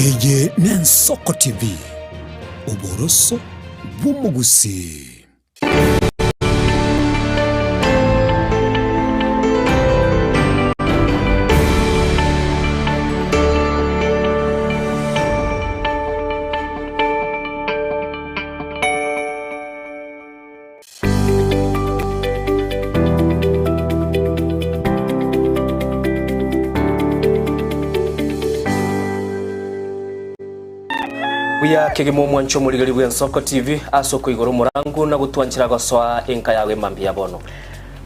Eye n'Ensoko TV, oboroso bw'omogusii. Buya kegima omwancho omorigeri bw'Ensoko TV ase okoigora omorangu na gotwanchera gosoa enka yago emambia ya bono.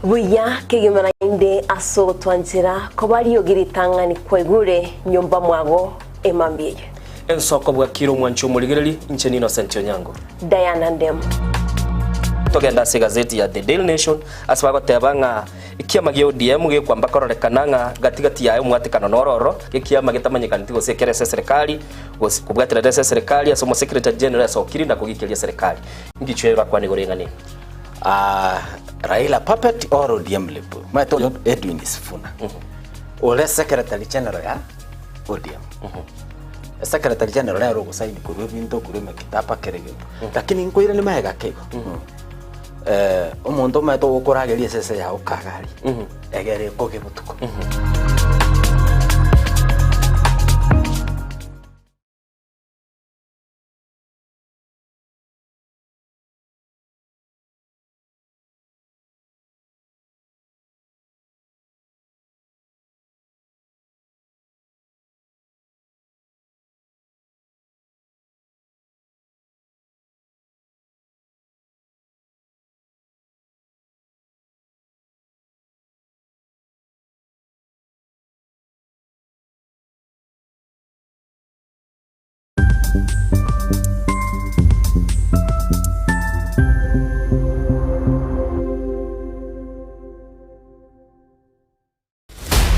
Buya kegima naende ase ogotwanchera koba riogi ritang'ani kwaigure nyomba mwago emambia eye. Ensoko bwakire omwancho omorigereri, inche n'Innocent Onyango. Diana Ndemo. Togende ase egazeti ya The Daily Nation ase bagoteba ng'a ekiama gia ODM gekwamba kororekana ng'a gati gati yaye omwatekano noro ororo, ekiama getamanyekaneti gose ekere ase eserekari gose kobwaterera ase eserekari ase omosecretary general esokiri na kogikeria eserekari. Ngichwe orakwane igoro eng'ana eye. Ah, Raila puppet or ODM lip? Omanyete oyo Edwin Sifuna ore secretary general ya ODM. Secretary general nere ogosaini korwa ebinto korwa emekitaba kera egento. Lakini nkoiranie magega ake igo. Eh, omonto omanyete ogokorageria esese yago kagari, egere ekoge botuko.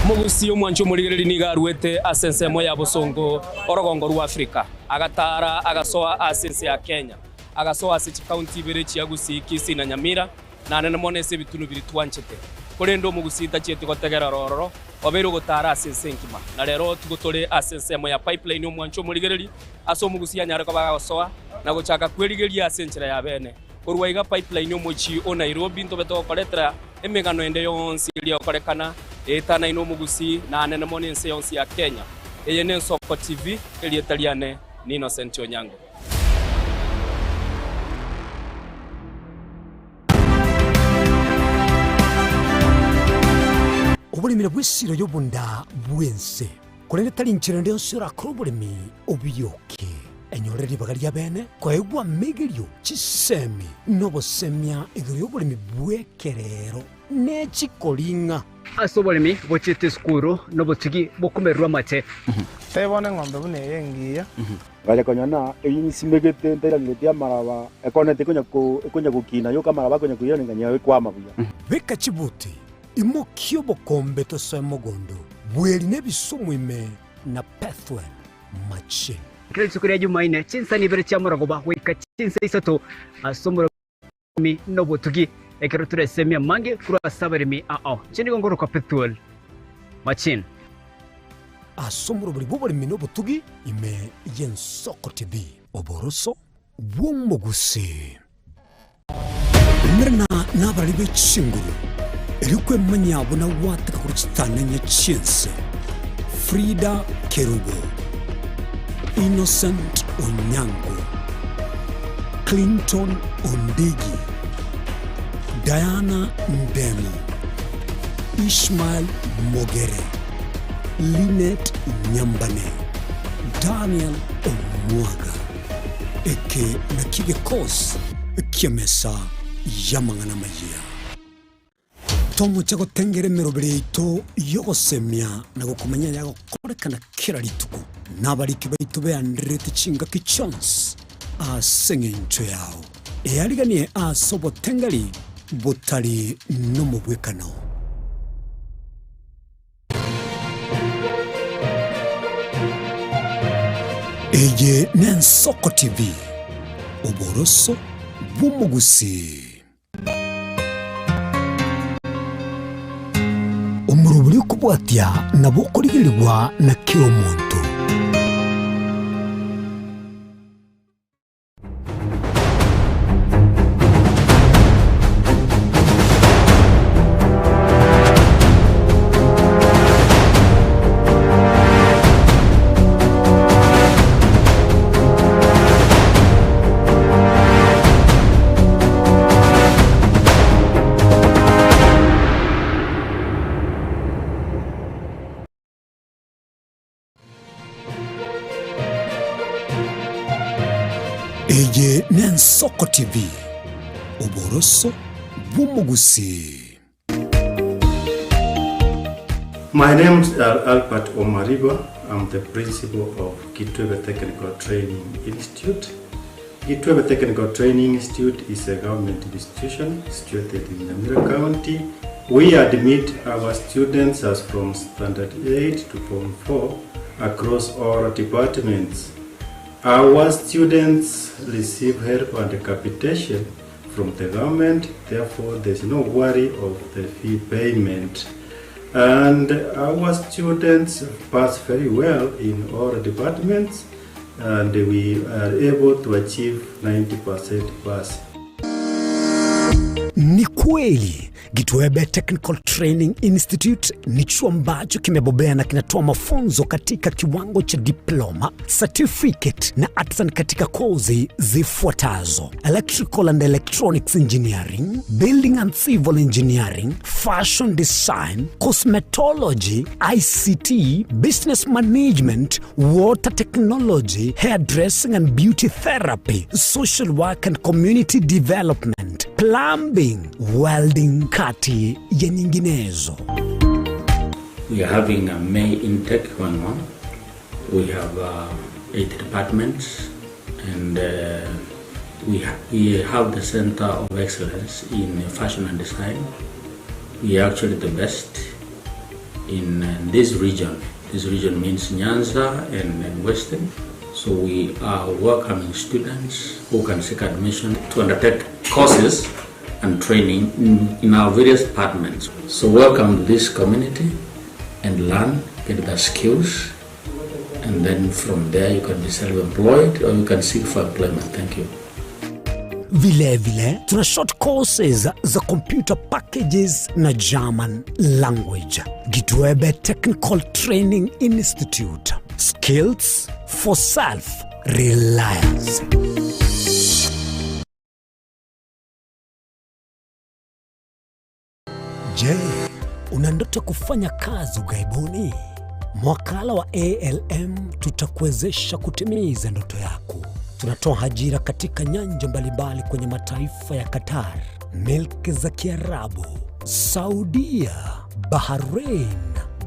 Omogusii omwancha omorigereria nigo aruete ase ensemo ya bosongo orogongo rwa Afrika, agataara agasoa ase ense ya Kenya, agasoa ase chikaunti ibere chia Gusii, Kisii na Nyamira, na nene mono ase ebitunu biria twanchete. Korende omogusii tachieti gotegerera ororo, obeire ogotaara ase ense engima. Na rero tigo tore ase ensemo ya Pipeline omwancha omorigereria, ase omogusii anyare koba agosoa na gochaka kwerigeria ase enchera ya bene. Korwa iga Pipeline omochie o Nairobi ntobe togokoretera emegano ende yonsi eria egokorekana eetanaine omogusii na anene mono ense yonsi ya Kenya. Eye n'Ensoko TV, erieta riane n'Innocent Onyango. Oboremi nabwo esiro y'obonda bw'ense, korende tari nchera ende yonsi orakore oboremi obiyoke. Enyore ribaga ri'abeene koegwa amegerio, chisemi, na obosemia igoro y'oboremi bw'ekerero ne chikoring'a. Ase oboremi bochiete esukuru nobotugi bokomererwa amate. Tebia bono eng'ombe buna eye engiya. Ngacha konyora ng'a eyio nsimegete ntairangeretie amaraba, ekoneti ekonya ko ekonya gokina yoka amaraba akonya koirana ng'a ekwama buya. Beka chibuti, imokia obokombe tosoe mogondo, bweri na ebisumu ime na Pethuel machine. Kera rituko ria Jumaine, chinsani ibere chia morogoba goika chinsa isato ase omoremi na obotugi, ekero toresemie amange korwa ase abaremi ao. Inche nigo ngorokwa Pethuel Machine. Ase omoroberi bw'oboremi na obotugi ime y'Ensoko TV. Oboroso bw'omogusii. Umerana nabarari be chinguru, erio kwemanyia buna gwateka korwa chitananya chi'ense. Frida Kerubo, Innocent Onyango, Clinton Ondigi, Diana Ndemo, Ishmael Mogere, Linet Nyambane, Daniel Omwaga. Eke nakio gekosi ki'emesa y'amang'ana amayia. Tomoche gotengera emeroberi yaito y'ogosemia na gokomanya ayagokorekana kera rituko, na abariki baito beandererete chingaki chionsi ase engencho yao. Eariganie ase obotengeri botari nomobwekano. Eye n'Ensoko TV, oboroso bw'omogusii. Omorobori okobwatia nabo okorigerigwa na kera omonto. Eye n'Ensoko TV, oboroso bw'omogusii. My name is Albert Omariba. I'm the principal of Kitwebe Technical Training Institute. Kitwebe Technical Training Institute is a government institution situated in Nyamira County. We admit our students as from Standard 8 to Form 4 across all departments. Our students receive help and capitation from the government, therefore there's no worry of the fee payment. And our students pass very well in all departments and we are able to achieve 90% pass. Ni kweli Gitwebe Technical Training Institute ni chuo ambacho kimebobea na kinatoa mafunzo katika kiwango cha diploma, certificate na artisan katika kozi zifuatazo: Electrical and Electronics Engineering, Building and Civil Engineering, Fashion Design, Cosmetology, ICT, Business Management, Water Technology, Hairdressing and Beauty Therapy, Social Work and Community Development, Plumbing, Welding kati ya nyinginezo. We are having a May intake going on. We have 8 departments and we, ha we have the Center of Excellence in Fashion and Design. We are actually the best in this region. This region means Nyanza and Western. So we are welcoming students who can seek admission to undertake courses and training in, in our various departments. So welcome to this community and learn, get the skills, and then from there you can be self-employed or you can seek for employment. Thank you. Vilevile tuna short courses za computer packages na German language. Gitwebe Technical Training Institute. Skills for self reliance. Je, una ndoto kufanya kazi ughaibuni? Mwakala wa ALM tutakuwezesha kutimiza ndoto yako. Tunatoa ajira katika nyanja mbalimbali kwenye mataifa ya Qatar, milki za Kiarabu, Saudia, Bahrain,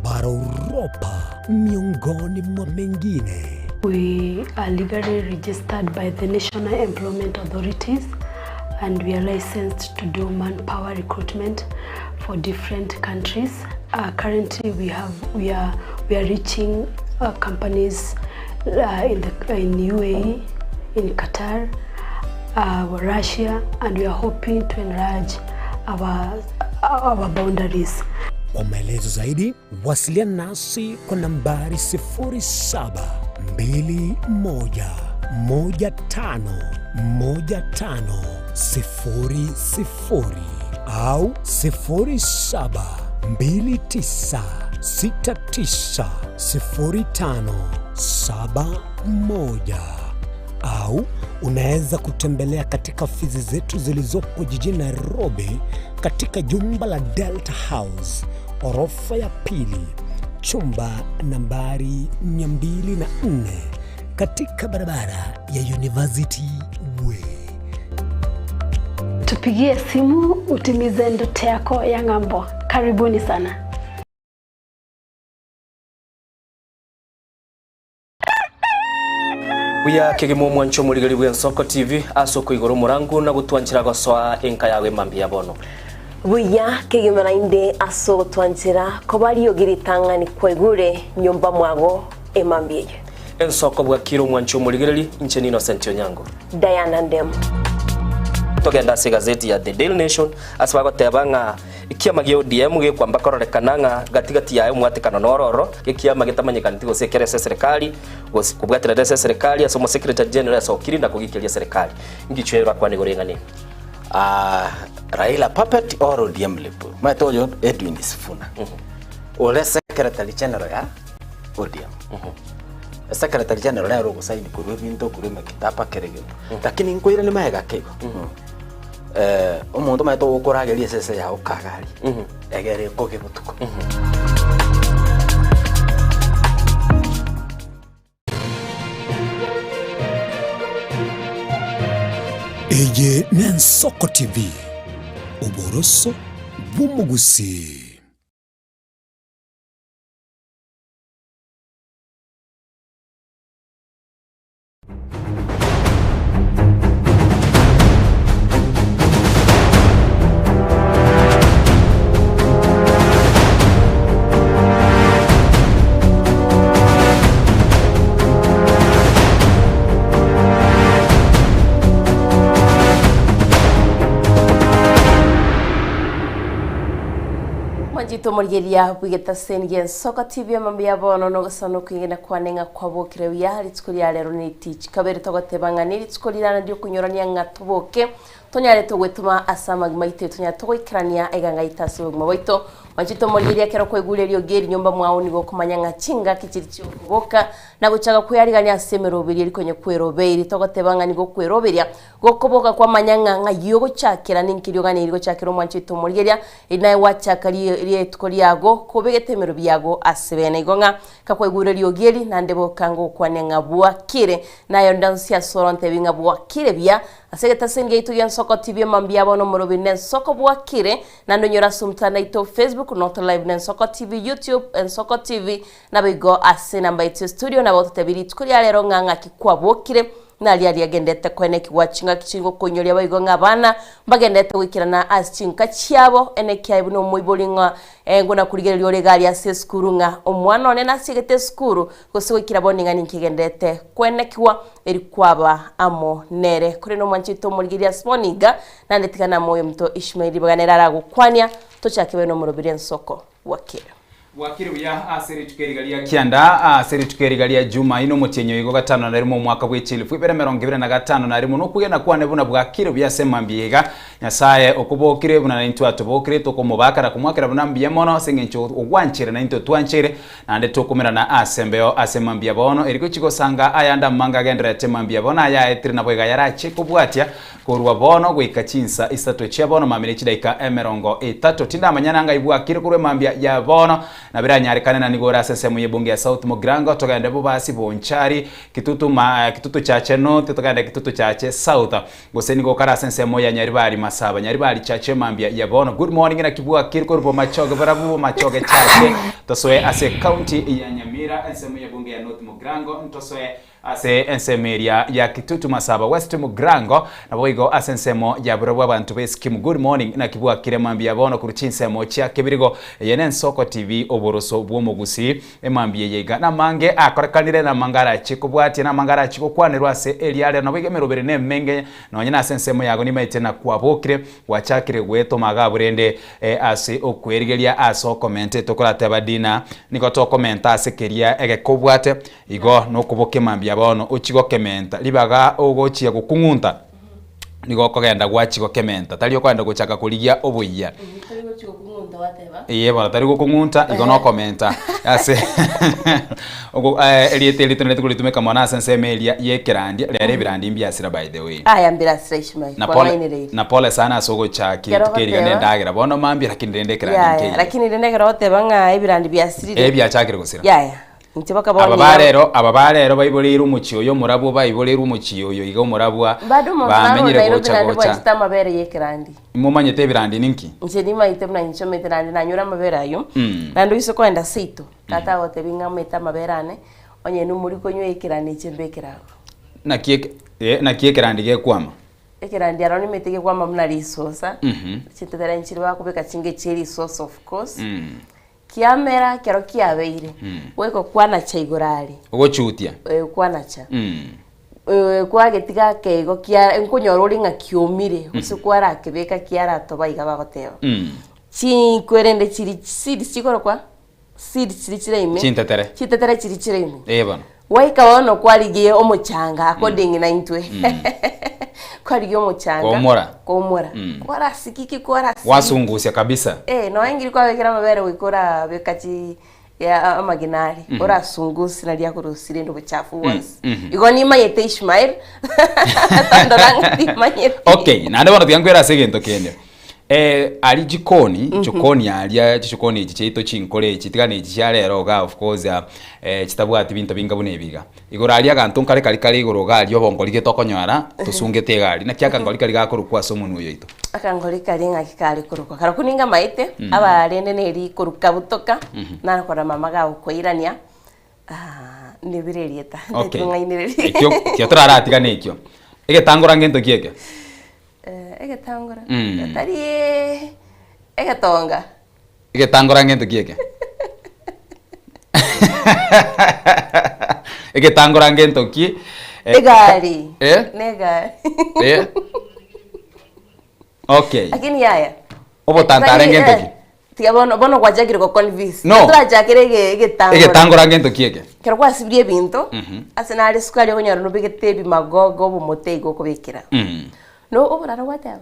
bara Uropa, miongoni mwa mengine. We are legally registered by the National Employment Authorities and we are licensed to do manpower recruitment for different countries. Currently we have we are we are reaching companies in the in UAE, in Qatar, Russia and we are hoping to enlarge our our boundaries. Kwa maelezo zaidi wasiliana nasi kwa nambari 0721151500 au 0729690571 au unaweza kutembelea katika ofisi zetu zilizopo jijini Nairobi katika jumba la Delta House orofa ya pili chumba nambari 204 katika barabara ya University Way. Tupigie simu utimize ndoto yako ya ng'ambo. Karibuni sana. Buya kegima omwancho omorigeri bw'Ensoko TV ase okoigora omorango na gotwanchera gosoa enka yago emambia bono. Buya kegima naende ase ogotwanchera koba riogi ritang'ani kwaigure nyomba mwago emambia eye. Ensoko bwakire omwancho omorigereri inche ni Innocent Onyango. Diana Ndemo. Togenda ase egazeti ya The Daily Nation ase bagoteba ng'a ekiama gia ODM gekwamba kororekana ng'a gati gati yaye omwatekano nororo, ekiama getamanyekaneti gose ekere ase eserekari gose kobwaterera ase eserekari ase omosecretary general asokire na kogikeria eserekari. Ngichwe orakwane igoro eng'ana eye? Ah, Raila puppet or ODM lip. Maete oyo Edwin Sifuna. Ore secretary general ya ODM. Secretary general nere ogosaini korwa ebinto korwa emekitaba kere gento. Lakini nkoirani magega keigo. Eh, omonto omanyete ogokorageria esese yago kagaria. Egere ekoge botuko. Eye n'Ensoko TV, oboroso bw'omogusii. Mwanchete omorigereria bw'egetaseni gi'ensoko TV amambia bono nogosana okwegena kwane ng'a kwabokire buya rituko ria rero netichi kabere togoteba ng'a nerituko rirana riokonyorania ng'a toboke Tonyare togwetoma ase amagima aito, tonyare togoikerania eganga yaito ase obogima bwaito. Mwanchete omorigereria ekero kwaigure eriogi eri nyomba mwao nigo okomanya ng'a chingaki chiri chiokoboka na gochaka kwearigania ase emeroberio eri konya kwerobeiri. Togoteba ng'a nigo okweroberia gokoboka kwamanya ng'a ng'ai ogochakera ninki rioganeiri gochakera omwanchete omorigereria eri naye gwachaka rituko riago kobegete emerobi yago ase bene. Igo ng'a kakwaigure eriogi eri naende boka ngokwane ng'a bwakire naye onde onsi ase orontebi ng'a bwakire buya Ase egetaseni giaito gi'ensoko TV mambia bono omorobi n'ensoko bwakire, naende onyore ase omotandao aito o Facebook, Noto Live n'Ensoko TV, YouTube, Ensoko TV, naboigo ase enamba yaito ya studio nabo ototebi rituko ria rero ng'a ng'aki kwabokire, naria riagendete koenekigwa chingaki chigokoinyoria boigo ng'a abana mbagendete goikerana ase chinka chiabo, ene kiaye buna omoibori ng'a nguna korigereria ore iga aria ase esukuru ng'a omwana one nasiegete esukuru gose goikera bono ing'a ninki egenderete koenekigwa eri kwaba amo nere. Korende omwanchete omorigereria ase bono iga, naende tiga namoe omonto Ishmaeli ribaga nere aragokwania, tochake bene omorobiri ensoko bwakire. Bwakire buya ase rituko eriga ria kianda, ase rituko eriga ria Jumaine omotienyi oigo gatano na rimo omwaka bwe chilifu ibere emerongo ebere na gatano na rimo nokwegena kwane buna bwakire buya ase mambia iga. Nyasae okobokire buna naintwe atobokire tokomobaka na komwakera buna mbuya mono ase engencho ogwanchere naintwe twanchere Naende tokomerana ase embeo ase mambia bono, eri gochia gosanga ayande amange agendererete mambia bono ayaetire nabo iga yarache kobwatia korwa bono goika chinsa isato chia bono mambia ne chidaika emerongo etato. Tindamanya nanga ibwakire korwa emambia ya bono, na biranyarekane na nigo ore ase ensemo y'ebunge ya South Mugirango, togende Bobasi, Bonchari, Kitutu ma Kitutu Chache North, togende Kitutu Chache South. Gose nigo okare ase ensemo ya Nyaribari Masaba, Nyaribari Chache mambia ya bono. Good morning naki bwakire korwa Bomachoge barabwo Bomachoge Chache. Tosoe ase county ya Nyamira ensemo ya bunge ya North Mugirango ntosoe ase ensemo eria ya Kitutu Masaba West Mugirango naboigo ase ensemo ya barabwo abanto be Skimu. Good morning naki bwakire mambia ya bono korwa chinsemo chia Kebirigo. Eye nensoko TV oboroso bwomogusii. Emambia eye iga namange akorekanire, namange arachie kobwatia, namange arachie gokwanerwa ase eriaria, naboigo emeroberi nemenge, nonye nase ensemo yago nimaete na kwabokire, gwachakire gwetoma iga abwo rende ase okwerigeria ase okomenta tokorateba dina, nigo tokomenta ase keria egekobwate, igo nokobokia mambia bono ochie gokementa, ribaga ogochia gokung'unta nigo okogenda gwachia gokementa, tari okogenda gochaka korigia oboyia. Eye bono tari gokong'unta igo nokomenta ase ogo erieta eri tonareti koritumeka mono ase ensemo eria ya ekerandia rero ebirandi mbiasira by the way. Aya mbirasira Ishmael, Na pole kwang'ainereire. na pole sana ase ogochaki Ekero rituko eriga ogoteba nendagera bono mambia lakini rende ekerandi Yaya, nkeiyo. lakini rende ekero ogoteba ng'a ebirandi biasirire. Eh biachakire gosira. Yaya. Inche bakaba Aba oniga. barero, aba barero baiboreirwe omochie oyo omorabwo, baiboreirwe omochie oyo iga omorabwa, Bado omonto naro bamenyire Nairobi gocha naende gocha. bwanchete amabere y'ekerandi. Momanyete ebirandi ninki? Inche nimaete buna inchomete naende nanyora amabere ayio, naende oise koenda seito, tata agotebia ng'a amaete amabere ane, onye nomori konywa ekerandi inche mbekere abwo. Naki eke eh, naki ekerandi gekwama? Ekerandi aro nimete gekwama buna risosa, chintetera nchire bakobeka chinge chie risosa of course, Kiamera ekero kiabeire, goika kwanacha igoro aria. Ogochutia. Eh, kwanacha. Eh, kwagetiga ake igo kia nkonyora ore ng'a kiomire, gose kwarakebeka kiaratoba iga bagoteba. Chinkwerende chiri seeds chikorokwa seeds chiri chire ime. Chintetere. Chintetere chiri chire ime. Eh bono. Gwaika bono kwarigia omochanga according na intwe. Kwarigia omochanga. Kwaumora. Kwaumora. Kwarasikiki kwarasikiki. Gwasungusia kabisa. Eh, nonya ngiri kwabekera amabere goika orabeka chi ya amagena aria. Orasungusie naria akorusia rende obochafu bwonsi. Igo nimanyete Ishmael, tandora ng'a timanyeti. Okay, naende bono tiga nkwere ase egento kende. Eh, aria jikoni, jikoni aria, chijikoni echi chiaito chinkoro echi, tiga na echi chia rero iga of course eh, chitabwati binto binga buna ebi iga. Igoro aria aganto nkare kari kare igoro iga aria obongori gete okonyora, tosungete iga aria. Naki akangori karia gakorokwa ase omonwa oyo oito? Akangori karia ng'aki kare korokwa? Karokwo ninga amaete, abarende neri koruka butoka, nare korora mama gagokoirania, Nibire erieta. Okay. Ntitung'ainereria. Ekio ekio toraratigane ekio. Egetangora ngento ki eke? Eh, egetangora. Mm. Tari egetonga. Egetangora ngento ki eke? Egetangora ngento ki? Eh, Egari. Eh? Negari. Eh? Okay. Lakini yaya. Obotantare ngento ki? Tiga bono bono gwachakire go convince. No. Torachakere ege egetangora. Egetangora ngento ki eke? Ekero gwasibirie ebinto, Mhm. ase nare esukari okonyora nobegete ebimagogo obomote igo okobekera. Mm. No oboraro gwateba?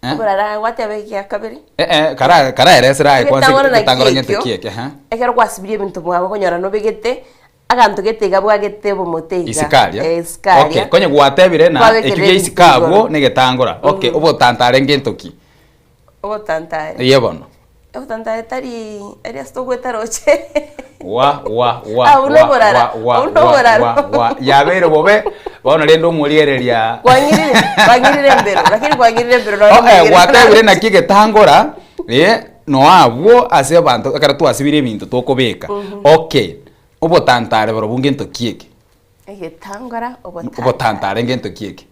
Eh? Oborara gwateba egia kabere? Eh eh, kara karaeresera aye kwanza Egetangora naki egetangora ngento ekio? ki eke, ha? Ekero gwasibirie ebinto mwago okonyora nobegete, aganto gete iga bwagete obomote iga. Isiko aria? Eh, isiko aria. Okay, konye gwatebire na Kwabekera ekio gia ebinto isiko abwo igoro. negetangora. Okay, obotantare ngento ki? Ogotantare. Eye bono. Ogotantare tari aria ase togoeta roche. Wa wa wa Ah, buna wa oborara. wa wa Buna wa oborara. wa wa yabeire bobe bono rende omoriereria Kwang'irire, kwang'irire mbero, lakini kwang'irire mbero Oh, nonye eh, omogere gwatebire naki egetangora eh, noa abwo ase abanto ekero twasibire ebinto tokobeka. Okay, obotantare borobwo ngento ki eke? Egetangora, obotantare. Obotantare ngento ki eke?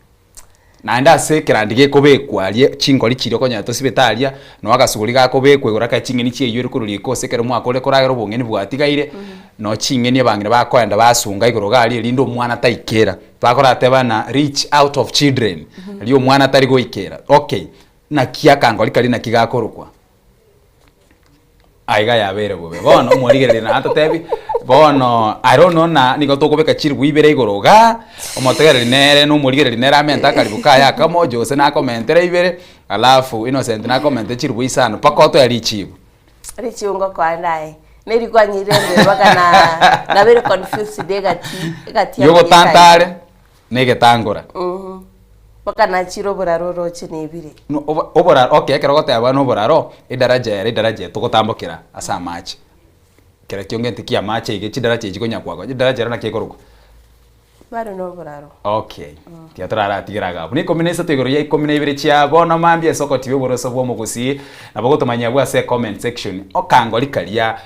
Naende ase ekerandi gekobekwa aria, chingori chiria okonyora tosibete aria, noo agasuguri gakobekwa igoro ekero ching'eni chiaiyure korwa riko ase ekero mwakorire koragera obong'eni bwatigaire, noo ching'eni abang'ina bakoenda basunga igoro iga aria erinde omwana taikera. Bakorateba ng'a reach out of children, riria omwana tari goikera. Okay, naki akangori karia naki gakorokwa? Aiga yabeire bobe. Bono omorigereria naye atotebi, bono I don't know na nigo tokobeka chiribu ibere igoro igaa, omotegereri nere na omorigereria nere amente akaribu kaye akamo, Jose nakomentere ibere, alafu Innocent nakomente chiribu isano mpaka otoe richibu. Richibu ngokoa naye. Neri kwang'irire mbere mpaka na nabeire confused egati egati ya Yogotantare na egetangora. Mpaka nachire oboraro oroche nebire. No obo oboraro okay ekero ogoteba na oboraro, edaraja ere edaraja eye togotambokera ase amache, kera kionge nti kia amache iga chidaraja echi chikonya koagwa, edaraja ero naki ekorokwa? Bado na oboraro. Okay, tiga toraratigere iga abwo. Na ikomi na isato igoro ya ikomi na ibere chia bono mambia ase ogotiba oboroso bwa omogusii, nabo ogotomanyia abwo ase ecomment section, okangori karia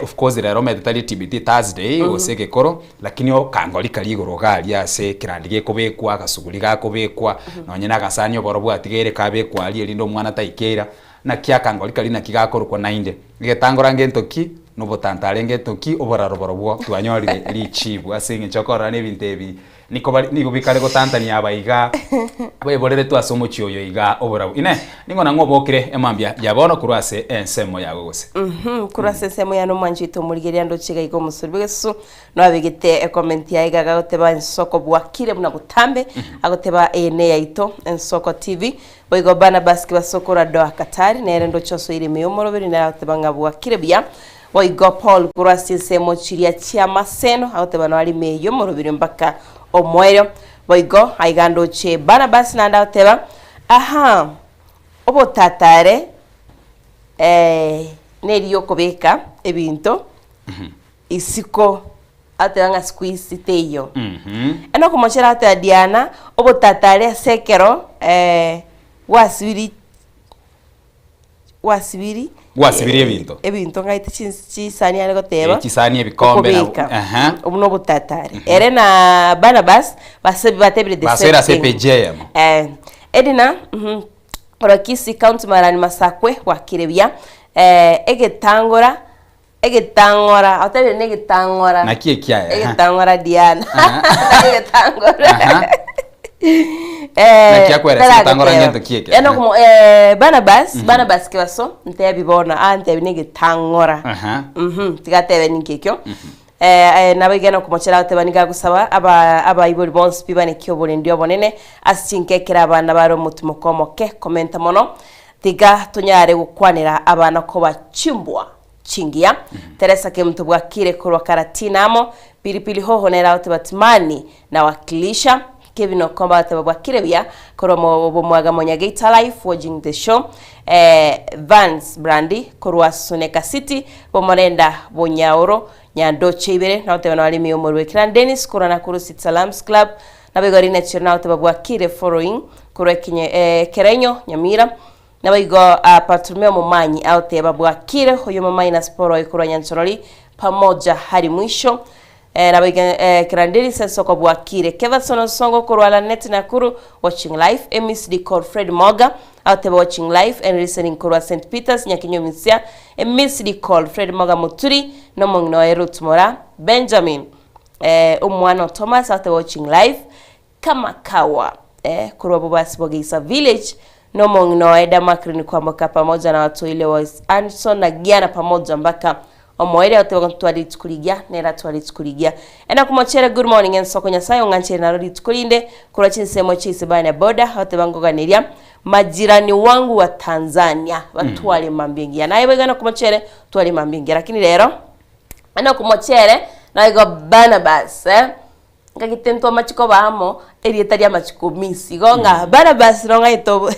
of course rero omanyete tari TBT Thursday gose egekoro, Lakini okangori karia igoro iga aria ase ekerandi gekobekwa, agasuguri gakobekwa, nonye na agasani oboro bwatigaire kabekwa aria erinde omwana taikeira, naki akangori karia naki gakorokwa naende. Egetangora ngento ki, na obotantare ngento ki, oboraro borobwo twanyorire richibu ase eng'encho okorora na ebinto ebi niko bari nigo bikare gotantania aba iga, baiboreretwe ase omochie oyo iga oborabu. Inee! Ning'o nang'o obokire emambia ya bono korwa ase ensemo yago gose? Korwa ase ensemo yane omwanchi oito omorigereria ndoche iga iga omosori bw'egesusu Nabegete ecomment yaye iga agagoteba ensoko bwakire buna botambe agoteba eye neyaito ensoko TV boigo Barnabas Kibasokoro Doha Qatar nere ndoche osoire ime yomoroberi nere agoteba ng'a bwakire buya boigo Paul korwa ase chinsemo chiria chia Maseno agoteba noare ime yomoroberi mpaka omoerio boigo aiga ndoche Barnabas naende agoteba ahaa obotatare eh neriyokobeka ebinto Isiko, ateba ng'a siku isi teiyo. Ere okomochera ateba Diana, obotatare ase ekero gwasibiri gwasibiri Gwasibiri ebinto. ebinto ng'aete chins chisani are goteba Eh, chisani, ebikombe na- okobeka. Aha. Obwo na obotatare. Ere na Barnabas base batebire the Basoire same ase thing. epeji eyemo. Eh, Edina mhm, korwa Kisii County Marani Masakwe gwakire buya, egetangora Egetang'ora, otebire negetang'ora. Naki ekiaye, aha. Egetang'ora Diana. Aha. Egetang'ora. Aha. Eh, Naki akweresa egetang'ora taragoteba. ngento ki eke? Eno komo- eh, Barnabas, Barnabas Kebaso, ntebi bono, antebi negetang'ora. Aha. Mhm, tiga atebe ninki ekio. Eh, eh, nabo iga nokomochera agoteba nigo agosaba aba abaibori bonsi pi baneke oborendi obonene ase chinka ekero abana bare omotimoko omoke komenta mono tiga tonyare gokwanera abana koba chimbwa chingiya. Teresa Kemunto bwakire korwa Karatina amo, Pilipili Hoho nere agoteba Timani nawakilisha. Kevin Okomba bateba bwakire buya korwa mo bomwaga Monyageita live watching the show eh, Vance Brandy korwa Suneka City Bomorenda Bonyaoro Nyandoche ibere nagoteba narimi omorwe Kiran Dennis korwa Nakuru City Salams Club Naboigo Rinachero nagoteba bwakire following korwa ekinye eh, Kerenyo Nyamira Naboigo ah, Bartolomeo Momanyi agoteba bwakire oyo Momanyi na Sporo korwa Nyanchorori pamoja hari mwisho Eh, naboigo eh, Kirandiri Sensoko bwakire Keverson Osongo korwa Lanet Nakuru watching live Emis Dicor Fred Moga agoteba watching live and listening korwa St Peters Nyakinyomisia Emis Dicor Fred Moga Muturi nomong'ina oye Ruth Mora Benjamin eh, omwana o Thomas agoteba watching live Kama kawa eh, korwa Bobasi Bogeisa Village nomong'ina oye Damakrin Kwamboka pamoja na watoile wa Anson na Giana pamoja mpaka omoerio agoteba ntware rituko rigiya nere atware rituko rigiya. Ena komochere good morning ensoko Nyasaye ong'anchere naro rituko rinde korwa chinsemo chia Isibania boda agoteba ngoganeria majirani wangu wa Tanzania batware mambia engiya naye boigo ena komochere tware mambia engiya lakini rero ena komochere naigo Barnabas eh. Nkagete ntwe amachiko bamo, erieta ri'amachiko miss. Igo ng'a Barnabas nong'aete obo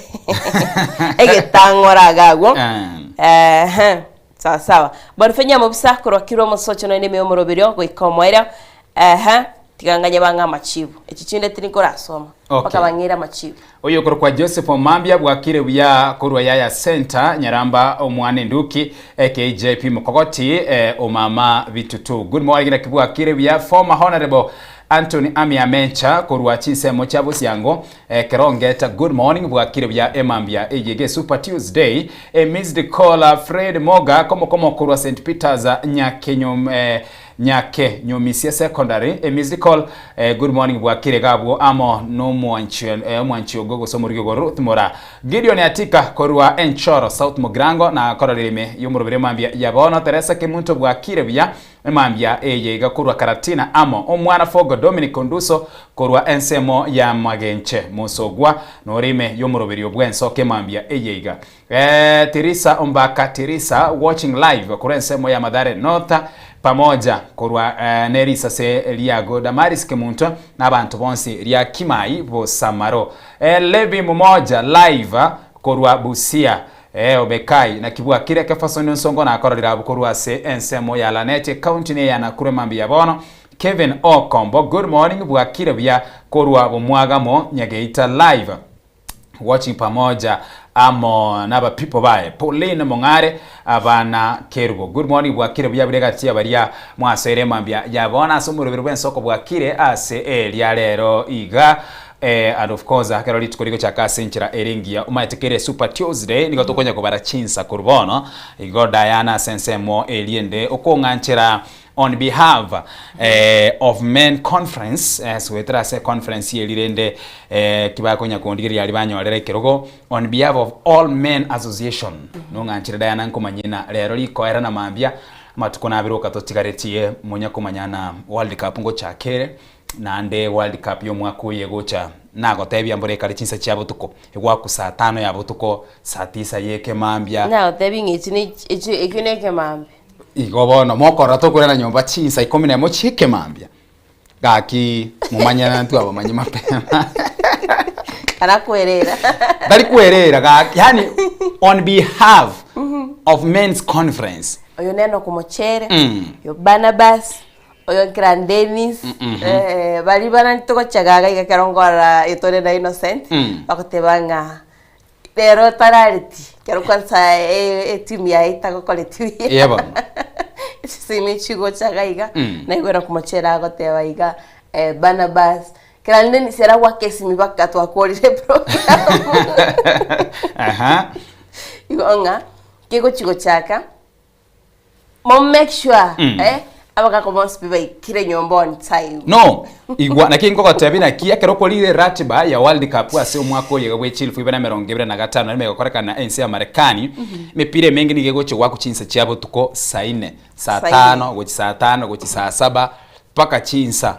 egetang'ora iga agwo. Ehe, sawa sawa. Boniface Nyamobisa korwa Kirwa omosocho noende ime y'omoroberio goika omoerio. Ehe, tiga nganye bang'e amachibu. Echi chinde tiri nkorasoma. Okay. Mpaka bang'eire amachibu. Oyo okorokwa Joseph Omambia bwakire buya korwa Yaya Centre, Nyaramba omwana Enduki aka JP Mokogoti eh, omama Bitutu. Good morning naki bwakire buya former honorable Anthony Amia Mencha korwa chinsemo chia Bosiango eh, Kerongeta good morning bwakire buya emambia eye ge Super Tuesday eh, missed caller Fred Moga komokomo korwa St Peters Nyakenyom eh, Nyake Nyomisia Secondary e musical eh, good morning bwakire gabwo amo nomwanchi eh, omwanchi ogo gose omorigi ogo Ruth Mora Gideon Atika korwa Enchoro South Mugirango na kororera ime yomorobere mambia ya bono Teresa Kemunto bwakire buya emambia eye iga korwa Karatina amo omwana Fogo Dominic Onduso korwa ensemo ya Magenche Mosogwa nore ime yomoroberio bwensoka emambia eye iga Eh, Tirisa Ombaka Tirisa watching live korwa ensemo ya Mathare North pamoja korwa eh, ne risase riago Damaris Kemunto na abanto bonsi ria Kimai Bosamaro eh, Levi Mumoja live korwa Busia eh, Obekai na kibwa kire Kefason Onsongo nakororera abwo korwa ase ensemo ya Lanet county ne ya Nakuru emambia bono Kevin Okombo good morning bwakire buya korwa Bomwagamo Nyageita live Watching pamoja amo naba people baye Pauline Mong'are abana Kerubo good morning bwakire buya bure gati ya baria mwasoire mambia ya bono ase omorobero bw'ensoko bwakire ase eria rero iga eh, and of course akero rituko rigochaka ase enchera ere engiya omanyete kere super Tuesday nigo tokonya kobara chinsa korwa bono igo Diana ase ensemo eria ende okong'anchera On behalf eh, of men conference eh, soetera ase conference eri rende eh, kibakonya kondigereria aria banyorera ekerogo on behalf of all men association nong'anchire Diana nkomanyina rero rikoera na mambia amatuko nabere oka totigaretie monya komanyana world cup ngochakere naende world cup ya omwaka oyo egocha nagotebia mbore ekare chinsa chia botuko egwaku saa tano ya botuko saa tisa ya ekemambia Nagotebia ng'a echi ne echi ekio ne ekemambia. Igo bono mokorora tokoirana nyomba chinsa ikomi na emo chi'ekemambia, gaki momanye na intwe abamanyi mapema. Kana kwerera. Tari kwerera gaki, yaani on behalf of men's conference. Oyo nene okomochere, oyo Barnabas, oyo nkera Dennis, eh, baria barani togochega iga iga ekero nkorora etore na Innocent, bagoteba ng'a Rero tarareti kero kwanza etimu yaye etagokoreti buya. Eeh bono. Chisemi chigocha iga iga, naigwera komochera agoteba iga Barnabas, kera rende Dennis aragoaka esimi mpaka twakorire program. Aha. Igo ng'a, kegochi gochaka. Mo make sure eh, abagaka bonsi pi baikire nyomba on time. No, igwa naki nkogotebia naki ekero okorire ratiba ya World Cup ase omwaka oyo iga bwe chilifu ibere na emerongo ebere na gatano nime egokorekana ense ya Marekani, emepira emenge nigo egochia goakwa chinsa chia botuko saa ine, saa Saa ine. tano, gochia saa tano, gochia saa saba, mpaka chinsa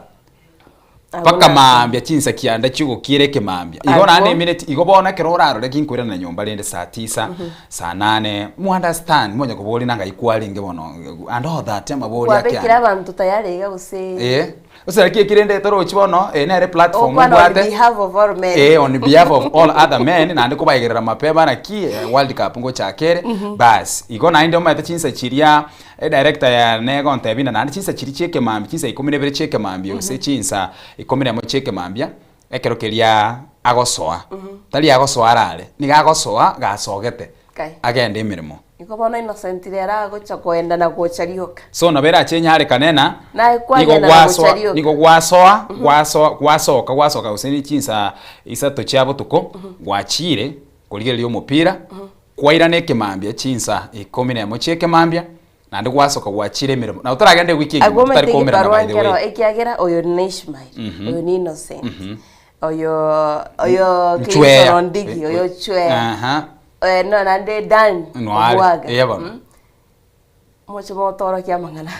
Abwo Mpaka nase. maambia chinsa kianda chi'ogokiira ekemaambia. Igo Abwo. naende emineti igo bono ekero orarore ginkoirana nyomba rende saa tisa, saa nane, mo understand monya koboria na ngai kwarenge bono and all that amabori Kwabekire akiane. abanto tayari iga gose. Eh. Gose naki eki rende torochi bono, eye nere platform Okwana on obwate. behalf of all men. Eh, on behalf of all other men, naende kobaigerera mapema naki eh, World Cup ngochaka ere, bas, igo naende omanyete chinsa chiria edirector yane egontebia ng'a naende chinsa chiria chia ekemambia, chinsa ikomi na ibere chia ekemambia gose chinsa ikomi na emo chia ekemambia, ekero keria agosoa, tari agosoa arare, nigo agosoa gasogete, Kai. agende emeremo. Igo bono Innocent rero agocha koenda na gocha rioka. So nabo erache enyarekane na Naye nigo kwagenda na gocha gwasoa rioka. nigo gwasoa gwasoa gwasoka gwasoka gose ne chinsa isato chia botuko gwachire korigereria omopira kwairana ekemambia chinsa ikomi na emo chia ekemambia naende gwasoka gwachire emeremo na otaragenda ewiki Agwo engima omanyete totari koumerana egebarua by the nkero way. ekiagera oyo ni Ishmael, oyo ni Innocent, oyo oyo Nchweya. Clinton Ondigi, oyo Chweya. Aha. Eh, no naende Dan Noare. Obwaga. Eya bono. Moche motorokia amang'ana.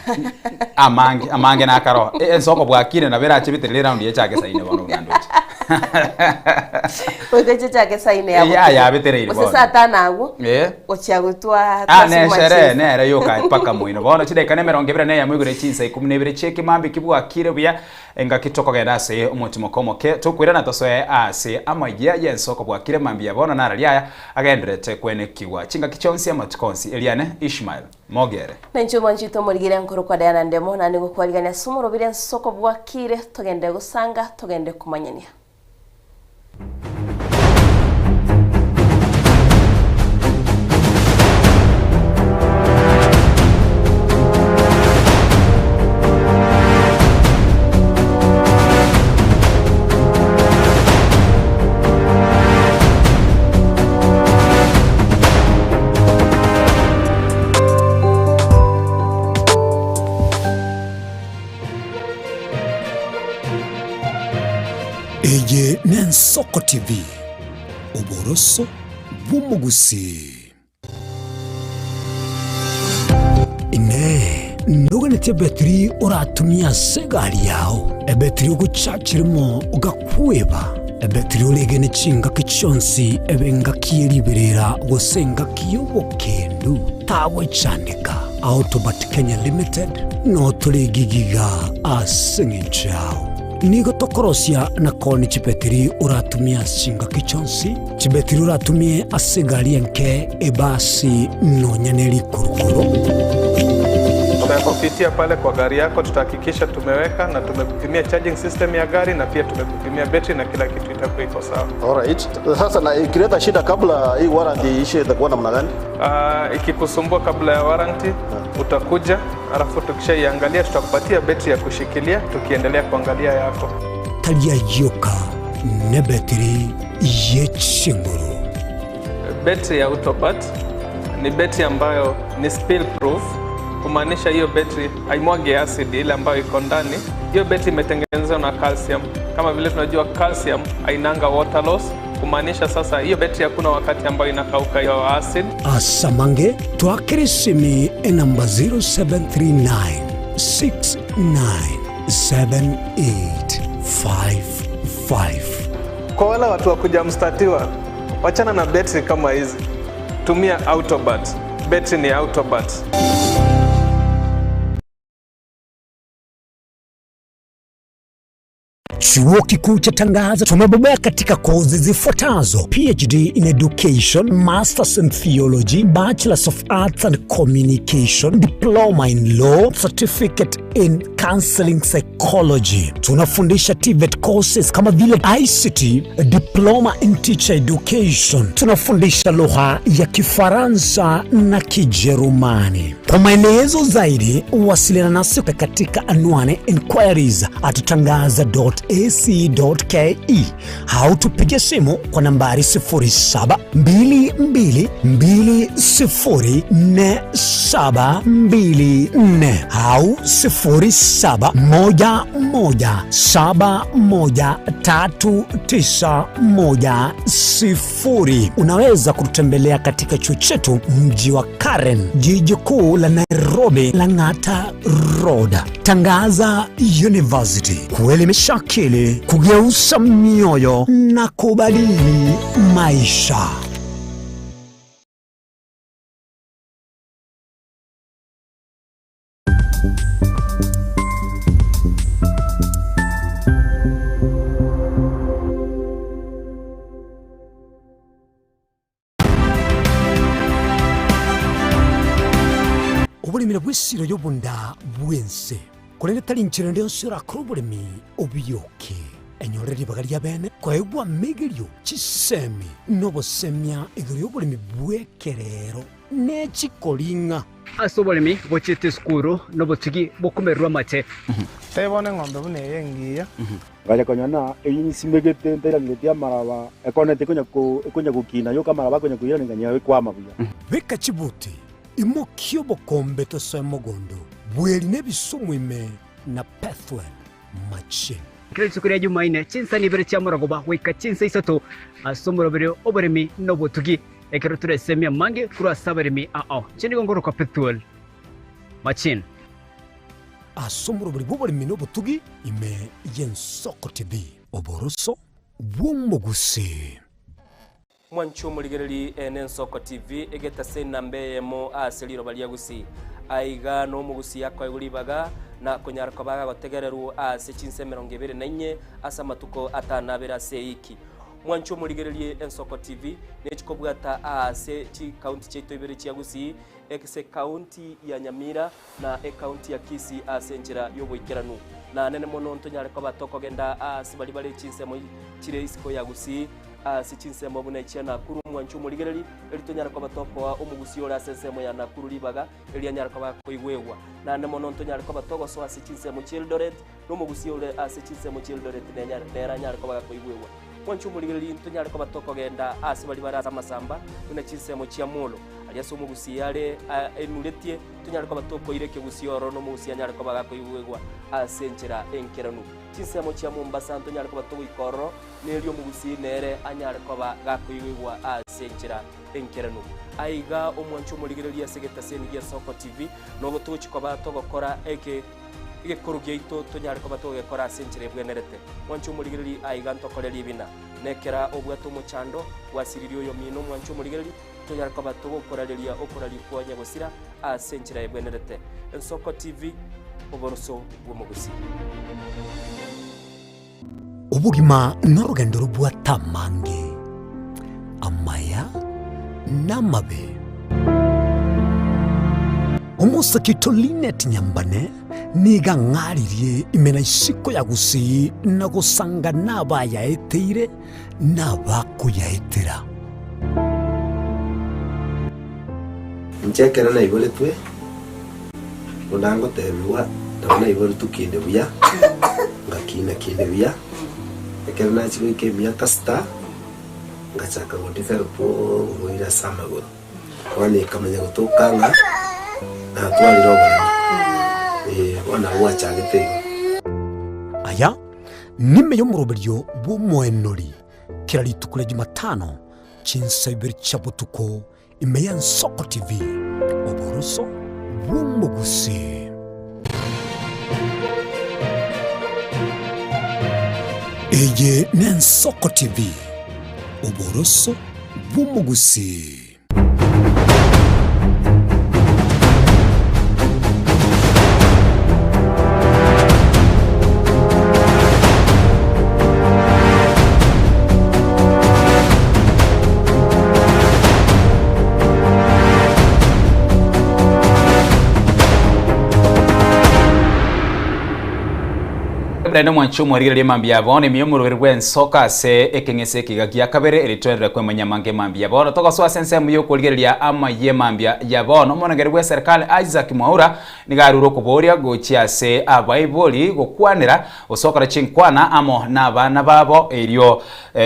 Amange, amange nakaro. Eh, ensoko bwakire nabo erache biterere eround yechake saine bono buna ndoche. Goika chichake saine ya Eh, ya, yabetereire Gose bono. saa tano agwo Eh. gochia gotwa Ah, neshere nere yoka mpaka moino bono chidakika na emerongo ebere na eyemo igoro chinsa ikomi na ibere chiekemambia kibwakire buya engaki tokogenda ase omotimoko omoke tokoirana tosoe ase amaiya y'ensoko bwakire mambia bono narari aya agenderete kwenekigwa chingaki chionsi amatuko onsi eriane Ishmael Mogere. Nainche omwanchete omorigere nkorokwa Diana Ndemo, naende ngokwarigania ase omorobiri ensoko bwakire, togende gosanga, togende komanyania. Eye n'Ensoko TV, oboroso bw'omogusii. Inee! Noganetie ebetiri oratumie ase egari yao, ebetiri ogochachiremo ogakweba, ebetiri oregene chingaki chionsi ebe engaki ye riberera gose engaki y'obokendu? Tagwechandeka. Autobat Kenya Limited notore egigiga ase engencho yao. Nigo tokorosia na koonia chibetiri oratumie ase chingaki chionsi, chibetiri oratumie ase egari enke, ebasi, nonya ne rikurukuru. Tutakupitia pale kwa gari yako, tutahakikisha tumeweka na tumekupimia charging system ya gari na pia tumekupimia betri na kila kitu itakuwa iko sawa. Alright. Sasa na ikileta shida kabla hii warranty iishe itakuwa namna gani? Ikikusumbua kabla ya warranty utakuja, alafu tukishaiangalia tutakupatia betri ya kushikilia tukiendelea kuangalia yako. Tari ayio oka, nebetiri ye chinguru. Betri ya Autobat ni betri ambayo ni spill proof, kumaanisha hiyo betri haimwagi acid ile ambayo iko ndani. Hiyo betri imetengenezwa na calcium. Kama vile tunajua calcium hainanga water loss, kumaanisha sasa hiyo betri hakuna wakati ambayo inakauka hiyo acid. Asamange twakere esimi enamba 0739 697855. Kwa wale watu wa kuja mstatiwa, wachana na betri kama hizi, tumia Autobat. Betri ni Autobat. Chuo Kikuu cha Tangaza tumebobea katika kozi zifuatazo: PhD in Education, Masters in Theology, Bachelors of Arts and Communication, Diploma in Law, Certificate in Counseling Psychology. Tunafundisha TVET courses kama vile ICT, Diploma in Teacher Education. Tunafundisha lugha ya Kifaransa na Kijerumani. Kwa maelezo zaidi, wasiliana nasi katika anwani inquiries at tangaza.ac.ke au tupige simu kwa nambari 0722204724 au 0711713910. Unaweza kututembelea katika chuo chetu mji wa Karen, jiji kuu la Nairobi, Lang'ata Road. Tangaza University, kuelimisha akili, kugeuza mioyo na kubadili maisha. Oboremi nabwo esiro y'obonda bw'ense, korende tari nchera ende yonsi orakore oboremi obiyoke. Enyore ribaga ria bene koegwa amegerio, chisemi, na obosemia igoro y'oboremi bw'ekerero ne chikoring'a. Ase oboremi bochiete esukuru nobotugi bokomererwa amate. Tebia bono eng'ombe buna eye engiya. Ngacha konya na eyio nsimegete ntairangeretie amaraba, ekonete ekonya ko ekonya gokina yoka amaraba akonya koirana ng'a ekwama buya. Beka chibuti, imokia obokombe tosoe mogondo, bweri na ebisumu ime na Pethuel machine. Kera rituko ria Jumaine, chinsani ibere chia morogoba goika chinsa isato ase omoroberio oboremi na obotugi, ekero toresemie amange korwa ase abaremi ao. Inche nigo ngorokwa Pethuel Machine. Ase omoroberi bw'oboremi na obotugi ime y'Ensoko TV. Oboroso bw'omogusii. Mwanche omorigereri eye n'Ensoko TV, egetase enamba eyemo ase riroba ria Gusii. Aiga nomogusii akoegwa ribaga na konyara koba agagotegererwa ase chinsa emerongo ebere na inye ase amatuko atano abere ase eiki. Mwanche omorigererie Ensoko TV nechikobwata aase chikaunti chiaito ibere chia Gusii, ase ekaunti ya Nyamira na ekaunti ya Kisii ase enchera y'oboikeranu. Na nene mono ntonyare koba tokogenda aase baria bare chinsemo chire isiko ya Gusii, ase chinsemo buna echia Nakuru, omwancho omorigereri, erio tonyare koba tokoa omogusii ore ase ensemo ya Nakuru ribaga, erio anyare koba akoigwegwa. Naende mono ntonyare koba togosoa ase chinsemo chi'Eldoret, na omogusii ore ase chinsemo chi'Eldoret nere anyare koba gakoigwegwa. Mwanche omorigereria ntonyare koba tokogenda aase baria bare ase amasamba, buna chinsemo chia Molo, aria ase omogusii are enuretie, tonyare koba tokoira ekegusii ororo na omogusii anyare koba gakoigwegwa ase enchera enkeranu. Chinsemo chia Mombasa ntonyare koba togoika ororo, na erio omogusii nere anyare koba gakoigwegwa ase enchera enkeranu. Aiga omwanche omorigereria ase egetaseni gia Soko TV, nogo togochi koba togokora eke. Egekoro giaito tonyare koba togekora ase enchera ebwenerete. Mwanche omorigereria aiga ntokore ribina. Nekera obwate omochando, gwasiririe oyomino omwanche omorigereria, tonyare koba togokorareria okoraria kwa nyagosira ase enchera ebwenerete. Ensoko TV, oboroso bw'omogusii. Obogima norogendo robwate amange, amaya na amabe. Omosake oito Linet Nyambane nigo ang'aririe ime na isiko ya Gusii na gosanga nabayaeteire na abakoyaetera. Inche ekero naiboretwe, buna ngotebigwa, nabo naiboretwe kinde buya, ngakina kinde buya, ekero nachia goika emiaka sita, ngachaka go develop oborwaire ase amagoro. Bono ekamanya gotoka ng'a natwarire oboremo, eh, bono nabo gwachagete igo. Aya nime y'omoroberio bw'omoenori kera rituko ria Jumatano chinsa ibere chia botuko ime y'Ensoko TV, oboroso bw'omogusii. Eye n'Ensoko TV, oboroso bw'omogusii. Naende omwanche omwarigereria mambia ya bono ime y'omorweri bw'ensoka ase ekeng'ese ekiga gia kabere eri twenderere kwemanya amange mambia ya bono. Togosoa ase ensemo y'okorigereria amayia mambia ya bono. Omonogeri bw'eserikali Isaac Mwaura nigo arure okoboria gochia ase abaibori gokwanera gose gokora chinkwana amo nabana babo erio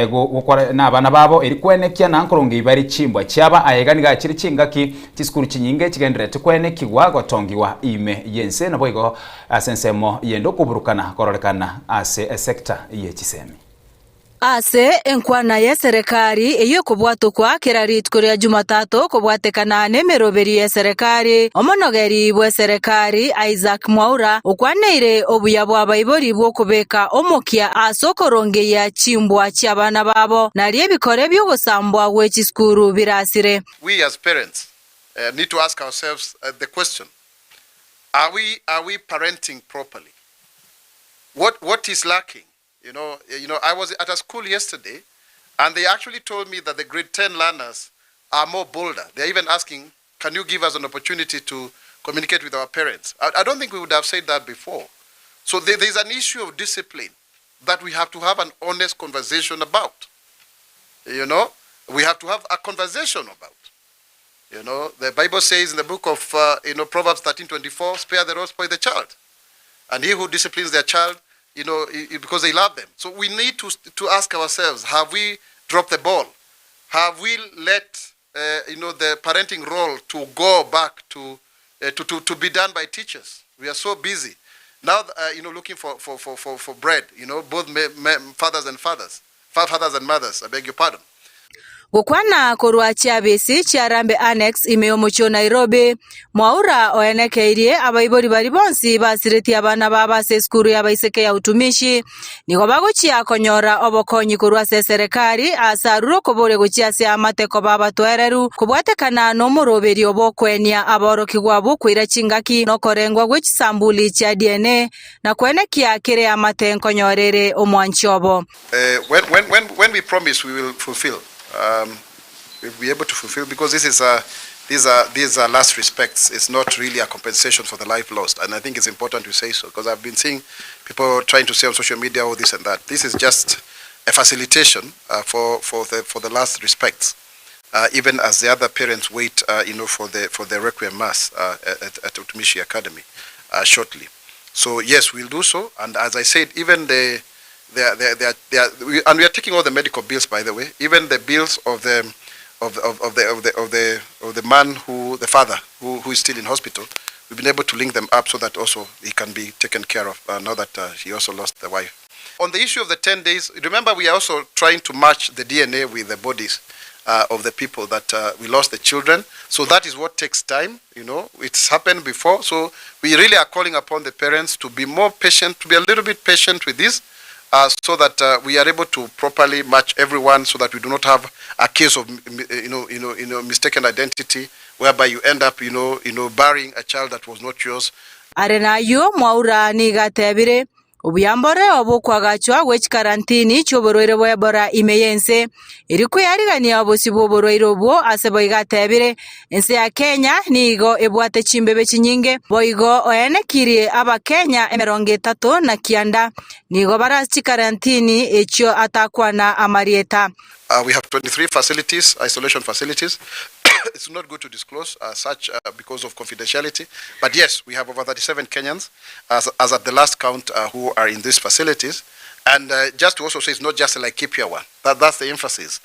gokora nabana babo eri kwenekia na nkoronge ibare chimbwa chiaba. Aiga nigo achire chingaki chisukuru chinyinge chigendererete kwenekigwa gotongiwa ime y'ense naboigo ase ensemo yende okoburukana kororekana ase esecta ye chisemi. Ase enkwana y'eserekari eyio ekobwatokwa kera rituko ria Jumatatu kobwatekana nemeroberio y'eserekari, omonogeri bw'eserekari Isaac Mwaura okwaneire obuya bw'abaibori bw'okobeka omokia ase okorongeyia chimbwa chi'abana babo, nario ebikore bi'ogosambwa gwe chisukuru birasire. We as parents need to ask ourselves the question, are we, are we parenting properly? What, what is lacking? You know, you know, I was at a school yesterday and they actually told me that the grade 10 learners are more bolder. They're even asking, can you give us an opportunity to communicate with our parents. I, I don't think we would have said that before. So there, there's an issue of discipline that we have to have an honest conversation about. You know, we have to have a conversation about. You know, the Bible says in the book of, uh, you know, Proverbs 13, 24, spare the rod, spoil the child. And he who disciplines their child, you know, because they love them. So we need to, to ask ourselves, have we dropped the ball? Have we let, uh, you know, the parenting role to go back to, uh, to, to, to be done by teachers? We are so busy. Now, uh, you know, looking for, for, for, for, for bread, you know, both me, me, fathers and fathers, fathers and mothers, I beg your pardon. Gokwana korwa chiabisi chia Harambee Annex ime y'omochie o Nairobi, Mwaura oenekeirie abaibori baria bonsi basiretie abana babo ase esukuru y'abaiseke ya Utumishi nigo bagochia konyora obokonyi korwa ase eserekari ase arure okoboria gochia ase amate koba abatoereru kobwatekana na omoroberio bwokoenia aborokigwa abwo koira chingaki na okorengwa gwe chisambuli chia DNA na koenekia kere amate nkonyorere omwanchi obo. Uh, when, when, when, when we promise, we will fulfill. Um, we'll be able to fulfill because this is a, these are, these are last respects. It's not really a compensation for the life lost. And I think it's important to say so because I've been seeing people trying to say on social media all this and that. This is just a facilitation uh, for, for, the, for the last respects, uh, even as the other parents wait uh, you know, for, the, for the Requiem Mass uh, at, at Utumishi Academy uh, shortly. So yes, we'll do so. And as I said, even the, they are, they are, they are, they are, we, and we are taking all the medical bills, by the way, even the bills of the, of, of, of the, of the, of the, of the man who, the father, who, who is still in hospital. We've been able to link them up so that also he can be taken care of uh, now that uh, he also lost the wife. On the issue of the 10 days, remember we are also trying to match the DNA with the bodies uh, of the people that uh, we lost the children. So that is what takes time, you know. It's happened before. So we really are calling upon the parents to be more patient, to be a little bit patient with this, uh, so that uh, we are able to properly match everyone so that we do not have a case of, you know, you know, you know, mistaken identity whereby you end up, you know, you know, burying a child that was not yours. Are nayio Mwaura nigo atebire obuya mbore obokwagachwa gwe chikarantini chi'oborwaire bwa Ebola ime y'ense eri koyarigania obosi bwa oborwaire obwo ase boigo atebire ense ya Kenya nigo ebwate chimbebe chinyinge boigo oenekirie abakenya emerongo etato na kianda nigo bara chikarantini echio atakwana amarieta. Uh, we have 23 facilities, isolation facilities. It's not good to disclose uh, such uh, because of confidentiality. But yes, we have over 37 Kenyans, as, as at the last count, uh, who are in these facilities. And uh, just to also say, it's not just a Laikipia one. That, that's the emphasis.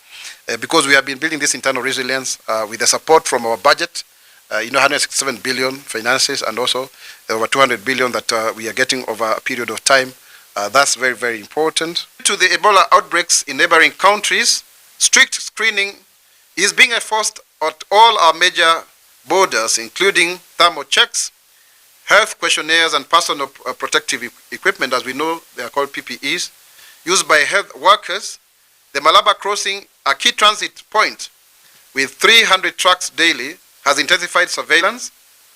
Uh, because we have been building this internal resilience uh, with the support from our budget, uh, you know, 167 billion finances and also over 200 billion that uh, we are getting over a period of time. Uh, that's very, very important. To the Ebola outbreaks in neighboring countries, strict screening is being enforced at all our major borders, including thermal checks, health questionnaires, and personal uh, protective equipment, as we know they are called PPEs, used by health workers. The Malaba crossing, a key transit point with 300 trucks daily, has intensified surveillance,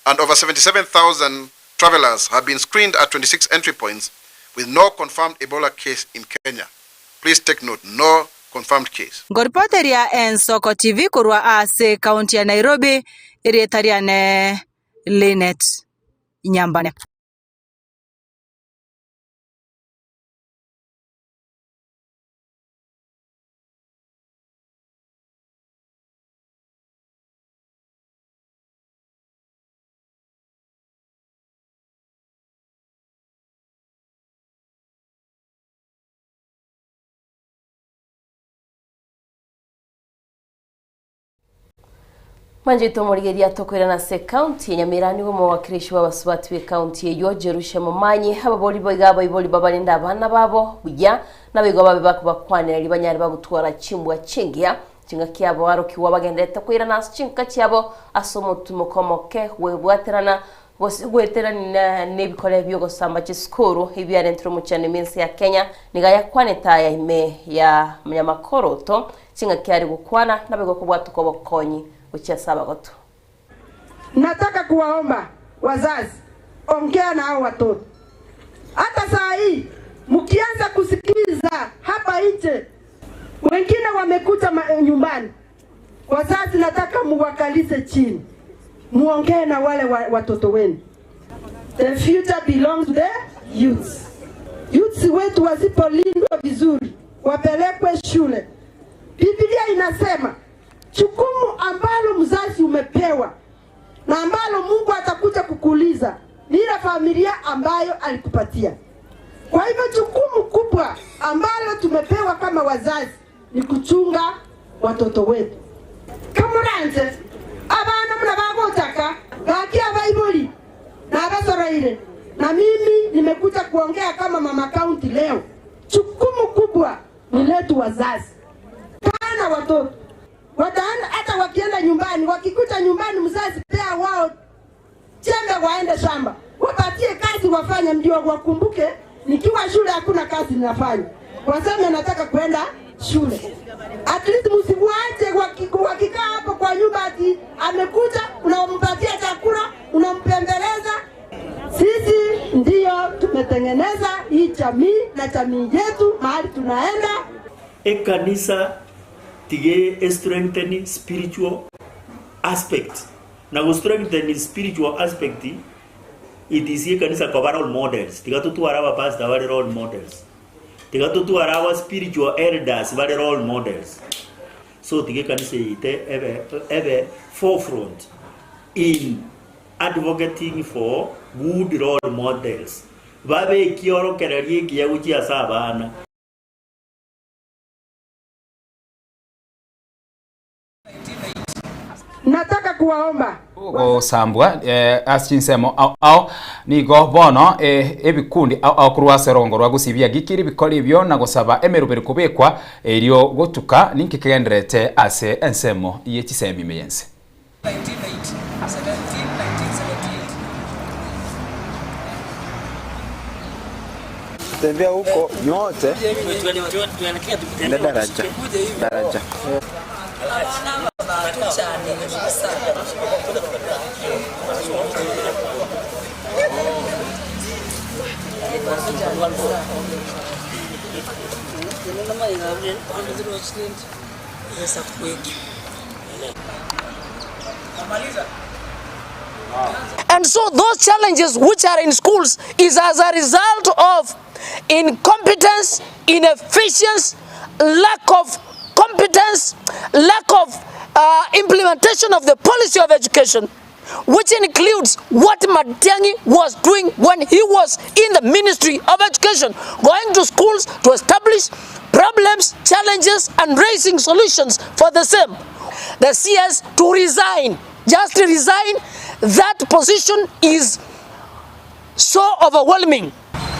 and over 77,000 travelers have been screened at 26 entry points with no confirmed Ebola case in Kenya. Please take note, no confirmed case. Ngoripoteria Ensoko TV korwa ase kaunti ya Nairobi erieta riane Linet Nyambane. Mwanjito morigeria tokwirana ase county ya Nyamira nigo mowakilishi wa basubati be county eyo Jerusha Momanyi ababori boiga abaibori babarinda abana babo buya nabigo babe bakubakwanira ribanyari bagutwara chimbwa chingia chinga kiabo arokiwa bagendete kwirana ase chinka chiabo ase omotumo komoke webwaterana gweterana n'ebikore by'ogosamba chisukuru ebiarentire omuchano eminsi ya Kenya niga yakwaneta ya ime ya munyamakoroto chinga kiari gukwana nabigo kubwatuka obokonyi gochia ase abagotu. Nataka kuwaomba wazazi, ongea na hao watoto. Hata saa hii mkianza kusikiza hapa nje, wengine wamekuja nyumbani. Wazazi, nataka muwakalize chini. Muongee na wale wa, watoto wenu. The future belongs to the youths. Youths wetu wasipolindwa vizuri, wapelekwe shule. Biblia inasema jukumu ambalo mzazi umepewa na ambalo Mungu atakuja kukuuliza ni ile familia ambayo alikupatia. Kwa hivyo jukumu kubwa ambalo tumepewa kama wazazi ni kuchunga watoto wetu. Kamuranze abana muna bagotaka gaki abaibori na abasoroire na mimi nimekuja kuongea kama mama county leo. Jukumu kubwa ni letu wazazi, kana watoto wataenda hata wakienda nyumbani, wakikuta nyumbani, mzazi pea wao chembe waende shamba, wapatie kazi wafanye, ndio wakumbuke, nikiwa shule hakuna kazi ninafanya, waseme nataka kwenda shule. At least msiwache wakikaa hapo kwa nyumba ati amekuja, unampatia chakula, unampembeleza. Sisi ndiyo tumetengeneza hii jamii na jamii yetu mahali tunaenda. Ekanisa tige estrengtheni spiritual aspect na go strengthen spiritual aspect it is ekanisa koba role models tiga totware abapastor bare role models tiga totware our spiritual elders bare role models so tiga ekanisa yaito ebe ebe forefront in advocating for good role models babe ekiorokererio ekiya gochia ase abana. Nataka kuwaomba Gosambwa ase chinsemo ao ao nigo bono ebikundi ao ao korwa ase orogongo rwa Gusii biagikire ebikori ebio na gosaba emeroberi kobekwa erio gotuka ninki kegendererete ase ensemo ye chisemi ime y'ense. Tembea huko nyote na daraja daraja. And so those challenges which are in schools is as a result of incompetence, inefficiency, lack of competence, lack of uh, implementation of the policy of education, which includes what Matiang'i was doing when he was in the Ministry of Education, going to schools to establish problems, challenges, and raising solutions for the same. The CS to resign, just resign, that position is so overwhelming.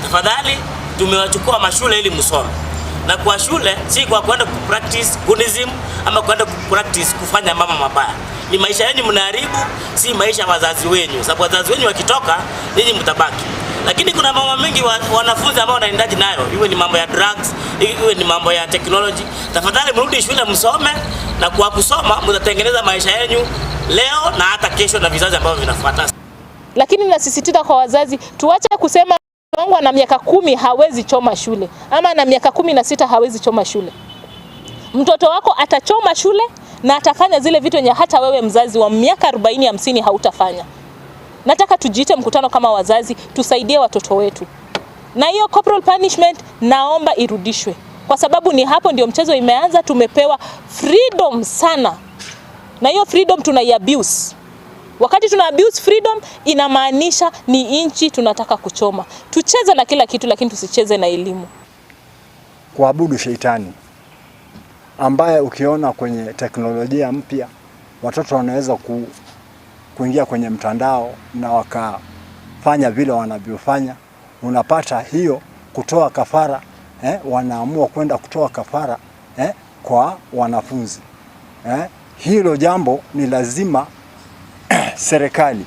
Tafadhali tumewachukua mashule ili msome, na kwa shule si kwa kwenda kupractice gunism ama kwenda kupractice kufanya mambo mabaya. Ni maisha yenu mnaharibu, si maisha ya wazazi wenyu, sababu wazazi wenyu wakitoka, ninyi mtabaki. Lakini kuna mambo mengi wa, wanafunzi ambao wanaendaji nayo, iwe ni mambo ya drugs, iwe ni mambo ya technology. Tafadhali mrudi shule msome, na kwa kusoma mtatengeneza maisha yenu leo na hata kesho na vizazi ambavyo vinafuata. Lakini nasisitiza kwa wazazi, tuache kusema wangu ana miaka 10 hawezi choma shule ama ana miaka 16 hawezi choma shule. Mtoto wako atachoma shule na atafanya zile vitu yenye hata wewe mzazi wa miaka 40 50 hautafanya. Nataka tujiite mkutano kama wazazi, tusaidie watoto wetu. Na hiyo corporal punishment naomba irudishwe, kwa sababu ni hapo ndio mchezo imeanza. Tumepewa freedom sana, na hiyo freedom tunaiabuse. Wakati tuna abuse freedom, inamaanisha ni nchi tunataka kuchoma. Tucheze na kila kitu, lakini tusicheze na elimu. Kuabudu sheitani ambaye ukiona kwenye teknolojia mpya watoto wanaweza kuingia kwenye mtandao na wakafanya vile wanavyofanya. Unapata hiyo kutoa kafara, wanaamua kwenda kutoa kafara kwa wanafunzi. Hilo jambo ni lazima serikali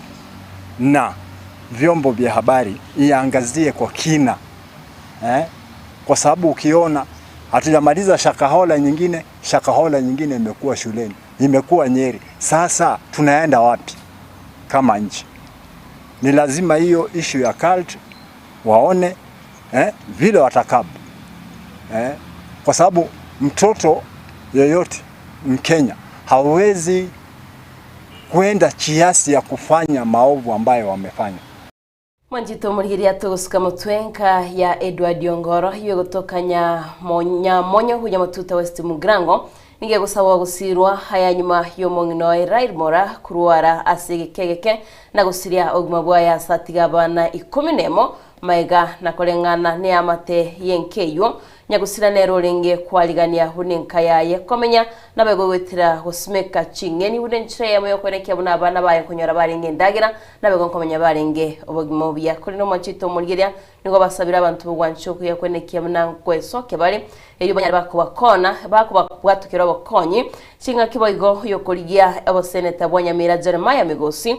na vyombo vya habari iangazie kwa kina, kwa sababu ukiona hatujamaliza shakahola nyingine, shakahola nyingine imekuwa shuleni, imekuwa Nyeri. Sasa tunaenda wapi kama nchi? Ni lazima hiyo issue ya cult waone vile watakapo, kwa sababu mtoto yeyote Mkenya hawezi kwenda kiasi ya kufanya maovu ambayo wamefanya. Mwanchete omorigereria togosuka motwe nka ya Edward Ongoro iwe gotoka Nyamonyo hunya Matuta West Mugirango nigo egosabwa gosirwa aya nyuma y'omong'ina oye Raila Mora korwara ase egeke egeke na gosiria obogima bwaye ase atiga abana ikomi nemo maega na koreng'ana neamate y'enka eywo Nyagusira nere orenge kwarigania buna enka yaye komenya, naboigo goetera gosimeka ching'eni buna enchera eyemo y'okoenekia buna abana baye nkonyora barenge endagera, naboigo nkomenya barenge obogima obuya. Korende omwanchete omorigereria nigo basabire abanto b'ogwancha okuya koenekia buna nkwesokia bare, erio banyare bakobakona bakobabwatokera obokonyi. Ching'aki boigo oyokorigia oboseneta bwa Nyamira Jeremiah Migosi,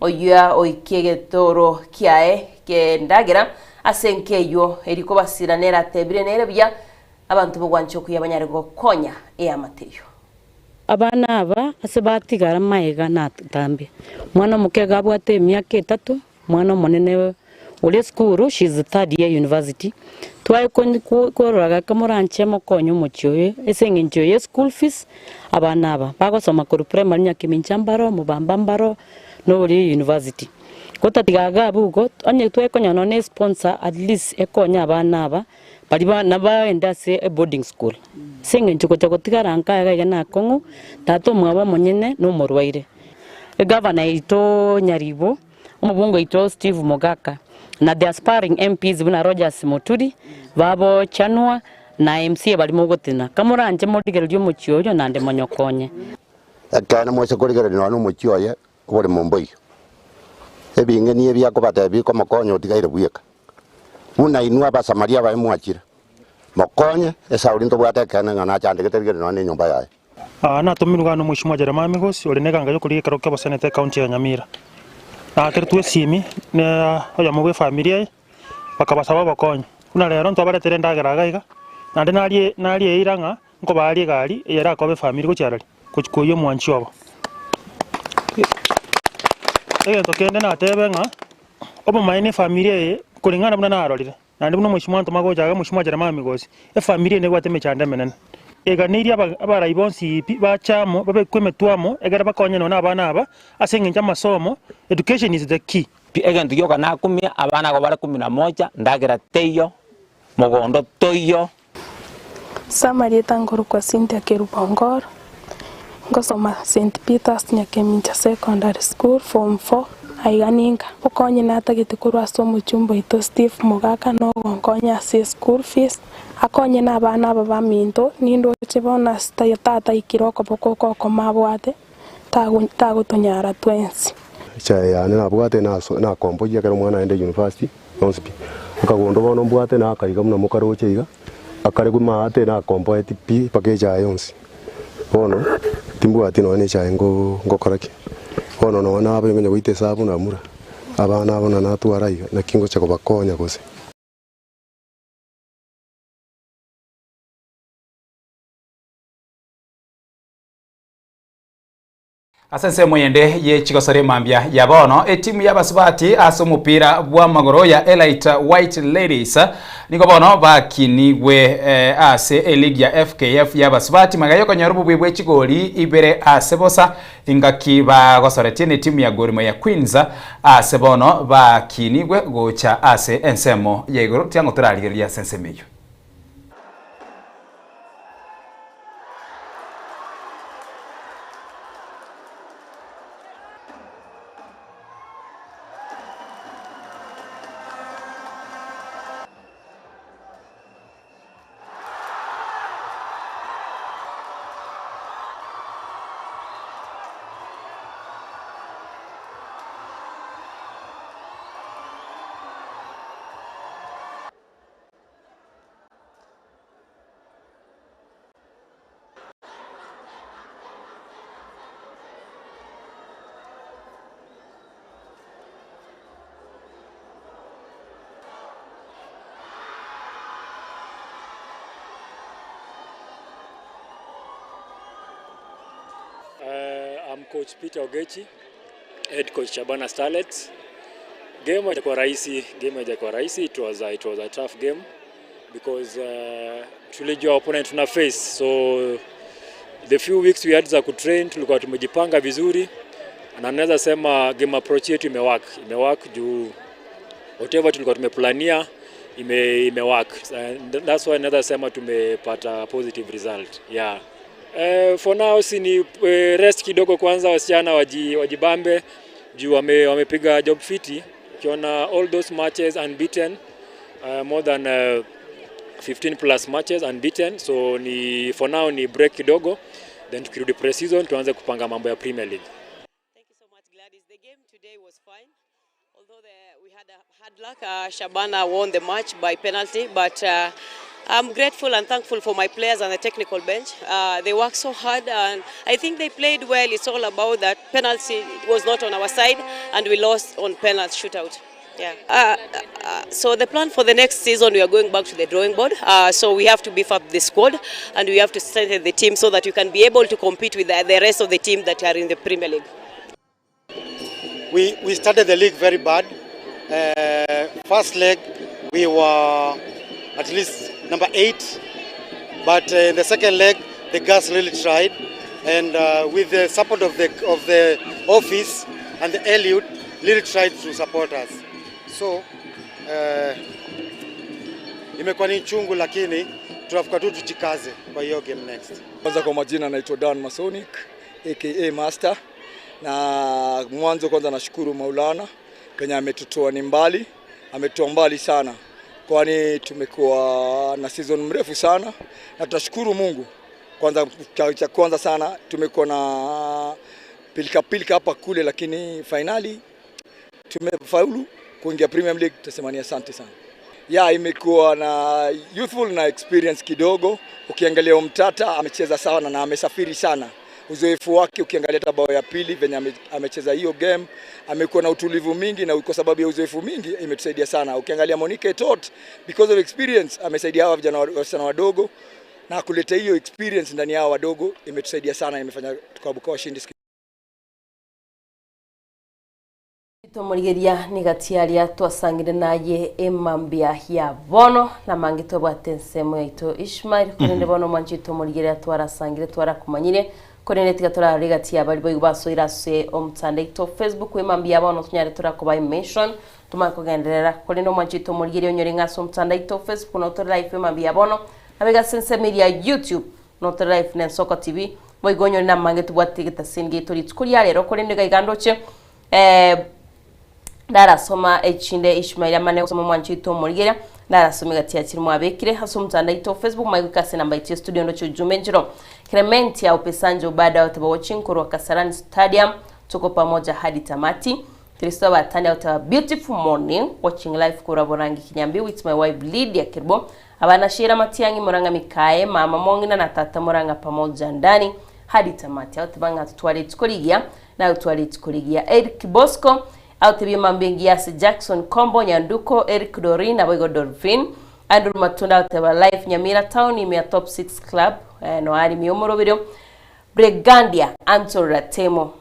Oyio oikie egetoro kiaye ki'endagera ase enka eyio, erio kobasira nere atebire nere buya, abanto b'ogwancha okuya banyare gokonya eamate eyio. Abana aba ase batigara magega natambe. Omwana omoke iga abwate emiaka etato, omwana omonene ore esukuru, she is third year university. Twaye korora gake moranche mokonye omochie oyo ase eng'encho ye school fees, abana aba bagosoma korwa primary Nyakemincha mbaro, Mobamba mbaro, na oria university. Gotatiga iga abwo igo, onye twekonyora nonya ne sponsor at least ekonye abana aba, baria ba nabaende ase eboarding school. Ase eng'encho gocha gotigara nka iga iga nakong'u, tata omwabo omonyene na omorwaire. Egavana yaito Nyaribo, omobunge oito Steve Mogaka, na the aspiring MPs buna Rogers Muturi, babo Chanua, na MCA baria mogotenena. Kamoranche morigererie omochie oyio naende monyokonye. Ekeene moise korigereria nonya nomochie oye oborimo mboiyo. Ebing'eni ebi akobatebia bikomokonya otigaire bweka. Buna inwe Abasamaria abaye mwachire, mokonye esauri ntobwate ekeene ng'a nachandegete rigereria nonya nenyomba yaye. Aa natomirwe iga nomweshimiwa Jeremiah Migosi ore neganga yokorigia ekerogo ki'oboseneta ecounty ya Nyamira. Naakeretwe esimi ne oyomo bw'efamiri eye bakabasaba obokonyi. Buna rero ntwabaretera endagera iga iga naende narie narie eira ng'a Nkobaarie egari eye erakobe efamiri gochia arari, gochia koyia omwanchi obo. Egento kende natebe ng'a, obomaene efamiri eye koreng'ana buna narorire, naende buna omweshimiwa antoma gocha iga omweshimiwa Jeremiah Migosi, efamiri eye nebwate emechando emenene. Eganeirie aba abarai bonsi pi bache amo, babekwe emetwe amo, egere bakonye nonye na abana aba, ase eng'encho amasomo, education is the key. Pi egento gioka nakumia, abana abo bare kumi na moja, ndagera teiyo, mogondo toiyo. Ase amarieta nkorokwa Cynthia Kerubo Ongoro, ngosoma St Peters Nyakemincha Secondary School form four, aiga ninka. Obokonyi natagete korwa ase omochumba oito Steve Mogaka nogonkonya ase eschool fees, akonye na abana aba baminto, nindoche bono ase tata aikire okoboko oko okomo abwate, tagotonyara twensi. Echae yane nabwate naso nakomboyia ekero omwana aende university yonsi pi. Akagondo bono mbwate nakaiga buna mokaroche iga, akare maate nakomboeti pi mpaka echae yonsi. Bono, timbwati nonya na echae ngo ngokora ki. Bono nonya nabeire nkonya goita esabu namura, abana aba buna natwara iga, naki ngocha kobakonya gose. Ase ensemo yende ye chigosori emambia ya bono, etimu y'abasubati ase omopira bw'amagoro ya Elite White Ladies nigo bono bakinigwe eh, ase eligi ya FKF y'abasubati magega y'okonyora obobui bwe chigori ibere ase bosa engaki bagosoretie netimu ya Gor Mahia Queens ase bono bakinigwe gocha ase ensemo ya igoro tiango torarigereria ase ensemo eyio. I'm coach Peter Ogechi, head coach Shabana Starlets. Game haijakuwa rahisi, game haijakuwa rahisi. It was a, it was a tough game because tulijua opponent tuna face so the few weeks we had za kutrain tulikuwa tumejipanga vizuri Na naweza sema game approach yetu imework, imework juu whatever tulikuwa tumeplania ime, imework. And that's why naweza sema tumepata positive result. Yeah. For now si ni rest kidogo kwanza, wasichana wajibambe juu wamepiga job fiti. Ukiona all those matches unbeaten, more than 15 plus matches unbeaten, so ni for now ni break kidogo, then tukirudi pre-season tuanze kupanga mambo ya Premier League. Hard luck, Shabana won the match by penalty, but I'm grateful and thankful for my players and the technical bench. They worked so hard and I think they played well. It's all about that penalty was not on our side and we lost on penalty shootout. Yeah. So the plan for the next season, we are going back to the drawing board. So we have to beef up the squad and we have to strengthen the team so that we can be able to compete with the rest of the team that are in the Premier League. We started the league very bad. First leg, we were at least number 8, but in the second leg, the girls really tried, and with the support of the office and the Eliud, really tried to support us. So, imekuwa ni chungu, lakini tunafuka tu tujikaze kwa hiyo game next. Kwanza kwa majina naitwa Dan Masonic aka Master, na mwanzo kwanza nashukuru Maulana penye ametutoa ni mbali, ametutoa mbali sana, kwani tumekuwa na season mrefu sana na tunashukuru Mungu. Kwanza cha kwanza sana tumekuwa na pilika pilika hapa kule, lakini finally tumefaulu kuingia Premier League, tutasema ni asante sana. Ya imekuwa na youthful na experience kidogo. Ukiangalia Omtata amecheza sana na amesafiri sana. Uzoefu wake ukiangalia hata bao ya pili venye amecheza hiyo game, amekuwa na utulivu mingi, na kwa sababu ya uzoefu mingi imetusaidia sana. Ukiangalia Monique Etot, because of experience amesaidia hawa vijana wasichana wadogo, na kuleta hiyo experience ndani yao wadogo imetusaidia sana, imefanya tukabuka washindi. Tomorigeria ni gatiaria twasangire naye emambia ya bono na mangi twabwate nsemo yaito Ishmael korende bono mwanchi tomorigeria twarasangire twarakumanyire korende tiga turarore gatia bari boigo basoira ase omutanda ito Facebook emambia bono tunyare turakuba mention tumakugenderera korende omwanchi tomorigeria onyore ng'ase omutanda ito Facebook no tore live emambia bono nabega sense media YouTube no tore live ne Soko TV boigo onyore na mangi tubwate getasinge tori tukuria rero korende gaigandoche ndarasoma echinde Ishmael amane kusoma mwanchi tomorigeria ndarasoma gatia chiri mwabekire haso mtanda ito Facebook maigo kasi namba iti studio ndo chujume njiro Clement ya upesanjo baada ya watching korwa Kasarani Stadium tuko pamoja hadi tamati. Kristo batani out beautiful morning watching live korwa Borangi Kinyambi with my wife Lydia Kirbo abana Shira Matiangi Muranga Mikae mama Mongina na tata Muranga pamoja ndani hadi tamati. Autibanga tutwale tukoligia na tutwale tukoligia Eric Bosco autibia mambengi yasi Jackson Kombo Nyanduko Eric Dorin aboigo Dolphin Andrew Matunda auteba live Nyamira Town imea top 6 club no ari miomoro video Bregandia Anton Ratemo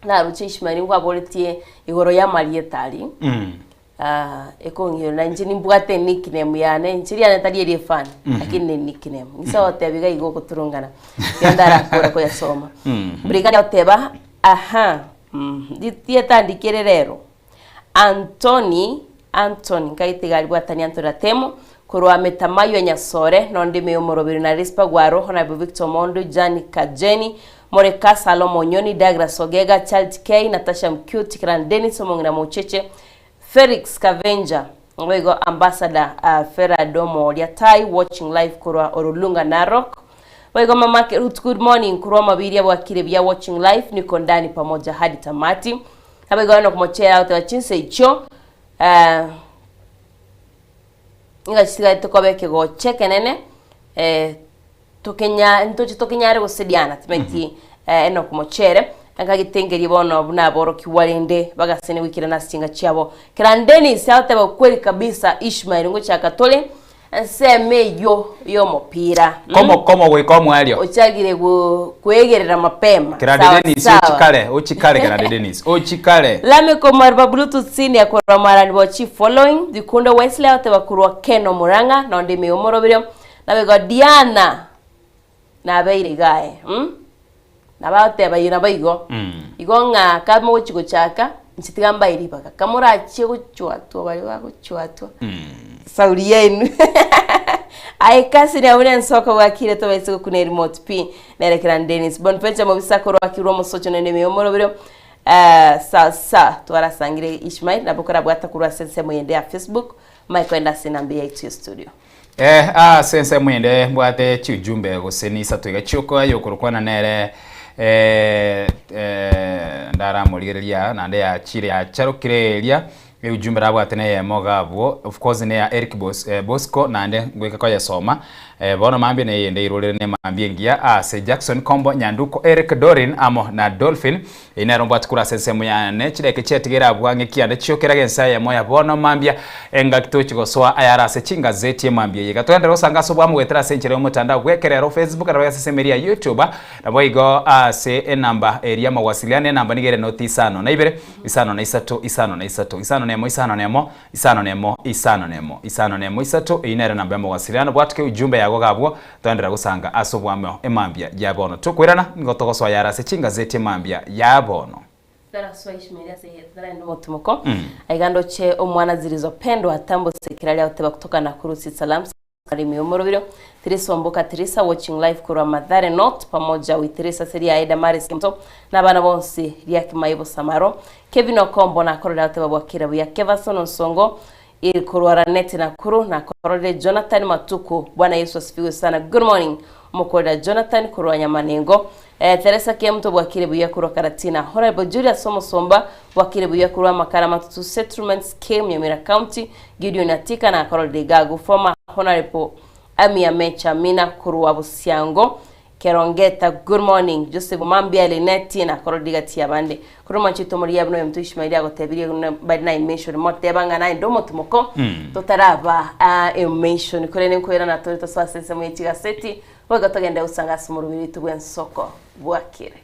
na ruche Ishmael ngwa boletie igoro ya marietali ekongiro na njini mbwate nickname yane njiri yane tali eri fan lakini ni nickname ngisawa tebiga igo kuturungana yandara kora ko yasoma Brigandia auteba aha ndietandikire rero Anthony Anthony kaitiga bwatani Anthony Ratemo korwa metamayo nyasore nondi meomorobiri na Rispa Gwaro Honorable Victor Mondo Jani Kajeni Moreka Salomo Nyoni Douglas Ogega Charles K Natasha Mcute Kiran Dennis Omongina Mocheche Felix Kavenja Ngwego Ambassador Ferradomo Liatai watching live korwa Orulunga Narok Waigo mamake Ruth good morning kurwa mabiria bwakire bya watching live niko ndani pamoja hadi tamati. Abaigo no kumochera out chinse icho ngachisiga tukobeke go chekenene tukenya ntochi tukenyare gusediana timeti eno kumochere angagitengeri bono buna boro kiwarende bagasene wikira na singa chiabo Kirandeni sauta kweli kabisa Ishmael ngocha katole nseme yo yo mopira komo komo gwika omwerio ochagire kwegerera mapema Kirande Dennis ochikale ochikale Kirande Dennis ochikale Lame komarba Bluetooth sini akorwa marani bochi following dikundo Wesley otebakurwa Keno Muranga nonde meomorobirio nabego Diana nabeire gae. Nabo agoteba eye nabo igo. Igo ng'a kamogochi gochaka, inche tiga mbae ribaga. Kamorachie gochwatwa baria bagochwatwa, sauri yaino. Aye cousin abwo nensoko bwakire tobaise gokuna erimote pi. Nere Kerani Dennis. Bonventure mobisa korwa akirwe omosocho naende ime y'omorobero. Sasa twarasangire Ishmael nabo korabwata korwa ase ensemo yende ya Facebook, Mike oende ase enamba yaito ya studio. Eh, ase ensemo ende mbwate chiujumbe gose nisato iga chioka yokorokwana nere eh, eh, ndaramorigereria naende yachire yacharokire eria eujumbe rabwate neyemo iga abwo of course neya Eric Bos, eh, Bosco naende ngoika koyesoma eh, bono mambia neyende irorere ne mambia engiya ase Jackson Kombo Nyanduko Eric Dorin amo na Dolphin Eyio nero mbwate korwa ase ensemo yane, chidakika chiatigere abwo ang'e kianda chiokeraga ense eyemo ya bono mambia, engaki tochi gosoa ayare ase chingazeti emambia eye. Iga togenderere gosanga ase obwamo goetera ase enchera y'omotandao bw'ekerero, Facebook, naboigo ase ensemo eria ya YouTube, naboigo ase enamba eria y'amawasiliano, enamba nigo ere noti isano na ibere, isano na isato, isano na isato, isano na emo, isano na emo, isano na emo, isano na emo, isano na emo isato, eyio nere enamba y'amawasiliano. Bwatoke ujumbe yago iga abwo, Toenderera gosanga ase obwamo emambia ya bono. Tokoirana, nigo togosoa yare ase chingazeti emambia ya bono. Tarasoa Ishmaeli ase taraenda omotimoko. Aiga ndoche omwana zilizopendwa tambo sekirari agoteba kutoka Nakuru City Salam Salimi omorobiro Teresa Omboka Teresa watching live korwa Mathare North pamoja with Teresa Seria Eda Maris Kemto na abana bonsi Riaki Maibo Samaro Kevin Okombo nakorera agoteba bwakire buya Kevason Onsongo Iri korwa Raneti Nakuru nakororire Jonathan Matuku Bwana Yesu asifiwe sana good morning omokorera Jonathan korwa Nyamanengo eh, Teresa Kemuto bwakire buya korwa Karatina Honorable Julius Omosomba bwakire buya korwa Amakara Matutu Settlement Scheme Nyamira County Gideon Atika nakororire Gagu former Honorable Amia Mecha Mina korwa Busiango Kerongeta good morning Joseph Omambia Lineti nakororire gati yabande Korwa mwanchete omorigia buna oyominto Ishmaeli agotebirie buna bari na emention moteba ng'a naende omotimoko totaraba ah, emention korende nkoirana tore tosoe ase ensemo ye chigaseti boigo togende gosanga ase omoroberi oito bw'ensoko bwakire.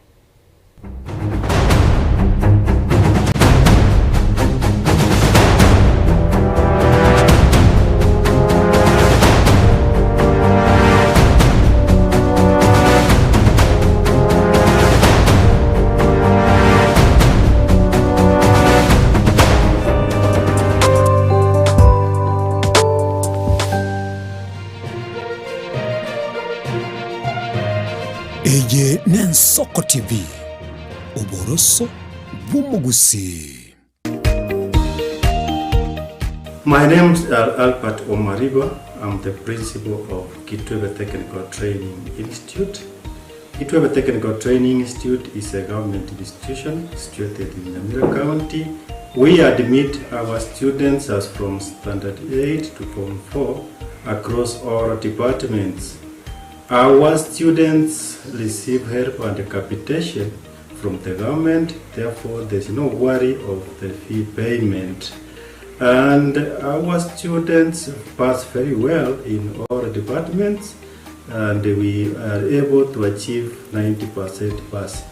Eye n'Ensoko TV, oboroso bw'omogusii. My name is Albert Omariba. I'm the principal of Kitwebe Technical Training Institute. Kitwebe Technical Training Institute is a government institution situated in Nyamira County. We admit our students as from Standard 8 to Form 4 across all departments. Our students receive help and capitation from the government, therefore there's no worry of the fee payment. And our students pass very well in all departments and we are able to achieve 90% pass.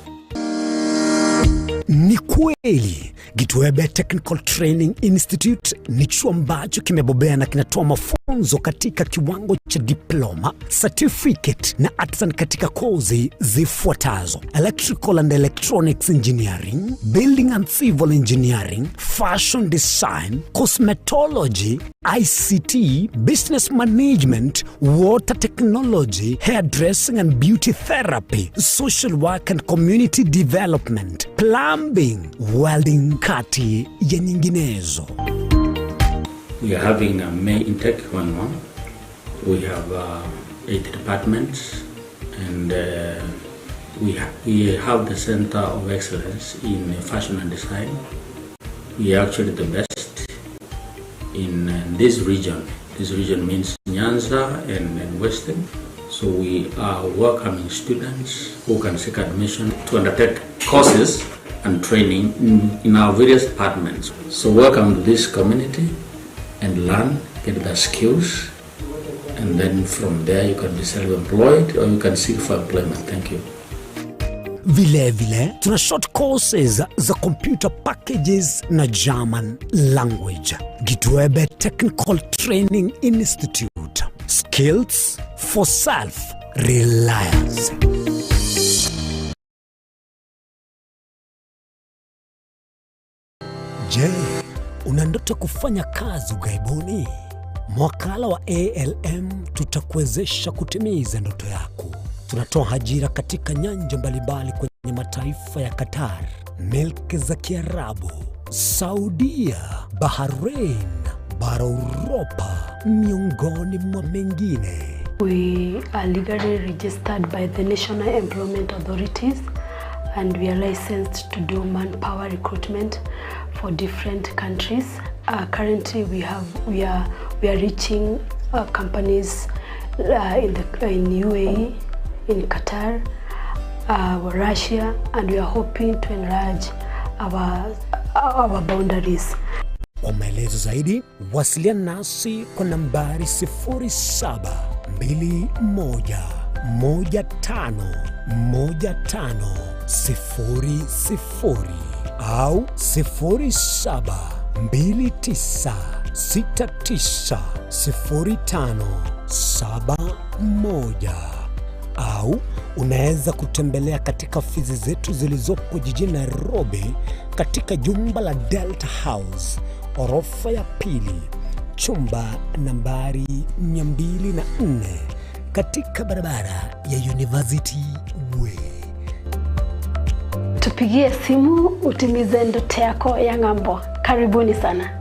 Ni kweli Gitwebe Technical Training Institute ni chuo ambacho kimebobea na kinatoa mafunzo katika kiwango cha diploma, certificate na artisan katika kozi zifuatazo: Electrical and Electronics Engineering, Building and Civil Engineering, Fashion Design, Cosmetology, ICT, Business Management, Water Technology, Hairdressing and Beauty Therapy, Social Work and Community Development, Plumbing, Welding kati ya nyinginezo. We are having a May intake going on. We have uh, eight departments and uh, we, ha we have the Center of Excellence in Fashion and Design. We are actually the best in uh, this region. This region means Nyanza and, and Western. So we are welcoming students who can seek admission to undertake courses and training in, in our various departments. So welcome to this community and learn, get the skills, and then from there you can be self-employed or you can seek for employment. Thank you. Vilevile tuna short courses za computer packages na German language. Gitwebe Technical Training Institute. Skills for self reliance. Je, una ndoto kufanya kazi ughaibuni? Mwakala wa ALM tutakuwezesha kutimiza ndoto yako. Tunatoa ajira katika nyanja mbalimbali kwenye mataifa ya Qatar, milki za Kiarabu, Saudia, Bahrain, bara Uropa, miongoni mwa mengine. We are legally registered by the National Employment Authorities and we are licensed to do manpower recruitment for different countries. Currently we have we are we are reaching companies in the in UAE, in Qatar, Russia, and we are hoping to enlarge our our boundaries. Kwa maelezo zaidi wasiliana nasi kwa nambari 0721151500 au 0729690571 au unaweza kutembelea katika ofisi zetu zilizopo jijini Nairobi katika jumba la Delta House orofa ya pili chumba nambari 204 katika barabara ya University Way. Tupigie simu utimize ndoto yako ya ng'ambo. Karibuni sana.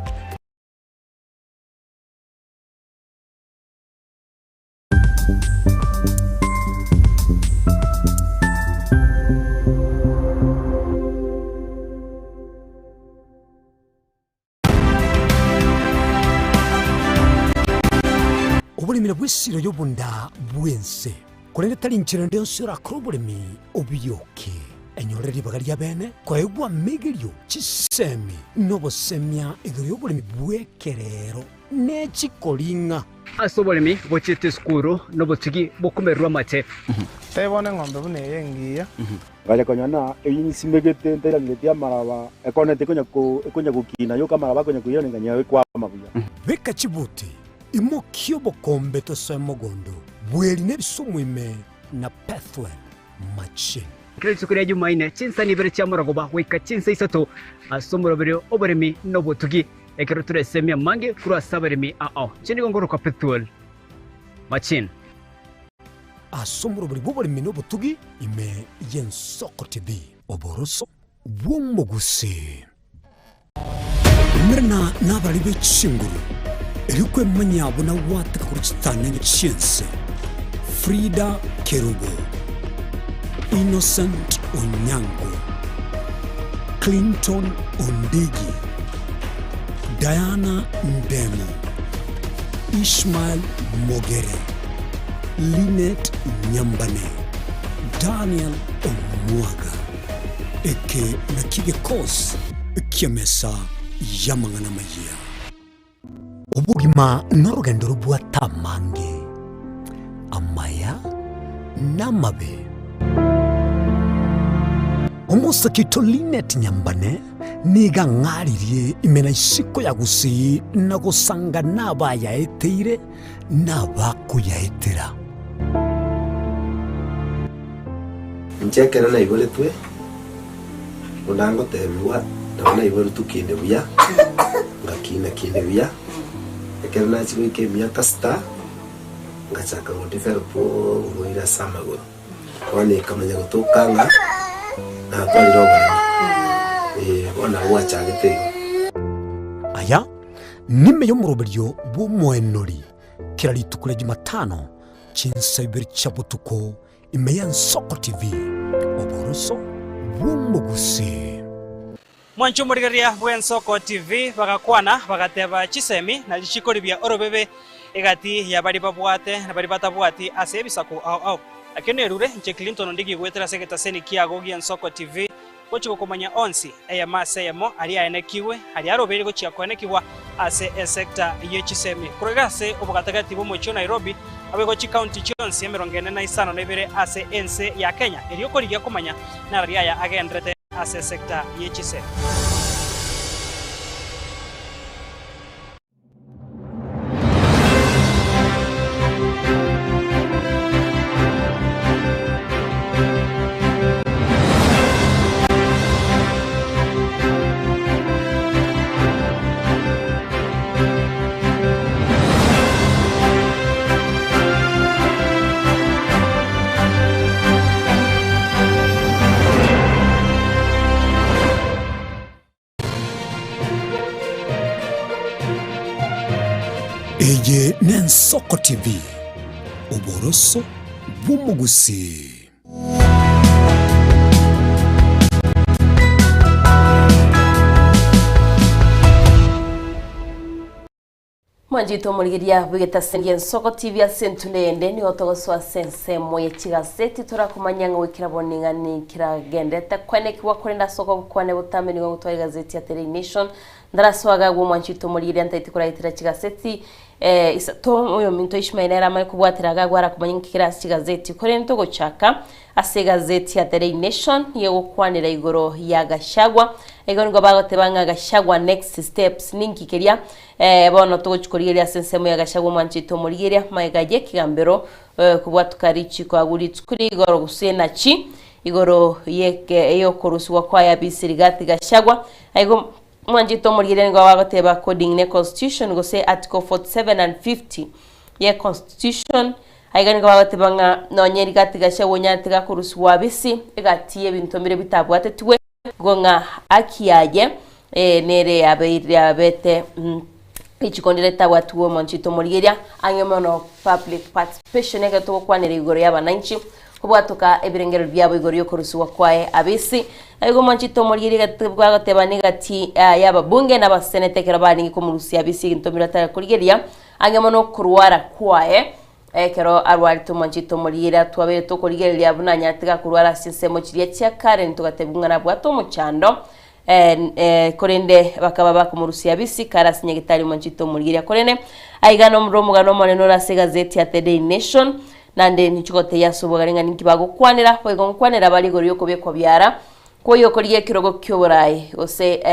Oboremi nabwo esiro y'obonda bw'ense, korende tari nchera ende yonsi orakore oboremi obioke. Enyore ribaga ria bene koegwa amegerio, chisemi, na obosemia igoro y'oboremi bw'ekerero ne chikoring'a. Ase oboremi bochiete esukuru na obotugi bokomererwa amate. Tebona eng'ombe buna eye engiya. Ngacha konya na eyinsimegete ntairangetie amaraba ekonete ekonya ko ekonya gokina yoka amaraba akonya koirana nganya ekwama buya. Beka chibuti, imokia obokombe tosoe mogondo, bweri na ebisumu ime na Pethuel Machine. Kera rituko ria Jumaine, chinsa nibere chia morogoba goika chinsa isato ase omoroberi oboremi na obotugi ekero toresemia amange korwa ase abaremi ao. Inche nigo ngoroka Pethuel Machine. Ase omoroberi bw'oboremi na obotugi ime y'Ensoko TV, oboroso bw'omogusii. Umerana nabarari be chinguru, erio kwemanyia buna gwateka korwa chitang'ani chi'ense. Frida Kerubo, Innocent Onyango, Clinton Ondigi, Diana Ndemo, Ishmael Mogere, Linet Nyambane, Daniel Omwaga. Eke nakio gekosi ki'emesa y'amang'ana amayia. Obogima norogendo robwate amange, amaya na amabe. Omosake oito Linet Nyambane nigo ang'aririe ime na isiko ya Gusii na gosanga nabayaeteire na abakoyaetera. Inche ekero naiboretwe, buna ngotebigwa, nabo naiboretwe kinde buya, ngakina kinde buya, ekero nachia goika emiaka sita, ngachaka go develop oborwaire ase amagoro. Bono ekamanya gotoka ng'a natwarire oboremo, eh, bono nabo gwachagete igo. Aya nime y'omoroberio bw'omoenori kera rituko ria Jumatano chinsa ibere chia botuko ime y'Ensoko TV, oboroso bw'omogusii. Mwanche omorigereria bw'Ensoko TV bagakwana bagateba chisemi na richiko ribia orobebe egati ya baria babwate na baria batabwati ase ebisaku ao ao. Ekio nerure inche Clinton Ondigi goetera ase egetaseni kiago gi'Ensoko TV gochia gokomanya onsi eyemo ase eyemo aria aenekigwe aria arobeire gochia koenekigwa ase esecta ye chisemi korwa iga ase obogatagati bw'omochie o Nairobi Abego chikaunti chionsi 45 ase ense ya Kenya erio korigia komanya narari aya agenderete ase esecta ye chisemi. Eye n'Ensoko TV, oboroso bw'omogusii. Mwanchete omorigeria bw'egetaseni Ensoko TV ase entundo eyende nigo togosoa ase ensemo ye chigaseti torakomanya ng'a goikera bono ing'a nikeragendete kwenekigwa korende ase okobokwane botambe nigo gotwara egazeti ya The Daily Nation ndarasoa agwo omwanchete omorigeria ntaete koraetera chigaseti eh, isato oyominto Ishmael nere amanye kobwatera agagwo arakomanya ng'aki kere ase chigazeti korende togochaka Ase egazeti ya The Daily Nation nigo egokwanera igoro ya Gachagua. Igo nigo bagoteba ng'a Gachagua next steps ninki keria eh, bono togochi korigereria ase ensemo ya Gachagua omwanchete omorigereria magega y'ekegambero eh, kobwatuka richiko agwo rituko ria igoro gose nachi igoro yeke yokorusigwa kwaye abisi Rigathi Gachagua. Igo omwanchete omorigereria nigo bagoteba according ne constitution gose article 47 and 50 ye constitution Aiga nigo bagoteba ng'a nonye rigati gachia gonyara tigakorusigwa abisi, egati y'ebinto mbire bitabwatetigwe, igo ng'a haki yaye eh, nere yabeire yabete mm, richiko ndire ritabwatigwe omonto oito omorigeria ang'e mono public participation ekero togokwanera igoro y'abananchi kobwatoka ebirengererio biabo igoro y'okorusigwa kwaye abisi. Naigo omonto oito omorigeria egati bagoteba n'egati ah, y'ababunge na abaseneta ekero barenge komorusia abisi egento mbire batare korigereria Ang'e mono okorwara kwaye, ekero arwarete omwanchete omorigereria twabeire tokorigereria buna anyarete gakorwara ase ensemo chiria chia kare ntogatebigwa ng'a nabwate omochando korende bakaba bakomorusia bisi kare ase nyagetari omwanchete omorigereria korende aiga nomoro omogano omonene ore ase egazeti ya The Daily Nation naende ninche gotebia ase obogare ng'a ninki bagokwanera boigo nkwanera bare igoro yokobekwa biara Koyokorigia ekerogo ki'oboraai, gose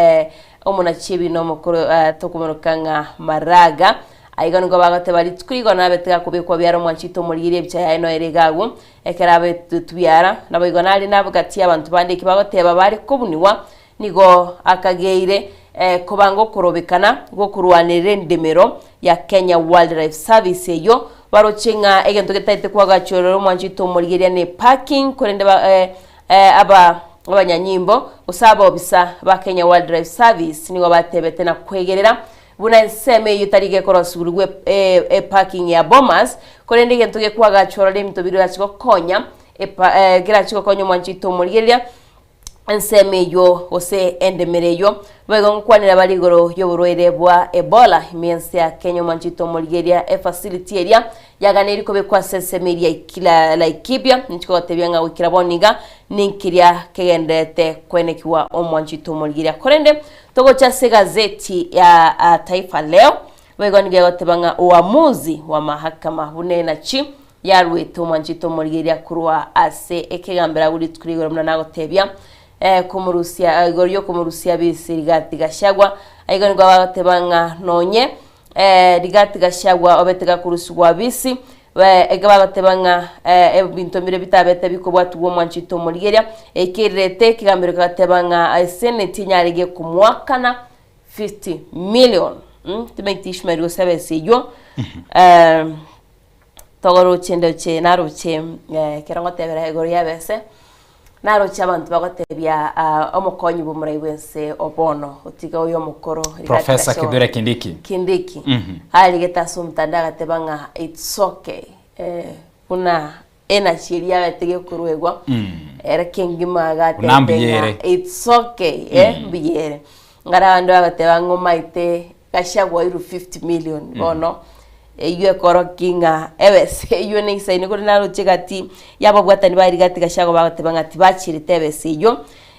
omonachi ebiina omokoro tokomoroka ng'a Maraga. Aiga nigo bagoteba rituko igo nabe tigakobekwa biara omwanchete omorigerie ebicha yaye noere iga agwo, ekero abetwe biara. Naboigo nare nabgati abanto bande eki bagoteba bare kobunigwa, nigo akageire kobanga okorobekana gw'okorwanerera endemero ya Kenya Wildlife Service eyio baroche ng'a egento getaete koagachwa omwanchete omorigeria ne parking korende ba Aba abanyanyimbo gose abobisa ba Kenya Wildlife Service nigo batebete na kwegerera buna ensemo eyio tari gekorosugurigwa eparking ya Bomas korende egento gekwagachwa ororo ebinto birachi gokonya kerachi gokonya omwanchi oito omorigereria ensemo eyio gose endemero eyio. Boigo ngokwanera bare igoro y'oborwaire bwa Ebola ime y'ense ya Kenya omwanchi oito omorigereria efacility eria Yaganeiri kobekwa ase ensemo eria ya Laikipia, ninche kogotebia ng'a goikera bono iga ninkeria kegendererete koenekigwa omwancho oito omorigereria. Korende togocha ase egazeti ya Taifa Leo, boigo nigo egoteba ng'a uamuzi wa mahakama buna enachi yaruete omwancho oito omorigereria korwa ase ekegambero agwo rituko ria igoro buna nagotebia komorusia igoro yokomorusia bisi Rigathi Gachagua. Igo nigo bagoteba ng'a nonye Rigathi Gachagua obete gakorusigwa bisi, eke bagoteba ng'a ebinto mbire bitabete bikobwatigwa omwancho oito omorigeria, ekerete ekegambero kegateba ng'a eseneti enyarege komoakana 50 million. Timanyeti Ishmael gose ebesa eywo togoroche ndoche naroche ekero ngotebera igoro y'ebese. Naroche abanto bagotebia omokonyi bw'omorai bw'ense o bono, otiga oyo omokoro Rigathi Professor Gachagua. Kithure Kindiki. Kindiki. Arigete ase omotandao agateba ng'a it's okay buna energy eria yabete gekoruegwa ere kengima Buna agatete mbuya ng'a ere. it's okay mbuya ere. Ngare abande bagateba ng'a omaete Gachagua oirwe 50 million bono eywo ekorokia ng'a ebesa eywo neisaine korende naroche gati yababwatani ba Rigathi Gachagua bagoteba ng'a tibachierete ebesa eywo,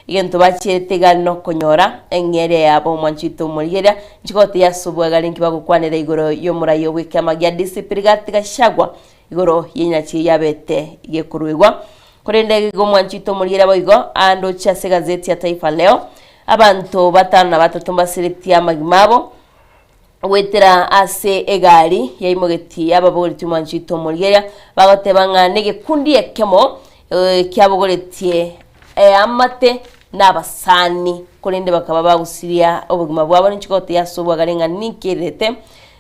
egento bachierete iga nokonyora eng'eria yabo omwanchi oito omorigereria, inche gotebia ase obwegare nki bagokwanera igoro yomorai obw'ekiama gia DCP Rigathi Gachagua igoro y'enyachi eyio yabete gekoruegwa. Korende igo omwanchi oito omorigereria boigo andoche ase egazeti ya Taifa Leo, Abanto batano na batato mbasiretie amagima abo goetera ase egari yaimogetie ababogoretie omwancho oito omorigereria, bagoteba ng'a negekundi ekemo kiabogoretie eamate na abasani, korende bakaba bagosiria obogima bwabo. Ninche gotebia ase obwagare ng'a ninki erete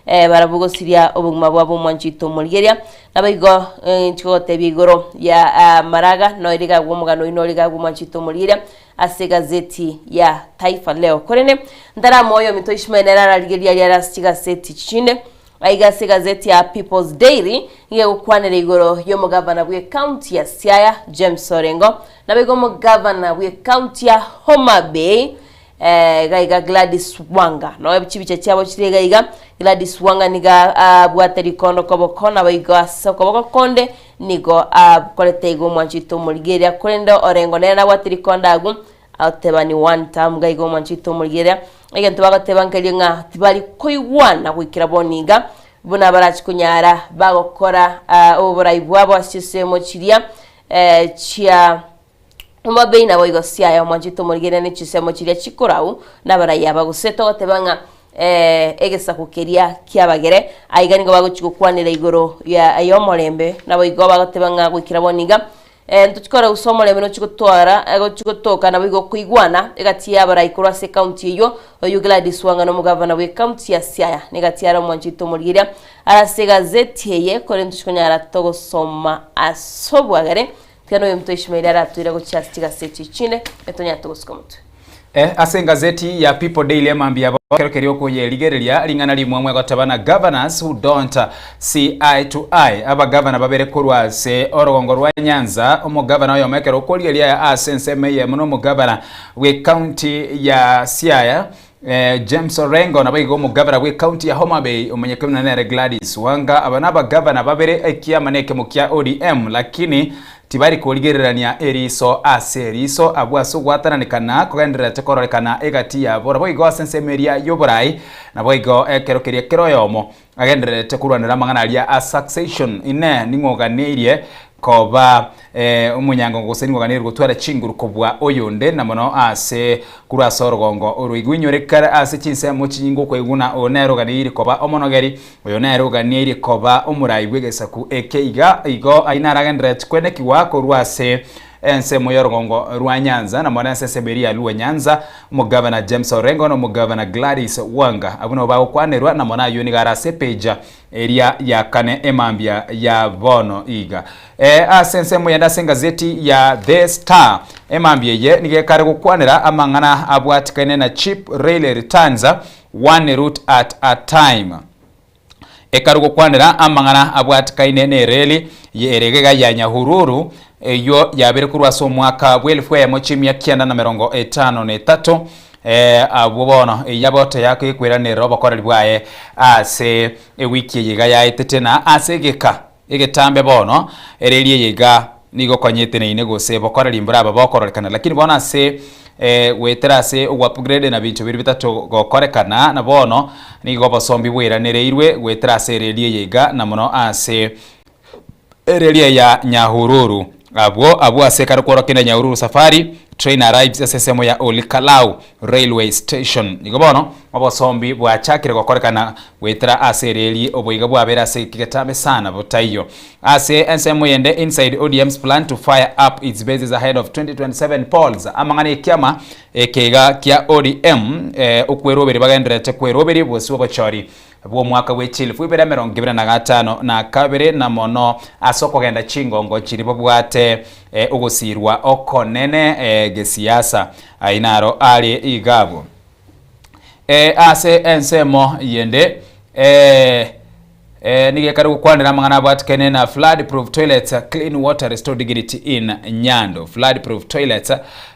barabwo gosiria obogima bwabo omwancho oito omorigereria. Naboigo inche gotebia igoro ya amaraga noyo rigagwa omogano oyio nore rigagwa omwancho oito omorigereria. Ase egazeti ya Taifa Leo. Korende ntaramoa oyominto Ishmael nere ararigererie aria are ase chigaseti chinde. Aiga ase egazeti ya People's Daily nigo egokwanera igoro y'omogavana bw'ecounty ya Siaya James Orengo naboigo omogavana bw'ecounty ya Homa Bay eh, iga iga Gladys Wanga. Noe chibicha chiabo chire iga iga Gladys Wanga nigo abwate rikondo koboko naboigo ase okoboko konde nigo akorete igo omwanchete omorigereria korende Orengo nere nabwate rikondo agwo Agoteba ni one term iga igo omwanchete omorigereria. Egento bagoteba nkeria ng'a tibari koigwana goikera bono iga, buna barachi konyara bagokora oborai bwabo ase chinsemo chiria chia Homa Bay naboigo Siaya omwanchete omorigereria ne chinsemo chiria chikorau nabarai aba gose togoteba ng'a egesaku keria kiabagere. Aiga nigo bagochi gokwanera igoro ya y'omorembe naboigo bagoteba ng'a goikera bono iga Ntochi kore gose omorembe nochi gotwara gochi gotoka naboigo okoigwana egati y'abarai korwa ase ekaunti eyio, oyio Gladys Wanga na omogavana bw'ekaunti ya Siaya. Negati yare omwanchi oito omorigeria are ase egazeti eye korende ntochi konyara togosoma ase obwagare. Tiga noyominto Ishmael aratoire gochia ase chigaseti echinde etonyare togosuka motwe. Eh, ase engazeti ya People Daily emambia yabo ekero keria okoyerigereria ring'ana rimwamwe egoteba na governors who don't see eye to eye abagavana babere korwa ase orogongo rwa Nyanza omogavana oyomo ekero okorigereria aya ase ensemo eyemo na omogavana bw'ecounty ya Siaya eh, James Orengo nabo igo omogavana bw'ecounty ya Homa Bay omonyeke buna nere Gladys Wanga aba nabagavana babere ekiama na ekemo kia ODM lakini Tibari korigererania eriso ase eriso, abwo ase ogwatananekana kogendererete kororekana egati yabo, naboigo ase ensemo eria y'oboraai, naboigo ekero keria kera oyomo agendererete korwanera amang'ana aria a succession. Inee! Ning'o oganeirie koba omonyangongo gose ning'o oganeirie gotwara chinguru kobua oyonde, na mono ase korwa ase orogongo oroigwe? Inyore kare ase chinsemo chinyinge okoigwa ng'a oyo nere oganeirie koba omonogeri, Oyo nere oganieirie koba omorai bw'egesaku eke iga igo ayio naragenderereti kwenekigwa korwa ase ensemo y'orogongo rwa Nyanza na mono ase ensemo eria ya Luo Nyanza, Omogavana James Orengo na Omogavana Gladys Wanga. Abwo nabo bagokwanerwa na mono ayio nigo are ase epeja eria ya kane emambia ya bono iga. E, ase ensemo yende ase engazeti ya The Star emambia eye nigo ekare gokwanera amang'ana abwatikaine na cheap rail returns One route at a time. Ekare gokwanera amang'ana abwatikaine n'ereli y'eregega ya Nyahururu eyio yabere korwa ase omwaka bw'elifu eyemo chimia kianda na merongo etano na etato eh, abwo bono eyabote yako ekweranerera obokoreri bwaye ase ewiki eye iga yaetete na ase egeka egetambe bono ereli eye iga nigo konyeteneine gose bokoreri mboraba bokororekana lakini bono ase eh, goetera ase ogo-upgrade na binto biria bitato gokorekana na bono nigo obosombi bwairanereirwe goetera ase ereli eye iga na mono ase ereli ya Nyahururu abwo abwo ase ekare kworokia Nyahururu safari train arrives ase ensemo ya Olikalau railway station igo bono obosombi bwachakire gokorekana goetera ase ereli oboiga bwabere ase egetambe sana botaiyo Ase ensemo eyende, Inside ODM's plan to fire up its bases ahead of 2027 polls, amang'ana ekiama ekeiga kia ODM eh, okweroberi bagendererete kweroberi bosio obochori bw'omwaka bwe chilifu ibere emerongo ibere na gatano na kabere na mono ase okogenda chingongo chiria babwate eh, ogosirwa okonene eh, gesiasa ayio naro are iga abwo eh, ase ensemo yende eh, Eh, nigo ekare gokwanera amang'ana abwatikene na flood proof toilets clean water restore dignity in Nyando flood proof toilets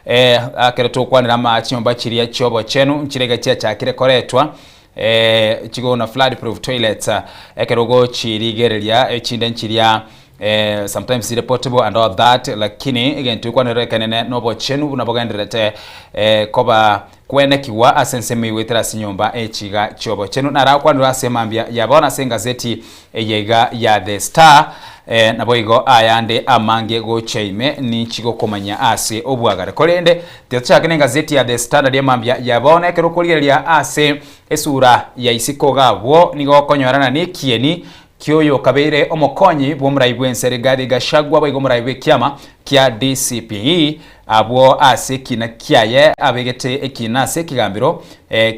eh, akere tokwanera ama chinyomba chiria chiobochenu nchire iga chiachakire koretwa eh, chigona flood proof toilets ekero ogochirigereria echinde nchiria eh, sometimes zire portable and all that lakini egento ekwanera ekenene nobochenu buna bogendererete eh, koba Kwenekigwa ase ensemo igwetera ase enyomba echiga chi'obochenu naragokwanirwe ase mambia ya bono ase engazeti eye iga ya The Star, eh, naboigo ayande amange gochia ime ninchi gokomanyia ase obwagare. Korende tiga tochake nengazeti ya The Standard emambia ya bono ekero okorigereria ase esura ya isiko iga abwo nigo okonyorana nekieni Kioyo okabeire omokonyi bw'omorai bw'ense Rigathi Gachagua boigo omorai bw'ekiama kia DCP abwo ase ekina kiaye abegete ekina ase ekegambero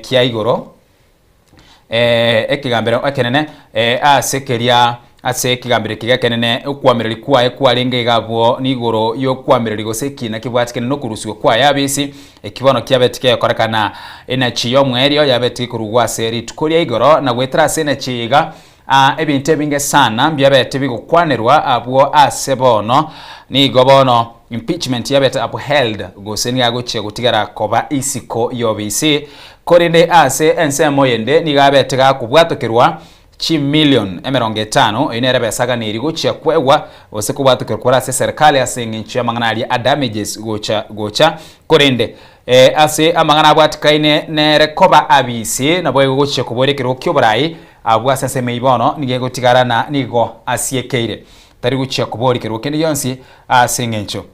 kia igoro ekegambero ekenene ase keria ase ekegambero eke ekenene okwamereri kwaye kwarenge iga abwo nigoro y'okwamereri gose ekina kebwatikane nokorusigwa kwaye abisi eki bono kiabete kegokorekana enachi y'omwerio yabete gekorugwa ase rituko ria igoro na goetera ase enachi iga. Aa ebinto ebinge sana mbiabete bigokwanerwa abwo ase bono. Nigo bono impeachment yabete upheld gose nigo agochia gotigara koba isiko y'obisi. Korende ase ensemo yende nigo abete gakobwatokerwa chimilion 50, eyio nere besa aganeirie gochia kwegwa gose kobwatokerwa kore ase eserikali ase eng'encho y'amang'ana aria a damages gocha gocha. Korende ase amang'ana abwatikaine nere koba abisi naboigo gochia koboria ekerogo ki'oborai abwo ase ensemo eyio bono nigo egotigara na nigo asiekeire. Tari gochia koboria kerogo kende gionsi ase eng'encho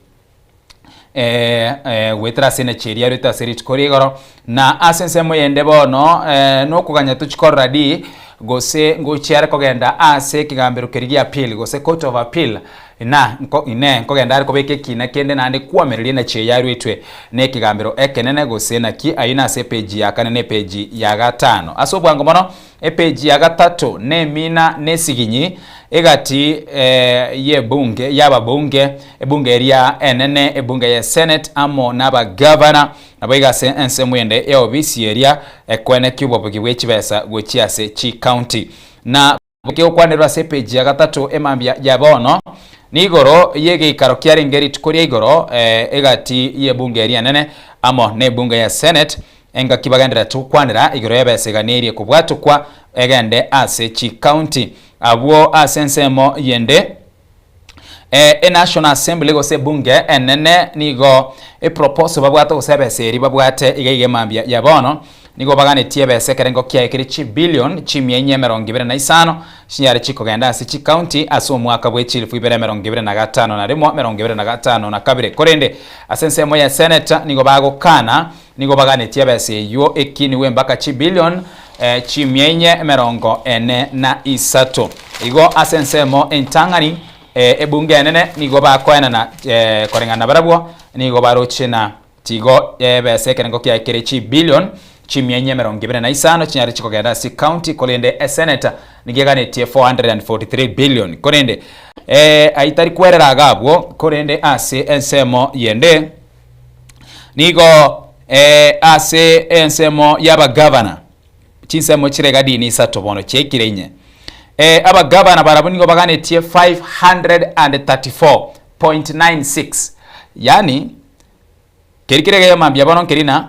goetera ase enachi eria arwete ase rituko ria igoro. Na ase ensemo eyende bono nokoganya tochie korora di gose ngochia are kogenda ase ekegambero keria gia appeal gose court of appeal na nko inee nkogenda are kobeka ekina kende naende kwamereria enachi eye arwetwe na ekegambero ekenene gose naki ayio nase epeji ya kane na epeji ya gatano. Ase obwango mono Epeji ya gatato nemina nesiginyi egati y'ebunge y'ababunge, ebunge eria enene, ebunge ye senate amo n'abagavana, naboigo ase ensemo ende y'eobisi eria ekwenekia obobugi bwe chibesa gochia ase chicounty. Na kegokwanerwa ase epeji ya gatato emambia ya bono, nigoro y'egeikaro kiarenge rituko ria igoro egati y'ebunge eria enene amo n'ebunge ya senate, Engaki bagendererete gokwanera igoro y'ebesa eganeirie kobwatokwa egende ase chicounty. Abwo ase ensemo yende, e-National Assembly gose ebunge enene nigo eproposal babwate gose ebesa eria babwate iga iga emambia ya bono, nigo baganetie ebesa ekerengo kiaye kere chibillion chimia inye 25 chinyare chikogenda ase chicounty ase omwaka bwe chilifu ibere 25 25 52. Korende ase ensemo ya Senate nigo bagokana Nigo baganetie ebesa eyio ekinigwe mpaka chibilion chimia inye 43. Igo ase ensemo entang'ani ebunge enene nigo bakoenana koreng'ana nabarabwo, nigo baroche na tigo ebesa ekerengo kiaye kere chibilion chimia inye 25 chinyare chikogenda ase county, korende eseneta nigo eganetie 443 billion. Korende ayio tari kwerera iga abwo, korende ase ensemo yende, Nigo ase ensemo y'abagavana, chinsemo chire iga dini isato bono chiaikire inye. Abagavana barabwo nigo baganetie 534.96 yaani keri kere iga mambia bono nkeri na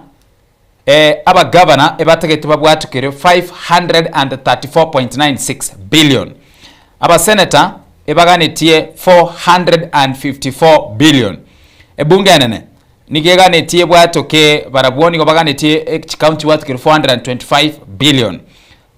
abagavana ebatagete babwatukere 534.96 billion, abaseneta ebaganetie 454 billion, ebunge enene nigo eganetie ebwatoke barabwo nigo baganetie chikaunti chibwatukere 425 billion.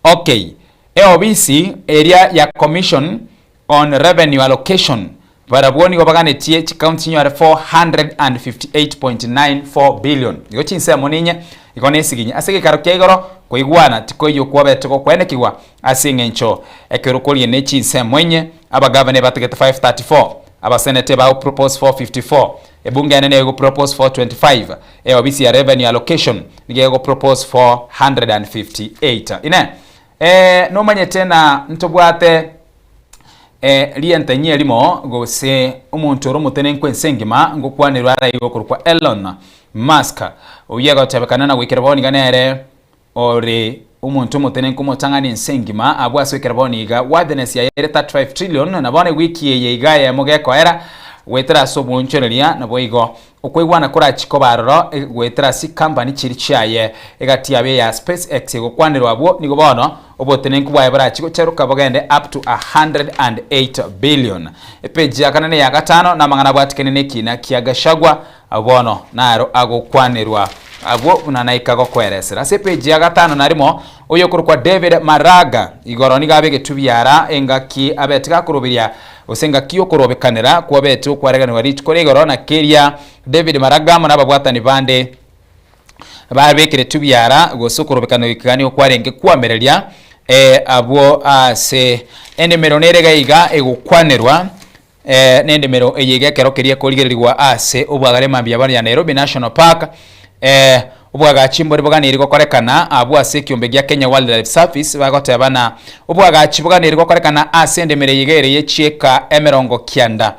Okay, eobisi eria ya Commission on Revenue Allocation barabwo nigo baganetie chikaunti chinyore 458.94 billion. Igo chinsemo ninye igo nesiginyi ase egeikaro kia igoro koigwana tikoiyo kwabete gokwenekigwa ase eng'encho ekero korie ne chinsemo inye abagavana ebatagete 534 abaseneta bagopropose 454 ebunge enene egopropose 425 eobisi ya revenue allocation nigo egopropose 458 ine eh, nomanyete na ntobwate Rientanyia erimo, gose omonto ore omotenenku ense engima, ngokwanerwe are igo okorokwa Elon Musk, oyio agotebekana na goikera bono iga nere ore omonto omotenenku omotang'ani ense engima, abwo ase goikera bono iga worthiness yaye ere 35 trillion, na bono ewiki eye iga eyemo gekoera goetera ase obwoonchoreria, naboigo Okoigwana korachie koba aroro goetera ase chikampani chiria chiaye, egati yabo eya SpaceX egokwanerwa abwo nigo bono obotenenku bwaye borachie gocharuka bogende up to 108 billion. Epeji ya kane na eya gatano namang'ana abwatikene nekina kia Gachagua abwo bono naro agokwanerwa abwo buna naika gokoeresera. Ase epeji ya gatano narimo oyokorokwa David Maraga igoro nigo abegetwe biara engaki abete gakoroberia Gose engaki y'okorobekanera kwabete okwareganigwa rituko ria igoro, na keria David Maraga amo nababwatani bande babekeretwe biara, gose okorobekanera goika nigo kwarenge kwamereria abwo ase endemero nere iga iga egokwanerwa nendemero eye iga ekero keria ekorigererigwa ase obwagare mambia ya Nairobi National Park. Obwagachi mbore boganeiri gokorekana abwo ase ekiombe gia Kenya Wildlife Service bagoteba na obwagachi boganeiri gokorekana ase endemero eye iga ere ye chieka 90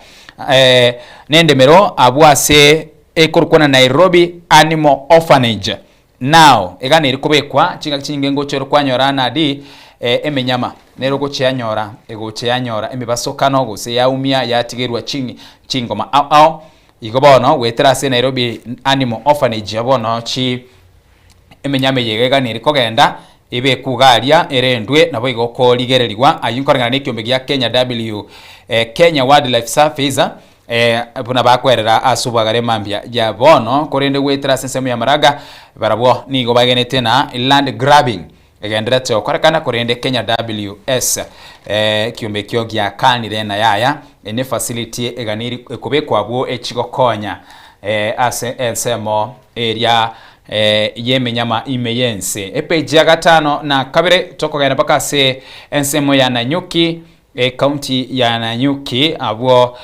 nendemero abwo ase ekorokwa na Nairobi Animal Orphanage. Now eganeri kobekwa chingaki chinyinge ngocha ore kwanyora nadi eh, emenyama nere ogochia yanyora egocha yanyora emebasokano gose yaumia yatigerwa ching chingoma ao ao. Igo bono goetera ase Nairobi Animal Orphanage bono chi emenyama eye iga eganeri kogenda ebekwe iga aria erendwe naboigo okorigererigwa ayio nkoreng'ana na ekiombe gia Kenya W Kenya Wildlife Service buna bakwerera ase obwagare mambia ya bono korende goetera ase ensemo ya Maraga barabwo nigo baegenete na land grabbing egenderete gokorekana korende Kenya WS ekiombe ekio giakanire na yaya ene facility eganiri ekobekwa abwo echigokonya ase ensemo eria y'emenyama ime y'ense. Epeji ya gatano na kabere tokogenda mpaka ase ensemo ya Nanyuki Ecounty ya Nanyuki abwo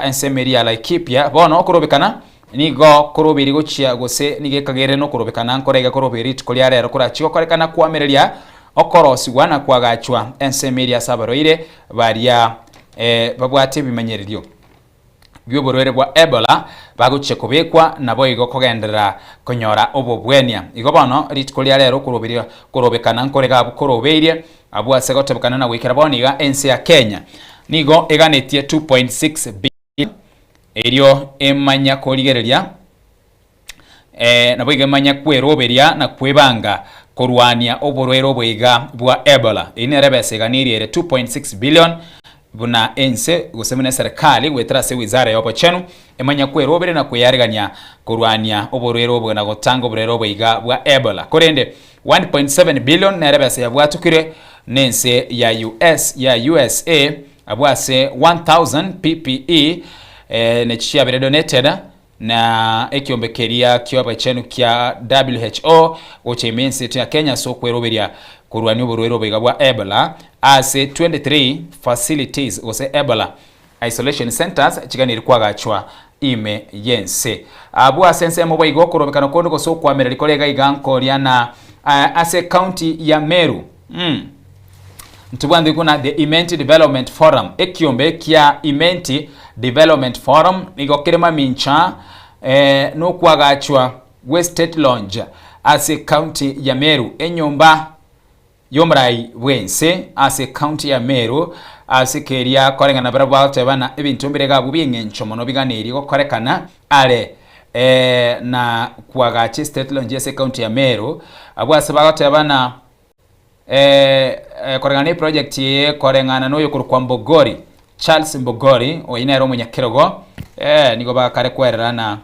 ensemo eria ya Laikipia bono okorobekana nigo koroberi gochia gose nigo ekagere nokorobekana nkore iga koroberi rituko ria rero korachie gokorekana koamereria okorosigwa na koagachwa ensemo eria ase abarwaire baria babwate ebimanyererio bi'oborwaire bwa Ebola bagochia kobekwa naboigo kogenderera konyora obobwenia. Igo bono rituko ria rero okoroberia korobekana nkore iga abwo korobeirie abwo ase gotebekana na goikera bono iga ense ya Kenya nigo eganetie 2.6 billion erio emanya korigereria naboigo emanya kweroberia na kwebanga korwania oborwaire obo iga bwa Ebola. Eyio nere ebesa eganirie ere 2.6 billion buna ense gose buna eserekari goetera ase wizara ya obochenu emanya kweroberia na kweyaregania korwania oborwaire obo na gotanga oborwaire obo iga bwa Ebola. Korende 1.7 billion nere ebesa yabwatukire nense ya US ya USA abwo ase 1000 PPE nechi chiabere donated Na ekiombe keria ki'abachenu kia WHO gocha ime y'ense yaito ya Kenya ase okweroberia korwania oborwaire oboiga bwa Ebola ase 23 facilities gose Ebola isolation centers chiganiri kwagachwa ime y'ense. Abwo ase ensemo boigo okorobekana konde gose okoamereri kore iga iga nkoria na ase county ya Meru. Mm. Ntobwanti buna the Imenti Development Forum, ekiombe kia Imenti Development Forum nigo kere mamincha eh, nokwagachwa gwe State Lounge ase county ya Meru, enyomba y'omorai bw'ense ase county ya Meru ase keria koreng'ana barabwo bagoteba na ebinto mbire iga abwo bi'eng'encho mono biganeiri gokorekana are eh, na kwagacha State Lounge ase county ya Meru abwo ase bagoteba na Koreng'ana ne project eye koreng'ana na oyokorokwa Mbogori, Charles Mbogori, oyio nere omonyakerogo, nigo bakare kwerera na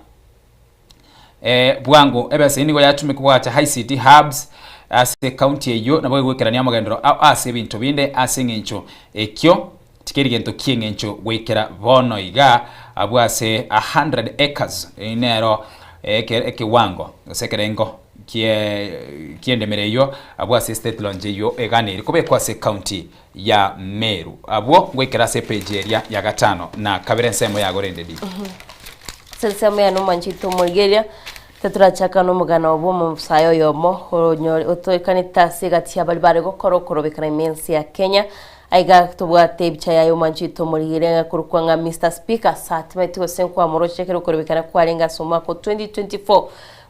bwango ebesa eyio nigo yatumekwa koagacha ICT hubs ase ecounty eyio nabo egoikerania amagenderero ao ase ebinto binde ase eng'encho ekio tikeri gento ki'eng'encho goikera bono iga abwo ase 100 acres eyio nero ekewango gose ekerengo ki'endemero eyio abwo ase estate lounge eyio eganeiri kobekwa ase ecounty ya Meru. Abwo ngoikera ase epage eria ya gatano na kabere ensemo yago rende di. Ase ensemo yane omwanchete omorigereria, titorachaka nomogano bwa omosae oyomo onyore otoekanete ase egati y'abaria bare gokora okorobekana ime ense ya Kenya. Aiga tobwate ebicha yaye omwanchete omorigereria ng'a korokwa ng'a Mister Speaker Sir timaeti gose nkwamoroche ekero okorobekana kwarenge ase omwaka o 2024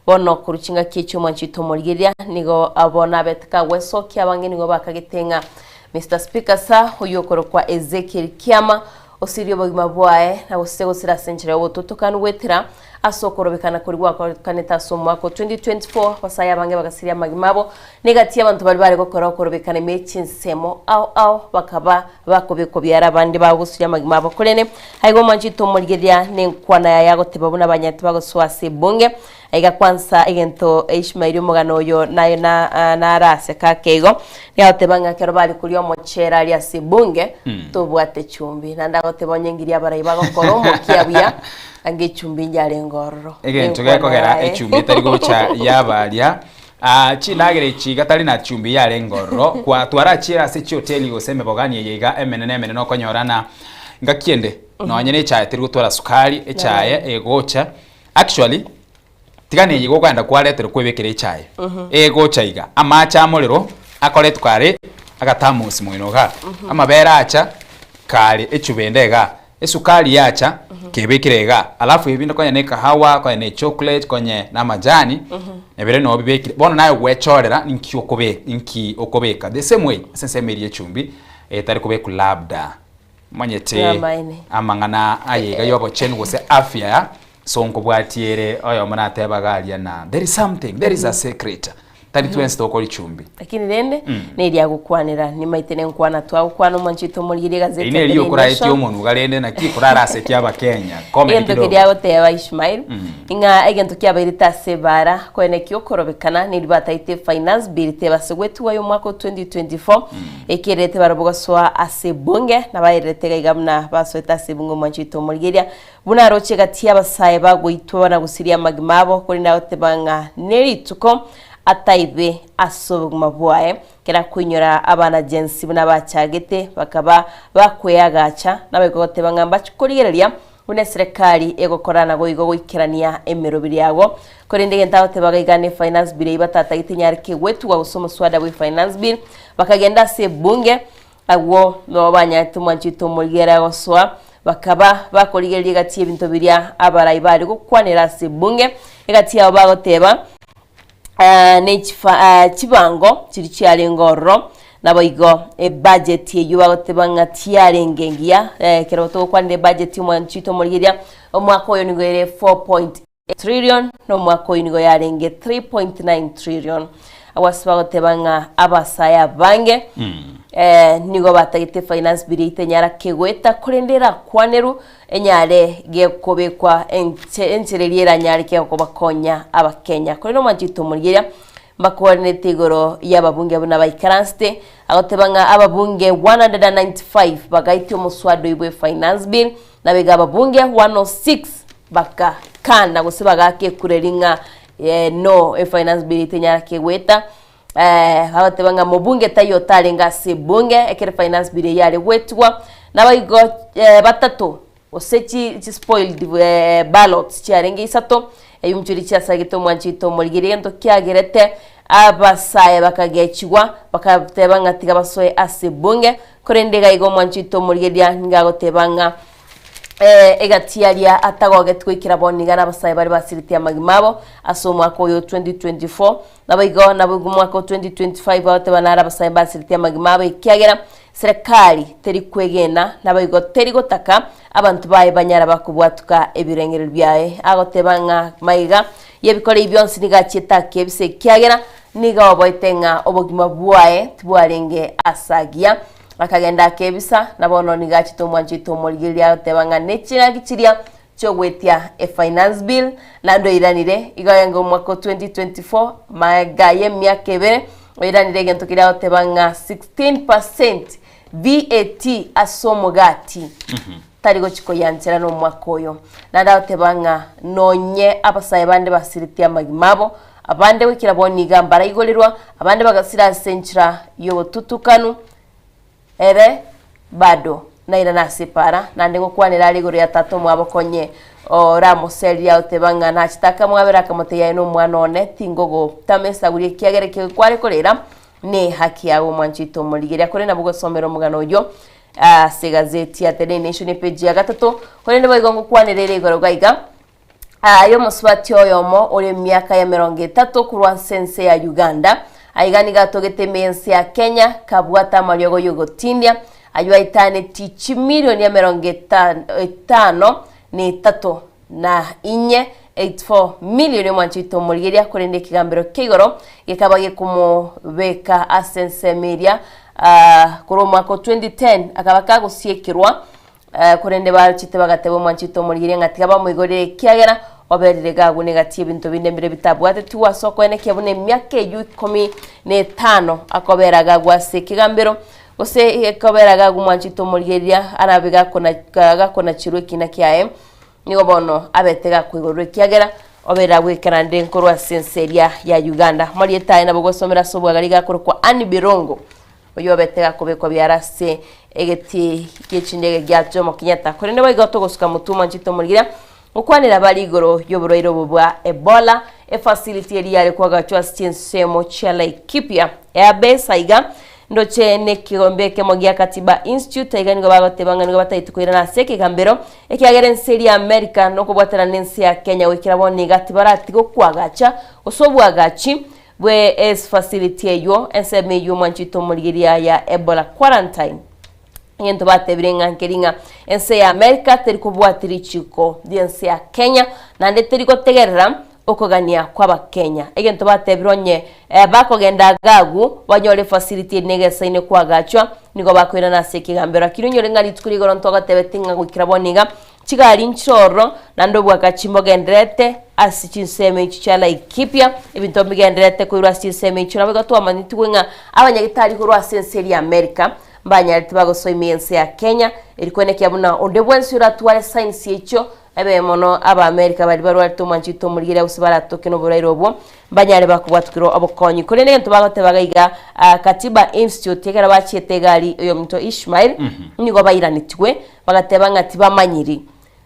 Bono korwa chingaki echio omwanchete omorigereria nigo bono abete kagwesokia abange nigo bakagete ng'a Mister Speaker Sir oyio okorokwa Ezekiel Kiama osirie obogima bwaye na gose gosira ase enchera y'obototokanu goetera ase okorobekana koria gwakorekanete ase omwaka o 2024 abasae abange bagasiria amagima abo na egati y'abanto baria bare gokora okorobekana ime chinsemo ao ao bakaba bakobekwa biara abande bagosiria amagima abo korende aiga omwanchete omorigereria nenkwana yaye agoteba buna abanyete bagosoa ase ebunge Aiga kwansa egento Ishmaeli omogano oyo naye naraseke ake igo, nigo agoteba ng'a ekero bare koria omochere aria ase ebunge, tobwate echumbi. Naende agoteba onye ngiria abarai bagokora omokia buya, ange echumbi yarenge ororo. Egento Nenkwana gekogera yaye. echumbi etari gocha yabaria ah, chindagera echi gatari na chumbi yarenge ororo kwa twarachiere ase chihoteli gose emebogani eye iga emenene emenene okonyora na ngaki ende nonye na echae teri gotwara sukari echae egocha Actually, tiga neye gokogenda kwareterwa kwebekera echae. Egocha iga, amache amorero akoretwa kare agatamosi moino igaa, amabere acha kare echuba ende igaa. Esukari yacha, kebekire igaa, alafu ebinde konye na ekahawa, konye na echocolate, konye na amajani, nabire noo bibekire. Bono naye ogwechorera ninki okobe ninki okobeka. The same way, ase ensemo eria echumbi, etari kobekwa labda omanyete Amaene. amang'ana aye iga ya obochenu gose afya, so nkobwatie ere oyomo natebaga aria na there is something, there is a secret. Tari twensi tokori chumbi. Lakini rende neria agokwanera nimaete nenkwana twagokwana omwanchete omorigerie egazeti Eri ya neri Daily okoraetie Nation. omonwa iga rende naki korara ase ki abakenya. Comedy Egento kidogo. keria agoteba Ishmael ing'a egento kiabairete ase ebara koene ki okorobekana neri bataete finance bill tebase gwetigwa y'omwaka o 2024 ekererete barobwo gosoa ase ebunge na baererete iga iga buna basoete ase ebunge omwanchete omorigeria Buna aroche gati y'abasae bagoitwa na gosiria amagima abo, korende agoteba ng'a nerituko ataibe ase obogima bwaye. Kera akoinyora abana jensi buna bachagete, bakaba bakweagacha, naboigo goteba ng'a mbache korigereria buna eserekari egokora naboigo goikerania emeroberi yago. Korende egento agoteba iga ne finance bill eyio batatagete enyare kegwetugwa gose omoswada bwe finance bill, bakagenda ase ebunge Agwo nabo banyarete omwanchete omorigera gosoa, bakaba bakorigereria egati y'ebinto biria abarai bare gokwanera ase ebunge, egati yabo bagoteba, ah, ne chifa ah, chibango chiria chiarenge ororo, naboigo ebudget eyio bagoteba ng'a tiarenge engiya, ekero togokwanera ebudget omwanchete omorigereria, omwaka oyo nigo ere 4.8 Trillion, na omwaka oyio nigo yarenge 3.9 trillion. Agwo ase bagoteba ng'a abasae abange eh, nigo batagete finance bill yaito enyara kegoeta korende erakwanerwe enyare gekobekwa enche enchera eria eranyare kegobakonya abakenya. Korende omwancho oito omorigereria mbakwanete igoro y'ababunge buna baikaransete agoteba ng'a ababunge 195 bagaitia omoswada oyio bwe finance bill Nabaiga ababunge 106 bagakana gose bagaaka ekureri ng'a eh, no efinance bill tenyara kegweta eh, bagoteba ng'a mobunge taiyo otarenge ase ebunge ekero finance bill eyio yare gwetigwa nabaigo eh, batato gose chi chi spoiled eh, ballots chiarenge isato eyio nchiria chiasagete omwanchi oito omorigereria egento kiagerete abasae bakagechigwa bakateba ng'a tiga basoe ase ebunge Korende iga iga omwancho oito omorigereria nigo agoteba ng'a egati aria atagogetwe goikera bono iga nabasae baria basiretie amagima abo ase omwaka oyo o 2024. Naboigo naboigo omwaka o 2025 bagoteba naro abasae mbasiretie amagima abo ekiagera serikali teri kwegena naboigo teri gotaka abanto baye banyara bakobwatuka ebirengererio biaye. Agoteba ng'a maiga yebikora ebi bionsi nigo achiete akebisa ekiagera Nigo oboete ng'a obogima bwaye tibwarenge ase agiya. Akagenda akebisa, na bono nigo achete omwancho oito omorigereria agoteba ng'a neching'aki chiria chi'ogoetia efinance bill, naende oiranire, igo aye omwaka o 2024, magega y'emiaka ebere, oiranire egento keria agoteba ng'a 16 percent VAT ase omogati. Tari gochia koyanchera nomwaka oyo. Naende agoteba ng'a nonye abasae bande basiretie amagima abo, abande goikera bono iga mbaraigorerwa, abande bagasira ase enchera y'obotutukanu, ere bado nairane ase epaara, naende ngokwanera are igoro ya tata omwabo konye oramosererie agoteba ng'a nachete akamwabera akamotebia aye nomwana one, tingogotama esaguri ekiagera ekio kware korera nehaki yago omwancho oito omorigereria. Korende nabo ogosomera omogano oyio Ase egazeti ya The Daily Nation epeji ya gatato, korende boigo ngokwanera ere igoro iga iga, y'omosubati oyomo ore emiaka ya emerongo etato korwa ase ense ya Uganda. Aiga nigo atogete ime y'ense ya Kenya, kabwate amariogo y'ogotindia, ayio aetanetie chimilioni emerongo etano na etato na inye, 84 million, omwancho oito omorigeria, korende ekegambero kia igoro gekaba gekomobeka ase ensemo eria korwa omwaka o 2010 akaba kagosiekerwa korende bachete bagateba omwancho oito omorigeria ng'a tiga bamoigorere ekiagera oberire iga agwo negati y'ebinto binde mbire bitabwatetigwe ase okoenekia buna emiaka eyio ikomi na etano akobera iga agwo ase ekegambero gose ekobera iga agwo omwancho oito omorigereria arabe gakona gakonacherwa ekina kiaye. Nigo bono abete gakoigorerwa ekiagera obeire agwekerande nkorwa ase ense eria ya Uganda. Amarieta aye nabo ogosomera ase obwagare iga akorokwa Anne Birongo, oyio obete gakobekwa biara ase egetii gie chindege gia Jomo Kenyatta. Korende boigo togosuka motwe omwanchete tomorigereria gokwanera bare igoro y'oborwaire obo bwa Ebola, efacility eria yare koagachwa ase chinsemo chia Laikipia Airbase aiga. Ndoche nekegombe ekemo gia Katiba Institute aiga nigo bagoteba ng'a nigo batagete koirana ase ekegambero ekiagera ense eria America nokobwatana nense ya Kenya goikera bono iga tibaratiga okoagacha gose obwagachi bwe facility eywo ensemo eywo mwanchete omorigeria ya Ebola quarantine. Egento batebire ng'a nkeri ng'a ense ya America teri kobwati richiko ri'ense ya Kenya naende teri gotegerera okogania kw'Abakenya. Egento batebire onye bakogenda iga agwo banyore efacility eri negesaine koagachwa nigo bakoirana ase ekegambero. Lakini onyore ng'a rituko rigoro ntogotebeti ng'a goikera bono iga chigari nchire ororo naende obwagachi mbogendererete ase chinsemo echi chia Laikipia ebinto mbigendererete koirwa ase chinsemo echio. Nabo igo twamanyetiwe ng'a abanyagitari korwa ase ense eria America mbanyarete bagosoa ime y'ense ya Kenya eri koenekia buna onde bwensi oratware signs echio Ebe mono Abaamerika baria barwarete omwanchete omorigereria gose baratoke noborwaire obwo, mbanyare bakobwatukirwa obokonyi. Korende egento bagotebaga iga, Katiba Institute ekero bachiete egari oyominto Ishmael, nigo bairanetigwe, bagateba ng'a tibamanyiri.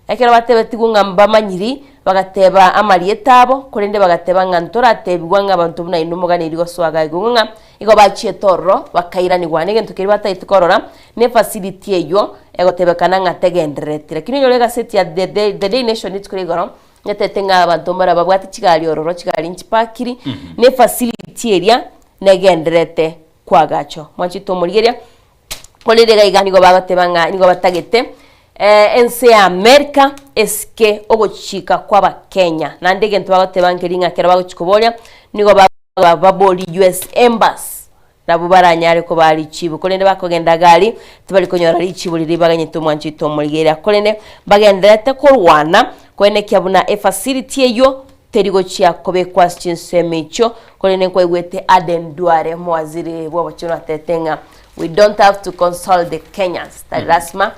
Ekero batebetigwe ng'a mbamanyiri, bagateba amarieta abo, korende bagateba ng'a ntoratebigwa ng'a abanto buna inwe moganeiri gosoa iga igo ng'a igo bachiete ororo bakairanigwa. Negento keria batagete korora, ne facility eywo egotebekana ng'a tegenderereti. Lakini onyore egaseti ya The The The Daily Nation rituko ria igoro, netebete ng'a abanto mbare babwate chigari ororo, chigari nchipakiri, ne facility eria negendererete koagachwa. Mwanchete omorigereria, korende iga iga nigo bagoteba ng'a nigo batagete ense ya America esike ogochika kwa abakenya. Naende egento bagoteba nkeri ng'a ekero bagochi koboria, nigo ba babori US Embassy. Nabwo baranyare kobaa richibu, korende bakogenda gari, tibari konyora richibu riria baganyete omwancho oito omorigereria. Korende mbagendererete korwana, koenekia buna efacility eyio teri gochia kobekwa ase chinsemo echio, korende nkwaigwete Aden Duale omowaziri bw'obochenu atete ng'a we don't have to consult the Kenyans, tari lasima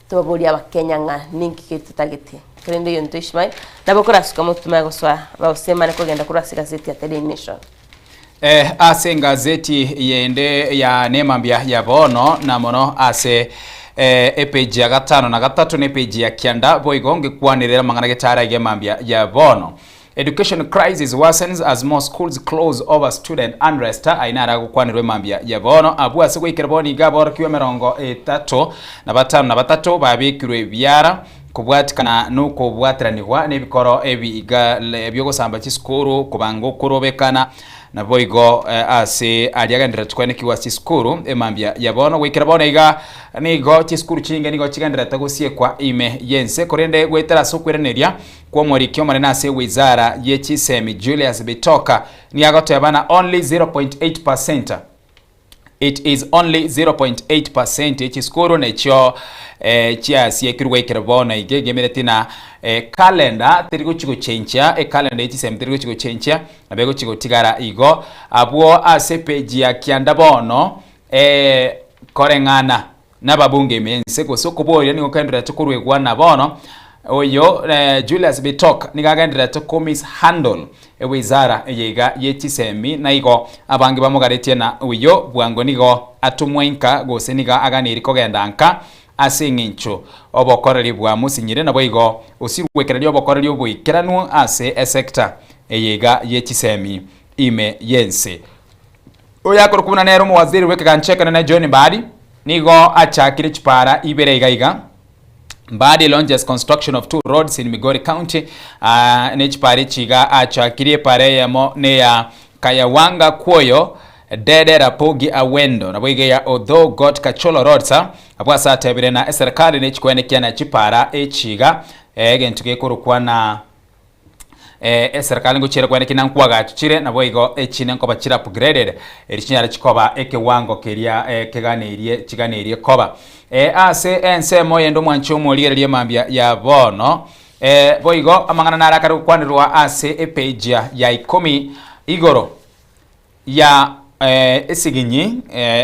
tobaborie abakenya ng'a ninki ki totagete. Korende eyio Ishmael, nabo korasuka motwe tomanye gosoa bagosemane kogenda korwa ase egazeti ya The Daily Nation. Eh, ase engazeti yende ya nemambia ya bono na mono ase eh, epeji ya gatano na gatato na epeji ya kianda boigo ngekwanere amang'ana getara iga emambia ya bono. Education crisis worsens as more schools close over student unrest aye naro agokwanerwa emambia ya bono abwo ase goikera bono iga aborokigwa emerongo etato na batano na batato babekirwe biara Kobwatikana nokobwateranigwa nebikoro ebiga bi'ogosamba chisukuru, kobanga okorobekana, naboigo ase aria agendererete koenekigwa ase chisukuru emambia ya bono. Goikera bono iga nigo chisukuru chinge nigo chigendererete gosiekwa ime y'ense, korende goetera ase okweraneria kw'omoriki omonene ase wizara ye chisemi Julius Bitoka nigo agoteba na only 0.8 percent It is only 0.8 percent ye chisukuru nechio eh, chiasiekirwe goikera bono iga egemereti na eh, calendar teri gochi gochenchia ecalendar ye chisemi teri gochi gochenchia nabo egochi gotigara igo abwo ase page ya kianda bono eh, koreng'ana Nababunge ime y'ense, gose okoboria nigo kogendererete koruegwa na bono oyo Julius Bitok nigo agendererete ko mishandle ewizara eye iga ye chisemi na igo abange bamogaretie na oyo bwango nigo atomwa inka gose nigo aganiri kogenda nka ase eng'encho obokoreri bwamosinyire naboigo osirwekereria obokoreri oboikeranu ase esector eye iga ye chisemi ime y'ense. Oyo akorokwa buna nere omowaziri bw'ekegancha ekenene John Mbadi nigo achakire chipara ibere iga iga. Mbadi launches construction of two roads in Migori County. Ah, ne chipara echi iga achakirie epara eyemo neya Kayawanga Kwoyo Dede Rapogi Awendo nabo iga eya Odho Got Kacholo Roads abwo ase atebire na eserekari nechikwenekia na chipara echi iga egento gekorokwa na Eserekari ngochiere kwene kina nkwagachu chire, naboigo echine nkoba chire upgraded, eri chinyare chikoba ekewango keria keganeirie chiganeirie koba. Ase ensemo eyende omwanchi omorigereria mambia ya bono, boigo amang'ana nare akare gokwanerwa ase epage ya ikomi igoro ya esiginyi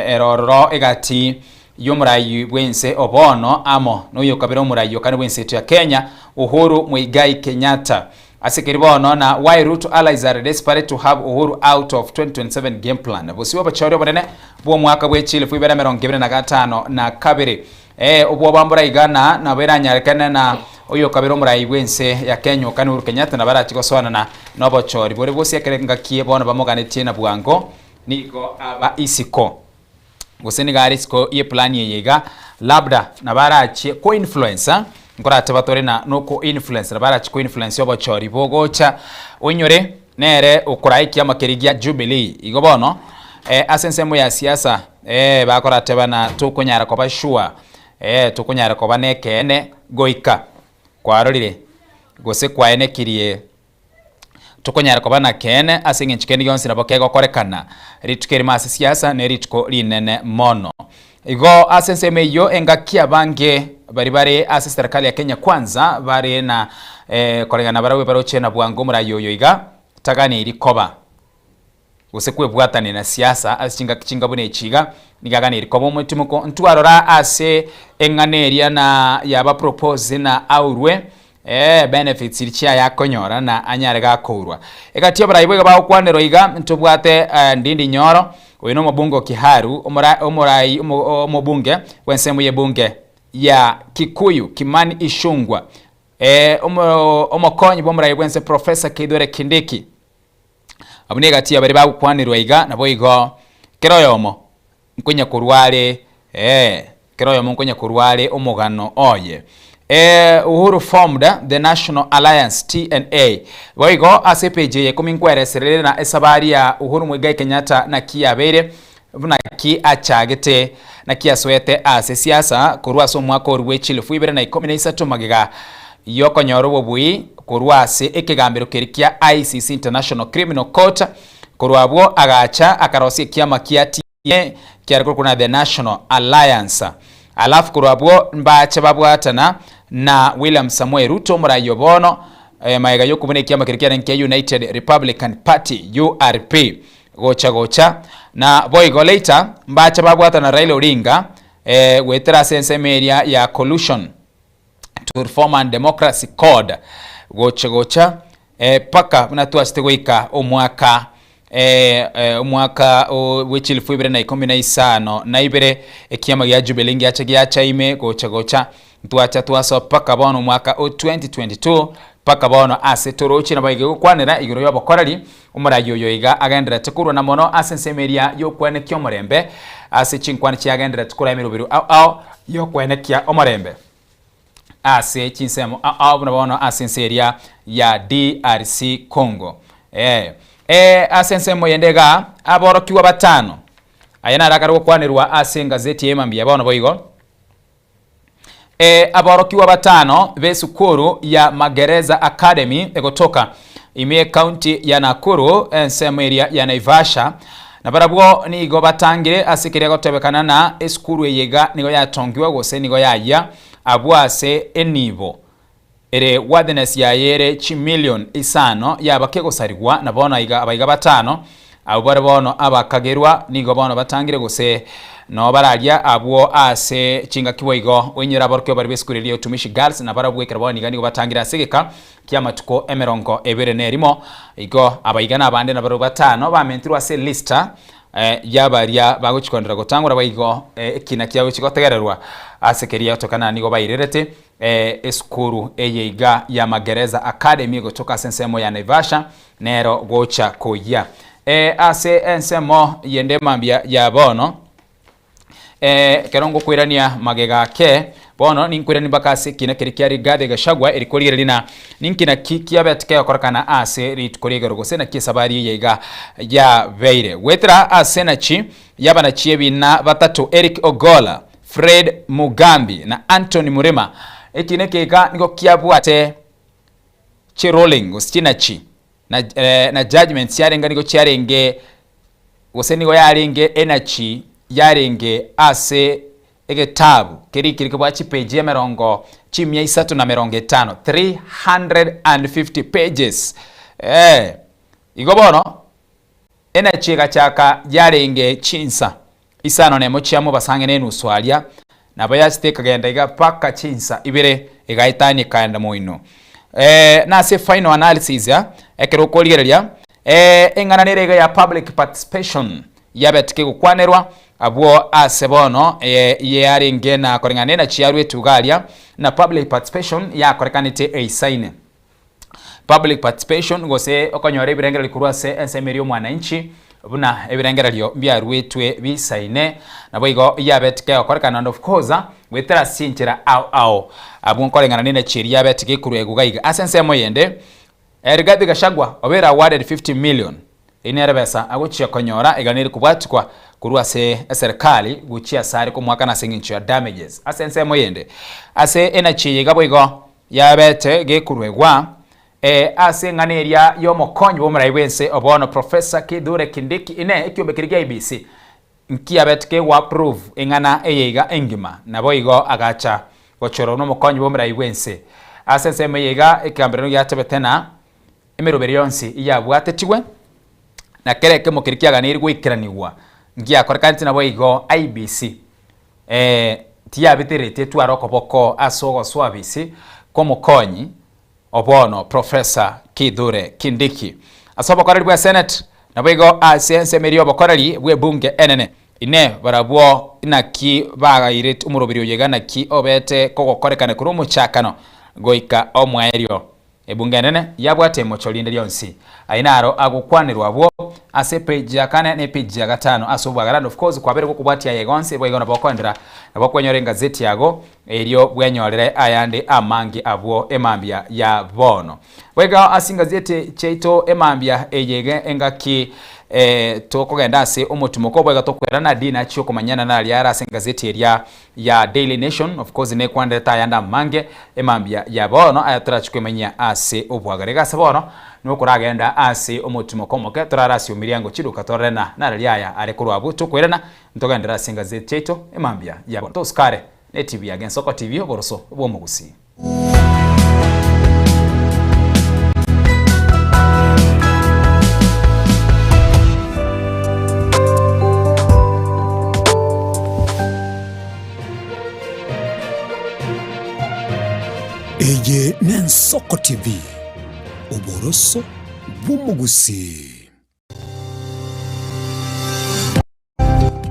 erororo egati y'omoraai bw'ense o bono amo noyokabere omoraai o kane bw'ense eto ya Kenya Uhuru Muigai Kenyatta. Ase keri bono na why Ruto allies are desperate to have Uhuru out of 2027 game plan. Bosio obochori obonene bw'omwaka bwe chilifu ibere emerongo ebere na gatano na kabere. Obwoba mbora iga na nabo eranyarekane na oyokabere omoraai bw'ense ya Kenya o kane Uhuru Kenyatta nabo arache gosoanana nobochori bore bosiekere ngaki bono bamoganetie na bwango nigo aba isiko. Gose nigo are isiko y'eplani eye iga, labda nabo arachie ko-influence, nkorateba tore na noko-influence, nabo arachie ko-influence obochori bogocha, oinyore nere okoraa ekiama keria gia Jubilee. Igo bono, ase ensemo ya siasa, bakorateba na tokonyara koba sure, tokonyara koba na ekeene goika kwarorire gose kwaenekirie Tokonyara koba na keene ase engencho kende gionsi nabo kegokorekana. Rituko erimo ase siasa ne rituko rinene mono. Igo ase ensemo eyio engaki abange baria bare ase serikali ya Kenya Kwanza bare na koreng'ana barabwo baroche na bwango omorai oyo iga taganeiri koba gose kwebwatania na siasa ase chingaki chinga buna echi iga nigo aganeiri koba omotimoko. Ntwarora ase eng'ana eria na yaba propose na aurwe Ee, benefits chiria chiaye akonyora na anyare gakourwa. Egati y'abarai boigo bagokwanerwa iga, ntobwate Ndindi Nyoro, oyo na omobunge o Kiharu, omora omorai omo omobunge bw'ensemo y'ebunge ya Kikuyu Kimani Ichung'wa, omo omokonyi bw'omorai bw'ense Professor Kithure Kindiki. Abwo negati ya baria bagokwanerwa iga, naboigo kera oyomo nkonya korwa are, ee, kera oyomo nkonya korwa are omogano oye. Ee, Uhuru formed the National Alliance, TNA. Boigo ase epeji eye ikomi nkwereserere na esabari ya Uhuru Muigai Kenyatta naki yabeire, buna ki achagete, naki asoete ase siasa korwa ase omwaka orwo bwe chilifu ibere na ikomi na isato magega yokonyora obobui korwa ase ekegambero keria kia ICC International Criminal Court. Korwa abwo agacha akarosia ekiama kia TNA kiare korokwa na The National Alliance. Alafu korwa abwo mbache babwatana na William Samoei Ruto omorai o bono magega yokobuna ekiama keria kiarenge kia United Republican Party, URP, gocha gocha. Na boigo later mbache babwatana na Raila Odinga goetera ase ensemo eria ya Coalition to Reform and Democracy, CORD, gocha gocha mpaka buna twachete goika omwaka omwaka bwe chilifu ibere na ikomi na isano na ibere, ekiama gia Jubilee ngiacha giacha ime gocha gocha ntwacha twasoa mpaka bono omwaka o 2022 mpaka bono ase toroche nabo iga egokwanera igoro y'obokoreri omorai oyo iga agendererete korwana mono ase ensemo eria y'okwenekia omorembe ase chinkwana chiagendererete koraa emeroberi ao ao y'okwenekia omorembe ase chinsemo ao ao buna bono ase ense eria ya DRC Congo. Eh, eh, ase ensemo yende iga aborokigwa batano aya naro akare gokwanerwa ase engazeti ya Emambia bono boigo. Eh, aborokigwa batano b'esukuru ya Magereza Academy egotoka ime y'ekaunti ya Nakuru ensemo eria ya Naivasha nabarabwo nigo batangire ase keria gotebekana na esukuru eye iga nigo yatongiwe gose nigo yayia abwo ase enibo ere worthiness yaye ere chimilion isano yaba kegosarigwa na bono aiga abaiga batano abwo bare bono abakagerwa nigo bono batangire gose noo bararia abwo ase chingaki boigo oinyore aborokigwa baria b'esukuru eria ya Utumishi Girls nabarabwo ekero bono iga nigo batangire ase egeka ki'amatuko emerongo ebere na erimo igo abaiga na abande nabarabwo batano bamentirwe ase elista y'abaria bagochikondera gotangora boigo ekina kiabo chigotegererwa ase keria gotokana nigo bairerete Esukuru eye iga ya Magereza Academy egotoka ase ensemo ya Naivasha nero gocha koyia. Ase ensemo yende mambia ya bono ekero ngokoirania magega ake bono ninkoiranie mpaka ase ekina keria kia Rigathi Gachagua eri korigereria na ninki naki kiabete kegokorekana ase rituko ria igoro gose naki esabari eye iga yabeire. Goetera ase nachi yabanachi ebina batato Eric Ogolla Fred Mugambi na Anthony Murima. Eki nekeka nigo kiabwate chiruling gose chinachi na na judgments chiarenge nigo chiarenge gose nigo yarenge enachi yarenge ase egetabu kerikire kebwate chipeji emerongo chimia isato na merongo etano, 350 pages. Eh, igo bono Enachi egachaka yarenge chinsa isano nemo chia mobasang'e na enusu aria, nabo yachete ekagenda iga mpaka chinsa ibere egaetania ekaenda moino. Nase final analysis ekero okorigereria eng'ana nere iga ya public participation yabete kegokwanerwa abwo ase bono yarenge na koreng'ana na enachi yarwetwe iga aria na public participation yakorekanete eisaine. Public participation, gose okonyora ebirengererio korwa ase ensemo eria omwananchi. Buna ebirengererio mbiaruetwe bisaine, naboigo yabete kegokorekana and of course goetera ase enchera ao ao. Abwo nkoreng'ana nenachi eria yabete gekorwa iga iga. Ase ensemo eyende, Rigathi Gachagua obeire awarded 50 million, eyio nere besa agochia konyora iga nere kobwatikwa korwa ase eserikali gochia ase are komoakana ase eng'encho ya damages. Ase ensemo eyende, ase enachi eye iga boigo yabete gekorwegwa Ee, ase eng'ana eria y'omokonyi bw'omorai bw'ense o bono Professor Kithure Kindiki, Inee, ekiombe keria gia IEBC nkiabete kegwa approve eng'ana eye iga engima? Naboigo agacha gochorwa buna omokonyi bw'omorai bw'ense. Ase ensemo eye iga ekegamberero giatebete na emeroberi yonsi iyabwatetigwe na kera ekemo keria kiaganeiri goikeranigwa ngiakorekanete naboigo IEBC ee tiyabeteretie etware okoboko ase ogosoa abisi kw'omokonyi O bono Professor Kithure Kindiki ase obokoreri bwa Senate naboigo ase ensemo eria y'obokoreri bw'ebunge enene. Inee barabwo inaki bagairete omoroberi oyo iga naki obete kogokorekana korwa omochakano goika omoerio? Ebunge enene yabwate imocho rinde rionsi. Ayio naro agokwanerwa abwo ase epage ya kane na epage ya gatano ase obwagare and of course kwabere gokobwatia aya iga onsi boigo nabo okoendera nabo okwenyora engazeti yago Erio bwenyorere ayande amange abwo emambia ya bono. Boigo ase ingazeti chiaito emambia eye iga engaki eh, tokogenda ase omotimoko boigo tokwerana dina chiokomanyana naria are ase engazeti eria ya Daily Nation of course nekwanderete ayande amange emambia ya bono aya torachi kwemanyia ase obwagare. Iga ase bono nokoragenda ase omotimoko omoke torare ase omiriango chiduka tororena nararia aya are korwa abwo tokwerana ntogenderere ase engazeti chiaito emambia ya bono. Tosikare. Netibi ya Gensoko TV oboroso bw'omogusii. Eye n'Ensoko TV, oboroso bw'omogusii.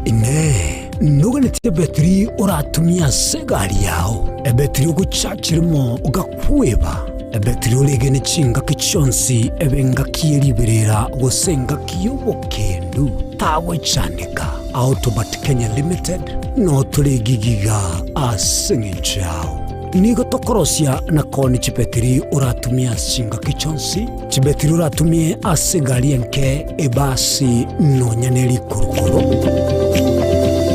Inee! Noganetie ebetiri oratumie ase egari yao, ebetiri ogochachirimo ogakweba, ebetiri oregene chingaki chionsi ebe engaki ye riberera gose engaki y'obokendu? Tagwechandeka. Autobat Kenya Limited notore egigiga ase eng'encho yao. Nigo tokorosia na koonia chibetiri oratumie ase chingaki chionsi, chibetiri oratumie ase egari enke, ebasi, nonya ne rikurukuru.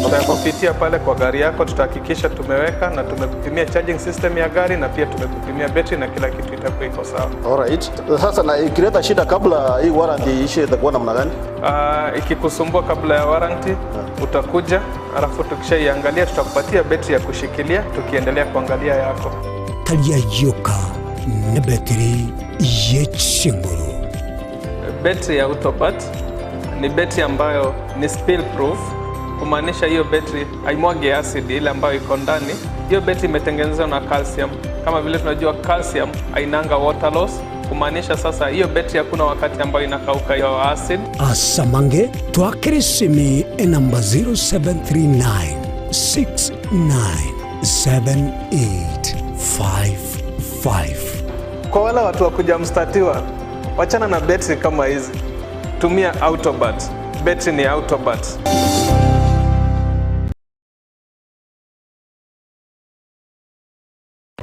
Tutakupitia pale kwa gari yako, tutahakikisha tumeweka na tumekupimia charging system ya gari na pia tumekupimia betri na kila kitu itakuwa iko sawa. Alright. Sasa na ikileta shida kabla hii warranty iishe itakuwa namna gani? Uh, ikikusumbua kabla ya warranty utakuja, alafu tukishaiangalia tutakupatia betri ya kushikilia tukiendelea kuangalia yako. Tari ayioka nebetiri ye chinguru. Betri ya Autobat ni betri ambayo ni spill proof, kumaanisha hiyo betri haimwagi acid ile ambayo iko ndani. Hiyo betri imetengenezwa na calcium. Kama vile tunajua calcium hainanga water loss, kumaanisha sasa hiyo betri hakuna wakati ambayo inakauka hiyo acid. Asamange twakere esimi enamba 0739 697855. Kwa wale watu wa kuja mstatiwa, wachana na betri kama hizi, tumia Autobat. Betri ni Autobat.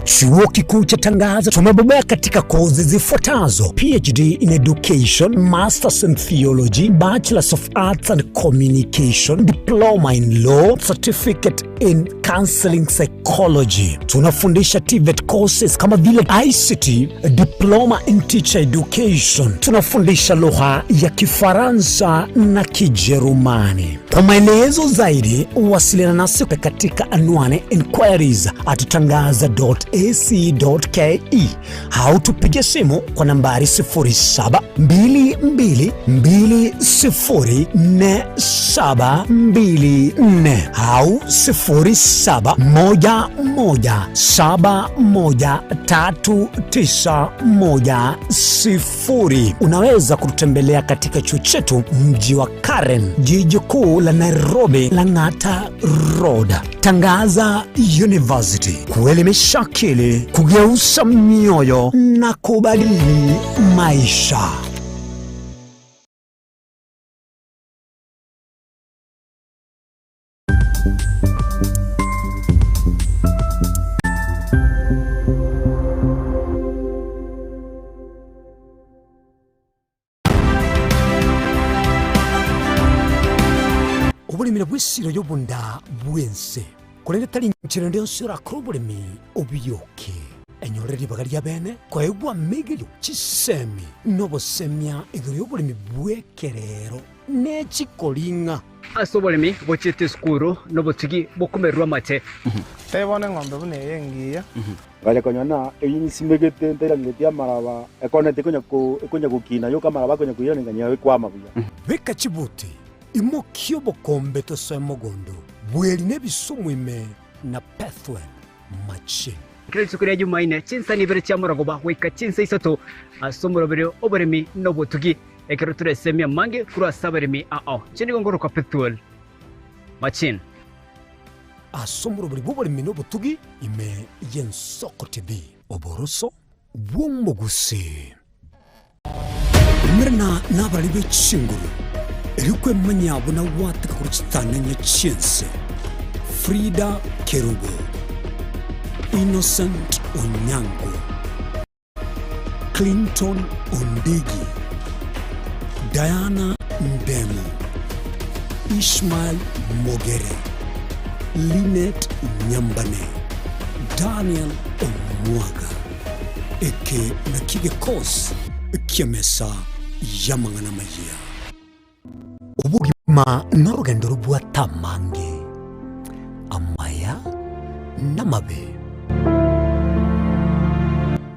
Chuo Kikuu cha Tangaza tumebobea katika kozi zifuatazo: PhD in Education, Masters in Theology, Bachelors of Arts and Communication, Diploma in Law, Certificate in Counseling Psychology. Tunafundisha TVET courses kama vile ICT, Diploma in Teacher Education. Tunafundisha lugha ya Kifaransa na Kijerumani. Kwa maelezo zaidi wasiliana nasi katika anwani inquiries at tangaza.ac.ke au tupige simu kwa nambari 0722204724 au 0711713910. Unaweza kututembelea katika chuo chetu mji wa Karen, jiji kuu la Nairobi, Lang'ata Road. Tangaza University, kuelimisha akili, kugeuza mioyo na kubadili maisha. nabwo esiro y'obonda bw'ense, korende tari nchera ende yonsi orakore oboremi obiyoke. Enyore ribaga ria bene koegwa amegerio, chisemi, na obosemia igoro y'oboremi bw'ekerero ne chikoring'a. Ase oboremi bochiete esukuru nobotugi bokomererwa amate. Tebia bono eng'ombe buna eye engiya. Ngacha konyora ng'a eyio nsimegete ntairangeretie amaraba, ekoneti ekonya ko ekonya gokina yoka amaraba akonya koirana nkanyora ekwama buya. Beka chibuti, imokia obokombe tosoe mogondo, bweri na ebisumu ime na Pethuel machine. Kera rituko ria Jumaine, chinsa ibere chia morogoba goika chinsa isato, ase omoroberi oboremi na obotugi, ekero toresemie amange korwa ase abaremi ao. Inche nigo nkorokwa Pethuel Machine. Ase omoroberi bw'oboremi na obotugi ime y'Ensoko TV. Oboroso bw'omogusii. Umerana nabarari be chinguru, erio kwemanyia buna gwateka korwa chitang'anya chi'ense. Frida Kerubo, Innocent Onyango, Clinton Ondigi, Diana Ndemo, Ishmael Mogere, Linet Nyambane, Daniel Omwaga. Eke nakio gekosi ki'emesa y'amang'ana amayia. Obogima norogendo robwate amange, amaya namabe.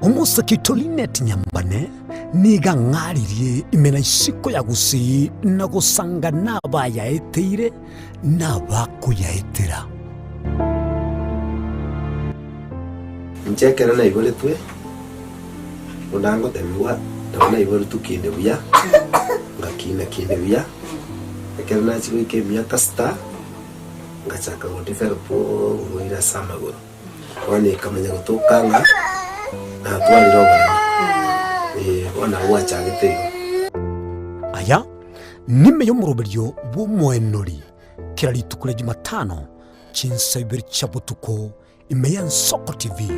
Omosake oito Linet Nyambane nigo ang'aririe ime na isiko ya Gusii na gosanga nabayaeteire nabakoyaetera. Inche ekero naiboretwe, buna ngotebigwa, nabo naiboretwe kinde buya, ngakina kinde buya, ekero nachia goika emiaka sita, ngachaka go develop oborwaire ase amagoro. Bono ekamanya gotoka ng'a natwarire oboremo, eh, bono nabo gwachagete igo. Aya nime y'omoroberio bw'omoenori kera rituko ria Jumatano chinsa ibere chia botuko Ime y'Ensoko TV,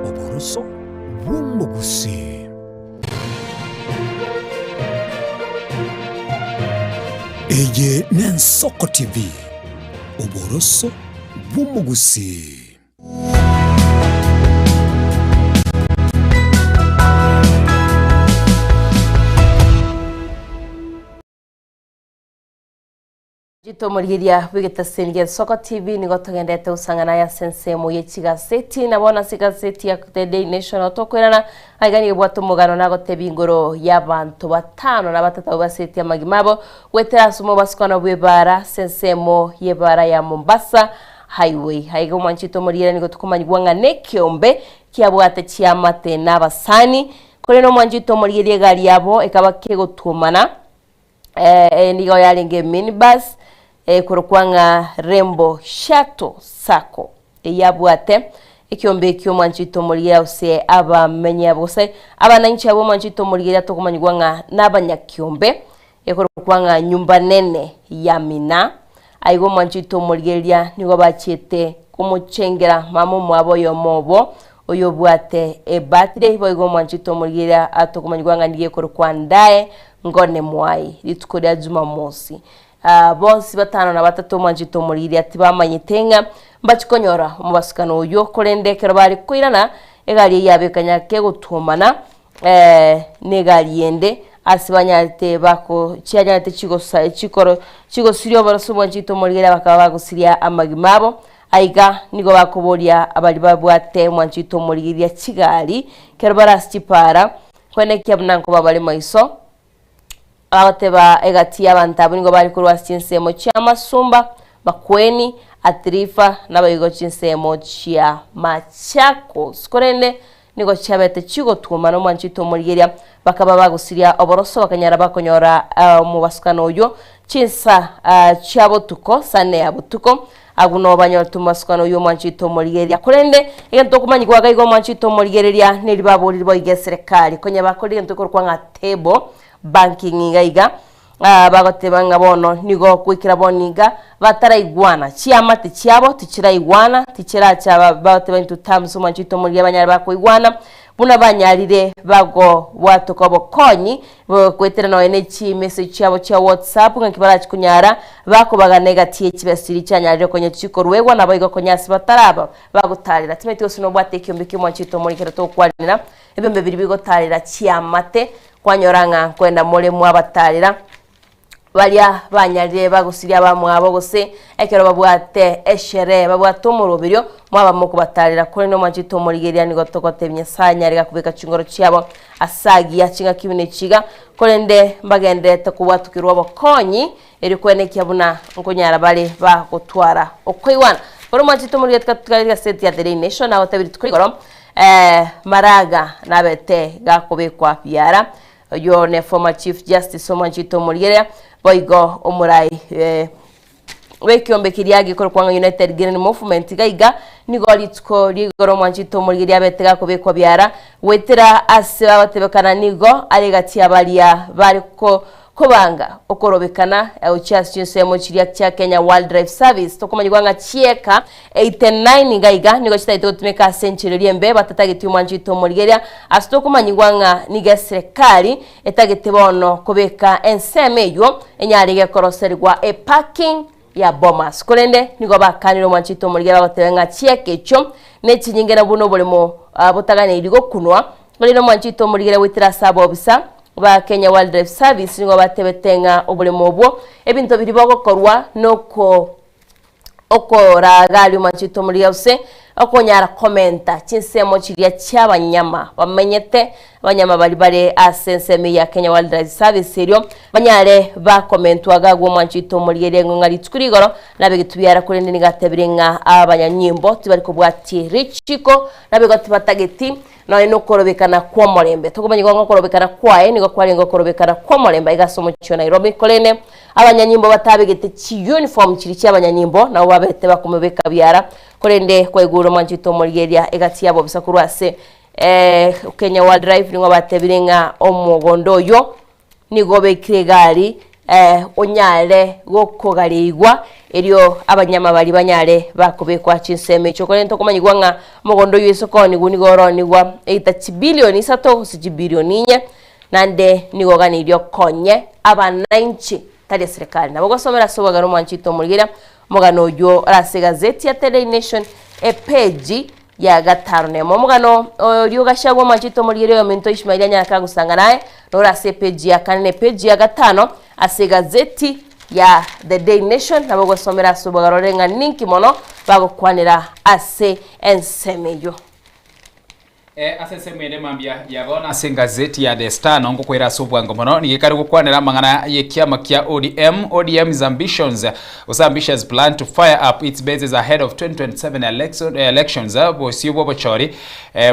oboroso bw'omogusii. Eye n'Ensoko TV, oboroso bw'omogusii. Chitomorigeria bw'egetaseni gia Nsoko TV nigo togenderete gosang'ana aya ase ensemo ye chigaseti na bono ase egaseti ya The Daily Nation nabo tokoirana aiga nigo ebwate omogano nagotebia igoro y'abanto batano na batato abwo basetie amagima abo goetera ase omobasukano bw'ebara ase ensemo y'ebara ya Mombasa Highway. Aiga omwanchi oito omorigereria nigo tokomanyigwa ng'a nekeombe kiabwate chiamate na abasani korende omwanchi oito omorigereria egari yabo ekaba kegotuomana Eye nigo yarenge minibus ekorokwa ng'a Rembo Shuttle Sacco eyabwate ekiombe ekio omwanchi oito omorigereria gose abamenyi abo gose abananchi abwo omwanchi oito omorigereria tokomanyigwa ng'a nabanyakiombe ekorokwa ng'a nyumba nene ya Mina. Aiga omwanchi oito omorigereria nigo bachiete komochengera mama omwabo oyomo obo oyobwate ebirthday boigo omwanchi oito omorigereria atokomanyigwa ng'a nigo ekorokwa Ndae Ngone Mwai rituko ria Jumamosi. Ah, bonsi batano na batato omwanchi oito omorigereria tibamanyete ng'a mbachi konyora omobasukano oyio korende ekero bare koirana egari eyio yabo ekanya kegotwomana negari ende ase banyarete bako chianyarete chigosa chikoro chigosiria oboroso bwa nchito omorigera bakaba bagosiria amagima abo. Aiga nigo bakoboria abaria babwate omwanchito omorigeria chigari ekero bare ase chipaara, koenekia buna nkoba bare maiso. Bagoteba egati y'abanto abwo nigo bare korwa ase chinsemo chi'amasumba, Makueni, Athi-River, naboigo chinsemo chia Machakos. Korende nigo chiabete chigotwoma nomwanchete omorigeria, bakaba bagosiria oboroso, bakanyara bakonyora omobasukano oyio chinsa chia botuko, saa nne ya botuko, agwo noo banyorete omobasukano oyio omwanchete omorigereria. Korende egento okomanyigwa iga iga omwanchete omorigereria neri baborire boigo eserekari, konya bakorire egento gekorokwa ng'a table banking iga iga, Bagoteba ng'a bono nigo goikera bono iga bataraigwana, chiamate chiabo tichiraigwana, tichiracha bagoteba into terms omwancho oito omorigia banyare bakoigwana. Buna banyarire bagobwatoka obokonyi goetera nonya ne chimessage chiabo chia WhatsApp ng'aki barachi konyara bakobagana egati ye chibesa chiria chianyarire konya chikorwegwa naboigo konya ase bataraba bagotarera. Timanyeti gose nobwate ekiombe kia omwanchi oito omorikere togokwanera ebiombe biria bigotarera chiamate kwanyora ng'a nkoenda more mwabatarera. Baria banyarire bagosiria abamwabo, gose ekero babwate esherehe, babwate omoroberio, mwaba mokobatarera. Korende omwanchete omorigereria nigo togotebia Nyasae anyare gakobeka chingoro chiabo ase agiya chingaki buna echi iga, korende mbagendererete kobwatokerwa obokonyi, erio kwenekia buna nkonyara bare bagotwara okoigwana. Bono omwanchete omorigereria tiga totware egaseti ya The Daily Nation, nagotebia rituko rigoro, Maraga nabete gakobekwa biara. Oyio ne former Chief Justice omwanchete omorigereria, boigo omorai bw'ekiombe keria gekorokwa ng'a United Green Movement iga iga, nigo rituko ri'igoro omwanchete omorigereria abete gakobekwa biara, goetera ase bagotebekana nigo are egati ya baria bare kobanga okorobekana gochia ase chinsemo chiria chia Kenya Wildlife Service. Tokomanyigwa ng'a chieka 89 iga iga nigo chitagete gotumeka ase enchera eria embe batatageti omwanchete omorigereria ase tokomanyigwa ng'a nigo eserekari etagete bono kobeka ensemo eywo enyare gekoroserigwa eparking ya Bomas. Korende nigo bakanire omwanchete omorigereria bagoteba ng'a chieka echio nechinyinge na buna oboremo botaganeiri gokunwa. Korende omwanchete omorigereria goetera ase abobisa ba Kenya Wildlife Service nigo batebete ng'a oboremo obwo ebinto biria bogokorwa noko okoragaria omwanchete omorigia gose okonyara komenta chinsemo chiria chi'abanyama bamenyete, abanyama baria bare ase ensemo eye ya Kenya Wildlife Service erio banyare bakomentwa iga agwo omwanchete omorigia riaing'we ng'a rituko rigoro nabe getubiara korende nigo atebire ng'a abanyanyimbo tibari kobwatia richiko naboigo tibatageti Nonya nokorobekana kw'omorembe. Tokomanyigwa ng'a okorobekana kwaye nigo kwarenge okorobekana kw'omorembe aiga ase omochie o Nairobi. Korende abanyanyimbo batabegete chiuniform chiria chi'abanyanyimbo nabo babete bakomobeka biara. Korende kwaigure omwanchete omorigereria egati y'abobisa korwa ase Kenya Wildlife nigo batebire ng'a omogondo oyio Nigo obekire egari onyare gokogareigwa, erio abanyama baria banyare bakobekwa chinsemo echio. Korende tokomanyigwa ng'a omogondo oyio ase okoonigwa nigo oroonigwa either chibilioni isato gose chibilioni inye, naende nigo oganeirie okonye abananchi tari eserekari. Nabo ogosomera ase obwegeno omwanchete omorigereria omogano oyio ore ase egazeti ya The Daily Nation epeji ya gatano nemo. Omogano oria ogachagwa omwanchete omorigereria oyominto Ishmaeli anyare kagosanga naye, nore ase epeji ya kane na epeji ya gatano ase egazeti ya The Daily Nation, nabo ogosomera ase obogare ore ng'a ninki mono bagokwanera ase ensemo eyio. Ase ensemo ende mambia ya bono ase engazeti ya The Star nongokwera ase obwango mono nigo ekare gokwanera amang'ana y'ekiama kia ODM, ODM's ambitions Gose ambitious plan to fire up its bases ahead of 2027 election, elections bosio bw'obochori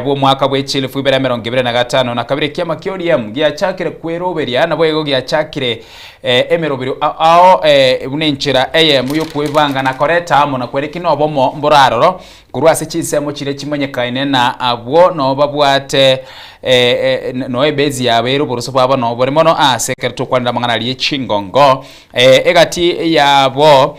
bw'omwaka bwe chilifu ibere emerongo ibere na gatano na kabere. Ekiama kia ODM giachakire kweroberia naboigo giachakire emeroberio ao buna enchera eyemo y'okwebanga na koreta amo na kwerekia nobomo mboraroro Korwa ase chinsemo chiria chimanyekaine na abwo noo babwate noo ebezi yabo ere oboroso bwabo noo bore mono aase ekero tokwanera amang'ana aria echingongo egati yabo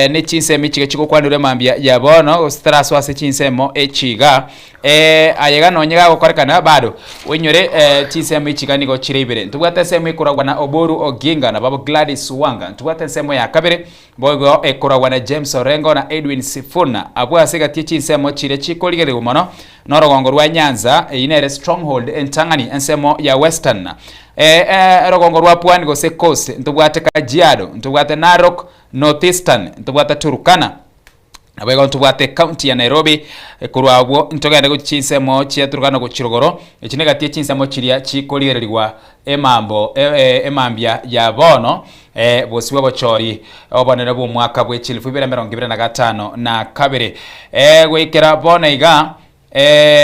ne chinsemo echiga chigokwanerwa emambia ya bono gose tarasoa ase chinsemo echi iga aye iga nonye gagokorekana bado oinyore chinsemo echi iga nigo chire ibere. Ntobwate ensemo ekoragwa na Oburu Oginga na babo Gladys Wanga, ntobwate ensemo ya kabere Boigo ekoragwa na James Orengo na Edwin Sifuna, abwo ase egati ye chinsemo chiria chikorigererigwa mono norogongo rwa Nyanza, eyio nere stronghold entang'ani ensemo ya Western. Orogongo rwa Pwani gose Coast ntobwate Kajiado, ntobwate Narok, North Eastern, ntobwate Turkana. Naboigo ntobwate ekaunti ya Nairobi, korwa abwo ntogende gochia chinsemo chia Turkana gochia rogoro, echi negati ye chinsemo chiria chikorigererigwa emambo emambia ya bono bosio bw'obochori obonene bw'omwaka bwe chilifu ibere emerongo ibere na gatano na kabere. Goikera bono iga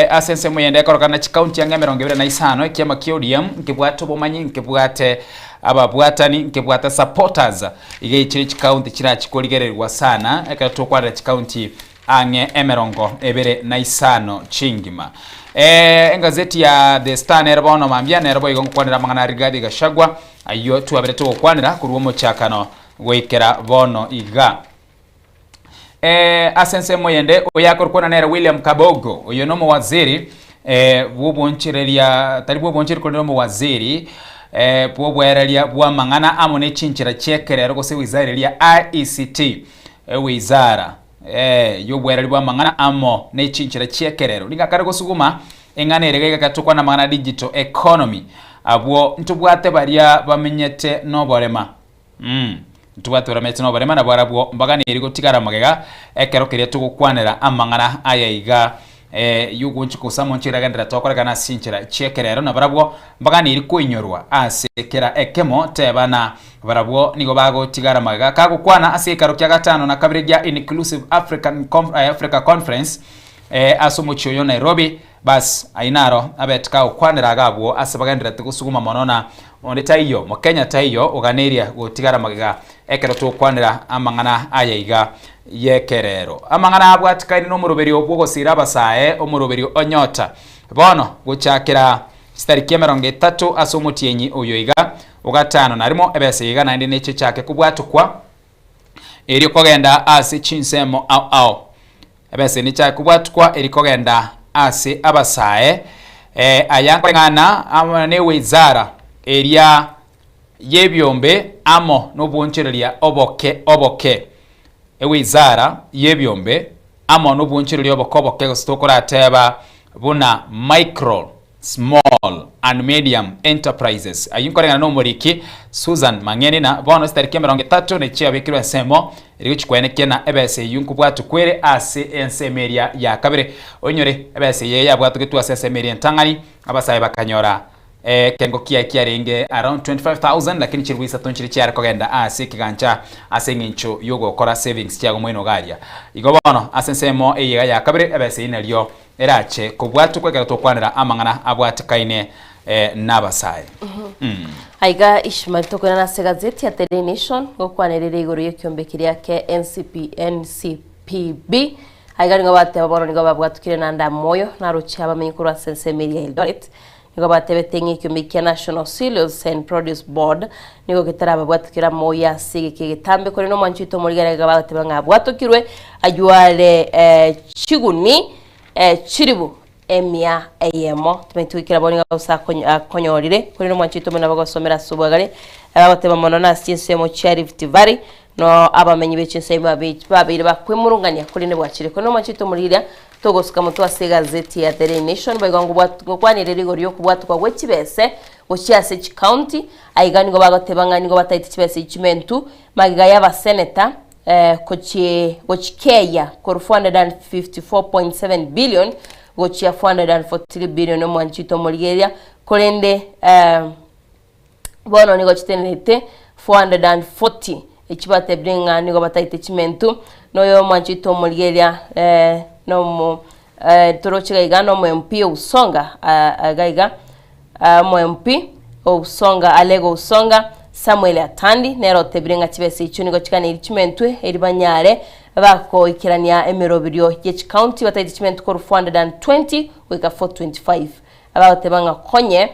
ase ensemo eyende ekorokana chikaunti ang'e 25 ekiama kia ODM nkebwate obomanyi nkebwate ababwatani nkebwate supporters iga echire chikaunti chirachi korigererigwa sana ekero tokwarera chikaunti ang'e 25 chingima. Engazeti ya The Star nero bono mambia nero boigo ngokwanera amang'ana a Rigathi Gachagua ayio twabere togokwanera korwa omochakano goikera bono iga. Ase ensemo eyende, oyo akorokwana nere William Kabogo, oyo nomowaziri. eh, bw'obonchereria tari bw'obonchereria korende omowaziri eh, bw'obwereria bw'amang'ana amo ne chinchera chi'ekerero gose wizara eria IECT ewizara eh, y'obwereri bw'amang'ana amo ne chinchera chi'ekerero nigo akare gosuguma eng'ana ere iga egatokwana amang'ana digital economy abwo ntobwate baria bamenyete noborema Mm. Ntobwate baria bamenyete noborema nabo arabwo mbaganeri gotigara magega ekero keria togokwanera amang'ana aya iga eh, y'ogoonchoka gose amonchera agenderera tokorekana ase chinchera chi'ekerero na barabwo mbaganeri koinyorwa ase kera ekemo teba na barabwo nigo bagotigara magega kagokwana ase ekaro kia gatano na kabere gia Inclusive African Conf eh, Africa Conference eh, ase omochie oyo Nairobi Bas, ayio naro abete kagokwanera iga abwo ase bagendererete gosuguma mono na onde taiyo, Mokenya taiyo oganeria gotigara magega ekero togokwanera amang'ana aya iga y'ekerero. Amang'ana abwatikaine nomoroberio bw'ogosiira abasae, omoroberio o Nyota. Bono gochakera chitariki emerongo etato ase omotienyi oyo iga ogatano na rimo ebesa iga naende neche echake kobwatokwa erio kogenda ase chinsemo ao ao. Ebeseni chiaye kobwatukwa eri kogenda ase abasae, eh, aya nkoreng'ana amo newizara eria y'ebiombe amo nobwonchoreria oboke oboke. Ewizara y'ebiombe amo nobwonchoreria oboke oboke gose tokorateba buna micro Small and Medium Enterprises. Ayio nkoreng'ana nomoriki Susan Mang'eni na bono chitariki emerongo etato ne chiabekirwe ensemo erio gochikwenekia na ebesa eyio nkobwatwa ere ase ensemo eria ya kabere. Oinyore ebesa eye yabwatogetwe ase ensemo eria entang'ani abasae bakanyora ekengo kiaye kiarenge around 25,000 lakini chilifu isato nchiria chiare kogenda ase ekegancha ase eng'encho yogokora savings chiago moino iga aria. Igo bono ase ensemo eye iga ya kabere ebesa eyio nario Erache kobwatokwa ekero tokwanera amang'ana abwatekaine nabasae. Aiga Ishmael tokoirana ase egazeti ya The Daily Nation gokwanerera igoro y'ekiombe keria kia NCP, NCPB. Aiga nigo bateba bono nigo babwatukire naende amoyo naroche abamenyi korwa ase ensemo eria ya Eldoret. Nigo batebete ng'a ekiombe kia National Cereals and Produce Board nigo getarababwatukera amoyo ase egeka egetambe korende omwanchi oito omorigari iga bagoteba ng'a abwatokirwe aywo are eh, chiguni eh, chiribu emia eyemo timanyeti goikera bono iga gose akonyo- akonyorire korende omwanchi oito buna bagosomera ase obwagare bagoteba mono nase chinsemo chia Rift Valley no abamenyi be chinsemo babe babeire bakwemurungania korende bwachire korende omwanchi oito omorigereria Togosuka motwe ase egazeti ya The Daily Nation boigo ngokwanire rigori ri'okobwatokwa gwe chibese gochia ase chikaunti. Aiga nigo bagoteba ng'a nigo bataete chibesa echi chimentu magega y'abaseneta gochie gochikeya korwa 454.7 billion gochia 443 billion omwanchi oito omorigereria korende Bono nigo chitenerete 440 echi batebire ng'a nigo bataete chimentu, na oyo omwanchete omorigereria eh, nomo eh, toroche iga iga nomo MP o Usonga ah, iga iga ah, omo MP o Usonga Alego Usonga Samuel Atandi nere otebire ng'a chibesa echio nigo chiganeiri chimentwe eri banyare bakoikerania emeroberio ye chicounty bataete chimentu korwa 420 goika 425 abagoteba ng'a konye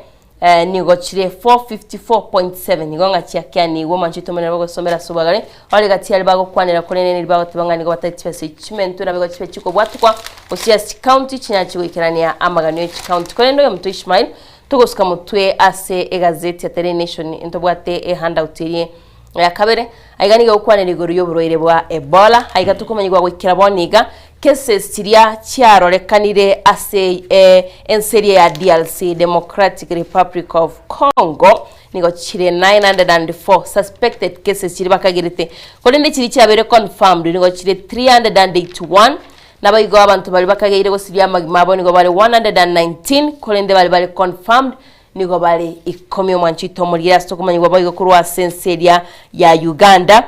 Nigo chire 454.7 igo ng'a chiakeanigwe omwanchete omonene bw'ogosomera ase obwagare, ore gati aria bagokwanera korende neri bagoteba ng'a nigo batari chibesa echi chimentwe nabo igo chibe chikobwatukwa gose ase chikaunti chinyare chigoikerania amaganio e chikaunti. Korende oyomonto Ishmael togosuka motwe ase egazeti ya Daily Nation ntobwate ehandout eria ya kabere aiga nigo egokwanera igoro y'oborwaire bwa Ebola aiga tokomanyigwa goikera bono iga Cases chiria chiarorekanire ase ense eria ya DRC, Democratic Republic of Congo, nigo chire 904 suspected cases chiria bakagerete, korende chiria chiabeire confirmed nigo chire 381, naboigo abanto baria bakageire gosiria amagima abo nigo bare 119, korende baria bare confirmed nigo bare ikomi. Omwancho oito omorigere ase tokomanyigwa boigo korwa ase ense eria ya Uganda.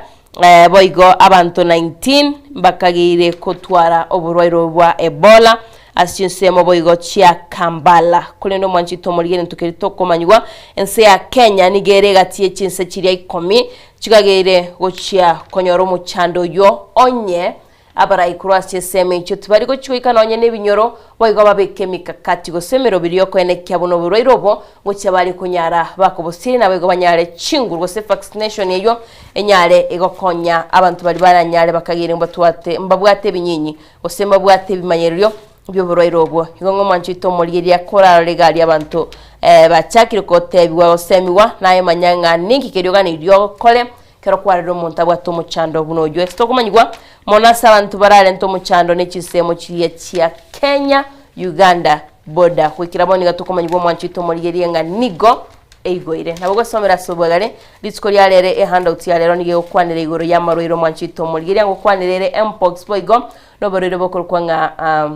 Boigo abanto 19 mbakageire kotwara oborwaire obo bwa Ebola ase chinsemo boigo chia Kampala. Korende omwancho oito omorigere ntokeri tokomanyigwa, ense ya Kenya nigo ere egati ye chinse chiria ikomi chikageire gochia konyora omochando oyio onye Abarai korwa ase ensemo echio tibari gochia goika nonya nebinyoro, boigo babeke emikakati gose emeroberi y'okoenekia buna oborwaire obo gochia bare konyara bakobosiria naboigo banyare chinguru gose vaccination eyio enyare egokonya abanto baria baranyare bakagere mbatwate mbabwate ebinyinyi gose mbabwate ebimanyererio. Bw'oborwaire obwo. Igo ng'a omwanchete omorigereria korarore iga aria abanto bachakire gotebigwa gosemigwa, naye manya ng'a ninki keria oganeirie ogokore ekero kwarorire omonto abwate omochando buna oyio. Ase tokomanyigwa mono ase abanto bararente omochando ne chinsemo chiria chia Kenya, Uganda border. Goikera bono iga tokomanyigwa omwanchete omorigereria ng'a nigo eigoire. Nabo ogosomera ase obwegare rituko ria rero ehandout ya rero nigo egokwanera igoro y'amarwaire omwanchete omorigereria ngokwanera ere Mpox boigo Noborwaire bokorokwa ng'a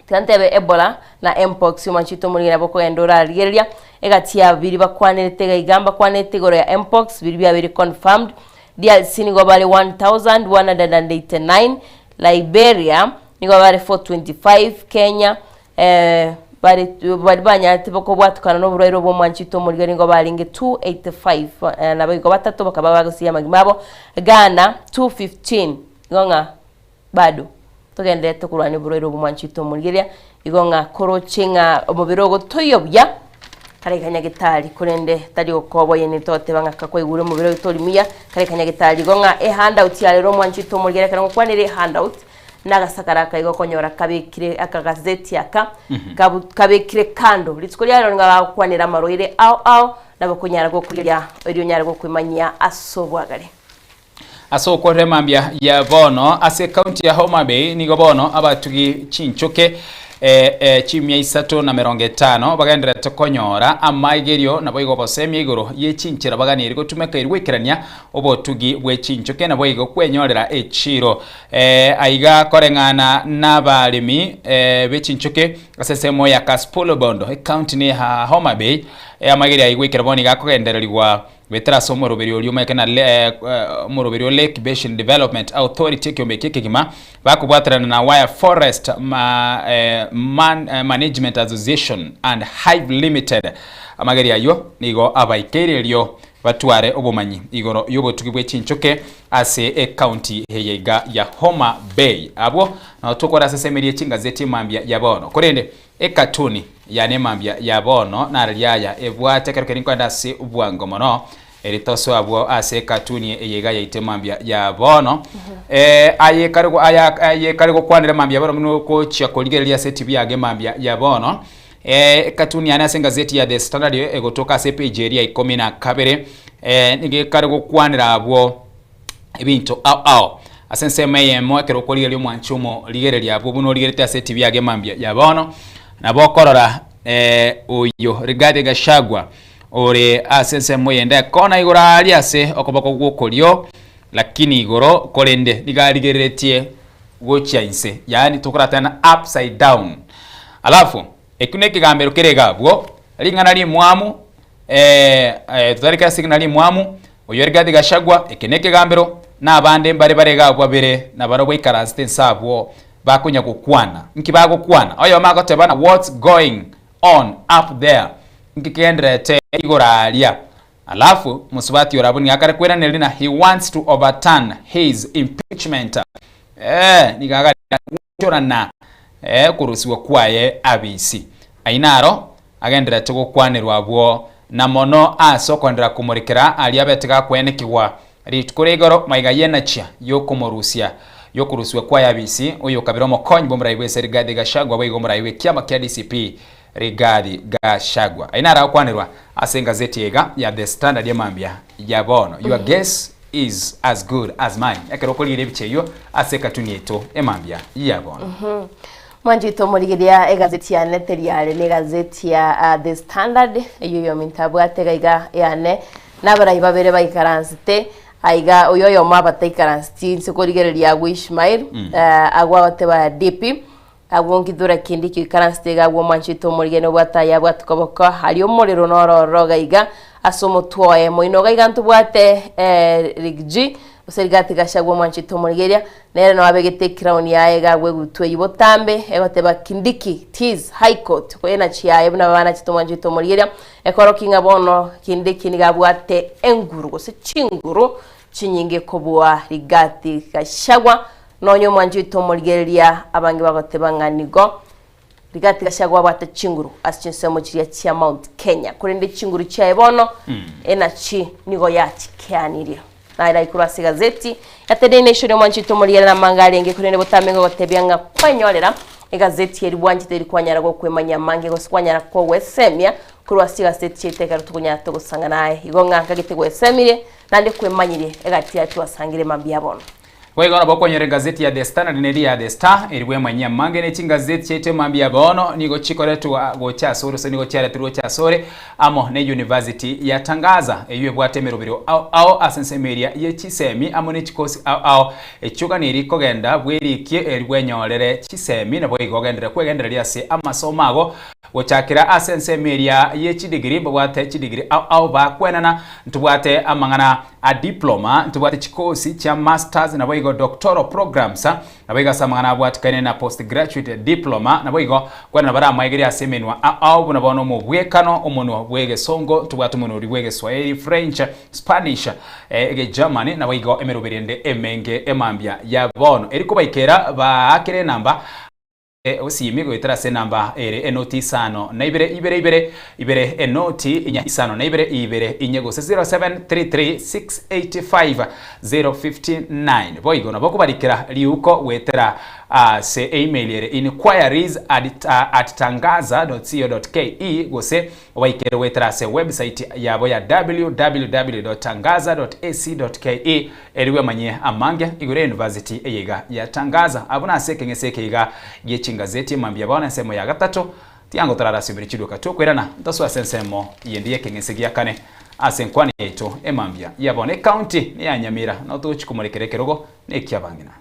tiga ntebe Ebola na Mpox omwanchete omorwire nabo okogenda orarigereria egati ya biria bakwanerete iga iga mbakwanerete igoro ya Mpox biria biabeire confirmed DRC nigo bare 1189 Liberia nigo bare 425 Kenya bare baria banyarete kobwatukana na oborwaire obwo omwanchete omorwire nigo barenge 285 naboigo batato bakaba bagosiria amagima abo Ghana 215 igo ng'a Bado togendererete korwania oborwaire obwo mwanchete omorigereria, igo ng'a koroche ng'a omobere ogo toiyo buya, kare iga nyagetari korende tari gokoboyia nintwe togoteba ng'a kakwaigure omobere oyo tori muya, kare iga nyagetari. Igo ng'a ehandout ya rero omwanchete omorigereria ekero ngokwanera ehandout, na agasakara aka igo okonyora kabekire akagazeti aka, kabu kabekire kando. Rituko ria rero nigo bagokwanera amarwaire ao ao, nabo okonyara gokorigereria erio onyare gokwemanyia ase obwagare. Ase okorera mambia ya bono ase ekaunti ya Homa Bay nigo bono abatugi chinchoke chimia isato na merongo etano bagendererete konyora amaigerio naboigo obosemia igoro ye chinchera baganeiri gotumeka eri goikerania obotugi bwe chinchoke naboigo kwenyorera echiro. Aiga koreng'ana nabaremi be chinchoke ase ensemo ya Kasipul-Bondo ekaunti ne ya Homa Bay amaigerio ayio goikera bono iga akogendererigwa Goetera ase omoroberi oria omanyete na omoroberi o Lake Basin Development Authority ekiombe eke ekegima bakobwaterana na Wire Forest Management Association and Hive Limited. Amageri ayio nigo abaikeire erio batware obomanyi igoro y'obotugi bwe chinchoke ase ecounty eye iga ya Homa Bay. Abwo nao tokore ase esemerie chingazeti mambia ya bono. Korende Ekatuni yane mambia ya bono nararia aya ebwate ekero keria nkoenda ase obwango mono, eri tosoe abwo ase ekatuni eye iga yaito mambia ya bono. Aye kare aya aye kare gokwanera mambia ya bono buna ogochia korigereria ase etibi yage mambia ya bono. Ekatuni yane ase engazeti ya The Standard egotoka ase epage eria ya ikomi na kabere, nigo ekare gokwanera abwo ebinto ao ao. Ase ensemo eyemo ekero okorigereria omwanchi omorigereria abwo buna origerete ase etibi yage mambia ya bono, nabo okorora oyo Rigathi Gachagua ore ase ensemo eyende ekona igoro aria ase okoboko gw'okorio, lakini igoro korende nigo arigereretie gochia inse, yaani tokoratana upside down. Alafu ekio nekegambero kere iga abwo, ring'ana rimwamu totarikera ase ring'ana rimwamu, Oyo Rigathi Gachagua, eke nekegambero, na abande mbare bare iga abwo babere, na barobwo baikaransete inse abwo, bakonya gokwana. Nki bagokwana? Oyomo agoteba na what's going on up there? Nki kegendererete igoro aria? Alafu mosubati ore abwo nigo akare koiraneria na he wants to overturn his impeachment. Eh, nigo agare gochorana eh, korusigwa kwaye abisi. Ayio naro agendererete gokwanerwa abwo, na mono ase okoenderera komorekera aria abete gakwenekigwa rituko ria igoro maiga y'enachia y'okomorusia y'okorusigwa kwaye abisi, oyokabere omokonyi bw'omorai bw'ense Rigathi Gachagua boigo omorai bw'ekiama kia DCP Rigathi Gachagua. Ayio naro agokwanerwa ase engazeti eye iga ya The Standard emambia ya bono. Your guess is as good as mine ekero okorigereria ebicha eyio ase ekatuni yaito emambia ya bono. Mwanchete omorigereria egazeti yane teri are na egazeti ya The Standard eyio yominto abwate iga iga yane na abarai babere baikaransete aiga oyo oyomo abataikaranseti inse korigereria agwo Ishmael agwo agoteba DP agwo nkithura kende ekio oikaransete iga agwo omwanchete omorigereria nobwate aye abwate koboko aria omorero noro ororo iga iga ase omotwe oye moino iga iga ntobwate Riggy gose Rigathi Gachagua omwanchete omorigereria Nere nao abegete ecrown yaye iga agwo egutwa eyio botambe, egoteba Kindiki, tis, High Court, koyenachi yaye buna banachete omwancho oito omorigereria, ekorokia ng'a bono Kindiki nigo abwate enguru gose chinguru chinyinge kobua Rigathi Gachagua, nonye omwancho oito omorigereria abange bagoteba ng'a nigo Rigathi Gachagua abwate chinguru ase chinsemo chiria chia Mount Kenya, korende chinguru chiaye bono enachi nigo yachikeanirie. Naye naikorwa ase egazeti ya The Daily Nation omwanchete omorigerera amanga arenge korende botambe ngogotebia ng'a kwenyorera. Egazeti eri bwanchete eri kwanyara gokwemanyia amange gose kwanyara kogwesemia korwa ase chigaseti chiaito ekero tokonyara togosang'ana aye. Igo ng'a nkagete gwesemirie naende kwemanyirie egati yaye twasangire mambia bono. Boigo nabo okonyora egazeti ya The Standard na eria ya The Star, eri bwemanyie amange ne chingazeti chiaito emambia bono nigo chikoretwa gocha asore gose nigo chiaretirwe gocha asore amo ne University ya Tangaza eyio ebwate emeroberio ao ao ase ensemo eria ye chisemi amo ne chikosi ao ao Echiuganeri kogenda bwerikie eri bwenyorere chisemi, naboigo ogenderere kwegendereria ase amasomo ago. Gochakera ase ensemo eria ye chidigiri, mbabwate chidigiri ao ao bakwenana, ntobwate amang'ana a diploma, ntobwate chikosi chia masters naboigo doctoral programs, naboigo ase amang'ana abwatekaine na postgraduate diploma, naboigo kwenana baramaegerie ase emenwa ao ao buna bono omobwekano, omonwa bw'egesongo, ntobwate omonwa oria bw'egeswahili, French, Spanish, Egegermany, naboigo emeroberi ende emenge emambia ya bono eri kobaikera baakere enamba osimi goetera ase enamba ere enoti isano na ibere ibere ibere ibere enoti inya isano na ibere ibere inye gose 0733 685 059 boigo nabo kobarikera riuko goetera ase email ere inquiries at, at tangaza.co.ke gose Obaikere goetera ase website yabo ya www.tangaza.ac.ke erio bwemanyie amange igoro ya university eye iga ya Tangaza. Abwo nase ekeng'ese eke iga gie chingazeti mambia bono ensemo ya gatato tiango torarasiomere chiduka tokoirana ntosoe ase ensemo yende y'ekeng'ese gia kane ase enkwani yaito emambia ya bono. Ecounty neya Nyamira nao togochi komorekera ekerogo nekiabang'ina.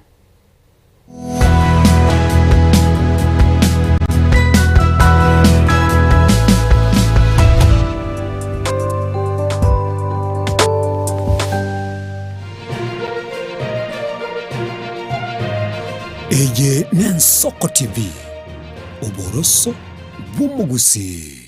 Eye n'Ensoko TV, oboroso bw'omogusii.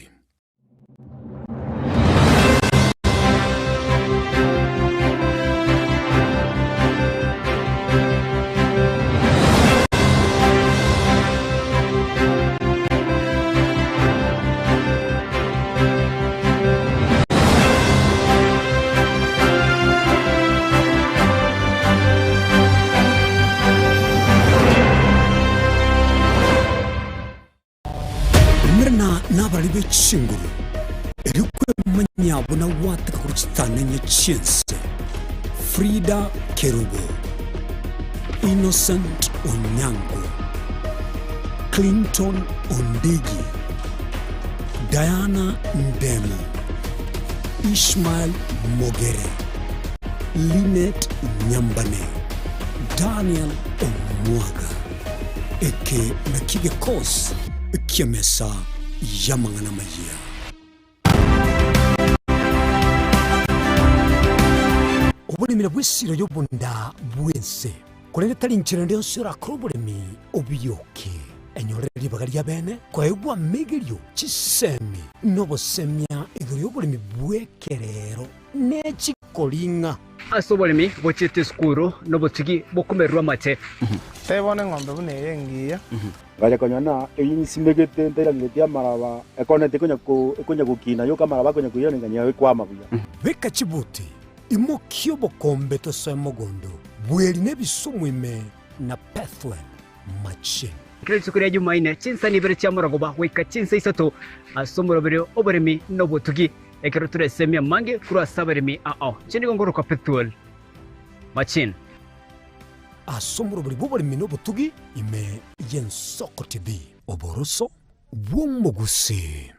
Umerana nabarari be chinguru, erio kwemanyia buna gwateka korwa chitanenye chi'ense. Frida Kerubo, Innocent Onyango, Clinton Ondigi, Diana Ndemo, Ishmael Mogere, Linet Nyambane, Daniel Omwaga. Eke nakio gekosi ki'emesa y'amang'ana amayia. Oboremi nabwo esiro y'obonda bw'ense, korende tari nchera ende yonsi orakore oboremi obioke. Enyorere ribaga ri'abeene koegwa amegerio, chisemi, na obosemia igoro y'oboremi bw'ekerero ne chikoring'a. Ase oboremi bochiete esukuru nobotugi bokomererwa amate. Tebona eng'ombe buna eye engiya. Ngacha konyora na eyio nsimegete ntairangeretie amaraba, ekonete ekonya ko ekonya gokina yoka amaraba akonya koiraneka nigo ekwama buya. Beka chibuti, imokia obokombe tosoe mogondo, bweri na ebisumu ime na Pethuel machine. Kera rituko ria Jumaine, chinsa ibere chia morogoba goika chinsa isato, ase omoroberi oboremi na obotugi. Ekero toresemie amange korwa ase abaremi ao, inche nigo nkorokwa Pethuel Machin. Ase omoroberi bw'oboremi na obotugi ime y'Ensoko TV, oboroso bw'omogusii.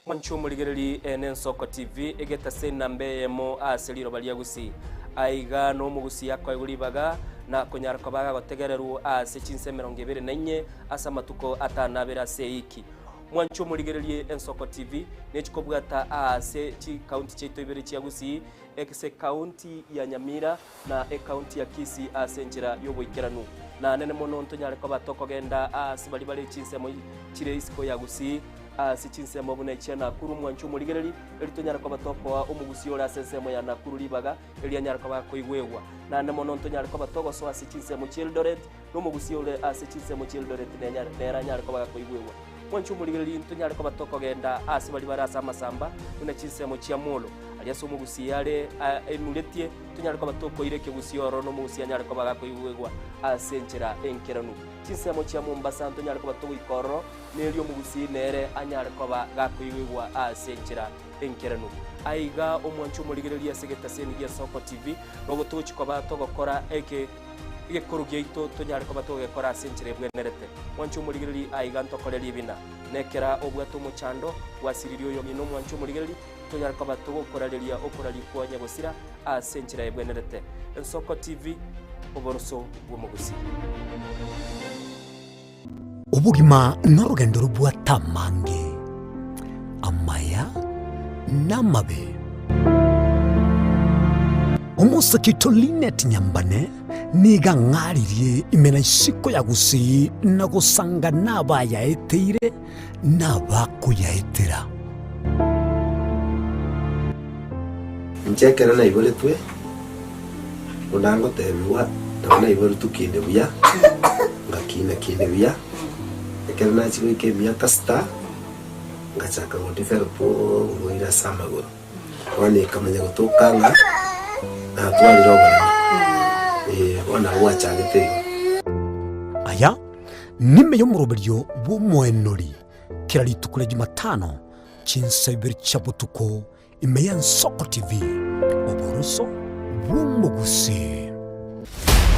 Mwanche omorigereri ene Ensoko TV egetase enamba eyemo ase riroba ria Gusii. Aiga nomogusii akoegwa ribaga na konyara koba agotegererwa ase chinsa emerongo ebere na inye ase amatuko atano abere ase eiki. Mwanche omorigererie Ensoko TV nechikobwata aase chikaunti chiaito ibere chia Gusii, ase ekaunti ya Nyamira na ekaunti ya Kisii ase enchera y'oboikeranu. Naanene mono ntonyare koba tokogenda aase baria bare chinsemo chire isiko ya Gusii, ase chinsemo buna echia Nakuru. Mwanche omorigereri, erio tonyare koba tokoa omogusii ore ase ensemo ya Nakuru ribaga, erio anyare koba akoigwegwa. Naende mono ntonyare koba togosoa ase chinsemo chi'Eldoret, na omogusii ore ase chinsemo chi'Eldoret nere anyare koba gakoigwegwa. Mwanche omorigereria intonyare koba tokogenda aase baria bare ase amasamba, buna chinsemo chia Molo. Aria ase omogusii are aimuretie, tonyare koba tokoira ekegusii ororo na omogusii anyare koba gakoigwegwa ase enchera enkeranu. Chinsemo chia Mombasa ntonyare koba togoika ororo, na erio omogusii nere anyare koba gakoigwegwa ase enchera enkeranu. Aiga omwanche omorigereria ase egetaseni gia Soko TV, nogo togochia koba togokora eke egekoro giaito tonyare koba togegekora ase enchera ebwenerete. Mwanche omorigereria aiga ntokore ribina, na ekera obwate omochando, gwasiririe oyomino omwanche omorigereria, Tonyare koba togokorareria okoraria kwa nyagosira ase enchera ebwenerete. Ensoko TV, oboroso bw'omogusii. Obogima norogendo robwate amange, amaya na amabe. Omosake oito Linet Nyambane nigo ang'aririe ime na isiko ya Gusii na gosanga nabayaeteire nabakoyaetera. Inche ekero naiboretwe, buna ngotebigwa, nabo naiboretwe kinde buya, ngakina kinde buya, ekero nachia goika emiaka sita, ngachaka go develop oborwaire ase amagoro. Bono ekamanya gotoka ng'a natwarire oboremo, eh, bono nabo gwachagete igo. Aya Nime y'omoroberio bw'omoenori kera rituko ria Jumatano chinsa ibere chia botuko ime y'Ensoko TV, oboroso bw'omogusii.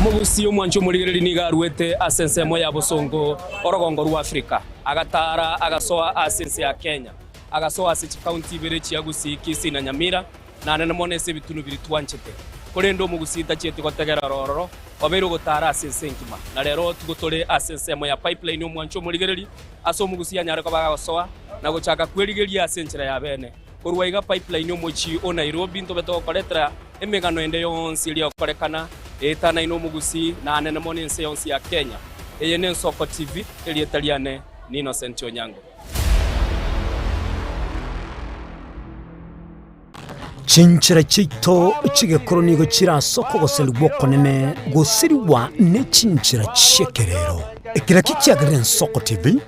Omogusii omwanchi omorigereria nigo aruete ase ensemo ya bosongo orogongo rwa Afrika, agataara agasoa ase ense ya Kenya, agasoa ase chikaunti ibere chia Gusii, Kisii na Nyamira, Naende mono ase ebitunu biria twanchete. Korende omogusii tachieti gotegera ororo, obeire ogotaara ase ense engima. Na rero tigo tore ase ensemo ya pipeline omwancho omorigereria, ase omogusii anyare koba agosoa na gochaka kwerigeria ase enchera ya bene. Korwa iga pipeline omochie o Nairobi ntobe togokoretera emegano ende yonsi eria egokorekana eetanaine omogusii naanene mono ense yonsi ya Kenya. Eye n'Ensoko TV, erieta riane ni Innocent Onyango. Chinchera chiaito chi'egekoro nigo chire ase okogoserigwa okonene gosirigwa ne chinchera chi'ekerero. Eki nakio kiagerire Ensoko TV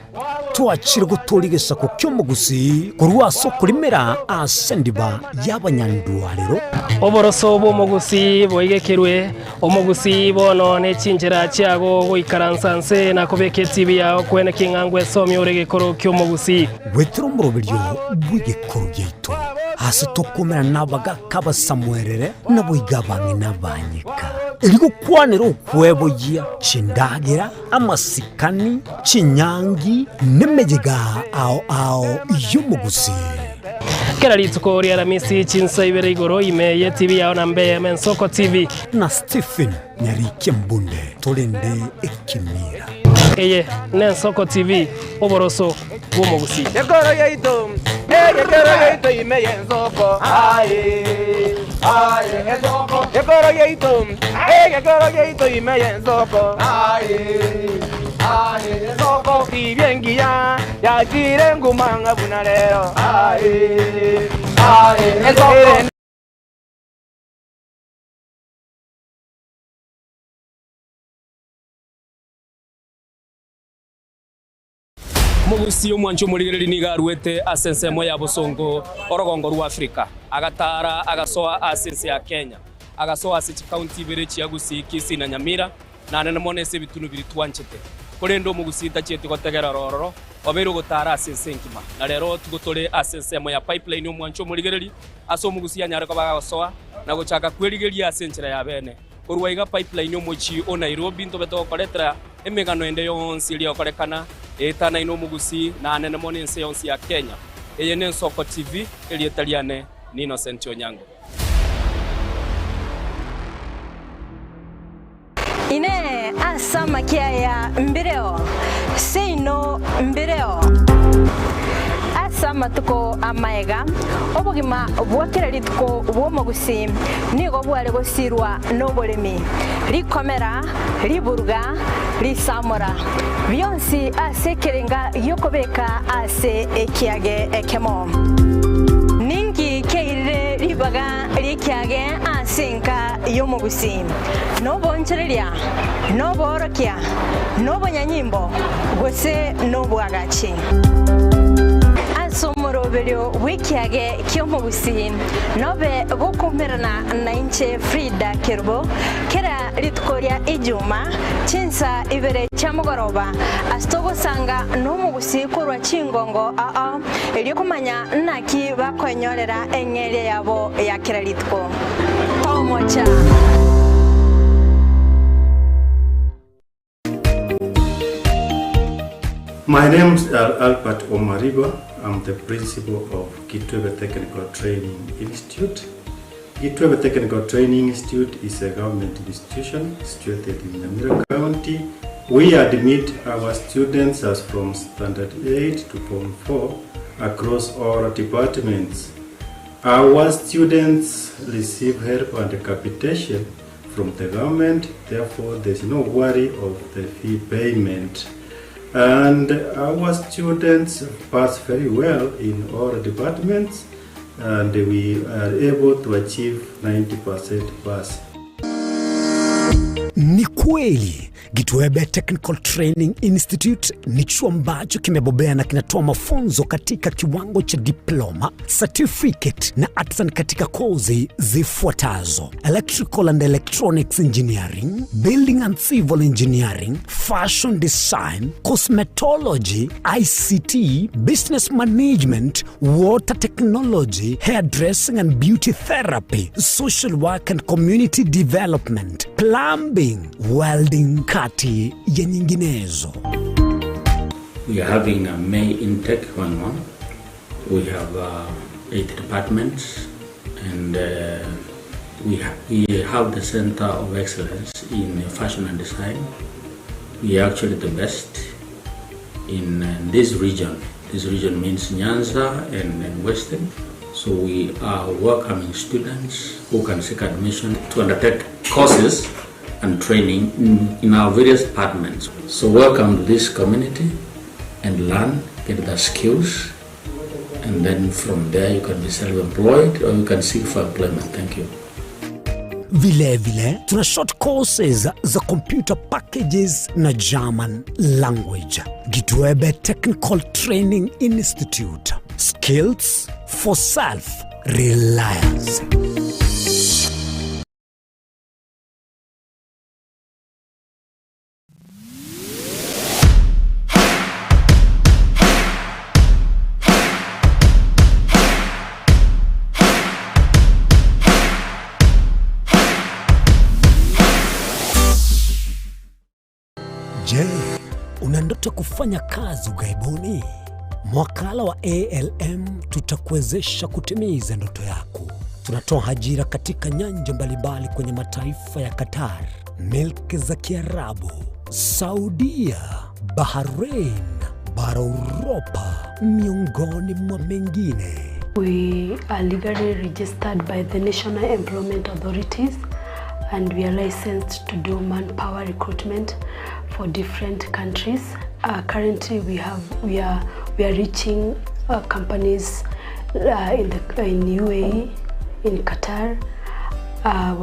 twachire gotooria egesaku ki'omogusii korwa ase okorimera ase endiba y'abanyandwarero. Oboroso bw'omogusii boigekerwe, omogusii bono ne chinchera chiago goikaransa nse na kobeka etibi yao kwene king'a ngwesomia ore egekoro ki'omogusii. Goetera omoroberio bw'egekoro giaito, aase tokomerana nabagaaka abasamuerere, naboigo abang'ina abanyeka, erio gokwanera okweboyia, chindagera, amasikani, chinyangi, nemeyega ao ao y'omogusii. Kera rituko ria Aramisi chinsa ibere igoro ime ye TV yao na mbe Ensoko TV. Na Stephen Nyarikia Mbunde torende ekemira. Eye n'Ensoko TV, oboroso bw'omogusii. Ekoro yaito, egekero yaito ime y'ensoko, aye, aye, ensoko. Ekoro yaito, egekero yaito ime y'ensoko, aye, aye, ensoko. Tibia engiya yachire nguma ng'a buna rero, aye, aye, ensoko. Omogusii omwanchi omorigereria nigo aruete ase ensemo ya bosongo orogongo rwa Afrika, agataara agasoa ase ense ya Kenya, agasoa ase chikaunti ibere chia Gusii, Kisii na Nyamira, naende mono ase ebitunu biria twanchete. Korende omogusii tachieti gotegera ororo, obeire ogotaara ase ense engima. Na rero tigo tore ase ensemo ya pipeline omwanchi omorigereria, ase omogusii anyare koba agosoa na gochaka kwerigeria ase enchera ya bene. Korwa iga pipeline omochie o Nairobi ntobe togokoretera emegano ende yonsi eria egokorekana eetanaine omogusii na anene mono ense yonsi ya Kenya. Eye n'Ensoko TV, erieta riane ni Innocent Onyango. Inee! Ase amakia aya mbireo? Seino mbireo. Ase amatuko amaega, obogima bwa kera rituko bw'omogusii nigo bware gosirwa noboremi, rikomera, riburuga, risamora, bionsi ase ekerenga gi'okobeka ase ekiage ekemo. Ninki kiairire ribaga ri'ekiage ase enka y'omogusii? Noboonchoreria, noboorokia, nobonyanyimbo, gose nobwagachi. Ase omoroberi. Nomoroberio bw'ekiage ki'omogusii, nobe gokoumerana nainche Frida Kerubo, kera rituko ria Ijuma, chinsa ibere chia mogoroba, ase togosanga nomogusii korwa chingongo ao, erio komanya naki bakoenyorera eng'eria yabo ya kera rituko. Tomocha! My name is Albert Omariba. I'm the principal of Kitwebe Technical Training Institute. Kitwebe Technical Training Institute is a government institution situated in Nyamira County. We admit our students as from Standard 8 to Form 4 across all departments. Our students receive help and capitation from the government, therefore there's no worry of the fee payment. And our students pass very well in all departments and we are able to achieve 90% pass. Ni kweli Gitwebe Technical Training Institute ni chuo ambacho kimebobea na kinatoa mafunzo katika kiwango cha diploma, certificate na artisan katika kozi zifuatazo: electrical and electronics engineering, building and civil engineering, fashion design, cosmetology, ICT, business management, water technology, hairdressing and beauty therapy, social work and community development, plumbing, welding, kati ya nyinginezo. We are having a May intake going on. We have eight departments and we, ha we have the Center of Excellence in Fashion and Design. We are actually the best in this region. This region means Nyanza and, and Western. So we are welcoming students who can seek admission to undertake courses and training in, in our various departments. So welcome to this community and learn, get the skills, and then from there you can be self-employed or you can seek for employment. Thank you. Vilevile tuna short courses za computer packages na German language. Gitwebe Technical Training Institute. Skills for self reliance. Je, una ndoto kufanya kazi ughaibuni? Mwakala wa ALM tutakuwezesha kutimiza ndoto yako. Tunatoa ajira katika nyanja mbalimbali kwenye mataifa ya Qatar, milki za Kiarabu, Saudia, Bahrain, bara Uropa, miongoni mwa mengine. We are legally registered by the National Employment Authorities and we are licensed to do manpower recruitment for different countries. Currently we have we are we are reaching companies in the in UAE, in Qatar,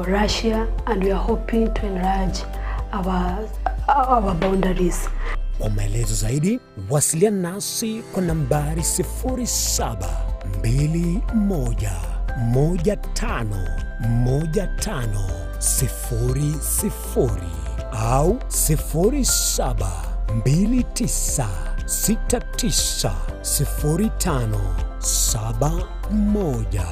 Russia and we are hoping to enlarge our our boundaries. Kwa maelezo zaidi wasiliana nasi kwa nambari 0721151500 au 0729690571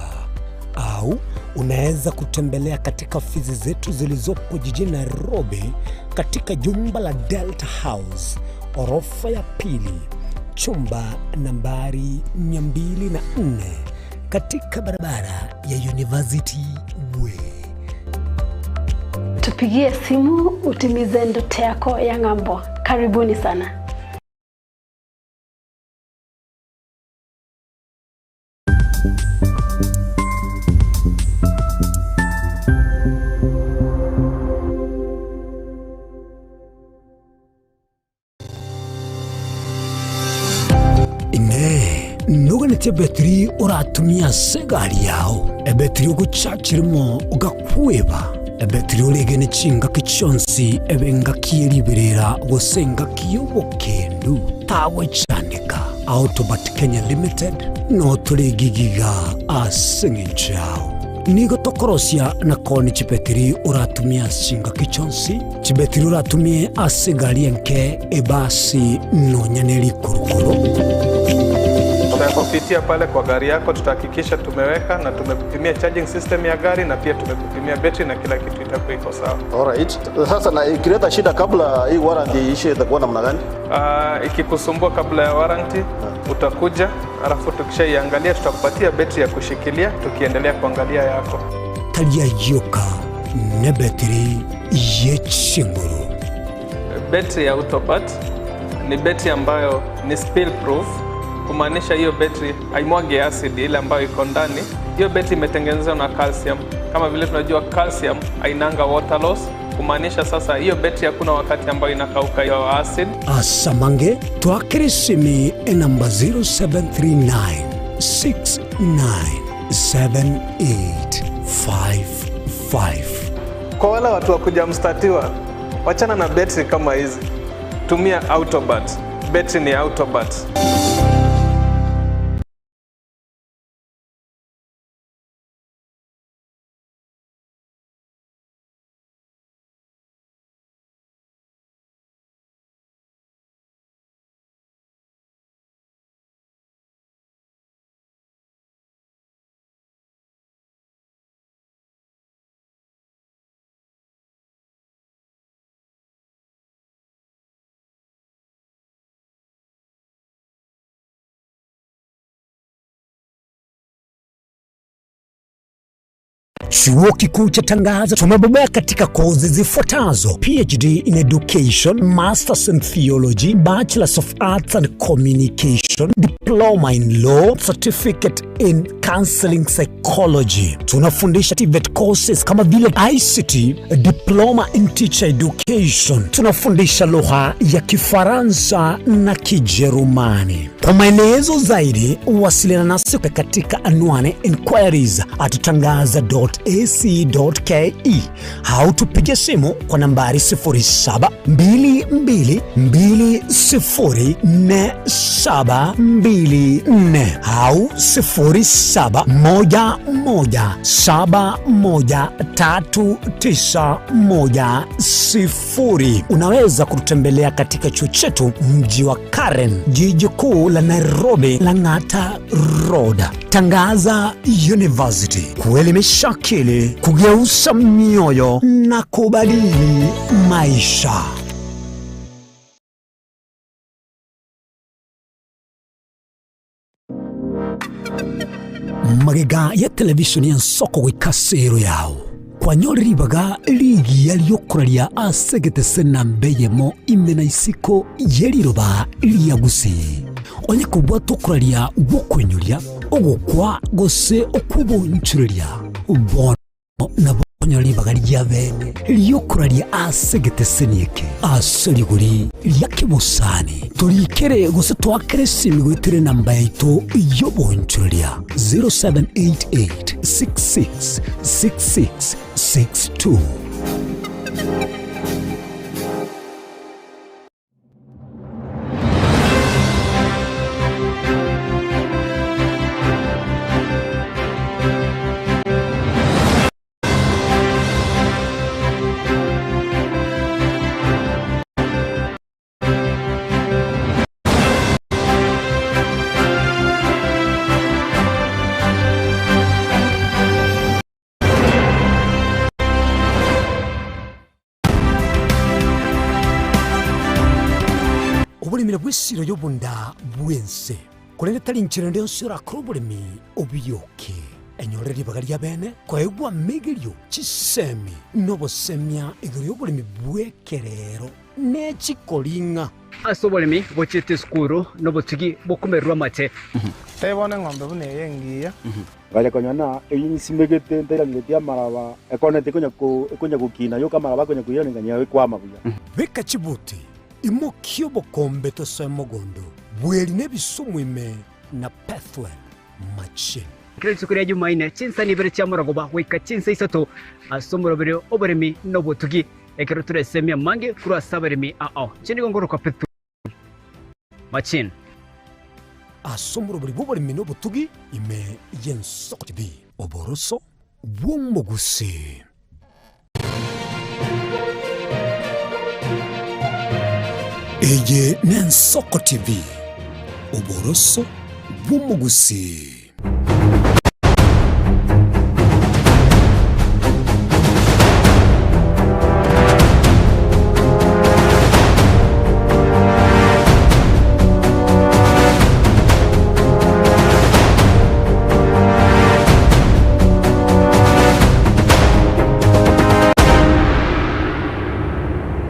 au unaweza kutembelea katika ofisi zetu zilizopo jijini Nairobi katika jumba la Delta House orofa ya pili chumba nambari 204 katika barabara ya University Way. Tupigie simu utimize ndoto yako ya ng'ambo. Karibuni sana. Inee, noganetie ebetiri oratumie ase egari yao, ebetiri ogochachirimo ogakweba, ebetiri oregene chingaki chionsi ebe engaki ye riberera gose engaki y'obokendu, tagwechandeka. Autobat Kenya Limited no tore gigiga ase eng'encho yao. Nigo tokorosia na koonia chibetiri oratumie ase chingaki chionsi, chibetiri oratumie ase egari enke, ebasi, nonya ne rikurukuru. Tutakupitia pale kwa gari yako, tutahakikisha tumeweka na tumekupimia charging system ya gari na pia tumekupimia betri na kila kitu itakuwa iko sawa. Alright. Sasa na ikileta shida kabla hii warranty iishe itakuwa namna gani? Ikikusumbua kabla ya warranty utakuja, alafu tukishaiangalia tutakupatia betri ya kushikilia tukiendelea kuangalia yako. Taria yoka nebetiri ye chinguru. Betri ya Autopat ni betri ambayo ni spill proof, kumaanisha hiyo betri haimwagi acid ile ambayo iko ndani. Hiyo betri imetengenezwa na calcium. Kama vile tunajua calcium hainanga water loss, kumaanisha sasa hiyo betri hakuna wakati ambayo inakauka hiyo acid. Asamange twakere simi enamba 0739 697855. Kwa wale watu wa kuja mstatiwa, wachana na betri kama hizi, tumia Autobat. Betri ni Autobat. Chuo Kikuu cha Tangaza tumebobea katika kozi zifuatazo: PhD in Education, Masters in Theology, Bachelors of Arts and Communication, Diploma in Law, Certificate in Counseling Psychology. Tunafundisha TVET courses kama vile ICT, Diploma in Teacher Education. Tunafundisha lugha ya Kifaransa na Kijerumani. Kwa maelezo zaidi, wasiliana nasi katika anwani inquiries at tangaza.ac.ke au tupige simu kwa nambari 0722204724 au 0711713910. Unaweza kututembelea katika chuo chetu mji wa Karen, jiji kuu la Nairobi, Lang'ata Road. Tangaza University, kuelimisha akili, kugeuza mioyo na kubadili maisha. Magega ya televishoni ya nsoko goika sero yao kwanyore ribaga rigiya riokoraria ase egetese namba eyemo ime na isiko ye riroba ria gusii. Onye kobwata okoraria gw'okoinyoria, ogokwa gose okw'obonchoreria, bono nabo okonyora ribaga ria bene ri'okoraria ase egeteseni eke ase rigori ria kebosani. Torikere gose toakere esimi goetera enamba yaito y'obonchoreria 0788 66 66 62. Oboremi nabwo esiro y'obonda bw'ense, korende tari inchera ende yonsi orakore oboremi obiyoke. Enyorere ribaga ria bene koegwa amegerio, chisemi, na obosemia igoro y'oboremi bw'ekerero ne chikoring'a. Ase oboremi bochiete esukuru nobotugi bokomererwa amate. Tebona eng'ombe buna eye engiya. Ngacha konyora na eyio nsimegete ntairangeretie amaraba, ekoneti ekonya ko ekonya gokina yoka amaraba akonya koiranekania ekwama buya. Beka chibuti, imokia obokombe tosoe mogondo, bweri na ebisumu ime na Pethuel machine. Kera rituko ria Jumaine, chinsa ibere chia morogoba goika chinsa isato, ase omoroberi oboremi na obotugi, ekero toresemie amange korwa ase abaremi ao. Inche nigo nkorokwa Pethuel Machine. ase omorobori bw'oboremi na obotugi ime y'Ensoko TV. Oboroso bw'omogusii. Eye n'Ensoko TV, oboroso bw'omogusii.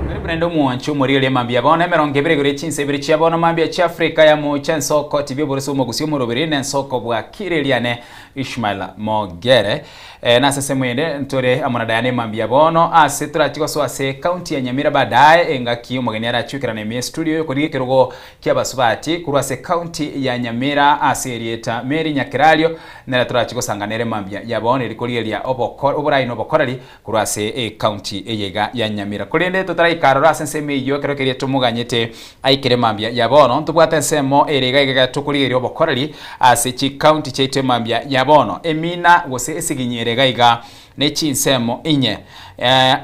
Karibu naende omwanchi omorigereria mambia bono emerongo ebere igoro ye chinsa ibere chia bono mambia chia Afrika ya mocha ensoko TV oborisi omogusi omoroberi na ensoko bwa kireriane Ishmael Mogere eh, nase ensemo ende ntore amo na Diana mambia bono ase torachi gosoa ase county ya Nyamira baadaye engaki omogeni arachwekerana ime studio yokorigia ekerogo ki'abasubati korwa ase county ya Nyamira ase erieta Mary Nyakerario nere torachi gosangana ere mambia ya bono eri korigereria oboko oborai na obokoreri korwa ase ecounty eye iga ya Nyamira. Korende totaraika aroro ase ensemo eyio ekero keria tomoganyete aikere mambia ya bono ntobwate ensemo ere iga iga tokorigereria obokoreri ase chicounty chiaito emambia ya bono emina gose esiginyi ere iga iga ne chinsemo inye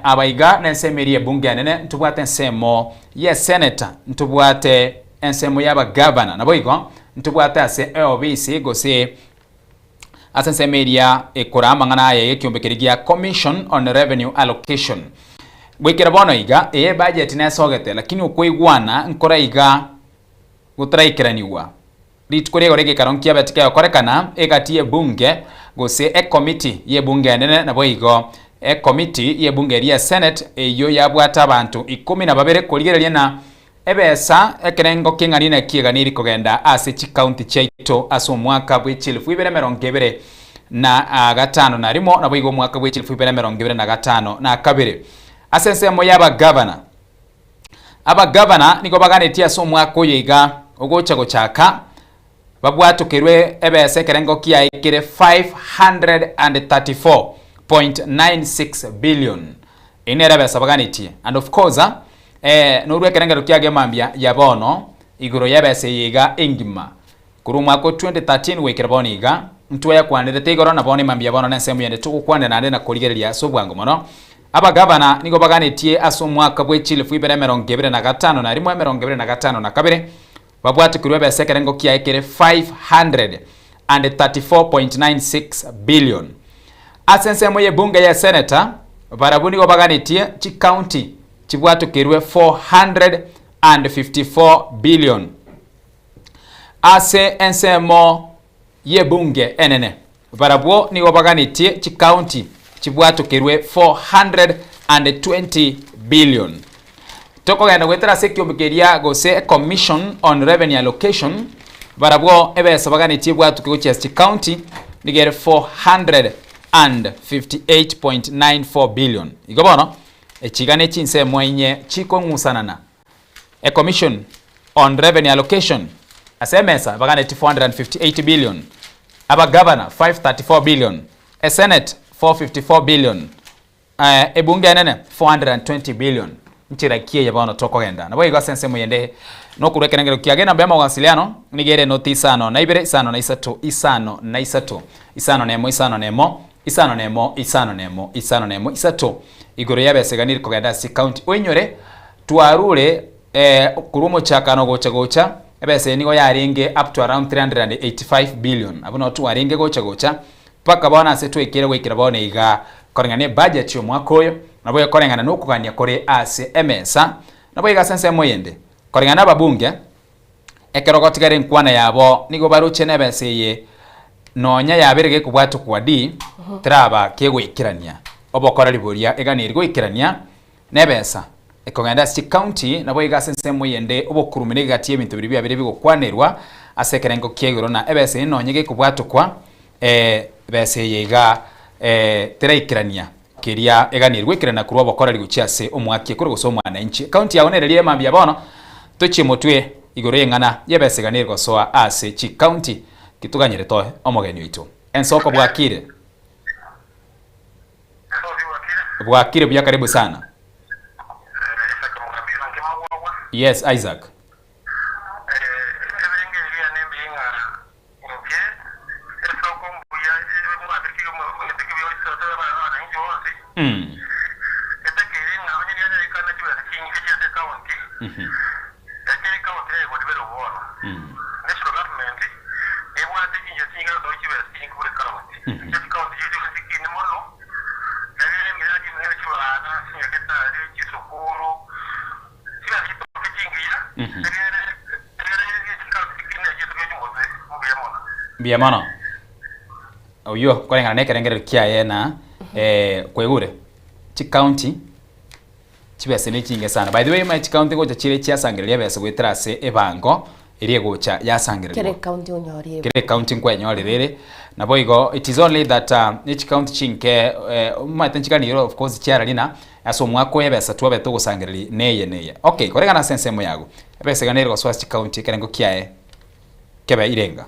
aba iga nensemo eria ebunge enene ntobwate ensemo y'eseneta ntobwate ensemo y'abagavana naboigo ntobwate ase eobisi gose ase ensemo eria ekora amang'ana aya y'ekiombe keria gia Commission on Revenue Allocation. Goikera bono iga, eye ebudget nesogete lakini okoigwana nkora iga gotaraikeraniwa. Rituko riaigoro egekaro nkiabete kegokorekana egati y'ebunge gose ekomiti y'ebunge enene naboigo ekomiti y'ebunge eria ya Senate eyio yabwate abanto ikomi na babere korigereria na ebesa ekerengo keng'ani naki eganiri kogenda ase chikaunti chiaito ase omwaka bwe chielfu ibere emerongo ebere na gatano na rimo naboigo omwaka bwe chielfu ibere emerongo ebere na gatano na kabere. Ase ensemo y'abagavana Abagavana nigo baganetie ase omwaka oyo iga ogocha gochaka, babwatokerwe ebesa ekerengo kiaye kere 534.96 billion. Eyio nere ebesa baganetie. And of course, eh, norwe ekerengero kiage mambia ya bono igoro y'ebesa eye iga engima. Korwa omwaka o 2013 goikera bono iga, ntwayakwanerete igoro na bono emambia bono nensemo yende togokwanera naende na korigereria ase obwango mono. Abagavana nigo baganetie ase omwaka bwe chilifu ibere emerongo ebere na gatano na rimo emerongo ebere na gatano na kabere babwatokirwe ebesa ekerengo kiaye kere 534.96 billion. Ase ensemo y'ebunge ye seneta barabwo nigo baganetie chikaunti chibwatokerwe 454 billion. Ase ensemo y'ebunge enene, barabwo nigo baganetie chikaunti chibwatokerwe 420 billion. Tokogenda goetera ase ekiombe keria gose Commission on Revenue Allocation, barabwo ebesa baganetie ebwatoke gochia ase chikaunti nigo ere 458.94 billion. Igo bono, echi iga ne chinsemo inye chikong'usanana. A Commission on Revenue Allocation ase emesa baganeti 458 billion, abagavana 534 billion, e Senate 454 billion, eh, ebunge enene 420 billion. Nchera ki eye bono tokogenda? Naboigo ase ensemo yende nokorwa ekerengero kiage enamba ya mawasiliano nigo ere noti isano na ibere isano na isato isano na isato isano na emo isano na emo isano na emo isano na emo isano na emo isato igoro y'abeseganiri kogenda ase county oinyore Twarure korwa omochakano gocha gocha, ebesa eye nigo yarenge up to around 385 billion. Abwo nao twarenge gocha gocha mpaka bono ase twaikeire goikera bono iga koreng'ana ne budget y'omwaka oyo, nabo ekoreng'ana na okogania kore ase emesa. Nabo iga ase ensemo eyende, koreng'ana na ababunge, ekero gotigara enkwana yabo nigo baroche na ebesa eye nonya yabere gekobwatokwa di, teraba kegoikerania obokoreri boria eganeri goikerania Nebesa ekogenda ase chikaunti, naboigo ase ensemo eyende obokurumi na egati y'ebinto biria biabere bigokwanerwa ase ekerengo kia igoro na ebesa eye nonye gekobwatokwa ebesa eye iga teraikerania keria eganirwe goikerana korwa obokoreri gochia ase omwaki ekoro gose omwananchi. Ekaunti yao nereria emambia bono tochie motwe igoro y'eng'ana y'ebesa eganire gosoa ase chikaunti kitoganyere toe omogeni oito. Ensoko bwakire. Bwakire buya karibu sana. Yes Isaac. Mbuya mono. Oyio koreng'ana na ekerengererio kiaye na kwaigure chicounty chibesa ne chinge sana. By the way omanye chicounty gocha chire chiasangereria ebesa goetera ase ebango eria egocha yasangereriwa. Kera ecounty onyorire. Kera ecounty nkwenyorera ere naboigo it is only that ne chicounty chinke omanyete nchiganire of course chiararina ase omwaka oyo ebesa twabete togosangereria neye neye. Okay koreng'ana ase ensemo yago ebesa iga nere gosoa ase chicounty ekerengo kiaye kebe irenga.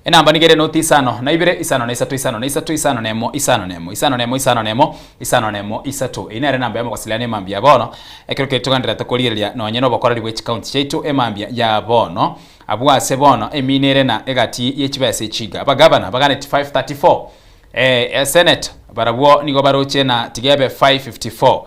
Enamba nigo ere noti isano na ibere, isano na isato, isano na isato, isano na emo, isano na emo, isano na emo, isano na emo, isano na emo, isato. Eyio nere enamba y'omogosiliano emambia ya bono, ekero keria togendererete korigereria nonye nobokoreri bwe chikaunti chiaito emambia ya bono. Abwo ase bono emina ere na egati ye chibesa echiga. Abagavana baganeti 534, eh, Senate barabwo nigo baroche na tiga ebe 554.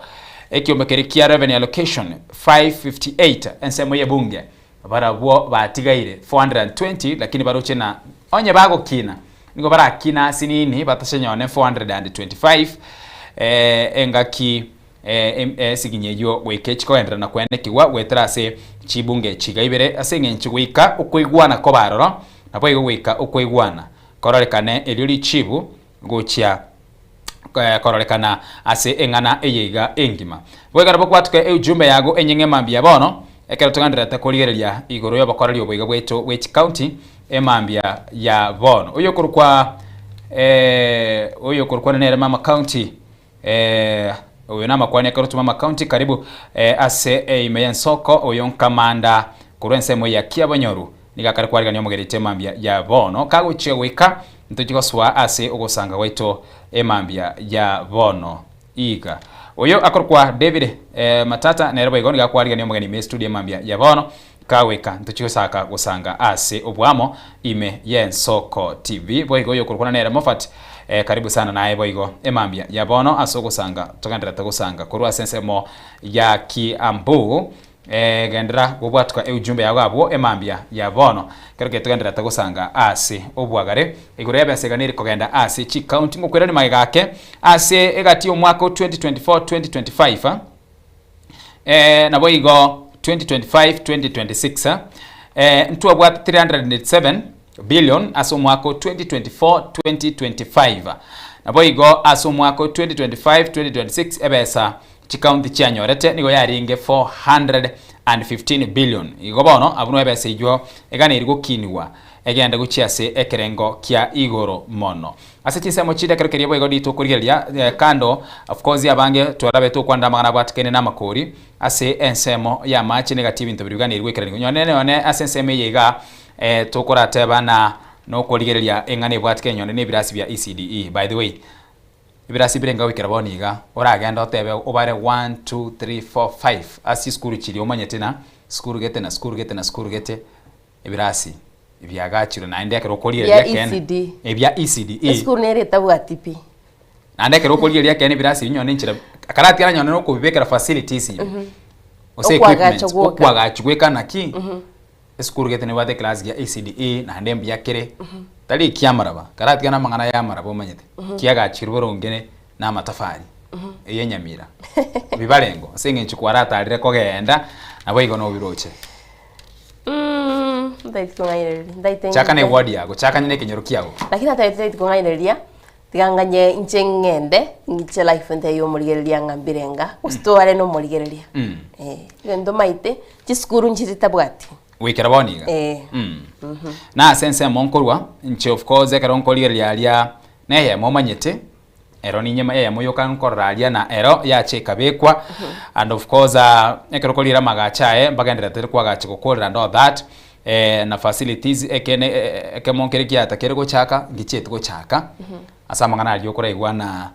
Ekiombe keria kia revenue allocation 558 ensemo y'ebunge Barabwo batigaire 420, lakini baroche na onye bagokina, nigo barakine asinini batachenyoone 425, eh, engaki eh, esiginyi eyio goika echikogenderera na koenekigwa goetera ase chibunge chiga ibere, ase eng'encho goika okoigwana kobe aroro, naboigo goika okoigwana kororekane erio richibu gochia kororekana ase eng'ana eye iga engima. Boigo nabo kwatuka eujumbe yago enyeng'e mambia bono, ekero togendererete korigereria igoro y'obokoreri oboiga bwaito bwe chikaunti emambia ya bono. Oyo okorokwa eh, oyo okorokwa nere mama county eh, oyo namakwani ekero mama county karibu eh, ase eime y'ensoko oyo nkamanda korwa ensemo ya Kiabonyoru Nigo akare kwarigania omogereto emambia ya bono, kagochia goika ntochie gosoa ase ogosanga gwaito emambia ya bono iga. Oyo akorokwa David Matata nere boigo nigo akwarigania omogeni ime estudio emambia ya bono, kagoika ntochie gosaka gosanga ase oboamo ime y'Ensoko TV. Boigo oyo okorokwa nere Moffat karibu sana naye boigo emambia ya bono ase ogosanga togendererete gosanga korwa ase ensemo ya Kiambu. Genderera gobwatuka eujumbe yao abwo emambia ya bono. Ekero ketogendererete gosanga ase obwagare igoro y'ebesa iga neri kogenda ase chicounty ngokwerani magega ake ase egati y'omwaka o 2024 2025 eh, naboigo 2025 2026 eh, ntwabwate 387 billion ase omwaka o 2024 2025 naboigo ase omwaka o 2025 2026 ebesa Chikaunti chianyorete nigo yarenge 415 billion. Igo bono abwo noo ebesa eyio eganeiri gokinigwa egende gochia ase ekerengo kia igoro mono. Ase chinsemo chinde ekero keria boigo ritukorigereria kando of course abange twarabete okwanera amang'ana abwatekaine na amakori ase ensemo ya amache na egati ebinto biria biganeiri goikeranigwa. Nyone nonye ase ensemo eye igaa tokorateba na nokorigereria eng'ana ebwatekaine nyone na ebirasi bia ECDE. By the way, Ebirasi birenge goikera bono iga, oragende otebe obare one, two, three, four, five ase chisukuru chiria omanyete na sukuru gete na sukuru gete na sukuru gete, ebirasi biagachirwe naende ekero okorigereria Bia ekeene ECD. ebia ECDE. Esukuru nere etabwati pi. Naende ekero okorigereria ekeene ebirasi ebi nyone enchera karatiga nonye na okobibekera facilities ime, gose Okwagacha equipments, gwoka. okwagachi goika naki, Esukuru gete nebwate eclass gia ECDE naende mbuya kere tari ekiamaraba karatiga na amang'ana ya amaraba omanyete kiagachirwe boronge na amatafari eye enyamira bibarengo ase eng'encho kwaratarire kogenda naboigo nobiroche. Ntaeti kong'ainereria, ntaete Chaka na eward yago, chaka na ekenyoro kiago. Lakini ntaeti ntaeti kong'ainereria, tiga nganye inche ng'ende, ng'iche life ntebie omorigereria ng'a mbirenga, gose tore na omorigereria. Eh, egento maete, chisukuru nchire tabwati. Goikera bono iga. Eh. Na ase ensemo nkorwa, inche of course ekero nkorigereria aria, na eyemo omanyete, ero ninyema eyemo yoka nkorora aria na ero yacha ekabekwa, and of course ekero okorigereria amagacho aye, mbagendererete kwagacha gokorera and all that, na facilities ekeene ekemo nkere kiata kere gochaka, ngichieti gochaka, ase amang'ana aria okoraigwa na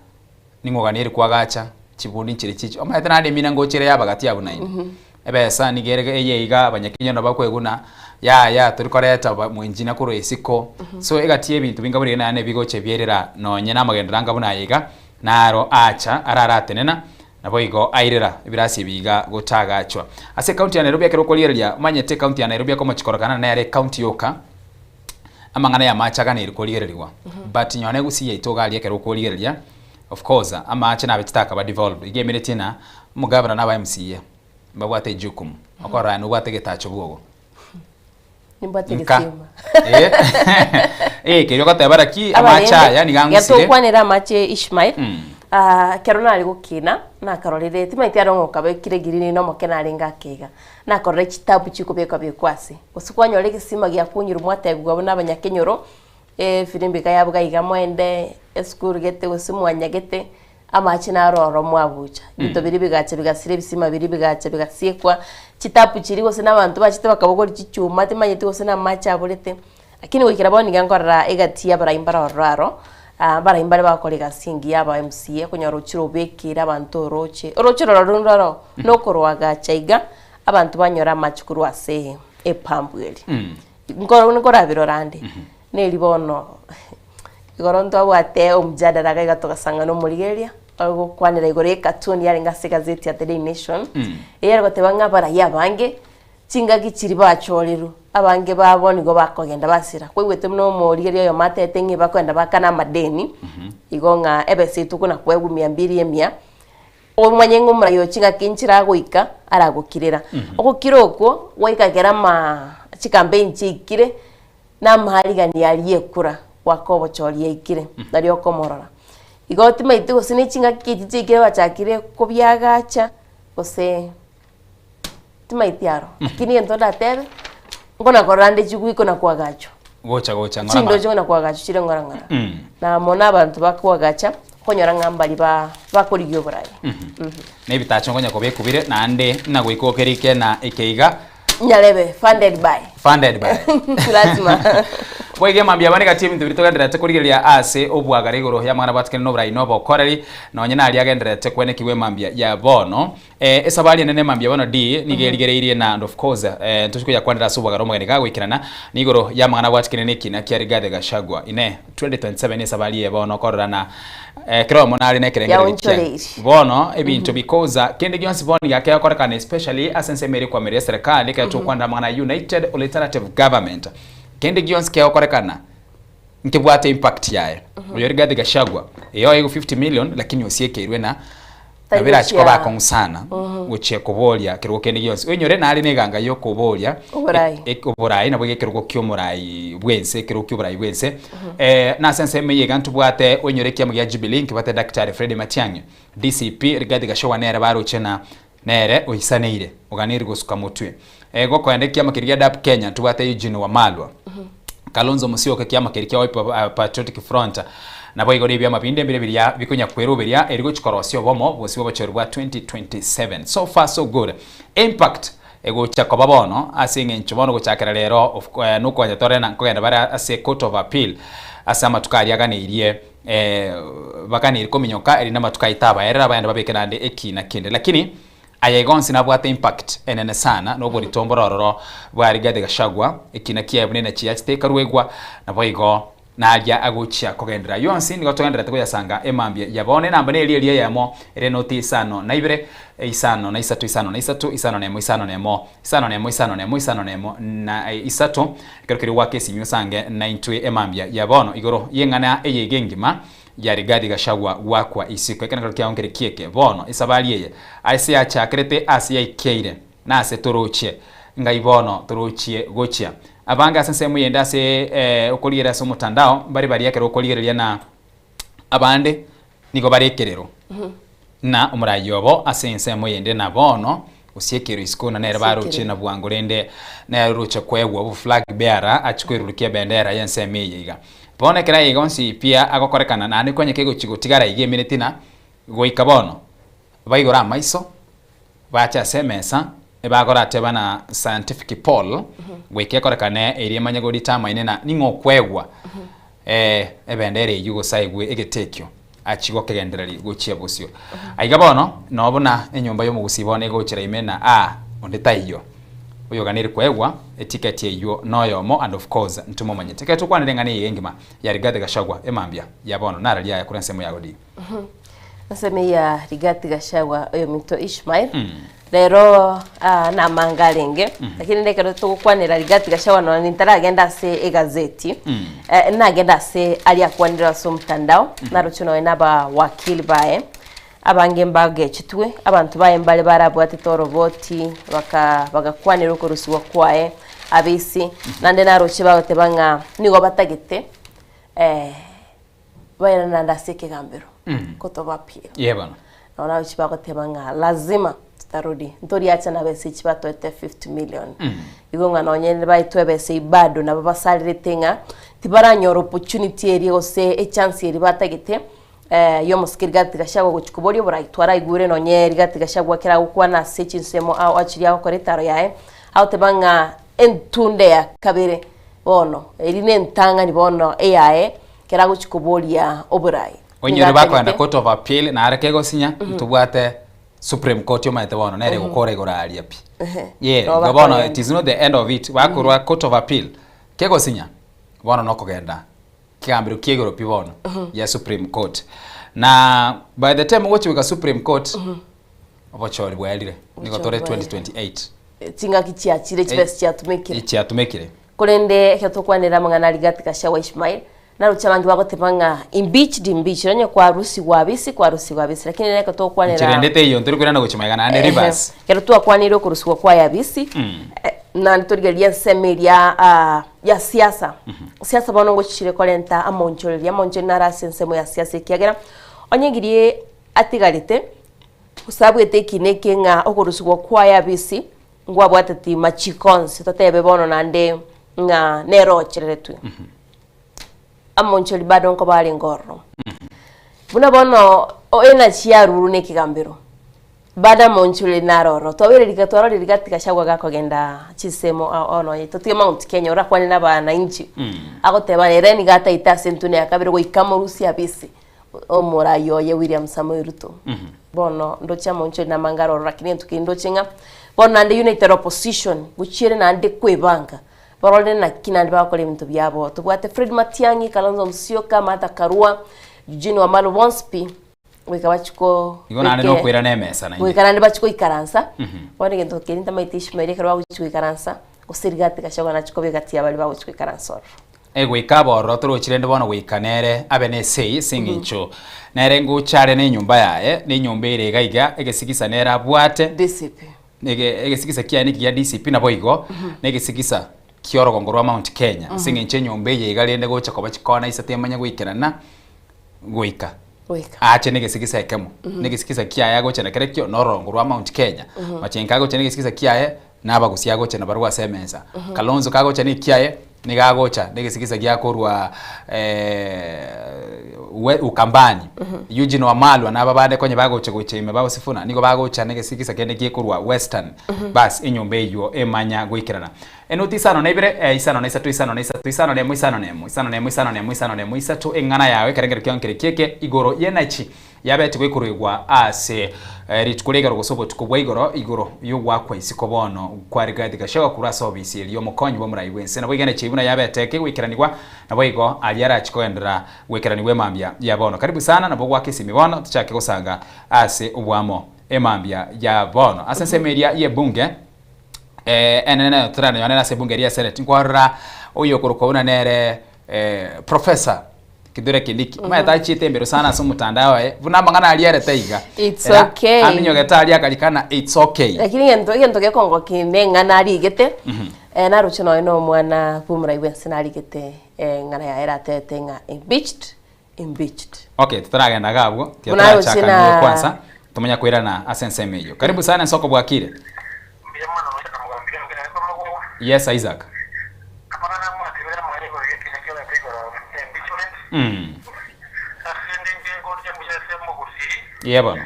ning'o oganeire kwagacha, chibundi nchire chichi, omanyete naende emina ngocha ere yabagati abwo naende. Ebesa nigo ere eye iga abanyakenyoro nabo bakoigwa buna Yaya tori koreta ba mwenchina korwa isiko. So egati y'ebinto binga buna ebi naende bigocha biairera nonye na amagenderero anga buna aya iga, naro acha araratenena, naboigo airera ebirasi ebi iga gotagachwa. Ase ekaunti ya Nairobi ekero okorigereria, omanyete ekaunti ya Nairobi ekomochi korokana nere ekaunti yoka, amang'ana y'amache aganeiri korigererigwa. But nonye Gusii yaito iga aria ekero okorigereria, of course amache nabechete akaba devolved, iga emeretie ng'a omogavana na aba MCA mbabwate ejukumu, okorora aye nobwate egetacho bwogo. Nimbwate Nka. egesima. Eh, eh, keria ogoteba raki amache aya niga ang'usire. Getokwanera amache Ishmael. Mm. Ah, kero nare gokina nakarorire timaeti aro ng'oka bekire girini na omoke narenge akeiga nakorora chitabu chikobekwa bekwa ase gose kwanyora egesima giakunyirwe mwatebigwa buna abanyakenyoro efirimbi iga yabo iga iga moende esukuru gete gose mwanyagete Amache naro oro mwabucha, ebinto biria bigacha bigasira, ebisima biria bigacha bigasiekwa, chitapu chiria gose na abanto bachete bakabogoria chichuma timanyeti gose na amache aborete, lakini goikera bono niga nkorora egati ya abarai mbare ororo aro, abarai mbare bagokora egasi engiya aba MCA okonyora ochire obekire abanto oroche, oroche roro rende oro nokorwagacha iga, abanto banyore amache korwa ase epampu eria. Nkoro nkorabirora ande, neri bono Igoro ntwabwate omjadala iga iga togasang'ana omorigereria ogokwanera igoro y'ecartoon yarenge ase egazeti ya The Daily Nation, eyare goteba ng'a abarai abange chingaki chiria bachorerwe, abange babo nigo bakogenda basira. Kwaigwete buna omorigereria oyomo atebete ng'a ebakogenda bakane amadeni, igo ng'a ebesa eye tokona koegwa mia mbiri emia, omanye ng'a omorai oyo chingaki nchiragoika aragokirera. Ogokira okwo gwaika ekero ama chicampaign chiaikire. Namaarigani aria ekura goaka obochori yaikire, nario okomorora. Igo timaeti gose ne chingaki echi chiaikire bachakire kobiagacha gose timaeti aro. Lakini egento ndatebe, nkona korora nde chigwi kona koagachwa. Gocha gocha ng'ora ng'ora. Chindoche kona koagachwa chire ng'ora ng'ora. Na mono abanto bakoagacha, okonyora ng'a mbari ba bakorigia oborai. Na ebitacho nkonya kobekwa bire naende ng'a goika okerike na eke iga. Nyarebe, funded by. Funded by. Lazima. Boigo emambia abane gati y'ebinto biria togendererete korigereria ase obwagare igoro y'amang'ana abwatekane n'oborai na obokoreri, nonye naria agendererete kwenekigwa emambia ya bono. Eh, esabari enene emambia bono di nigo erigereirie na and of course eh, ntochi koyakwanera ase obwagare omogeni gagoikerana nigoro y'amang'ana abwatekane n'ekina kia Rigathi Gachagua. Inee, 2027 esabari eye bono okorora na Ekero oyomo nare nekerengererio kiaye. Yaonchoreirie. Bono ebinto bikoza kende gionsi bono nigo kegokorekana especially ase ensemo ere ekwamera eserekari ekero togokwanera amang'ana ya United Alternative Government. Kende gionsi kegokorekana nkebwate impact yaye. Oyo Rigathi Gachagua eyo oegwe 50 million lakini osiekeirwe na Tari nabo erachi koba gochia- akong'u sana gochia koboria kerogo kende gionsi. Oinyore nare na eganga ya okoboria Oborai. e- oborai nabo iga ekerogo kia omorai bwense ekerogo kia oborai bwense. Na ase ensemo eye iga ntobwate oinyore ekiamo gia Jubilee nkebwate Daktari Fred Matiang'i, DCP Rigathi Gachagua nere baroche na nere oisaneire oganeiri gosuka motwe. Gokoenda ekiama keria gia DAP Kenya ntobwate Eugene Wamalwa. Kalonzo Musyoka ekiama keria kia Wiper Patriotic Front naboigo nebiama binde mbire biria bikonya kweroberia eri gochi korosia obomo bosio bw'obochori bwa 2027. So far so good. Impact egocha koba bono ase eng'encho bono gochakera rero of nokonya tore na nkogenda bare ase court of appeal ase amatuko aria aganeirie baganeirie kominyoka erinde amatuko aye tabaerera bagende babeke naende ekina kende lakini Aya iga onsi nabwate impact enene sana na oborito mbore ororo bwa Rigathi Gachagua, ekina kiaye buna enachi yachete ekaruegwa, naboigo naria agochia kogenderera. Ayio onsi nigo togendererete koyasanga emambia ya bono. Enamba neria eria eyemo ere noti isano na ibere, isano na isato isano na isato, isano na emo isano na emo, isano na emo isano na emo isano na emo na isato, ekero keria goaka esimi osange naintwe emambia ya bono igoro y'eng'ana eye iga engima. ya Rigathi Gachagua goakwa isiko. Ekerengererio kiao nkere kieke bono esabari eye ase yachakerete ase yaikeire na ase torochie ngai bono torochie gochia. Abange ase ensemo eyende ase okorigereria ase omotandao mbare baria ekero okorigereria na abande nigo bare ekerero na omorai obo ase ensemo eyende na bono osiekeirwe isiko na nere barochie na bwango rende nere oroche koegwa obo flag bearer achie koirurukia ebendera y'ensemo eye iga. Bono ekero ayaiga onsi pi agokorekana, naende konya kegochia gotigara iga emineti na goika bono, baigore amaiso, bache ase emesa, ebagorateba na scientific poll, goika ekorekane eria emanye godetermine na ning'o okoegwa ebendera eyio gose aegwe egete ekio, achie gokegendereria gochia bosio. Aiga bono, noo buna enyomba y'omogusii bono egochera ime na aa, onde taiyo. Oyoganeire koegwa etiketi eyio noyomo and of course ntomomanyete. Ekero tokwanera eng'ana eye engima ya Rigathi Gachagua emambia ya bono nararia aya korwa ensemo ya Odii. Ensemo ya Rigathi Gachagua oyominto Ishmael rero ah, namanga arenge lakini rende ekero togokwanera Rigathi Gachagua nonya nintaragenda ase egazeti eh, nagenda ase aria akwanire ase omotandao naroche nonya na abawakili baye Abange mbagechetwe, abanto baye mbare barabwatete oroboti, baka bagakwanera okorusigwa kwaye abisi, naende naroche bagoteba ng'a nigo batagete eh, bairane naende ase ekegambero kotoba appeal. Ye bono. Nabo naroche bagoteba ng'a lazima tutarudi, ntoriacha na besa echi batoete 50 million. Igo ng'a nonye baetwe ebesa eyio bado nabo basarerete ng'a tibaranyora opportunity eria gose echance eria batagete y'omosike Rigathi Gachagua gochia koboria oborai twaraigure nonye Rigathi Gachagua ekero agokwana ase chinsemo ao achiria agokora etaro yaye agoteba ng'a entunde ya kabere bono eri ne entang'ani bono eyaye ekero agochia koboria oborai. Onyore bakoenda court of appeal nare kegosinya ntobwate Supreme Court omanyete bono nere egokora igoro aria pi. Yeah, Nabo igo bono bakogenda. it is not the end of it bakorwa court of appeal kegosinya bono nokogenda Kegambero kia igoro pi bono ya Supreme Court. Na by the time ogochi goika Supreme Court, obochori bwaerire. Nigo tore Obochori 2028. Chingaki chiachire chibesa chiatumekire. Chiatumekire. Korende ekero tokwanera amang'ana aria Rigathi Gachagua Ishmael, naroche abange bagoteba ng'a impeached impeached onye kwarusigwa abisi kwarusigwa abisi lakini rero ekero togokwanera Inchera ende teiyo ntori koirana gochia magega naende reverse. Ekero twakwanire okorusigwa kwaye abisi, Naende torigererie ensemo eria ah, ya siasa. Siasa bono ngochichire korenta amonchoreria, amonchoreria naro ase ensemo ya siasa ekiagera onye ngirie atigarete gose abwete ekina eke ng'a okorusigwa kwaye abisi ngwabwateti machiko onsi totebe bono naende ng'a nere ochereretwe. Amonchori bado nkoba arenge ororo. Buna bono o- energy yarurwe na ekegambero. Bado amonchori naro ororo. Twabeire riga twarorire rigati Gachagua gakogenda chinsemo ao ao nonye totige Mount Kenya orakwane na abananchi. Agoteba ere nigo ataete ase entune ya kabere goika amorusie abisi omorai oye William Samoei Ruto. Bono ndoche amonchori namange aroro lakini egento kende ndoche ng'a bono naende united opposition gochiere naende kwebanga Barore naki naende bagokora ebinto biabo. Tobwate Fred Matiang'i, Kalonzo Musyoka, Martha Karua, Eugene Wamalwa bonsi pi goika bachie ko Igo naende goike- nokoirana emesa naende. goika naende bachie koikaransa. Bono egento keria ntamaete Ishmael ekero bagochia goikaransa, gose Rigathi Gachagua nachie koba egati ya baria bagochia goikaransa ororo. Goika abe ororo torochi rende bono goika nere abe nesei ase eng'encho nere ngocha are nenyomba yaye, na enyomba ere iga iga, egesigisa nere abwate. DCP. Ege egesigisa kiaye niki gia DCP naboigo, na egesigisa ki'orogongo rwa Mount Kenya, ase eng'encho enyomba eye iga rende gocha koba chikona isato emanye goikerana goika Goika. ache na egesigisa ekemo. Na egesigisa kiaye agocha nakerekio na orogongo rwa Mount Kenya. Machenka agocha na egesigisa kiaye, na abagusi agocha nabarabwo ase emesa. Kalonzo kagocha na ekiaye, nigo agocha na egesigisa giakorwa we Ukambani. Eugene Wamalwa na aba bande konya bagocha gocha ime bagosifuna, nigo bagocha na egesigisa kende gekorwa Western. Bas enyomba eywo emanya goikerana. Enoti isano na ibere, eh, isano na isato, isano na isato, isano na emo, isano na emo, isano na emo, isano na emo, isano na emo, isato, eng'ana yago ekerengero kiao nkere kieke igoro y'enachi. Yabetigwe ikoruegwa ase rituko ria igoro gose obotuko bwa igoro, igoro y'ogoakwa isiko bono kwa Rigathi Gachagua korwa ase obisi eria y'omokonyi bw'omorai bw'ense. Naboigo enechi buna yabete kegoikeranigwa, naboigo aria arachi kogenderera goikeranigwa emambia ya bono. Karibu sana nabo goaka esimi bono tochake gosanga ase oboamo emambia ya bono. Ase ensemo eria y'ebunge enene nayo toraneyonere ase ebunge eria ya senate nkwarora oyokorokwa buna nere Professor Kithure Kindiki omanyete achiete embero sana ase omotandao oye buna amang'ana aria arete iga It's Era okay. aminyogete aria akarikana it's okay. Lakini egento egento gekongokia ime eng'ana arigete eh, naroche nonya na omwana bw'omorai bwense narigete eng'ana yaye eratete ng'a impeached impeached. Okay, totaragenda iga abwo, tiga Buna aroche torachaka na- nigo kwanza tomanya koirana ase ensemo eyio. Karibu sana ensoko bwakire. Yes Isaac. Ye bono.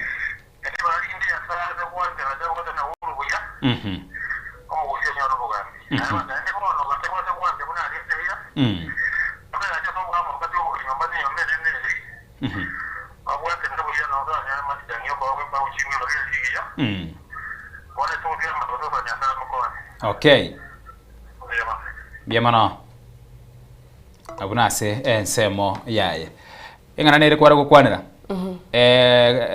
Okay. Mbuya mono. Abwo nase ensemo yaye. Eng'ana nere kware gokwanera. Eh,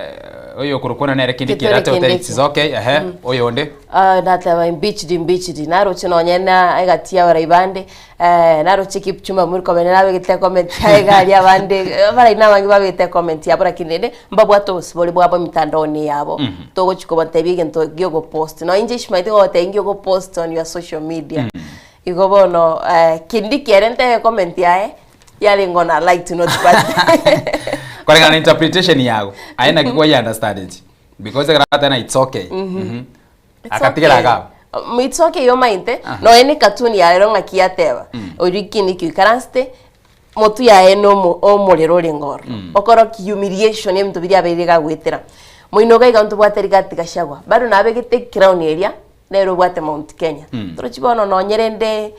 oyo okorokwana nere kende Kitore kera ate kende it's okay ehe oyo onde Ah, nateba impeached impeached naroche nonye na egati ya abarai bande eh, naroche Kipchumba Murkomen nabegete comment yaye iga aria abande eh, abarai nabange babegete comment yabo lakini rende mbabwate obosibore bwabo emitandaoni yabo togochi kobatebia egento giogopost nonye inche chimaete gogotebia nki ogopost on your social media igo bono eh, Kindiki ere ntebe comment yaye yarenge on a light note but koreng'ana na interpretation yago aye naki kwa understand it because ekero atena it's okay Mhm. It's akatigera okay. agabo It's okay yomainte Aha. noe ne cartoon ya rero ng'aki yateba oria Kindiki oikaransete motu yaye na omo- omorero orenge ororo okorokia humiliation ebinto biria abeire iga agoetera moino iga iga ntobwate Rigathi Gachagua bado nabegete ecrown eria nere obwate Mount Kenya torochi bono nonye rende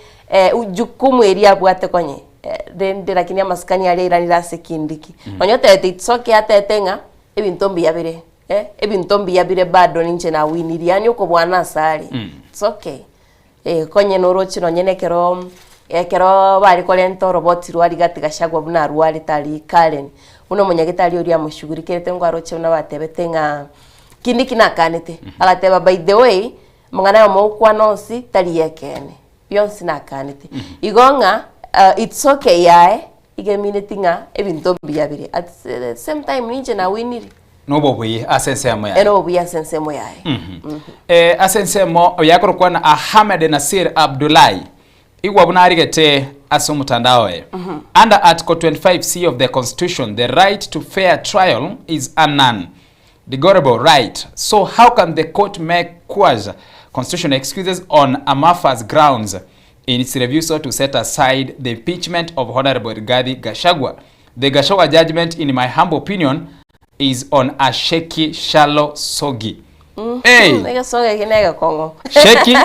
jukumu eria abwate konye rende lakini amasikani aria airanire ase Kindiki nonye otebete it's okay atebete ng'a ebinto mbuya bire eh, ebinto mbuya bire bado ninche nawinirie yaani okobwana ase are it's okay eh, konye noroche nonye na ekero ekero bare korenta oroboti rwa Rigathi Gachagua buna arwarete aria Karen, buna omonyagetari oria amoshugurikerete nkwaroche buna batebete ng'a Kindiki nakanete, agateba by the way, amang'ana aya mogokwana onsi tari ekeene, bionsi nakanete. Igo ng'a it's okay yaye, iga emineti ng'a ebinto mbuya bire, at the same time ninche nawinire. Nobobuya ase ensemo yaye. Ere obuya ase ensemo yaye. Eh, ase ensemo yakorokwa na Ahmed Nasir Abdullahi igwa buna arigete ase omotandao oye under article 25c of the constitution the right to fair trial is a non Degorable right so how can the court make quasi constitutional excuses on amorphous grounds in its refusal to set aside the impeachment of Honorable Rigathi Gachagua? The Gachagua judgment in my humble opinion is on a shaky shallow soggy. Hey! Egesogo eke na egekong'o. Shaky,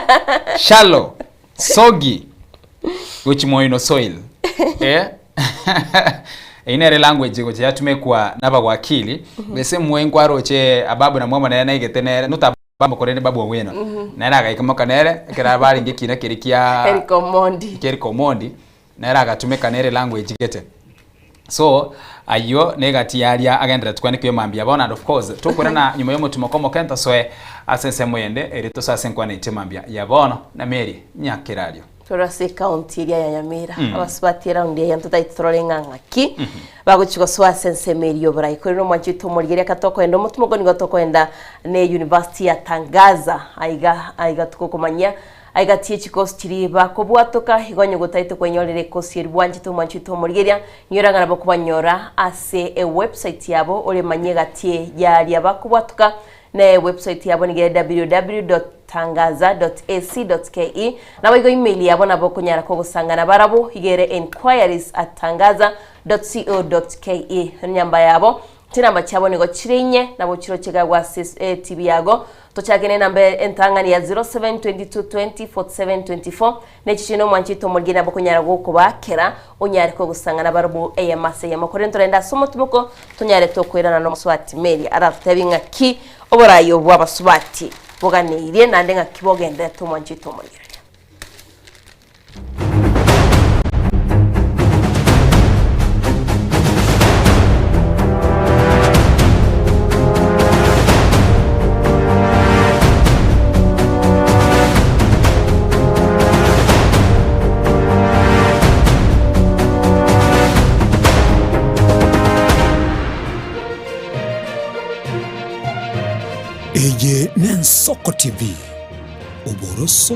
shallow, soggy, gochi moino soil. Eh? Eyio nere language egocha yatumekwa nabawakili gese mwe nkwaroche ababu na mwamo nere naigete nere not ababu korende babu owino nere agaikamoka nere ekero abarenge ekina keria kia Eric Omondi. kia Eric Omondi nere agatumeka nere language gete so ayio negati yaria agenderete kwanekwa emambia bono and of course tokorana nyuma yomotumo komoke ntosoe ase ensemo yende eri tosoe ase enkwana yaito emambia ya bono na Mary Nyakerario. Tore ase ecounty eria ya Nyamira, abasubati eraundi eye ntotaete torore ng'a ng'aki bagochia gosoa ase ensemo eria y'oborai. Korende omwanchi oito omorigereria ekero tokoenda omotumo oko nigo tokoenda ne university ya Tangaza aiga aiga togokomanyia aiga tie chikosi chiria bakobwatoka igo onye gotaete kwenyorera ekosi eria bwanchete omwanchi oito omorigereria nigo ng'a nabo okobanyora ase ewebsite yabo oremanyie gati yaria bakobwatoka Ne website yabo nigo ere www.tangaza.ac.ke Naboigo email yabo nabo okonyara kogosangana barabwo iga ere enquiries@tangaza.co.ke Enyamba yabo chinamba chiabo nigo chire inye nabo chiroche gagwa ase etv yago Tochake nenamba entang'ani ya 0722 20 47 24 Nechi chinde omwanchete omorigeri nabo okonyara gokobaakera onyare kogosang'ana barabwo eyemo ase eyemo. Korende torende ase omotimoko tonyare tokoirana nomosubati Mary aratotebie ng'aki oborai obo bw'abasubati boganeirie naende ng'aki bogenderete omwanchete omorigereria. Eye n'Ensoko TV, oboroso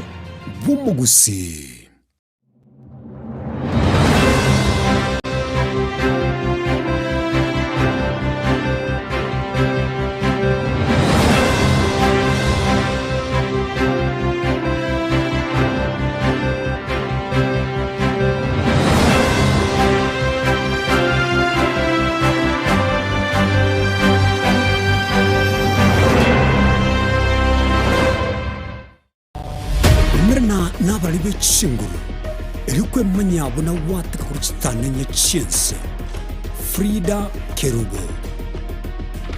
bw'omogusii. Umerana nabari be chinguru, erio kwemanyia buna gwateka korwa chitanenye chi'ense. Frida Kerubo,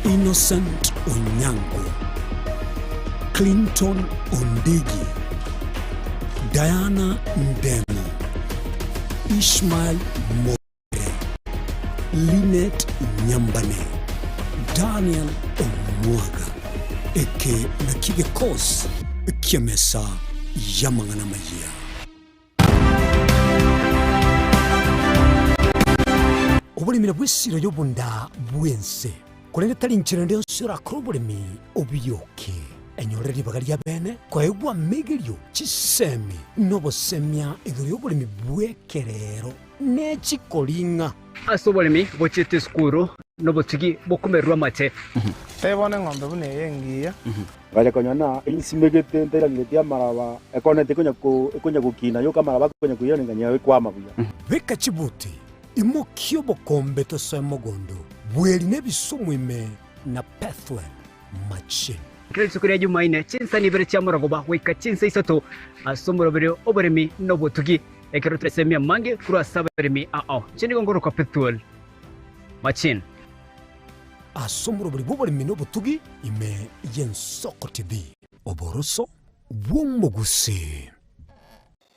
Innocent Onyango, Clinton Ondigi. Diana Ndemo, Ishmael More, Linet Nyambane, Daniel Omwaga. Eke nakio gekosi ki'emesa y'amang'ana amayia. Oboremi nabwo esiro y'obonda bw'ense, korende tari inchera ende yonsi orakore oboremi obioke. Enyore ribaga ri'abeene koegwa amegerio, chisemi, na obosemia igoro y'oboremi bw'ekerero ne chikoring'a. Ase oboremi bochiete esukuru nobotugi bokomererwa amate. Tebia bono eng'ombe buna eye engiya. Ngacha konya na insimegete ntairangeretie amaraba, ekonete ekonya ko ekonya gokina yoka amaraba akonya koirana ng'a nyayo ekwama buya. Beka chibuti, imokia obokombe tosoe mogondo, bweri na ebisumu ime na Pethuel machine. Kera rituko ria Jumaine, chinsa nibere chia morogoba goika chinsa isato ase omoroberi oboremi na obotugi, ekero toresemia amange korwa ase abaremi ao. Inche nigo nkorokwa Pethuel Machine. Ase omorobori bw'oboremi na obotugi ime y'Ensoko TV. Oboroso bw'omogusii.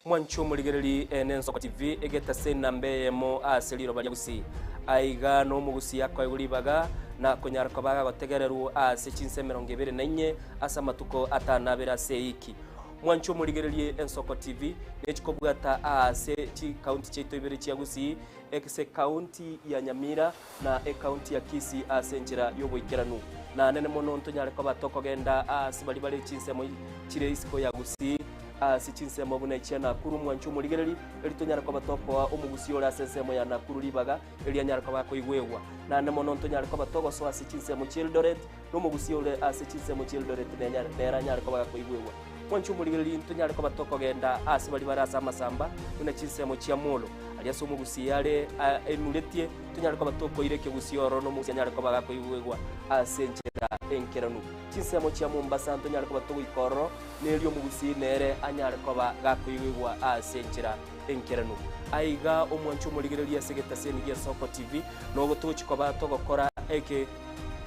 Mwanche omorigereri ene Ensoko TV egetase enamba eyemo ase riroba ria Gusii. Aiga nomogusii akoegwa ribaga na konyara koba agagotegererwa ase chinsa 24 ase amatuko atanabere ase eiki. Mwanche omorigererie Ensoko TV nechikobwata aase chikaunti chiaito ibere chia Gusii ase ekaunti ya Nyamira na ekaunti ya Kisii ase enchera y'oboikeranu. Na nene mono ntonyare koba tokogenda aase baria bare chinsemo chire isiko ya Gusii, ase chinsemo buna echia Nakuru, mwanche omorigereri, erio tonyare koba tokoa omogusii ore ase ensemo ya Nakuru ribaga, erio anyare koba akoigwegwa. Naende mono ntonyare koba togosoa ase chinsemo chi'Eldoret, na omogusii ore ase chinsemo chi'Eldoret nere anyare koba gakoigwegwa. Mwanche omorigereri, ntonyare koba tokogenda aase baria bare ase amasamba, buna chinsemo chia Molo, aria ase omogusii are aimuretie, tonyare koba tokoira ekegusii ororo na omogusii anyare koba gakoigwegwa ase enchera enkeranu. Chinsemo chia Mombasa ntonyare koba togoika ororo, na erio omogusii nere anyare koba gakoigwegwa ase enchera enkeranu. Aiga omwanche omorigereria ase egetaseni gi'Esoko TV, nogo togochia koba togokora eke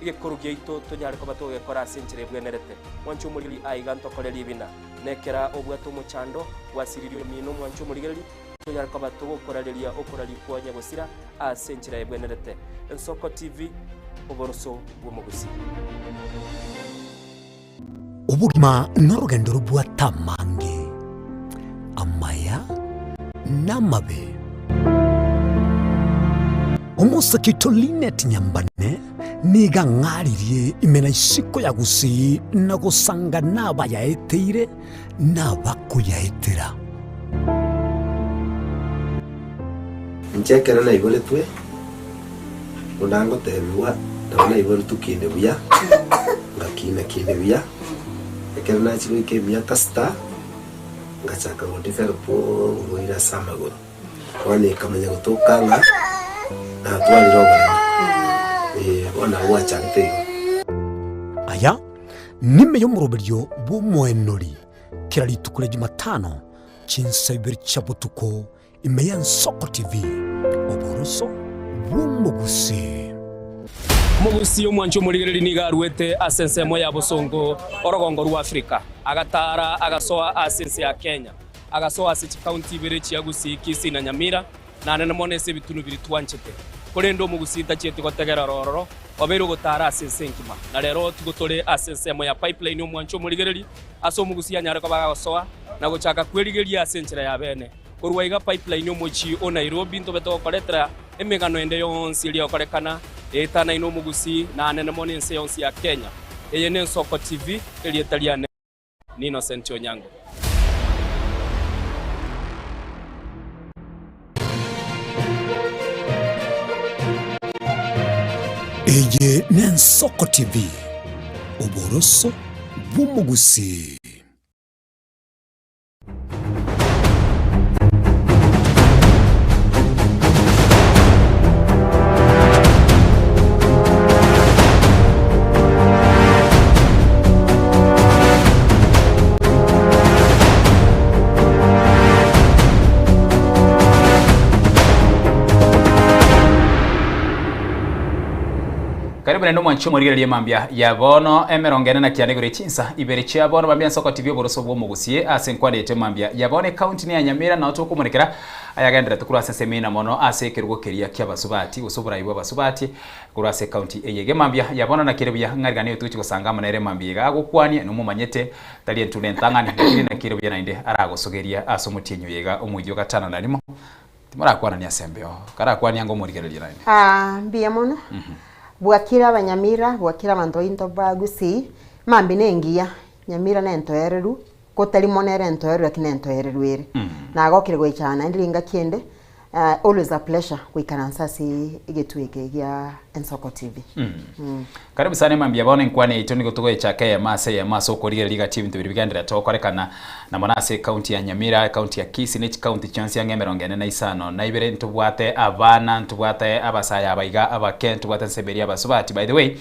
egekoro giaito tonyare koba togegekora ase enchera ebwenerete. Mwanche omorigereria aiga ntokore ribina, na ekera obwate omochando gwasiririe omino omwanche omorigereria, tonyare koba togokorareria okoraria kwa nyagosira ase enchera ebwenerete. Ensoko TV, oboroso bw'omogusii. Obogima norogendo robwate amange, amaya na amabe. Omosake oito Linet Nyambane nigo ang'aririe ime na isiko ya Gusii na gosanga nabayaeteire na abakoyaetera. Inche ekero naiboretwe, buna ngotebigwa, nabo naiboretwe kinde buya, ngakina kinde buya, ekero nachia goika emiaka sita, ngachaka go develop oborwaire ase amagoro. Bono ekamanya gotoka ng'a natwarire oboremo, eh, bono nabo gwachagete igo. Aya nime y'omoroberio bw'omoenori kera rituko ria Jumatano chinsa ibere chia botuko ime y'Ensoko TV, oboroso bw'omogusii. Omogusii omwanchi omorigereri nigo aruete ase ensemo ya bosongo orogongo rwa Afrika, agataara agasoa ase ense ya Kenya, agasoa ase chikaunti ibere chia Gusii, Kisii na Nyamira, Naende mono ase ebitunu biria twanchete. Korende omogusii tachieti gotegerera ororo, obeire ogotaara ase ense engima. Na rero tigo tore ase ensemo ya pipeline omwancho omorigereri, ase omogusii anyare koba agosoa na gochaka kwerigeria ase enchera ya bene. Korwa iga pipeline omochie o Nairobi ntobe togokoretera emegano ende yonsi eria egokorekana eetanaine omogusii naanene mono ense yonsi ya Kenya. Eye n'Ensoko TV, erieta riane n'Innocent Onyango. Eye n'Ensoko TV, oboroso bw'omogusii. Karibu naende omwanchi omorigereria mambia ya bono emerongo ene na kianda igoro chinsa ibere chia bono mambia nsoko TV oboroso bw'omogusie ase nkwanete mambia ya bono ekaunti ne ya Nyamira nao tokomorekera ayagenderete korwa ase ensemo ena mono ase ekerugo keria ki'abasubati gose oborai bw'abasubati korwa ase ekaunti eye iga mambia ya bono nakere buya ng'ariganie otochi gosanga amo nere mambia iga agokwanie nomomanyete tari entunda entang'ani lakini nakere buya naende aragosogeria ase omotienyi oyo iga omoyio gatano na rimo Timorakwanania ase embeo, karakwanie ango omorigererie naende. Aa mbuya mono, bwakire abanyamira, bwakire abanto bainto ba Gusii, mambia na engiya, Nyamira na entoereru, ko tari mono ere entoereru lakini entoereru ere. Nagokire goicha aa naende ringaki ende, always a pleasure goikaransa ase egetuo eke gia Ensoko TV. Karibu sana mambia bono enkwana yaito nigo togoechaka eyemo ase eyemo ase okorigereria gati ebinto biria bigendererete gokorekana na mono ase ecounty ya Nyamira, ecounty ya Kisii ne chicounty chionsi ang'e emerongo ene na isano na ibere ntobwate abana, ntobwate abasae aba iga abake, ntobwate ensemo eria abasubati. By the way,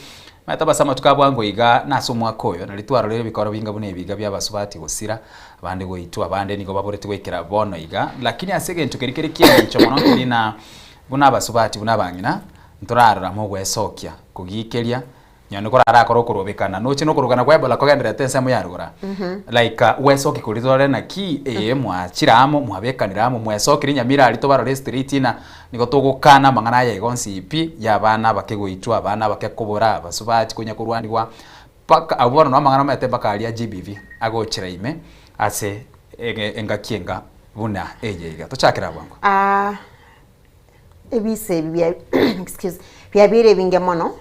omanyete abase amatuko a bwango iga nase omwaka oyo nari twarorire ebikoro binga buna ebi iga bia abasubati gosira, abande goitwa, abande nigo baboreti goikera bono iga. Lakini ase egento keria kere kieng'encho mono nkeri na buna abasubati buna abang'ina, Ntorarora mogwesokia kogiikeria, nonye korarakore okorobekana, noche nokorokana kwa Ebola kogendererete ensemo ya rogora. Like gwesokia koria torore naki ee mwachire amo, mwabekanire amo, mwesokirie nyamira aria tobarore street ng'a nigo togokana amang'ana aya iga onsi pi, ya abana abake goitwa, abana abake kobora, abasubati konya korwaniwa, mpaka abwo bono namang'ana omanyete mpaka aria GBV agochera ime ase ege engaki enga buna eye iga. Tochakere abwo ango. Ebisa ebi bia excuse biabeire ebinge mono,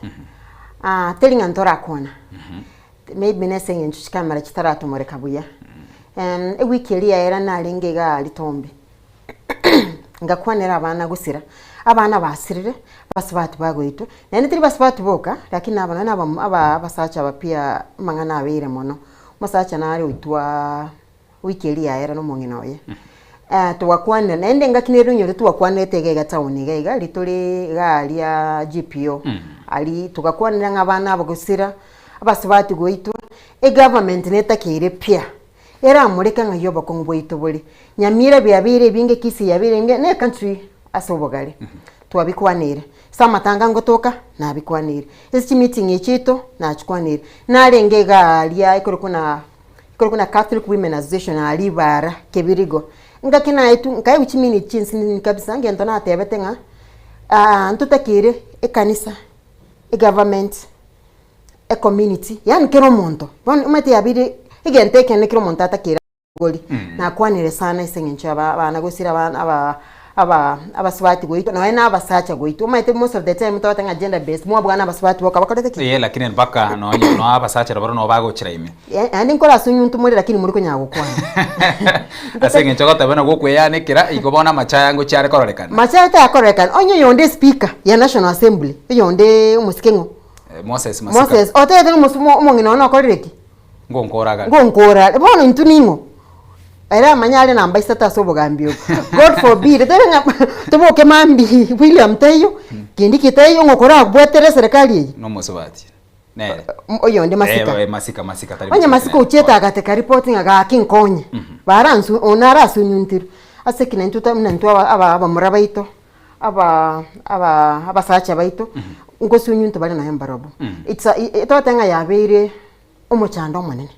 teri ng'a ntorakwana, maybe nase eng'encho chikamera chitaratomoreka buya. Ewiki eria yaera narenge igaa ritombe, ngakwanera abana gosira, abana basirire, abasubati bagoitwa, naende teri basubati boka, lakini nabo nonye na abam aba abasacha aba pia amang'ana abeire mono, omosacha nare oitwa Wiki eria yaera nomong'ina oye. Togakwanera naende engaki nere onyore twakwanerete iga iga town iga iga ritore iga aria GPO aria togakwanera ng'a abana aba gosira abasubati goitwa egovernment netakeire pia eramoreke ng'ai obokong'u bwaito bore. Nyamira biabeire ebinge Kisii yabeire ebinge na ecountry ase obogare twabikwaneire. Ase amatanga ngotoka nabikwaneire, ase chimeeting chiaito nachikwaneire, narenge iga aria ekorokwa na. Ekorokwa na Catholic Women Association aa Ribaara, Kebirigo. Ngaki naetwe, nkaegwa chiminiti chinsinini kabisa, ngento natebete ng'a ntotakeire ekanisa, egovernment, ecommunity, yaani kera omonto, bono omanyete yabeire egento ekenene kera omonto atakeire gori. Nakwanire sana ase eng'encho ya aba abana gosira abana aba aba abasubati goitwa nonya na abasacha goitwa, omanyete most of the time togoteba ng'a gender based, mwabwana abasubati boka bakorete ki? Ee lakini mpaka nonye no abasacha nabo no bagochera ime. Naende nkore ase onyuntu more lakini muri konyara gokwana. Ase eng'encho ogoteba buna gokweyanekera igo bono amachaya ngochia are kororekana. Machaya tayakorekana, onye oyonde espeaker ya national assembly, oyonde omosike ng'o? Moses Masika. Moses, otebete ng'a omosu omong'ina one okorire ki? Ngonkora are. Ngonkora are. Bono intwe ning'o? Ere amanye are namba isato ase obogambi obo. God forbid, tebe ng'a toboke mambia William taiyo, kende ki taiyo ng'a okorabwatere eserekari eye. Nomosubati nere. Oyonde Masika. Eh, Masika, Masika tari Onye mosubati Masika nere. ochiete agateka report ng'a gaki nkonye, baransu one arasunyuntirwe. Ase ki naintwe ta buna intwe aba aba abamura baito, aba aba abasacha baito, nkosunyuntwa bare nonya mbarobwo. It's a togoteba ng'a yabeire omochando omonene,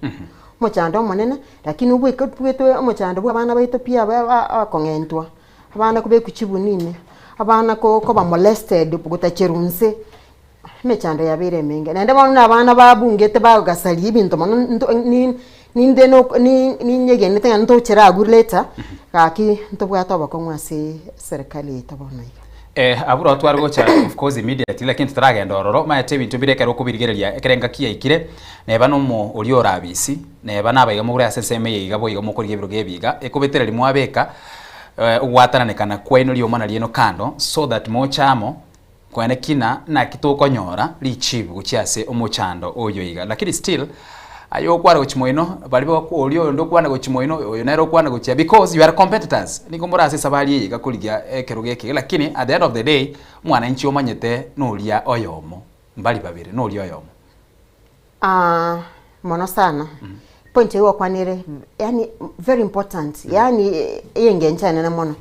omochando omonene, lakini obweke bwetwe omochando bwa abana baito pi aba aba abakong'entwa, abana kobekwa chibuni ime, abana ko koba molested gotacherwa nse, emechando yabeire emenge. Naende bono buna abana babungete bagasaria ebinto mono nto ni ninde nok ni ninyegenete ng'a ntochere abwo later, gaki ntobwate obokong'u ase eserekari yaito bono iga. Eh, abwo roro tware gocha of course immediately lakini totaragenda ororo, omanyete ebinto mbire ekero okobirigereria ekero engaki yaikire, neba na omo oria ore abisi, neba na abaiga mogure ase ensemo eye iga boigo mokorigia ebirogo ebi iga, ekobetereri mwabeka ogwatananekana kwaino riomana riaino kando so that moche amo koene kina naki tokonyora richibu gochia ase omochando oyo iga. Lakini still aye okwane gochia moino, baria bagokwa oria oyonde okwane gochia moino, oyo nere okwane gochia because you are competitors, nigo more ase esabari eye iga korigia ekerogo eke lakini at the end of the day, mwananchi omanyete noria oyomo, mbari babere, noria oyomo. Mono sana, point eywo gwakwanire yaani very important, yaani eyengencho enene mono,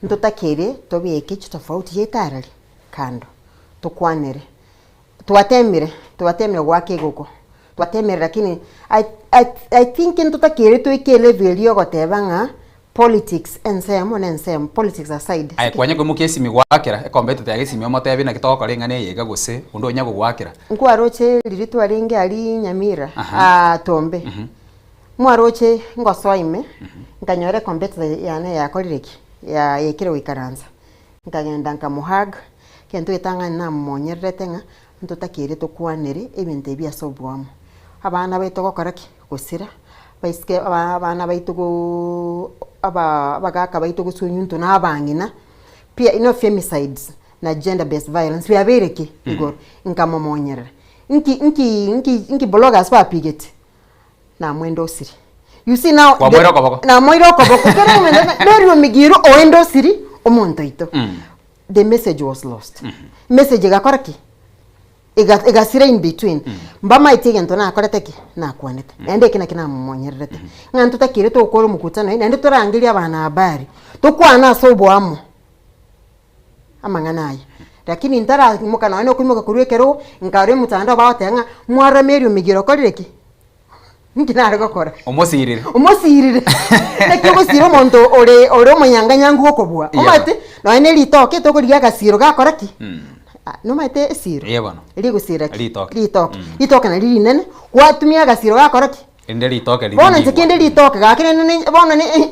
ntotakeire tobeke chitofauti chiaito arari kando, tokwanere. Twatemire, twatemire goaka egoko, twatemire lakini I, I, I think ntotakeire toike elevel eria ogoteba ng'a politics ensemo na ensemo, politics aside. Aye kwanya koimokia esimi goakera, ecompetitor yago esimi omotebi naki togokora eng'ana eye iga gose onde onya gogoakera. Nkwaroche riria twarenge aria Nyamira, Aha. ah, Tombe, mwaroche ngosoa ime, nkanyora ecompetitor yane yakorire ki? Ya yaikire goikaransa. Nkagenda nkamohug, egento getang'ani namomonyererete ng'a ntotakeire tokwanere ebinto ebi ase oboamo. Abana baito gokora ki? Gosira, baisike aba abana baito gooo aba abagaka baito gosunyuntwa na abang'ina, pia you know femicides na gender based violence biabeire ki? Igoro. Nkamomonyerera. Nki nki nki nki bloggers bapigete? Namwendosirie. You see now, Kwamoire okoboko. Namoire okoboko. Kera omonto Mary Omigiro oendosirie omonto oito. The message was lost. Message egakora ki? Ega- Egasira in between. Mbamaeti egento nakorete ki? Nakwanete. Naende eke naki namomonyererete. Ng'a ntotakeire togokora omokutano oyo, naende torangerie abana habari. Tokwane ase oboamo. Amang'ana aya. Lakini ntaraimoka nonya na okoimoka korwa ekerogo, nkarora emotandao bagoteba ng'a mwarora Mary Omigiro okorire ki? Inki nare gokora? Omosirire. Omosirire. Naki ogosira omonto ore ore omonyanganyangu gokobua. Yeah. Omanyete, nonya na eritoke tokorigia agasiro gakora ki? Ah, nomanyete esiro? Eeh bono. Rigosira ki? Ritoke. Ritoke. Ritoke nario rinene, gwatumia agasiro gakora ki? Rinde ritoke riria Bono inche ndigwa. kende ritoke gaki rende ne bono ne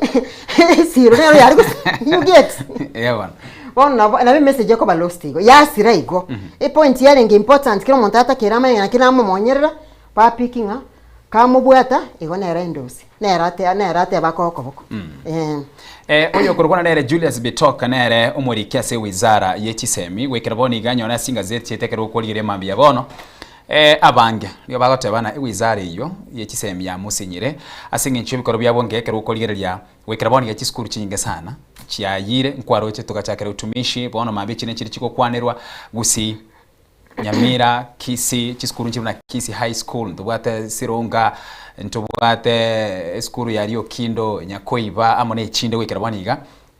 esiro nero yare gose you get? Eeh bono. Bono nabo nabo emessage ekoba lost igo, yasira igo. Epoint yarenge important kera omonto atakere amanye ng'a naki namomonyerera, ba pick ng'a kamobwata igo nere endosi, nere ate nere ateba akoe okoboko eh. Eh, oyo okorokwana nere Julius Bitok nere omoriki ase ewizara ye chisemi goikera bono iga nyore ase chingazeti chiaito ekero okorigereria mambia bono eh, abange nigo bagoteba ng'a ewizara eyio ye chisemi yamosenyire ase eng'encho y'ebikorwa biabo nge ekero okorigereria goikera bono iga chisukuru chinyinge sana chiayire nkwaroche togachakera utumishi bono mambia echi nechiri chigokwanerwa gusii Nyamira, Kisii, chisukuru nchire buna Kisii High School, ntobwate Sironga, ntobwate esukuru ya Riokindo, Nyakoiba amo na echinde goikera bono iga,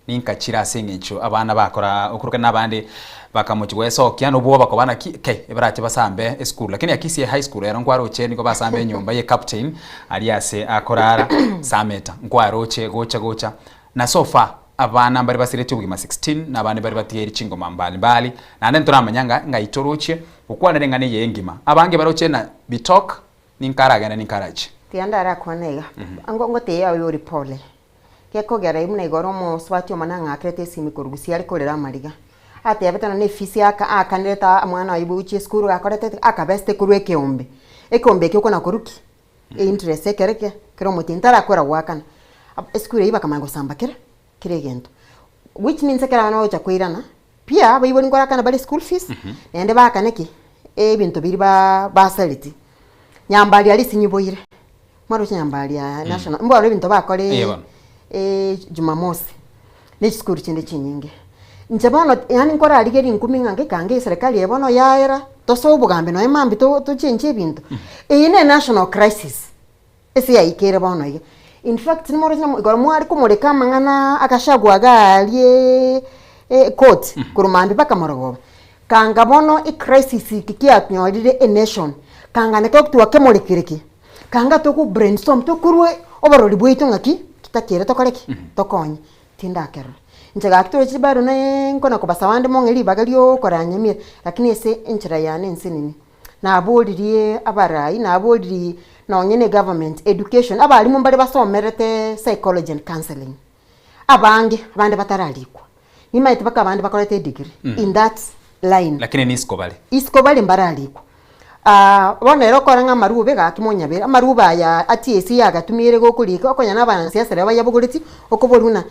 ninka chire ase eng'encho abana bakora okorokana na abande bakamochia goesokia na obwoba koba naki kei ebarache basambe esukuru. Lakini ya Kisii High School ero nkwaroche nigo basambe enyomba ye captain aria ase akorara Sameta, nkwaroche gocha gocha na so far Abana mbare basiretie obogima 16, na abande mbare batigeire chingoma mbali mbali, naende ntoramanya ng'a ng'ai torochie gokwanera eng'ana eye engima. Abange baroche na bitok, ninkaragende ninkarachie. Tiga ndarakwane iga, ango ngotebia aye ore pole, gekogera ime buna igoro omosubati omonene ang'akerete esimi korwa gusii are korera amariga, atebete nonye na efisi aka aakanerete omwana oye gochia esukuru gakorete akabesete korwa ekeombe, ekeombe ekio okona korwa ki? Einterest ekere ki? Kera omotienyi tarakwera goakana, esukuru eyio bakamanya gosamba kera kera egento. Which means ekero abana bagocha koirana, pia abaibori nkorakana bare school fees, naende baakane ki? Ebinto biria ba basareti. Nyambari aria esinyiboire, mwaroche Nyambari aa national, mbwaro ebinto bakore Eeh bono. jumamosi, na chisukuru chinde chinyinge. Inche bono yaani nkorarigeria nkumi ng'a ngekange eserekari eye bono yaera, tosoe obogambi nonye mambia to tochenchie ebinto. Eye ne national crisis, ase yaikeire bono iga. In fact nimoroche na ekero mware komoreka amang'ana agachagua iga ariaaa court korwa mambia mpaka marogoba, kanga bono ecrisis eke kianyorire enation, kanga naki twakemorekire ki? Kanga togo brainstorm tokorwa oborori bwaito ng'aki, totakeire tokore ki? Tokonye. Tindakerora. Inche gaki tore chibaro ne nkona kobasaba ande mong'e ribaga riokoranyemia, lakini ase enchera yane ensenene, naboririe abarai, naboririe nonye na egovernment, education, abalimu mbare basomerete psychology and counselling, abange, abande batararikwa. Nimanyete mpaka abande bakorete edegree in that line. Lakini nisiko bare. Isiko bare mbararikwa. Bono ere okora ng'a amarube gaki monyabere, amarube aya a TSC yagatumiire gokorika, okonya na abanasiasa rirorio bayabogoretie, okoboria buna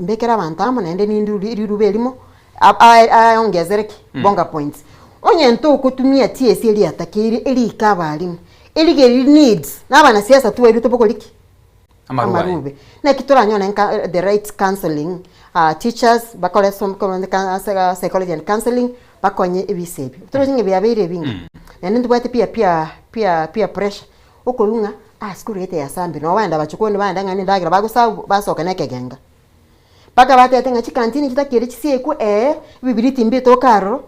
mbekere abanto amo naende nindure rirube erimo, aongezere ki? Bonga points. Onye ntogotumia TSC eria yatakeire erike abalimu, erigererie needs, na abanasiasa twairwe tobogori ki? Amarube aye. Amarube. Naki toranyore nka the right counseling, teachers bakore some psychology and counseling, bakonye ebise ebio. Toroche ng'a biabeire ebinge. Naende ntobwate pia pia pia peer pressure, okorwa ng'a ah sukuru gete yasambire, nabo baenda bachukoni baenda ng'a nendagera bagosabu basoka na ekegenga. Mpaka batebete ng'a chikantini chitakeire chisiekwe ee, ebibiriti mbitoke aroro.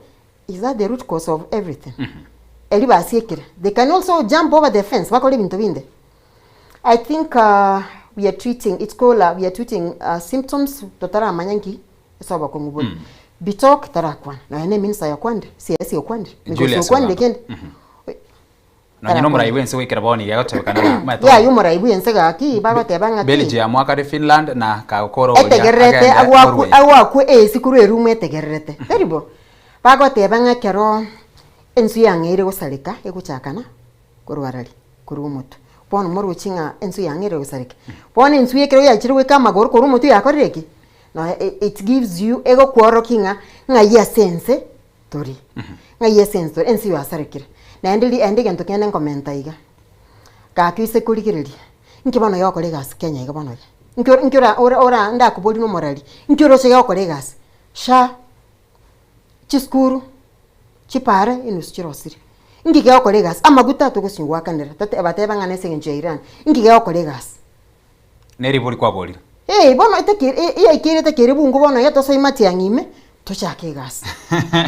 Is that the root cause of everything? Eri basiekire. They can also jump over the fence bakore ebinto binde. I think we are treating, it's called we are treating symptoms totaramanya nki ase obokong'u bore. Bitok tarakwana, nonya na eminister yakwanire, CS okwanire, Migosi Julius okwanire Ogamba. kende. Nonye na omorai bwense goikera bono iga agotebekana na omanyete Yaya omorai bwense gaki bagoteba ng'a ki? Belgium akare Finland na kagokora oria Etegererete agende agwakwe Norway. agwakwe esi korwa eroom etegererete. Tari bo? Bagoteba ng'a ekero ensu yang'eire gosareka egochakana korwararia korwa omotwe. Bono moroche ng'a ensu yang'eire gosareka. Bono ensu ekero yachire goika amagoro korwa omotwe yakorire ki? Nonya it gives you egokworokia ng'a ng'ai ase ense tori. Ng'ai ase ense tori, ense yasarekire. Naende ri ende egento kende nkomenta iga, gaki oise korigereria, inki bono ogokora egasi Kenya iga bono iga? Nki ora nki ora ora ora ndakoborie na omorari, nki oroche gokora egasi? Sha, chisukuru, chipara enusu chirosire, nki gegokora egasi? Amaguta togosinywa goakanera, tote bateba ng'a nase eng'encho ya Iran, nki gegokora egasi? Neribori kwaborire. Ee, bono etake yaikeire etake ere bungu bono iga tosoe matiang'i ime, tochake egasi.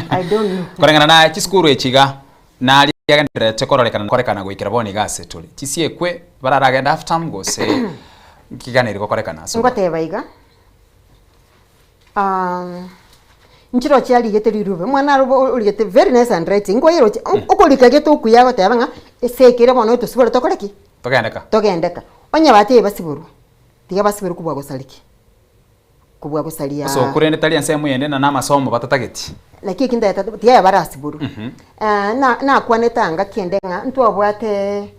I don't know. Koreng'ana na chisukuru echi iga, naria agendererete kororekana korekana goikera bono iga ase tore. Chisiekwe bararagende half term gose nkiganeri gokorekana ase obwo? Ngoteba iga, nchire ochiarigete rirube, omwana aro origete very nice handwriting, nkoyeroche, okorika gete okuya agoteba ng'a ase ekere bono otosibore tokore ki? Togendeka. Togendeka. Onye batebie basiborwe, tiga basiborwe kobua gosaria ki? Kobua gosaria. Ase okwo rende tari ensemo eyende na namasomo batatageti. Naki eki ntagete tiga aye barasiborwe. Na nakwanete anga kende ng'a ntwabwate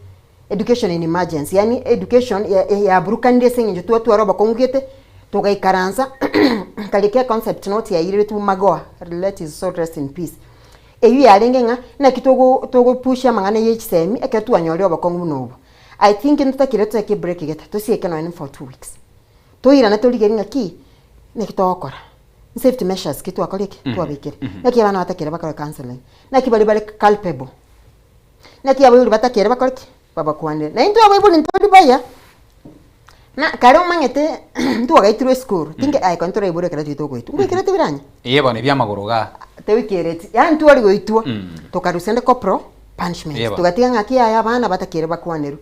education in emergency yaani education ya yaburukanire ase eng'encho twatwara obokong'u gete, togaikaransa nkarika econcept note yaireretwe magoha, let his soul rest in peace. Eyio yarenge ng'a naki togo togopusha amang'ana ye chisemi ekero twanyorire obokong'u buna obo. I think ntotakire totake ebreak gete, tosieke nonye for 2 weeks. Toirane torigerie ng'a ki, naki togokora, safety measures ki twakorire ki, twabekire. Naki abana batakire bakore counselling, naki baria bare culpable, naki abaibori batakire bakore ki, babakwanere. Na intwe abaibori ntori baya, na kare omanyete ntwagaitirwe esukuru, tinge aye konya toraibore ekero toito ogoitwa, ngoikerete biranya? Eye bono ebi amagoro igaa. Toikereti, yaani twari goitwa, tokarusia ande corporal punishment, Eba. togatiga ng'aki yaya abana batakire bakwanerwe.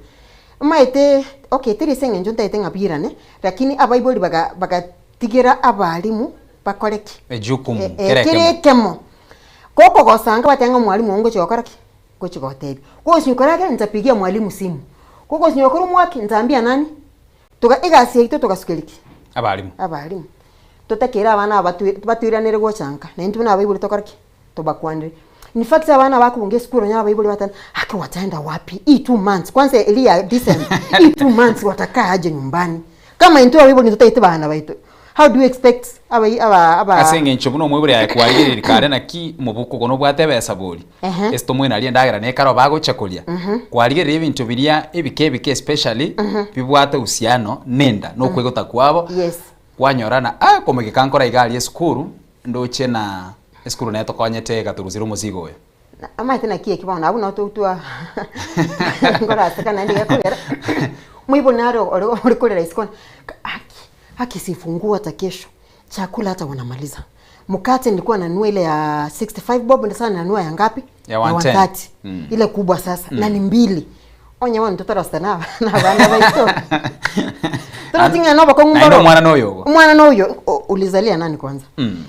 Omanyete okay teri ase eng'encho ntagete ng'a birane, lakini abaibori baga bagatigera abalimu bakore ki? Ejukumu, Eh, eh, kera kera ekemo. ekemo. Kokogosanga bateba ng'a omwalimu oo ngochi gokora ki? Ngochi gotebia. Kogosinywa koragera nitapigia mwalimu simu, kogosinywa gokora omwaki nitaambia nani? Toga egasi yaito togasukeria ki? Abalimu. Abalimu. Totakeire abana aba batwe batwiranere gocha nka, na intwe buna abaibori tokore ki? Tobakwanere. In fact abana bakobunga esukuru onye abaibori bateba haki wataenda wapi hii 2 months kwanza eria ya December hii 2 months watakaa aje nyumbani kama intwe abaibori ntotagete bana baito how do you expect abai aba aba Ase eng'encho buna omoibori aye kwarigereria kare naki mobuko ogo nobwate ebesa bori, ase tomoina aria endagera nekare obe agocha koria, kwarigereria ebinto biria ebike ebike especially bibwate uhusiano na enda na okwegota kwabo, kwanyora na ah komogeka nkore iga aria esukuru, ndoche na esukuru netokonyete egatoruseria omosigo oyo. Omanyete naki eki bono abwo nabo togotwa nkoraseka naende gekogera moibori nare ore ore korera isiko aki aki sifungua hata kesho chakula hata wanamaliza mkate nilikuwa nanunua ile ya 65 bob sasa nanunua ya ngapi Ya 110. 130 ile kubwa sasa na ni mbili onye bono totorosete na na abana baito toroting'ana na obokong'u Naende mboro omwana noyo ogo. omwana noyo ulizalia nani kwanza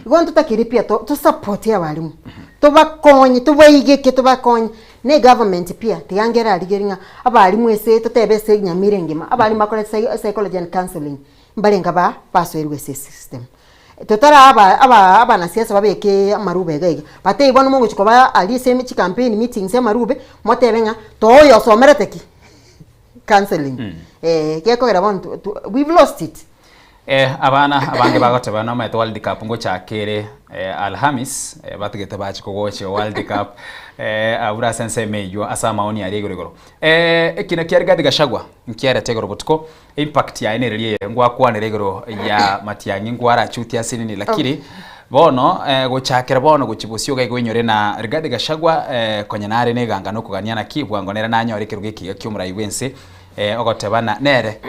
igo ntotakiri pia to, to support abarimu tobakonye tobaigeke tobakonye ne government pia tiga arigeri ng'a abarimu ase totebe ase nyamira engima abarimu bakore psychology and counseling mbarenga ba basoerwe ase system totara aba aba abanasiasa babeke amarube iga iga batebie bono mogochi koba aria ase chicampaign meetings amarube motebe ng'a toyo osomerete ki counseling gekogera bono we've lost it. Abana abange bagoteba nomanyete World Cup ngochakere Alhamis batigete bache kogochia World Cup abwo ase ensemo eywo ase amaoni aria igoro igoro. Ekina kia Rigathi Gachagua nkiarete igoro botuko impact yaye nereri eye ngwakwanera igoro ya Matiang'i ngwarachutie ase nini lakini bono gochakera bono gochia bosio iga igo oinyore na Rigathi Gachagua konya nare na eganga na okogania naki bwango nere nanyore ekerogo ekiya kia omorai bwense ogoteba na nere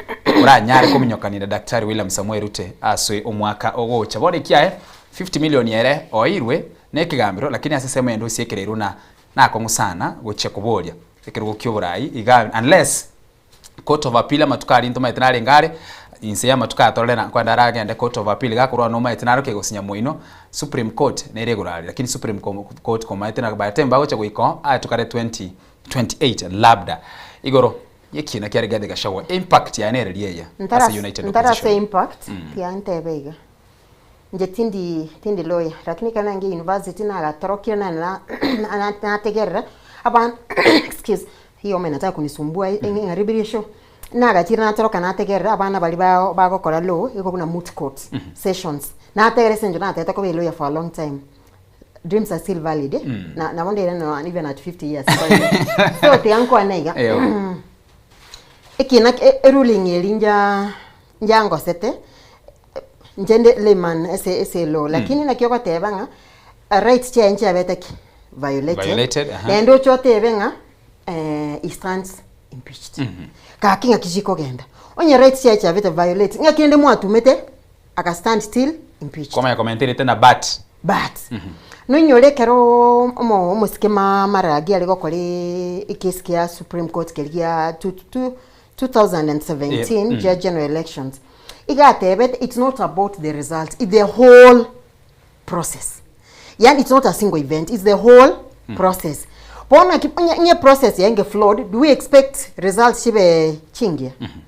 oranyare kominyokanera Daktari William Samoei Ruto ase omwaka ogocha. Bono ekiaye 50 million ere oeirwe na ekegambero lakini ase ensemo eyende osiekereirwe na nakong'u sana gochia koboria ekerogo kia oborai iga unless Court of Appeal amatuko aria ntomaete narenge are, inse y'amatuko aya torore na nkwenda aragende Court of Appeal gakorwa nomaete naro kegosinya moino, Supreme Court nere igoro aria lakini Supreme Court komaete na by the time bagocha goika oo aye tokare 2028 labda. Igoro y'ekiina kia Rigathi Gachagua impact yaye nere riria eye ase United Ntarase Opposition. impact tiga ntebe iga inche tindi tindi lawyer lakini ekero naenge university nagatorokire nane na nategerera abana excuse hiyo homa inataka kunisumbua ing'aribirie show nagachire natoroka nategerera abana baria ba bagokora law igo buna moot court sessions nategerera ase eng'encho natagete koba elawyer for a long time dreams are still valid eh na nabo ndeire nonya even at 50 years so tiga nkwane iga Eyo. ekina eruling eria nja njangosete Inche nde layman ase ase law lakini naki ogoteba ng'a rights chiaye nchiabete ki? Violated. Violated, aha. Naende oche otebe ng'a he stands impeached. Gaki ng'aki chikogenda? Onye rights chiaye chiabete violated, ng'aki rende mwatumete aka stand still impeached? Kwamanya komenterete na but. But, noinyore ekero omo omosike ma Maragi are gokora ekesi kia Supreme Court keria gia two two 2017 yeah. general elections iga atebete it's not about the results it's the whole process yani it's not a single event it's the whole mm. process bona nye process yenge flawed do we expect results chibe chingia mm -hmm.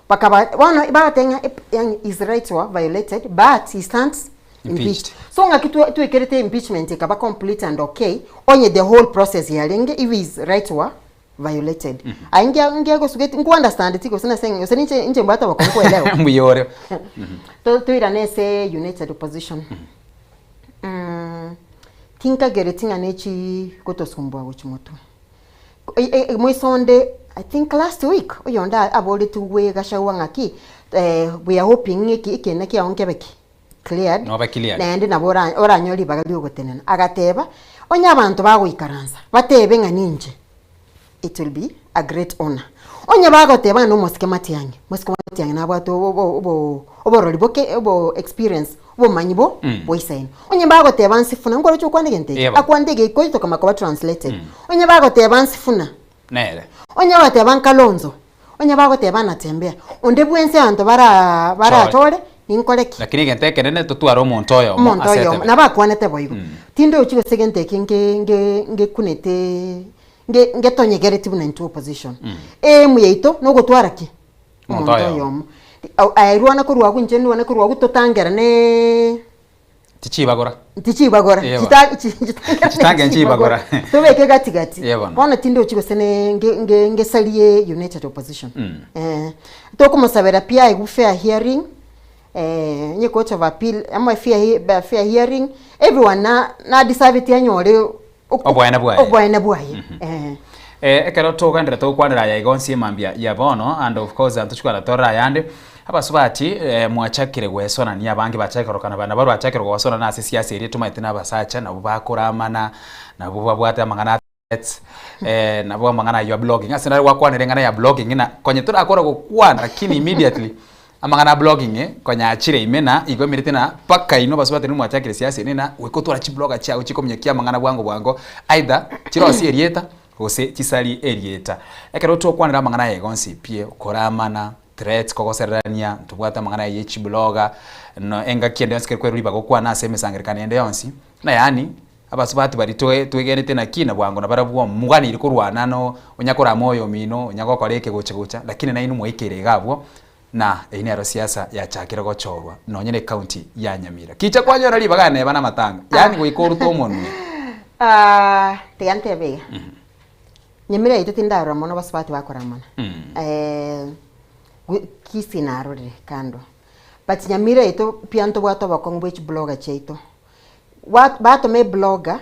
bakaba bono bagotenga yani his rights were violated but he stands impeached, impeached. so ng'aki twekerete impeachment ekaba complete and okay onye the whole process yarenge if his rights were violated Aye ngia ngiagosugeti nko understand ti gose nase gose ninche inche mbwate obokong'u koelewa Mbuya ore. To- toirane ase united opposition tinkagereti ng'a nechi gotosumbua gochia motwe. E- e- moiso onde I think last week oyonde aboretigwe gachagua ng'aki we are hoping ng'a eki ekiina kiago nkebe ki? Cleared, Nobe cleared. naende nabo ora oranyore ribaga riogotenena. Agateba, onye abanto bagoikaransa, batebe ng'a ninche, it will be a great honour. Onye bagoteba ng'a nomosike Matiang'i, mosike Matiang'i nabwate obo obo obo oborori boke obo experience, obomanyi bo boisaine. Onye bagoteba Nsifuna, nkoroche okwane egento eke, Yebo. akwanete egeikoyo tokamanya koba translated. Onye bagoteba Nsifuna, Nere. onye bagoteba Nkalonzo, Onye bagoteba Natembea, onde bwensi abanto bara barachore, ninkore ki? Lakini egento ekenene totware omonto oyomo Omonto ase oyomo. etebe. Nabo akwanete boigo. Tindochi gose egento eke nge nge ngekunete nge ngetonyegereti buna intwe opposition. Aim yaito nogotwara ki? Omonto Omonto oyomo. oyomo. Aye rwana korwa agwo inche ndwane korwa agwo totangerane. Tichibagora. Tichibagora. Yebo. Chita- chi- chitangera Chitange nchibagora. Tobeke gati gati. Yebo. Bono tindochi gose ne nge- nge- ngesarie united opposition. Eh, tokomosabera pia aigwe fair hearing eh, onye court of appeal ama fair, he- ba- fair hearing everyone na na deserve anyore Oboene bwaye. oboene bwaye eh. Eh, ekero togenderete gokwanera aya igo nse mambia ya bono and of course ntochikwana torore ayande abasubati eh, mwachakire gwesonania abange bachakire korokana bana barwa bachakire gosonana ase siasa eria tomaete na abasacha nabo bakoramana nabo babwate amang'ana eh, nabo amang'ana aywo ya blogging ase nare gwakwanire eng'ana ya blogging na konye torakora gokwana lakini immediately Amang'ana a blogging konya achire ime na igo emerete na paka inwe abasubati nigo mwachakire siasa ere na goika otware chiblogger chiago chikominyokia amang'ana bwango bwango either chirosie erieta gose chisarie erieta. Ekero tokwanera amang'ana aya iga onsi pi koramana, threats, kogosererania, ntobwate amang'ana aya ye chiblogger no engaki ende yonsi ekero kwerwa ribaga okwane ase emesangererekano ende yonsi buna yaani abasubati baria toe twegenete naki na bwango nabarabwo moganeire korwana no onya korama oyomino onya gokora eke gocha gocha lakini nainwe mwaikeire iga abwo Na eyio nero siasa yachakire gochorwa nonye ne county ya Nyamira. Kicha kwanyora ribaga neba namatanga, yaani goika orute omonwe. Ah, tiga ntebe iga. Nyamira yaito tindarora mono basubati bakoramana. Eh, gu- Kisii narorire kando. But Nyamira yaito pia ntobwate obokong'u bwe chiblogger chiaito. Wa- batoma eblogger,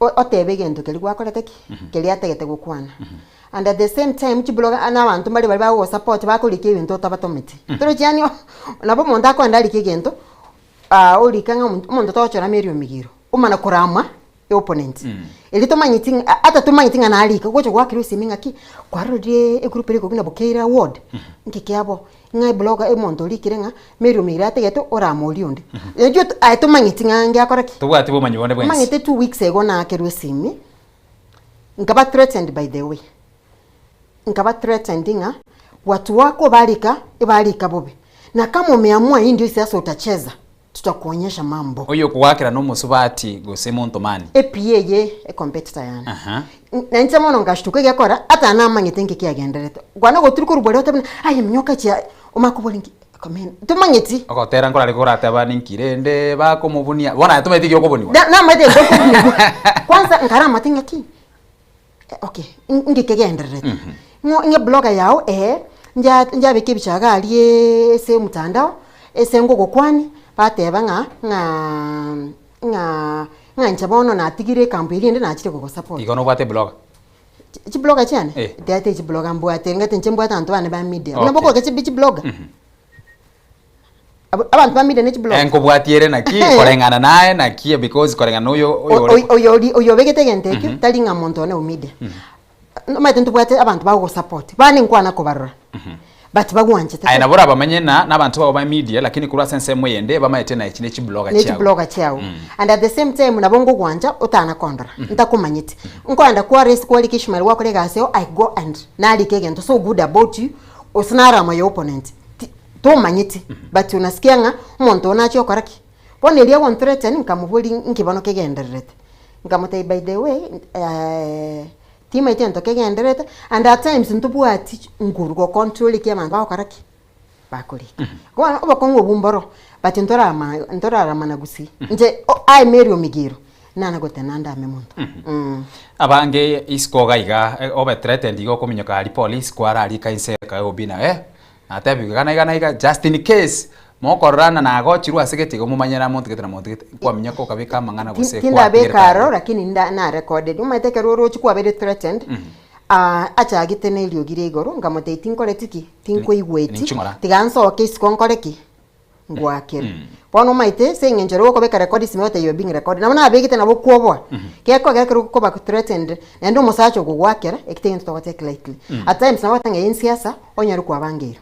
o- otebe egento keria gwakorete ki? Keria atagete gokwana. And at the same time chiblogger na abanto mbare baria bagogosupport bakorika ebinto otabatometi. Torochi yaani nabo omonto akoenda arike egento, orika ng'a omonto omonto togochora Mary Omigiro, omana korama. opponent. Erio tomanyeti ng'a ata tomanyeti ng'a narika, ogocha goakera esimi ng'aki, kwarorire egroup ere ekobuna Bokeira ward, nki kiabo, ng'a ebloga omonto orikire ng'a Mary Omeire ategete oramorie onde. Erio aye tomanyeti ng'a ngiakora ki? Tobwati bomanyi bonde bwensi. Omanyete 2 weeks ago naakerwa esimi, nkaba threatened by the way, nkaba threatened ng'a watu wako barika ebarika bobe, na kama umeamua hii ndio siasa utacheza, tutakuonyesha mambo. Oyo okogwakera nomosubati gose monto mani? EPA eye ecompetitor yane. Aha. Na inche bono ngashtuka egekora ata namanyete nki kiagenderete. Kwana goturi korwa boria otebe buna aye minyoka chia omanye koboria nki komena tomanyeti. Ogotera nkorare korateba ninki rende bakomobunia bono aye tomanyeti giokobuniwa. Na namanyete gokobunigwa. Kwanza nkaramate ng'aki okay nki kegendererete. Ng'o ng'e blogger yao ee nja njabeka ebicha iga aria ase omotandao ase ngogokwania bateba ng'a ng'a ng'a ng'a inche bono natigire ekampu eria ende nachire kogosupport. Igo nobwate eblogger? Chiblogger chiane? Eh. Tiaete chiblogger mbwate, ng'ati inche mbwate abanto bane ba media. Buna Okay. bokoka chibi chiblogger. Abo- Abanto ba media ne chiblogger. Nkobwatia ere naki koreng'ana naye naki because koreng'ana na oyo oyo ore Oyori oyo obegete egento ekio tari ng'a monto one o media. Omanyete ntobwate abanto bagogosupport, bane nkwana kobarora, but bagwanchete. Aye nabo orabamanye na nabanto bao ba media lakini korwa ase ensemo eyende bamaete naye chi ne chiblogger ne chiago. chiblogger chiago. And at the same time nabo ngogwancha otana kondora, ntakomanyeti. Nkoenda kwa race kwarika Ishmael gwakora egasi yao, I go and narika egento so good about you, gose narama your opponent, ti tomanyeti, but unasikia ng'a omonto oyo nachia gokora ki? Bono erio agonthreaten nkamoboria nki bono kegendererete, nkamotebia by the way timaeti egento kegendererete and at times ntobwati nguru gocontrol eki abanto bagokora ki? Bakorika. Bono obokong'u obwo mboro but ntorama ntoraramana gusii. Inche aye Mary Omigiro nana gotena ndame monto. Abange isiko iga iga obe threatened iga okominyoka aria police kwararika inse ekae obina eh Natebiwe iga na iga na iga, just in case mokororana nagochirwe ase gete igo momanye na monto gete na monto gete, nkwaminyaka okabeka amang'ana gose Tindabeka kwatigerete aro aroro. lakini nda narecorded omanyete ekero oroche kwabeire threatened achagete na eriogi ria igoro nkamotebia tinkoreti ki tinkoigweti Ninching'ora. tiga nsoke isiko nkore ki ngwakere bono omanyete ase eng'encho ere gokobeka record ime goteba you are being recorded nabo nabegete nabo okwoboa gekogera ekero okoba threatened naende omosacha okogwakera eki tegento togotake lightly at times nabo ogoteba ng'a eye nsiasa onyore kwabangeirwe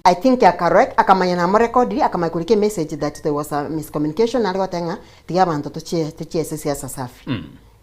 I think akarora akamanya namorecordiri akamanya korika emessage that there was a miscommunication nare goteba ng'a tiga abanto tochie tochiese siasa safi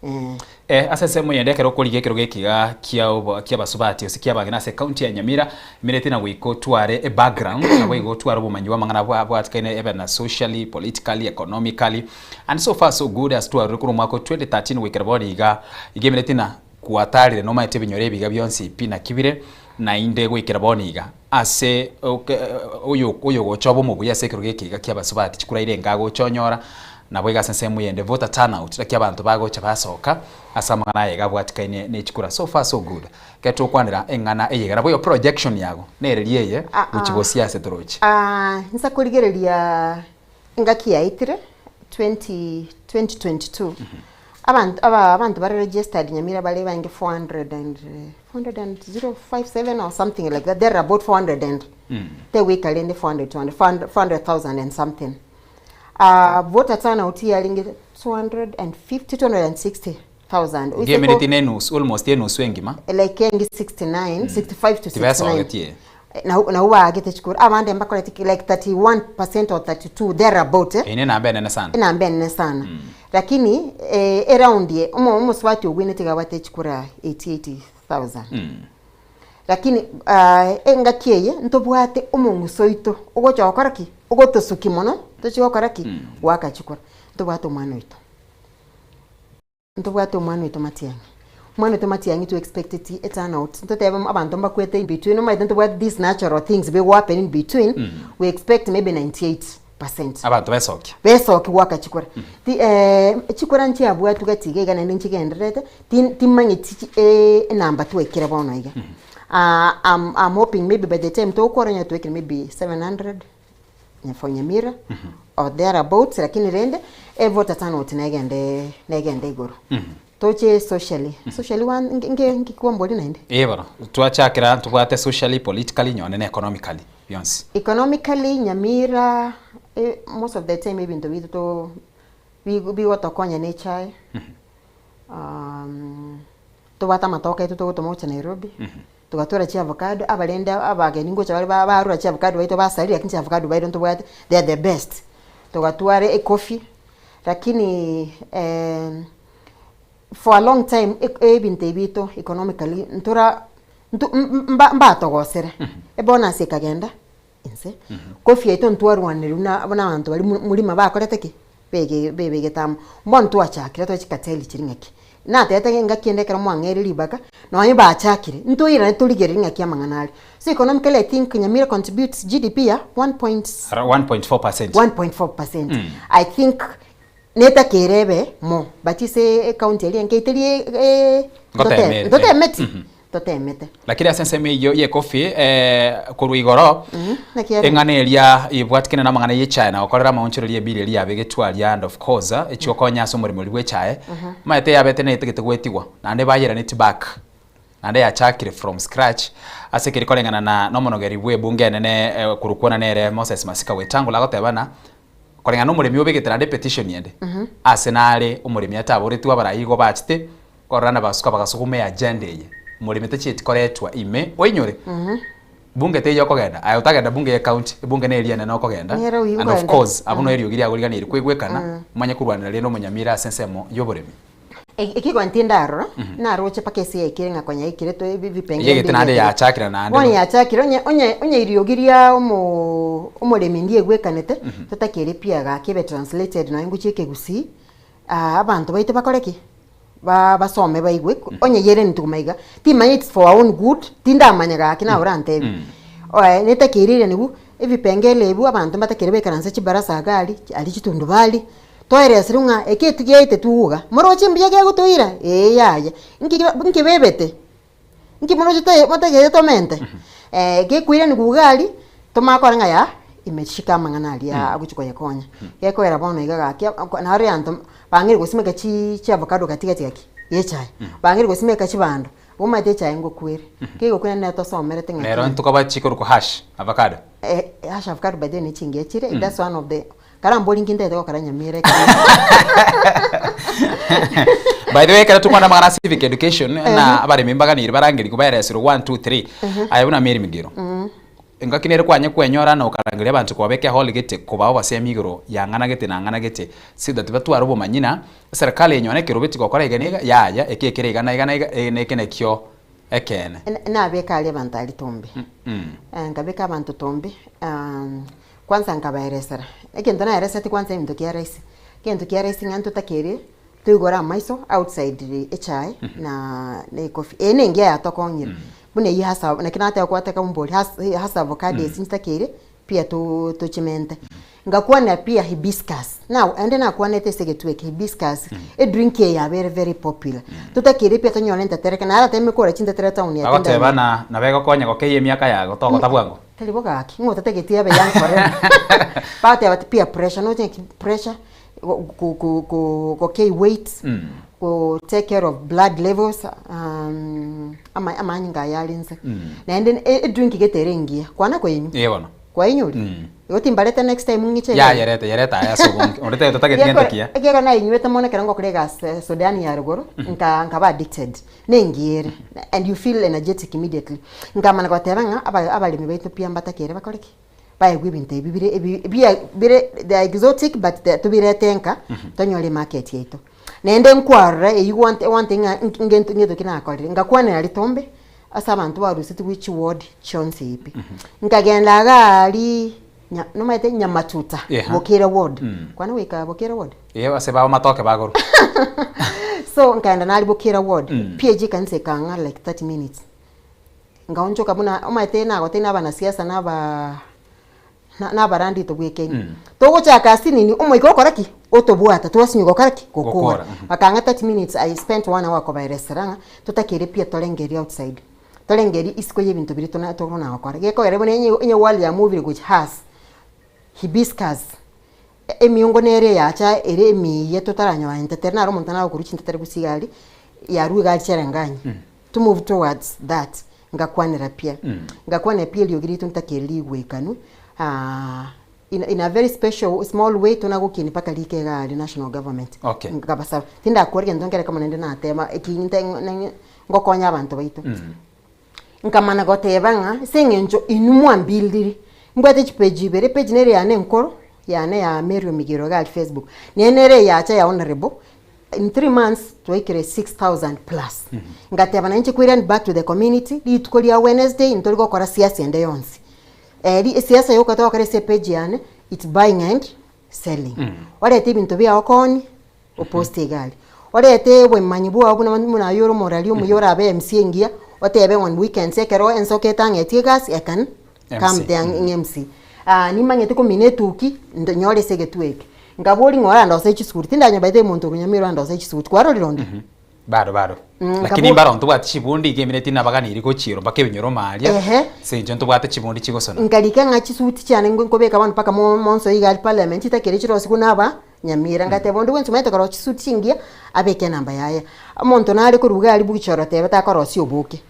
eh. Eh, ase ensemo eyende ekero okorigia ekerogo ekiga kia obo ki'abasubati gose ki'abageni ase ekaunti ya Nyamira, emereti na goika otware ebackground, nabo igo otware obomanyi bw'amang'ana bwa bwatikaine ebe na socially, politically, economically and so far so good ase twarure korwa omwaka o 2013 goikera bono iga, iga emereti na gwatarire nomaete ebinyoro ebiga bionsi pi naki bire, naende goikera bono iga ase oke oyo oyogocha obe omobuya ase ekerogo eke iga ki'abasubati chikura ire agocha onyora, Nabo iga ase ensemo eyende voter turnout naki abanto bagocha basoka ase amang'ana aya iga abwatikaine ne chikura so far so good. Ekero togokwanera eng'ana eye iga nabo igo projection yago nereri eye gochia bosia ase toroche. Insa korigereria engaki yaetire 20 2022 abanto aba abanto bare registered Nyamira bare bange 400 and 400 and 057 or something like that there about 400 and tegoika rende 400 200 400,000 and something. Voter turnout yarenge 250 260,000. Oise Ngemereti ne enusu almost enusu engima. Like engi 69 65 to 69. Tibesogetie. Nabo nabo baagete chikura abande mbakoreti ki like 31% or 32 there about eh. Eye ne enamba enene sana. Enamba enene sana. Lakini eh, eround ye omo omosubati ogwenete iga abwate chikura 88,000. Lakini engaki eye ntobwate omong'uso oito ogocha gokora ki? Ogotosukia mono tochie gokora ki? Goaka chikura. Ntobwate omwana oito, ntobwate omwana oito Matiang'i. Omwana oito Matiang'i to expecteti e turn out, ntotebe abanto mbakwete in between, omanyete ntobwate these natural things bigo happen in between, we expect maybe 98%. Abanto besokia. Besokia goaka chikura. Ti chikura nchiabwatwe gati iga iga naende nchigendererete, Timanyeti enamba twekire bono iga. I'm, I'm hoping maybe by the time togokora onye twekire maybe 700 for Nyamira or thereabouts lakini rende evoter turnout negende negende igoro. Toche socially, socially wan nge nkikwambori naende. Ee bono, twachakera ntobwate socially, politically nyone na economically bionsi. Economically Nyamira eh, most of the time ebinto biaito to. Bigotokonya na echae, tobwate amatoke aito togotoma gochia Nairobi, togatwara chiavocado, abarende abageni ngocha bare barura chiavocado baito basarire lakini chiavocado bairo ntobwate, they are the best. Togatwara ecoffee, lakini for a long time ebinto ebi biaito economically ntora mbatogosere, ebonus ekagenda. inse, coffee yaito ntwarwanerwa na buna abanto baria murima bakorete ki? Bege bebegete amo. Bono twachakire twachi chikateli chiria ng'aki, natebete ng'a engaki ende ekero mwang'eire ribaka, nonye bachakire, ntoirane torigererie ng'aki amang'ana aria. So economically I think Nyamira contributes GDP ya one point 1.4 percent. 1.4 percent. I think netakere ebe more, but ase ecounty eria enke teri Ngotemete. ntotemeti. Totemete. Lakini ase ensemo eyio y'ekofi eh, korwa igoro Naki ere? eng'ana eria ebwatikene namang'ana y'echae na gokorera amaonchoreria ebiri eria yabegetwe aria and of course echiokonya ase omoremo oria bw'echae omanyete yabete netagete goetigwa naende bayeraneti back naende yachakire from scratch ase ekeri koreng'ana na nomonogeri bw'ebunge enene eh, korokwana nere Moses Masika Wetangula agoteba ng'a koreng'ana na omoremi obegete naende epetition ende ase nare omoremi ataboretwe abarai igo bachete Korora nabasuka bagasuguma eagenda eye, moremi tachieti koretwa ime oinyore bunge teiyo okogenda aye otagenda bunge ye county ebunge neri enene okogenda Nere oyio and of nkoenda. course abwo no eriogi riago riganeiri koigwekana omanye korwanera rende omonyamira ase ensemo yoboremi. Ekigwa ntindarora, naroche mpaka ase yaikire ng'a konya yaikire to ebipengere Eyegete naende mbiria yachakire naende Bono yachakire onye onye onye eriogi ria omo omoremi ndiegwekanete, totakeire pia gaki ebe translated nonye ngochia ekegusii, abanto baito bakore ki? Ba basome baigwe, onye yere nituma iga, timanya it's for our own good, tindamanya gaki naye orantebie. Netakeire ere nigo, ebipengele ebio abanto mbatakeire baikaranse chibarasa iga aria, aria chitundubari, toeresire ng'a eke tigiaete tuga, moroche mbuya gegotoira? Ee yaya, nki nki bebete? Nki moroche toe motagete tomente? Gekoiraniwa iga aria, tomanye kora ng'a yaa imeshika amang'ana aria agochia koyekonya. Gekoera bono iga gaki naro egento bang'eire gosimeka chi chiavocado katikati gaki ya echae, bang'eire gosimeka chibando, omanyete echae ngokwere, kegokwera nere tosomerete ng'a Nero ntokoba chikorokwa hash avocado. Hash avocado by the way ne chingiya chire, that's one of the Karambori nki ntagete gokora nyamira ekero By the way, ekero tokwana amang'ana a civic education na abaremi mbaganiri barangerigwe baereserwe 1 2 3 aye buna Mary Migiro engaki nere kwanye kwenyora na okarangeria abanto kobabeka ehall gete kobaa obasemi igoro ya ng'ana gete na ng'ana gete so that batware obomanyi na eserekari enyore ekerobeti gokora iga na iga yaya eke ekere iga na iga na iga na eke nakio ekeene. Nabeka aria abanto aria tombe, nkabeka abanto tombe. Kwanza nkabaeresera, egento naereseti kwanza egento kia rahisi, egento kia rahisi ng'a ntotakeire toigore amaiso outside echae na na ecoffee, eye nengiya yatokong'ire, buna eywo hasa naki nateba kwataka ombori has hasa avocado esi nchitakeire pia to tochimente. Ngakwana pia hibiscus, now naende nakwanete ase egetwe eke hibiscus, edrink eye yabeire very popular, totakeire pia tonyore entetere ekero narateme kogora chintetere etown ya Bagoteba tindanyora. na nabo egokonya gokeyia emiaka yago togota bwango. Tari bo gaki, ng'o otatageti abe young forever. Bagoteba bati peer pressure, noche ng'aki pressure, go go go go gokei weight, go take care of blood levels, ama amanyinga aya are inse. Naende e edrink gete ere engiya, kwana koyenywa? Ee bono. Kwayenyure? Igo timbarete next time ng'iche iga? Yaya yerete yerete aya ase obonge onde tari totageti gento kiya. Ekiagera nayenywete mono ekero ngokora egasi Sudan ya rogoro, nka nkaba addicted. Nengiya ere, and you feel energetic immediately. Nkamana goteba ng'a aba abaremi baito pi mbatakere bakore ki? Baegwe ebinto ebi bire ebi bia bire they are exotic but they tobirete nka, tonyore emarket yaito. Naende nkwarora eywo want one thing ng'a ngento ngento ki nakorire, ngakwanera ritombe, ase abanto barusetigwe chiward chionsi pi. Nkagenda iga aria nya nomanyete Nyamatuta, Bokere ward, kwana goika Bokere ward? Ee ase bao matoke bagorwa. So nkaenda nari Bokera ward, PAG ekanisa ekang'a like 30 minutes. Nkaonchoka buna omanyete nagotebia na abanasiasa na aba na abarandi tobwekaine. Togochaka asinini omoika okora ki? Otobwata twasinywa gokora ki? Gokora. Gokora, Bakang'a 30 minutes I spent one hour kobaeresera ng'a totakeire pia torengereria outside. Torengereria isiko ya ebinto biria tona tokona gokora. Gekogera buna onye onye world yamovire gochia has, hibiscus, Emiongo nere eyacha ere emiiya totaranyora entetere naro omonto nagokorwa chintetere gose iga aria, yarwa iga aria cherengani. To move towards that, ngakwanera pia. Ngakwanera pia eriogi riaito ntakeire rigwekanwe. In, in a very special small way tonagokini mpaka rika iga aria national government. Okay. Nkabasaba tindakora egento nkere kamo naende natema eki nte ngokonya abanto baito. Nkamana goteba ng'a ase eng'encho inwe mwambuildire, mbwate chipage ibere, epage nere yane enkoro, yane ya Mary Omigiro iga aria Facebook, naende nere eyacha ya honourable, in 3 months twaikire 6000 plus. Ngateba nainche koirani back to the community, rituko ria Wednesday ntori gokora siasa ende yonsi. Eri esiasa yoka togokora ase epage yane, it's buying and selling. Orete ebinto biago koonia, oposte iga aria. Orete obomanyi bwao buna buna aye ore omorari omuya orabe MC engiya, otebe on weekends ekero ensoka etang'eti egasi, I can come there ng'MC. Nimanyete komina etuki, nyore ase egetuo eke. Nkaboria ng'a orandoserie chisukuru, tindanya by the way omonto orunyamire orandoserie chisukuru, kwarorire onde? Bado bado. Lakini mbaro ntobwate chibundi iga emineti nabaganiri gochiirwa mpaka ebinyoro maaria. Ase eng'encho ntobwate chibundi chigosona. Nkarika ng'a chisuti chiane nkobeka bono mpaka monso iga aria parliament chitakeri chirosigwe na aba Nyamira. Ngateba onde bwensi omanyete korosia chisuti chingiya abeke enamba yaye. Omonto nare korwa iga aria bugichoro otebe takorosia oboke.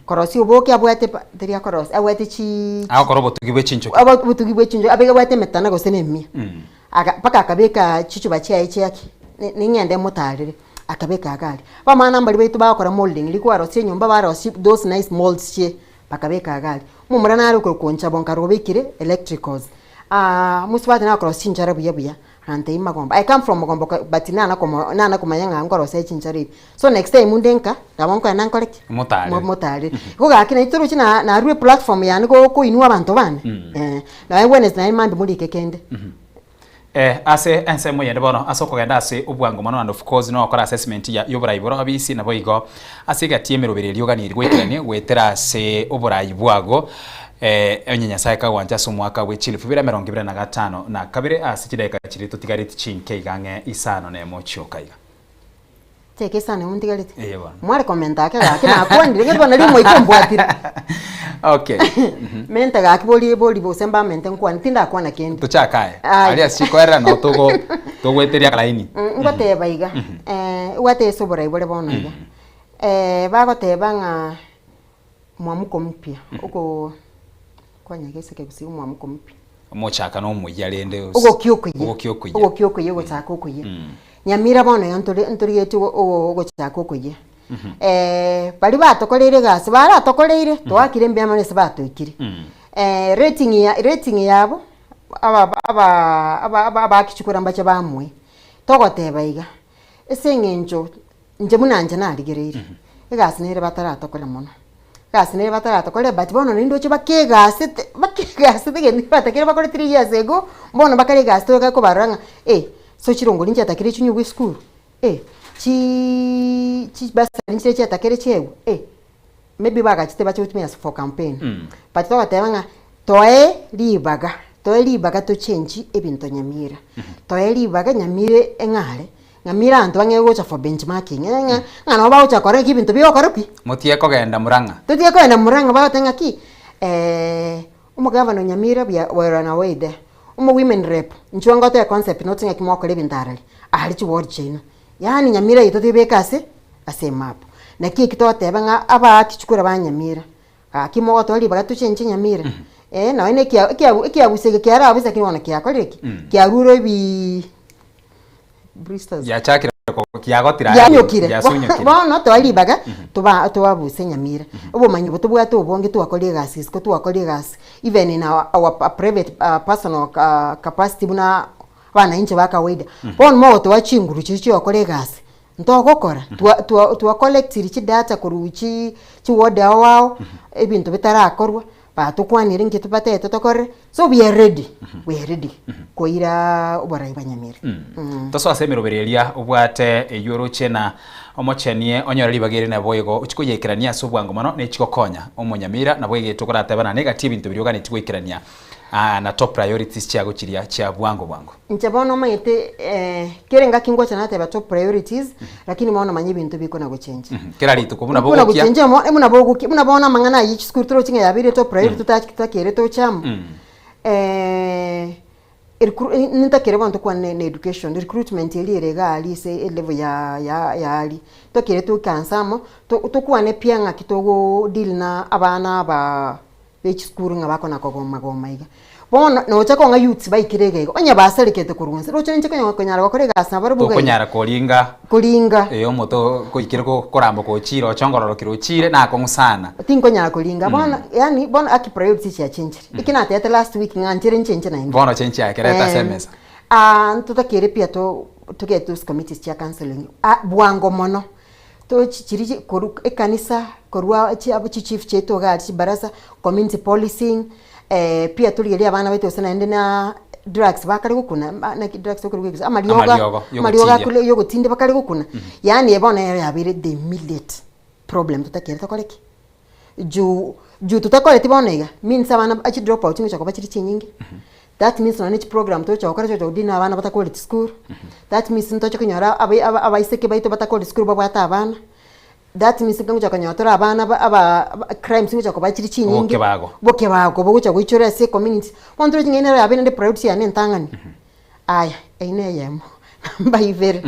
Korosia oboke abwate pa teri akorosia abwate chii Agokora obotugi bwe chinchoki. Obotugi bwe chinchoki abeke abwate emetana gose na emia. Aka mpaka akabeka chichuba chiaye chiaki ning'ende motarere. Akabeka iga aria. Abamwana mbaria baito bagokora moulding riria kwarosia enyomba barosia those nice moulds chie bakabeka iga aria. Omomura nare okorokwa Onchabo nkarora obekire electricals, mosubati nare okorosia chinchara buya buya, agantebia magombo, I come from magombo but nana komo nana komanya ng'a nkorosia chinchara ebi. So next time nde nka, nabo nkoenda nkore ki? Motarere. Motarere. Igo gaki naintwe toroche na narure eplatform yane koinwa abanto bane, nonye Wednesday naende mambia morike kende. Ase ensemo eyende bono ase okogenda ase obwango mono and of course nogokora assessment ya y'oborai bore obisi naboigo ase egati y'emeroberi eria oganirie goikerania goetera ase oborai bwago onye Nyasaye kagwancha ase omwaka bwe chilifu ibere emerongo ibere na gatano na kabere ase chidakika chiria totigareti chinke iga ang'e isano na emo chioka iga. Cheka isano emo ntigareti. Eye bono. Mware komenta ake gaki nakwanire gento bono nari omoika ombwatire. Okay. Mente gaki bori bori gose mbamente nkwane tindakwana kende. Tochake aye. Aye. Aria ase chikoerera noo togo togoeteria akalaini. Ngoteba iga, obwate ase oborai bore bono iga, bagoteba ng'a mwamuko mpya, oko konya gese kegusii omwamuko mpya. Omochakano omoyia rende ose- Ogokia okoyia. Ogokia okoyia. Ogokia okoyia ogochaka okoyia. Nyamira bono iga ntore ntorigetie ogochaka okoyia. Baria batokoreire egasi baratokoreire toakire mbuya mono ase batoikire. Rating ya rating yabo aba aba aba abakichukura mbache bamoe. Togoteba iga, ase eng'encho inche buna inche narigereirie, egasi nere bataratokore mono. Egasi nere bataratokore but bono nindoche bakegasete bakegasete egento batakire bakore 3 years ago, bono bakare egasi tobe kobarora ng'a eh, so chirongori nchiatakire chinywe esukuru, eh, chiiii chibasari nchire chiatakire chiegwe, eh, maybe bagachete bache gotumia as for campaign. But togoteba ng'a toe ribaga, toe ribaga tochengi ebinto Nyamira, toe ribaga Nyamira eng'are, Nyamira abanto bang'e gocha for benchmarking ng'a ng'a nabo bagocha kora eki ebinto bigokora pi. Motige kogenda Murang'a. Totige kogenda Murang'a bagoteba ng'aki omogavana o Nyamira buya we're on our way there, omo women rep inchuo ngotoe concept note ng'aki mogokora ebinto arari, aria chiward chiaino. Yaani Nyamira yaito toyebeke ase ase emap. Naki eki togoteba ng'a abaaki chikura ba Nyamira, gaki mogotoa ribaga tochenche Nyamira, nonye na ekia ekia ekiabusa eke kiarabuse lakini bono kiakorire ki? Kiarure ebiiii blisters. Giachakire kiagotire aye Gianyokire. giasunyokire. Bono toa ribaga toba toabuse Nyamira. Obomanyi obo tobwate obonge twakora egasi isiko twakora egasi even in our our private personal capacity buna abananchi ba kawaida. Bono mogotoa chinguru chiria chiogokora egasi, ntogokora twa twa twa collectiri chidata korwa chi chiward ao ao, ebinto bitarakorwa, batokwanire nki tobatebete tokore, so we are ready, we are ready koiraa oborai bwa Nyamira. Tosoe ase emeroberi eria obwate eyio oroche na omochenie onyore ribaga eri naboigo ochie koyaikerania ase obwango mono ne chigokonya omonyamira nabo egento okoratebe na negati ebinto biria oganetie goikerania na top priorities chiago chiria chia bwango bwango. Inche bono omanyete kera engaki ngocha nateba top priorities, lakini bono manya ebinto bikona gochenjia. Kera rituko buna Buna bogokia. gochenjia mo buna bogokia buna bono amang'ana ayio chisukuru toroche ng'a yabeire top priority totachia totakere toche amo. Recru nintakere bono tokwane na education, recruitment eria ere iga aria ase elevel ya ya ya aria, tokere toikaranse amo, to tokwane pi ng'aki togo deal na abana aba be chisukuru ng'a bakona kogoma goma iga. Bono nocha kong'a youths baikire iga iga, onye basarekete korwa inse, roche ninche konya konyara gokora egasi nabo barobwo iga iga. Tokonyara koringa Koringa. eh omote koikire ko koramboka ochire ochongororokire ochire nakong'u sana. Tinkonyara koringa, bono yaani bono aki priorities chiachenchire. Eki natebete last week ng'a nchere nchenche naende. Bono chenchia ekerete ase emesa. Ntotakeire pia to togete those committees chia counselling, bwango mono. Tochi chiria chi korwa ekanisa, korwa chi abo chichief chiaito iga aria chibarasa, community policing, pia torigererie abana baito gose naende na drugs bakare gokuna ma naki drugs okorwa gose amariogo Amariogo amariogo yogotindia. akure yogotindia bakare gokuna, yaani bono ero yabeire the immediate problem totakeire tokore ki? Juu juu totakoreti bono iga, means abana ba chidrop out ngocha koba chire chinyinge, that means nonye na chiprogram togocha gokora chigocha godeal na abana batakoreti school, that means ntoche konyora abai aba abaiseke baito batakoreti school babwate abana, that means ngocha konyora tore abana ba aba aba crimes ngocha koba chire chinyinge, Obokebago. obokebago bogocha goichora ase ecommunity, bono torochi ng'a ere yabeire naende priority yane entang'ani, aya eywo na eyemo. Namba ibere.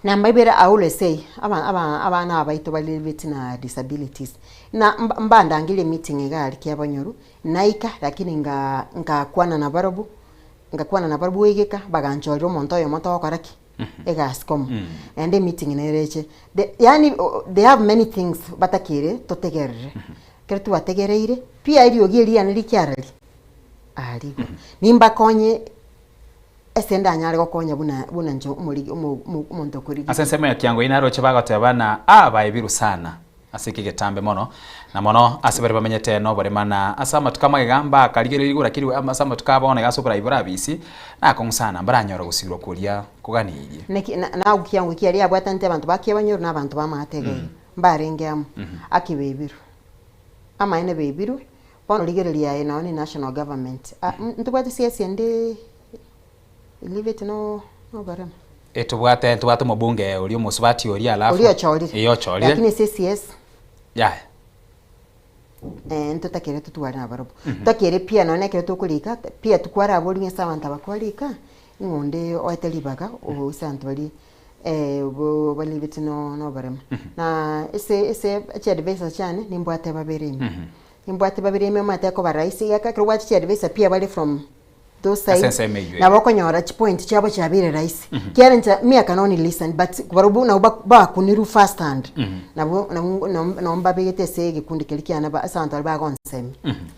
Namba ibere I always say aba aba abana aba baito bare with na disabilities, na mba mbandangerie emeeting iga aria kiabonyoru, naika lakini nga ngakwana nabarobwo, ngakwana nabarobwo goigeka baganchorera omonto oyomo togokora ki? Egasi komo. Naende emeeting nere eche, the yaani they have many things batakere totegerere, ekero twategereire, pia eriogi eria riane rikiarari aria igoro, nimbakonye. Ase ndanyare gokonya buna buna inche omorigi omo omo omonto okorigia. Ase ensemo ya kiango eye naroche bagoteba na abaebiru sana ase eke getambe mono, na mono ase baria bamenyete noborema na ase amatuko amagega mbakarigereria gorakirwe ase amatuko a bono iga ase oborai bore abisi, nakong'u sana mbaranyore gosibirwa koria koganirie. Naki na na kiango kiaria yabwatanete abanto ba kiabanyoro na abanto b'amaate iga iga, mbarenge amo, aki baebirwe. Amaene baebirwe, bono rigereria aye nonye ne national government, ah ntobwate siasa ende Elibeti no noboremo. Etobwate ntobwate omobunge oria omosubati oria alafu Oria ochorire. Ee ochorire. Lakini ase CS. Yaya. Eh ntotakere totware nabarobwo. Totakere pia nonye ekero tokorika pia tikwaraboria ng'a ase abanto aba kwarika, ng'a onde oete ribaga ase abanto baria bo balibeti no noboremo. Na ase ase chiadvisor chiane nimbwate babere ime. Nimbwate babere ime omanyete ekoba rahisi ekero obwate chiadvisor pia bare from those Ase sides ensemo eywo, nabo okonyora chipoint chiabo chiabeire rahisi kiagera inche me I can only listen but barobwo nabo bak bakunirwe first hand nabo nabo nabo mbabegete ase egekundi keria kiane ba ase abanto baria bagonsemi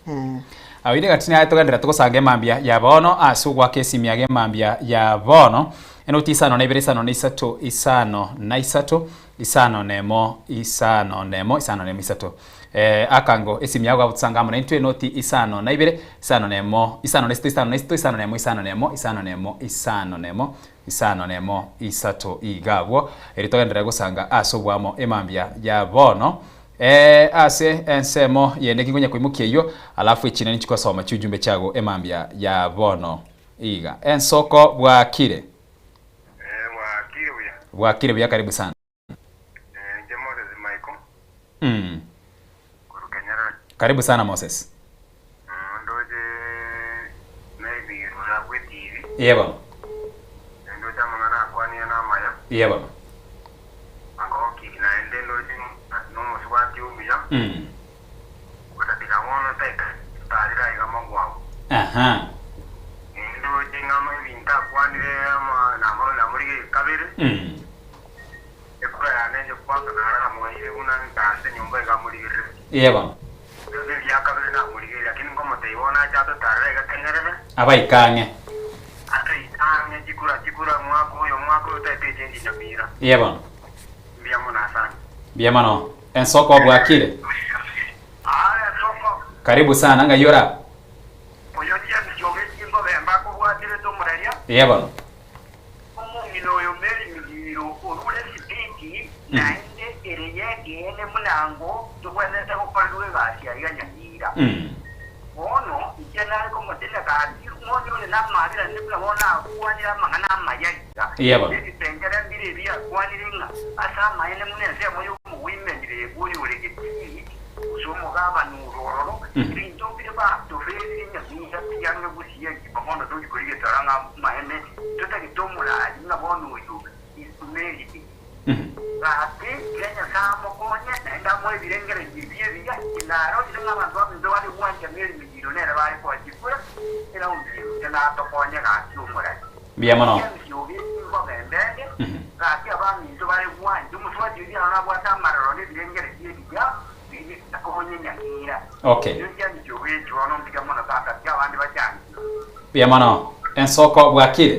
eh. Aye gati naye togenderere togosanga emambia ya bono ase ogoaka esimi age emambia ya bono enoti isano na ibere isano na isato isano na isato isano na emo isano na emo isano na emo isato Eh, akango esimi yago gagotosanga amo naintwe enoti isano na ibere isano na emo isano na isato isano na isato isano na emo isano na emo isano na emo isano na emo isano na emo isato iga abwo erio togenderere gosanga ase oboamo emambia ya bono eh, ase ensemo yende ngingonya koimokia eyio alafu echinde ninchi kosoma chiujumbe chiago emambia ya bono iga ensoko bwakire bwakire buya karibu sana. Inche Moses Michael korwa Kenyarori. Karibu sana Moses. Ndoche maybe rurabwo etibi. Yebo. Ndoche amang'ana akwanire namaya. Yebo. Angoki naende ndoche nomosubati omuya. Gotatiga bono taika tarire aiga magwago. Aha. Ndoche ng'a ebinto akwanire ama namoro namorigereria kabere. Ekura yane inche kwansa naramoeire buna nkaase nyomba iga amorigereretie. Yebo. Rende eria kabere namorigereria, lakini nkomotebia bono ache atotarere iga kenyerere. Abaike ang'e. Atoike ang'e chikura chikura omwaka oyo omwaka oyo taete echenji nyamira. Yebo. Mbuya mono asante. Mbuya mono. Ensoko bwakire? Aa ensoko. Karibu sana ng'ai ora? Oyo James ogetie nkogenda akobwaterete omoreria. Yebo. Omong'ina oyo Mary Migiro orure esipiti naende ere y'ekeene buna ango togwenerete gokorerwa egasi aiga Nyamira. Bono inche nare komotebia gaki ng'onyore namabera naende buna bono nakwanire amang'ana amaya iga. Ebipengere mbire ebi akwanire ng'a ase amaene buna ensemo y'omogoimenire oyore getii gose omogabane ore ororo, ebinto mbire batoferire Nyamira tiange gusii engima bono tori korigia tora ng'a amaene Totagete omorari ng'a bono oyo Ismaeli. Gaki, tiga Nyasae amokonye, naende amoe ebirengererio ebi ebiya, inche narorire ng'a abanto baminto bare gwancha Meri Migiro nere bare koa chikura. Mbuya mono. Ogebembende, gaki abaminto bare gwancha omosubati oria naro nabwate amaroro na ebirengererio ebiya biria akobonyenyamira. Okay. Inwe nchianche ogechi bono mbuya mono tata, tiga abande bachanche. Mbuya mono. Ensoko bwakire?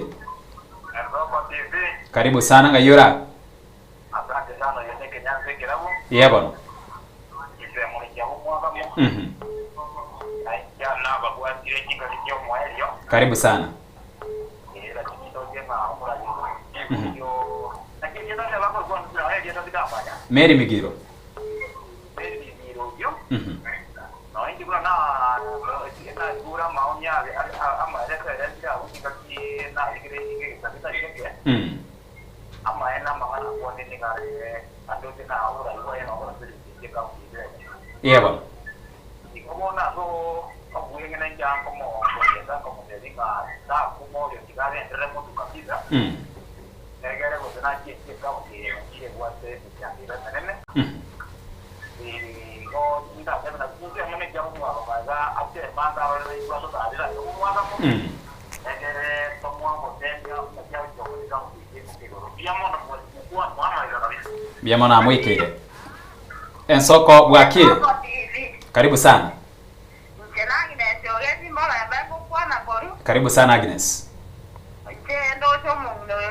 Ensoko TV. Karibu sana ng'ai ora? Asante sana oyo nekenyansa ekerabu. Yee bono. Chisemo chiabo mwakamo. Na inche nababwatire chingaki chi'omoerio. Karibu sana. Eh, lakini ndoche ng'a omorageri oyo naki erieta riria bakorokwa nonye erieta tindamanya. Mary Migiro. Mary Migiro oyio. Nonye inche buna na nagure amaoni abe amaereso erentire abwo chingaki narigereiri egesaku tari geke. Amaene amang'ana akwane nigo are andoche na oborai bwaye na oboraseri bwe ekaunti eye yonsi. Ee bono. Igo bono ase obweng'e inche nkomokoyesa nkomotebia ng'a takuma oyo tiga agenderere motu kabisa, egere gose nachie inche ekaunti eye yonsi ebwate emechando ere emenene. Igo ndatebe naki chinsemo nechiabo omwaka iga ase emanga arorere intwe atotarire aye omwaka mo, egere tomoe obosemia buna chiagochia gokora ekaunti eye imoke igoro. Mbuya mono mwamaiga kabisa. Mbuya mono amoikeire. Ensoko bwakire? Karibu sana. Inche na Agnes Ogesi morembe ngokwana korwa. Karibu sana Agnes. Inche ndoche omong'ina oyo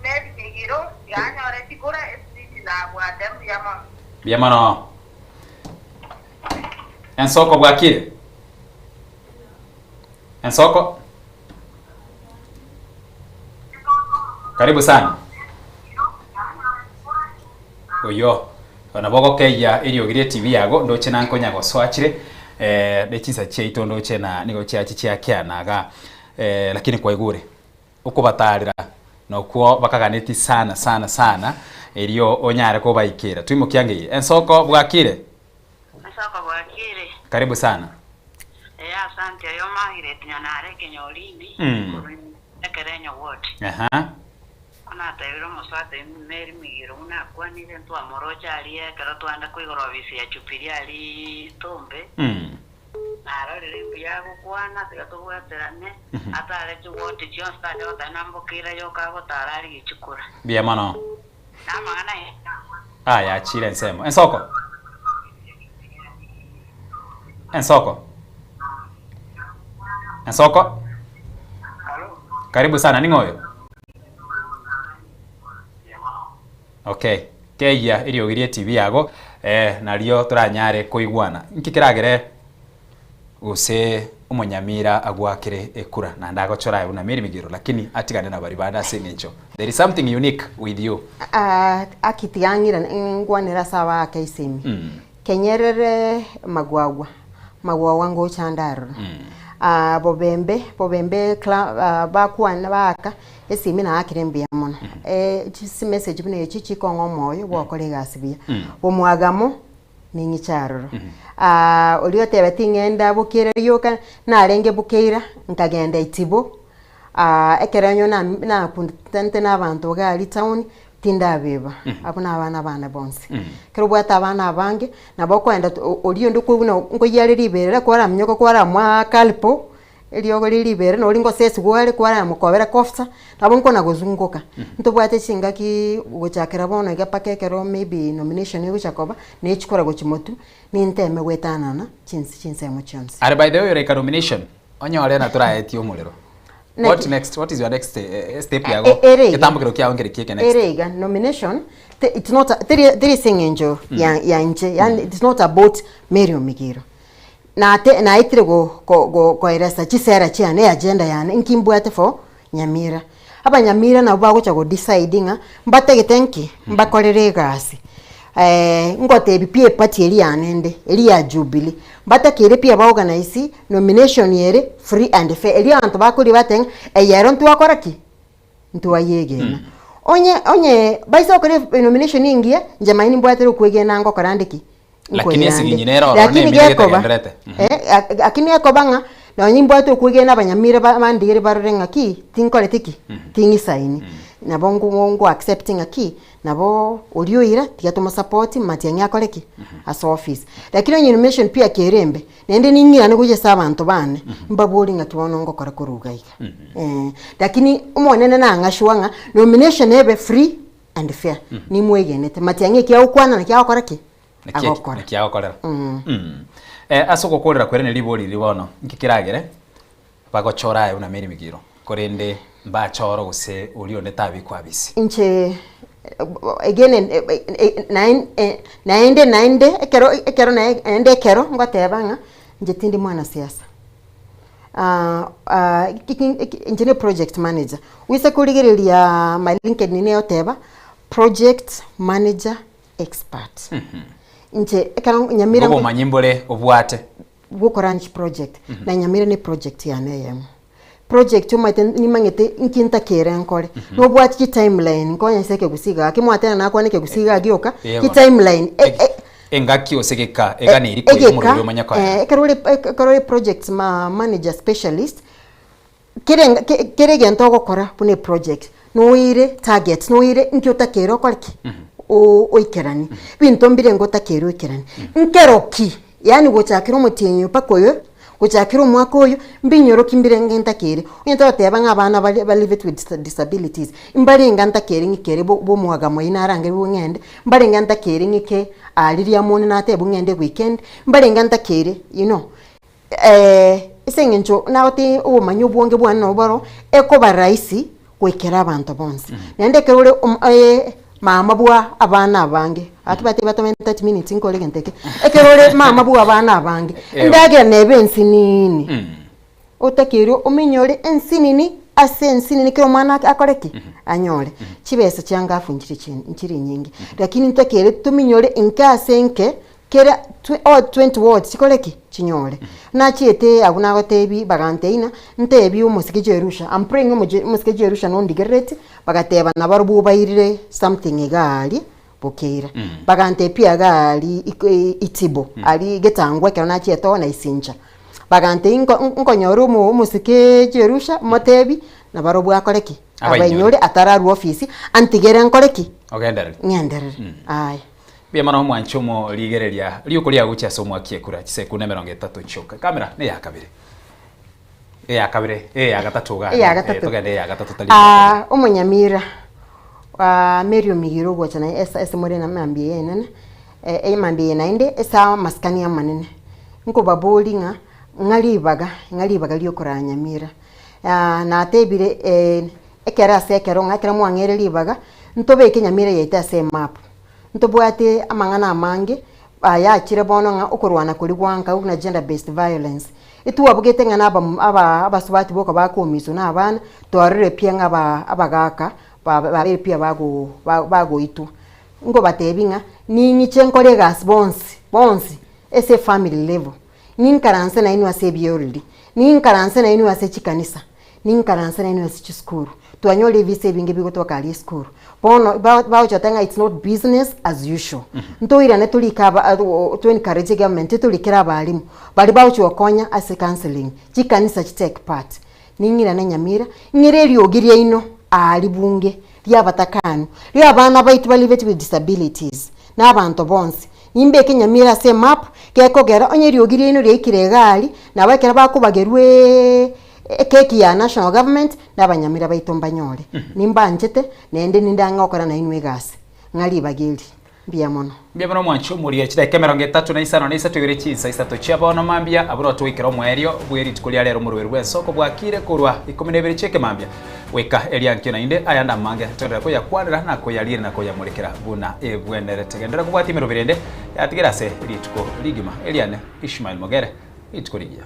Mary Migiro tiga anyore chikura espeech nabwate mbuya mono. Mbuya mono. Ensoko bwakire? Ensoko? Karibu sana. Oyo nabo ogokeyia eriogi rie TV yago ndoche na nkonya gosoachire eh, ne chinsa chiaito ndoche na nigo chiachi chiakeana iga eh, lakini kwaigure okobatarera nokwo bakaganeti sana sana sana erio onyare kobaikera. Twimokia ngeye. Ensoko bwakire? Ensoko bwakire? Karibu sana. Ee asante oyo Margaret Nyanare ekenyorindi korwa Ekerenyo ward. Aha. Bono atebire omosubati Mary Migiro buna akwanire ntwamoroche aria ekero twanda koigora ofisi ya Jubilee aria Tombe, narorire mbuya agokwana tiga tobwaterane, atare chiward chionsi tacha goteba nambokeire yoka agotara arigie chikura. Mbuya mono. Namang'ana aya. Aya achire ensemo. Ensoko. Ensoko. Ensoko. Karibu sana ning'o oyo? Okay. Keyia eriogi rie TV yago eh, nario toranyare koigwana. Nki keragere gose omonyamira agwakere ekura naende agochora aye buna Mary Migiro lakini atigane na baria bande ase eng'encho there is something unique with you. Ah, aki tiga ng'ira ngwanere ase abaaka esemi. Kenyerere magwagwa, magwagwa ngocha ande aroro. Ah, bobembe, bobembe cla ah, bakwana baaka esimi naakire mbuya mono. Eh, chimessage buna echi chikong'a omoyo bwokora egasi buya. Bomwagamo, ning'iche aroro. Ah, oria otebeti ng'ende bokeira rioka, narenge bokeira, nkagenda itibo, ah, ekero onye na nakuntanete na abanto iga aria town, tindabeba, abwo na abana bane bonsi. Ekero obwate abana abange, nabo okoenda oria onde buna nkoyia are riberera kwaraminyoka kwaramoa akalipo, Eriogo riria ribere nori ngosesigwa are kwaramokobera kofsa, nabo nkona gozunguka. Ntobwate chingaki gochakera bono iga mpaka ekero maybe nomination egocha koba, nechikora gochia motwe, ninteme goetanana chinse chinsemo chionsi. Are by the way ore nomination onyore na toraetie omorero. What Naki- next? What is your next eh, step E- yago? ere iga. Getambokero kiago nkere kieke next. Ere iga nomination te, it's not a, teri teri ase eng'encho ya ya inche yaani it's not about Mary Omigiro. Nate naetire go go go koeresa chisera chiane eagenda yane nki mbwate for Nyamira. Abanyamira nabwo bagocha go decide ng'a mbatagete nki, mbakorere egasi ngotebi pi eparty eria yane ende, eria ya Jubilee, mbatakeire pi aba organise nomination ere free and fair, erio abanto bakoria batebe ng'a eye ero ntwakora ki? Ntwayegena. Onye onye baise gokora enomination engiya, inche manye nimbwate okwegena ngokora nde ki? Lakini Nkoirande. esiginyi nere ororo Lakini nemine gekoba getagenderete. Mhm. eh, lakini ekoba ng'a nonye nimbwate okwegena abanyamira ba bandigere barore ng'a ki, tinkoreti ki, ting'isaini. Nabo ngo ngo accept ng'aki, nabo oria oira tiga tomosapoti matiang'i akore ki? Ase office. Lakini onye nomination pi akere embe, naende ning'irane gochia ase abanto bane, mbabori ng'aki bono ngokora korwa iga iga. Eh, lakini omonene nang'a sure ng'a nomination ebe free and fair, nimwegenete. Matiang'i eki agokwana naki agokora ki? Naki Agokora. naki agokorera. Mm. Eh, ase ogokorera kwere ne ribori riri bono, nki keragere bagochora aye buna Mary Migiro, korende mbachore gose oria onde tabikwa abisi? Inche again naende naende ekero ekero naende ekero ngoteba ng'a inche tindi mwanasiasa, inche ne project manager, oise korigereria my LinkedIn negoteba project manager expert. Inche ekero nyamira Obomanyi mbore obwate. Bw'okoranch project, na nyamira ne project yane eyemo. Project omanyete nimanyete nki ntakere nkore, nobwate chitimeline nkonya ase ekegusii gaki mwateba nakwane ekegusii iga gioka, Eeh bono. chitimeline e- e- Engaki gose egeka eganeiri koira egeka omorweri omanye koera. ekero ore ekero ore project ma manager specialist, kera enga ke kera egento ogokora buna eproject, noire target, noire nki otakeire okore ki? O- oikeranie. Ebinto mbirenge otakeire oikeranie. Nkero ki, yaani gochakera omotienyi oyo mpaka oyo, gochakera omwaka oyo, mbinyoro ki mbirenge ntakeire. Onye togoteba ng'a abana bare ba live with disabilities, mbarenge ntakeire ng'ikere bo bomwaga moyi narangerigwe ng'ende, mbarenge ntakeire ng'ike aria riamoni natebwe ng'ende eweekend, mbarenge ntakeire you know. Ase eng'encho nagotebi obomanyi obonge bwane nabo boro, ekoba rahisi goikera abanto bonsi. Naende ekero ore omo mama bwa abana abange, gaki batebia batome 30 minutes nkore egento eke, ekero ore mama bwa abana abange, endagera nebe ensinini, otakeire ominyore ensinini ase ensinini kera omwana akore ki? Anyore. Chibesa chiangafu nchiri chi nchiri nyinge, lakini ntakeire tominyore nke ase nke. Kera twe o 20 wards chikore ki? Chinyore. Nachiete abwo nagotebi bagantebia ng'a ntebi omosike Jerusha, I'm praying omoche omosike Jerusha nondigerereti, bagateba nabarobwo obairire something iga aria bokeira. Bagantebia pi iga aria iko itibo, aria getangwa ekero nachiete oo na isincha. Bagantebia nko nkonyora omo omosike Jerusha motebi, nabarobwo akore ki? Abainyore. Abainyore atararwa ofisi, antigere nkore ki? Ogenderere. Ng'enderere, aya. Mbuya mono omwanche omorigereria riuko riagochia ase omwaki ekura chisekunda 30 chioka. Camera neya kabere. Eya kabere, eya gatato iga. Eya gatato. Togende eya gatato tari eya kabere. Ah, omonyamira ah, Mary Omigiro ogocha naye ase ase more na mambia eye enene, emambia eye naende ase amasikani amanene. Nkobabori ng'a, ng'a ribaga, ng'a ribaga riokoraa Nyamira. Ah, natebire ekero ase ekero ng'a ekero mwang'eire ribaga, ntobeke Nyamira yaito ase emap. Ntobwate amang'ana amange ayachire bono ng'a okorwana koria gwanka buna gender based violence. Etwabugete ng'a na aba abasubati boka bakomiswa na abana, twarorire pi ng'a aba abagaka babeire pi abago bagoitwa. Nkobatebi ng'a ning'iche nkore egasi bonsi bonsi ase efamily level, ninkaranse nainwe ase ebioreri, ninkaranse nainwe ase chikanisa. Ninkaranse nainwe ase chisukuru. Twanyora ebisa ebinge bigotoka aria esukuru. Bono ba- bagocha goteba ng'a it's not business as usual. Ntoirane torike aba to encourage egovernment etorikere abalimu, baria bagochi gokonya ase counselling, chikanisa chi take part. Ning'irane Nyamira, ng'ire eriogi riaino aria bunge, ria abatakanu, ria abana baito ba live with disabilities, na abanto bonsi. Nimbeke Nyamira ase emap, gekogera onye eriogi riaino riaikire iga aria, nabo ekero bakobagerwa Ekeki ya national government na abanyamira baito mbanyore. Nimbanchete naende ninde ang'e gokora nainwe egasi. Ng'a ribaga eri. Mbuya mono. Mbuya mono mwanche omorie chidaeka 33 na ibere chinsa isato chia bono mambia abwo notwoikera omoerio bwe rituko ria rero omorweri bw'ensoko bwakire korwa 12 chi'ekemambia goika eria nkio naende ayande amange toenderere koyakwanera na koyariera na koyamorekera buna ebwenerete. Genderera kobwatia emeroberi ende yatigere ase rituko rigima eriane Ishmael Mogere rituko rigiya.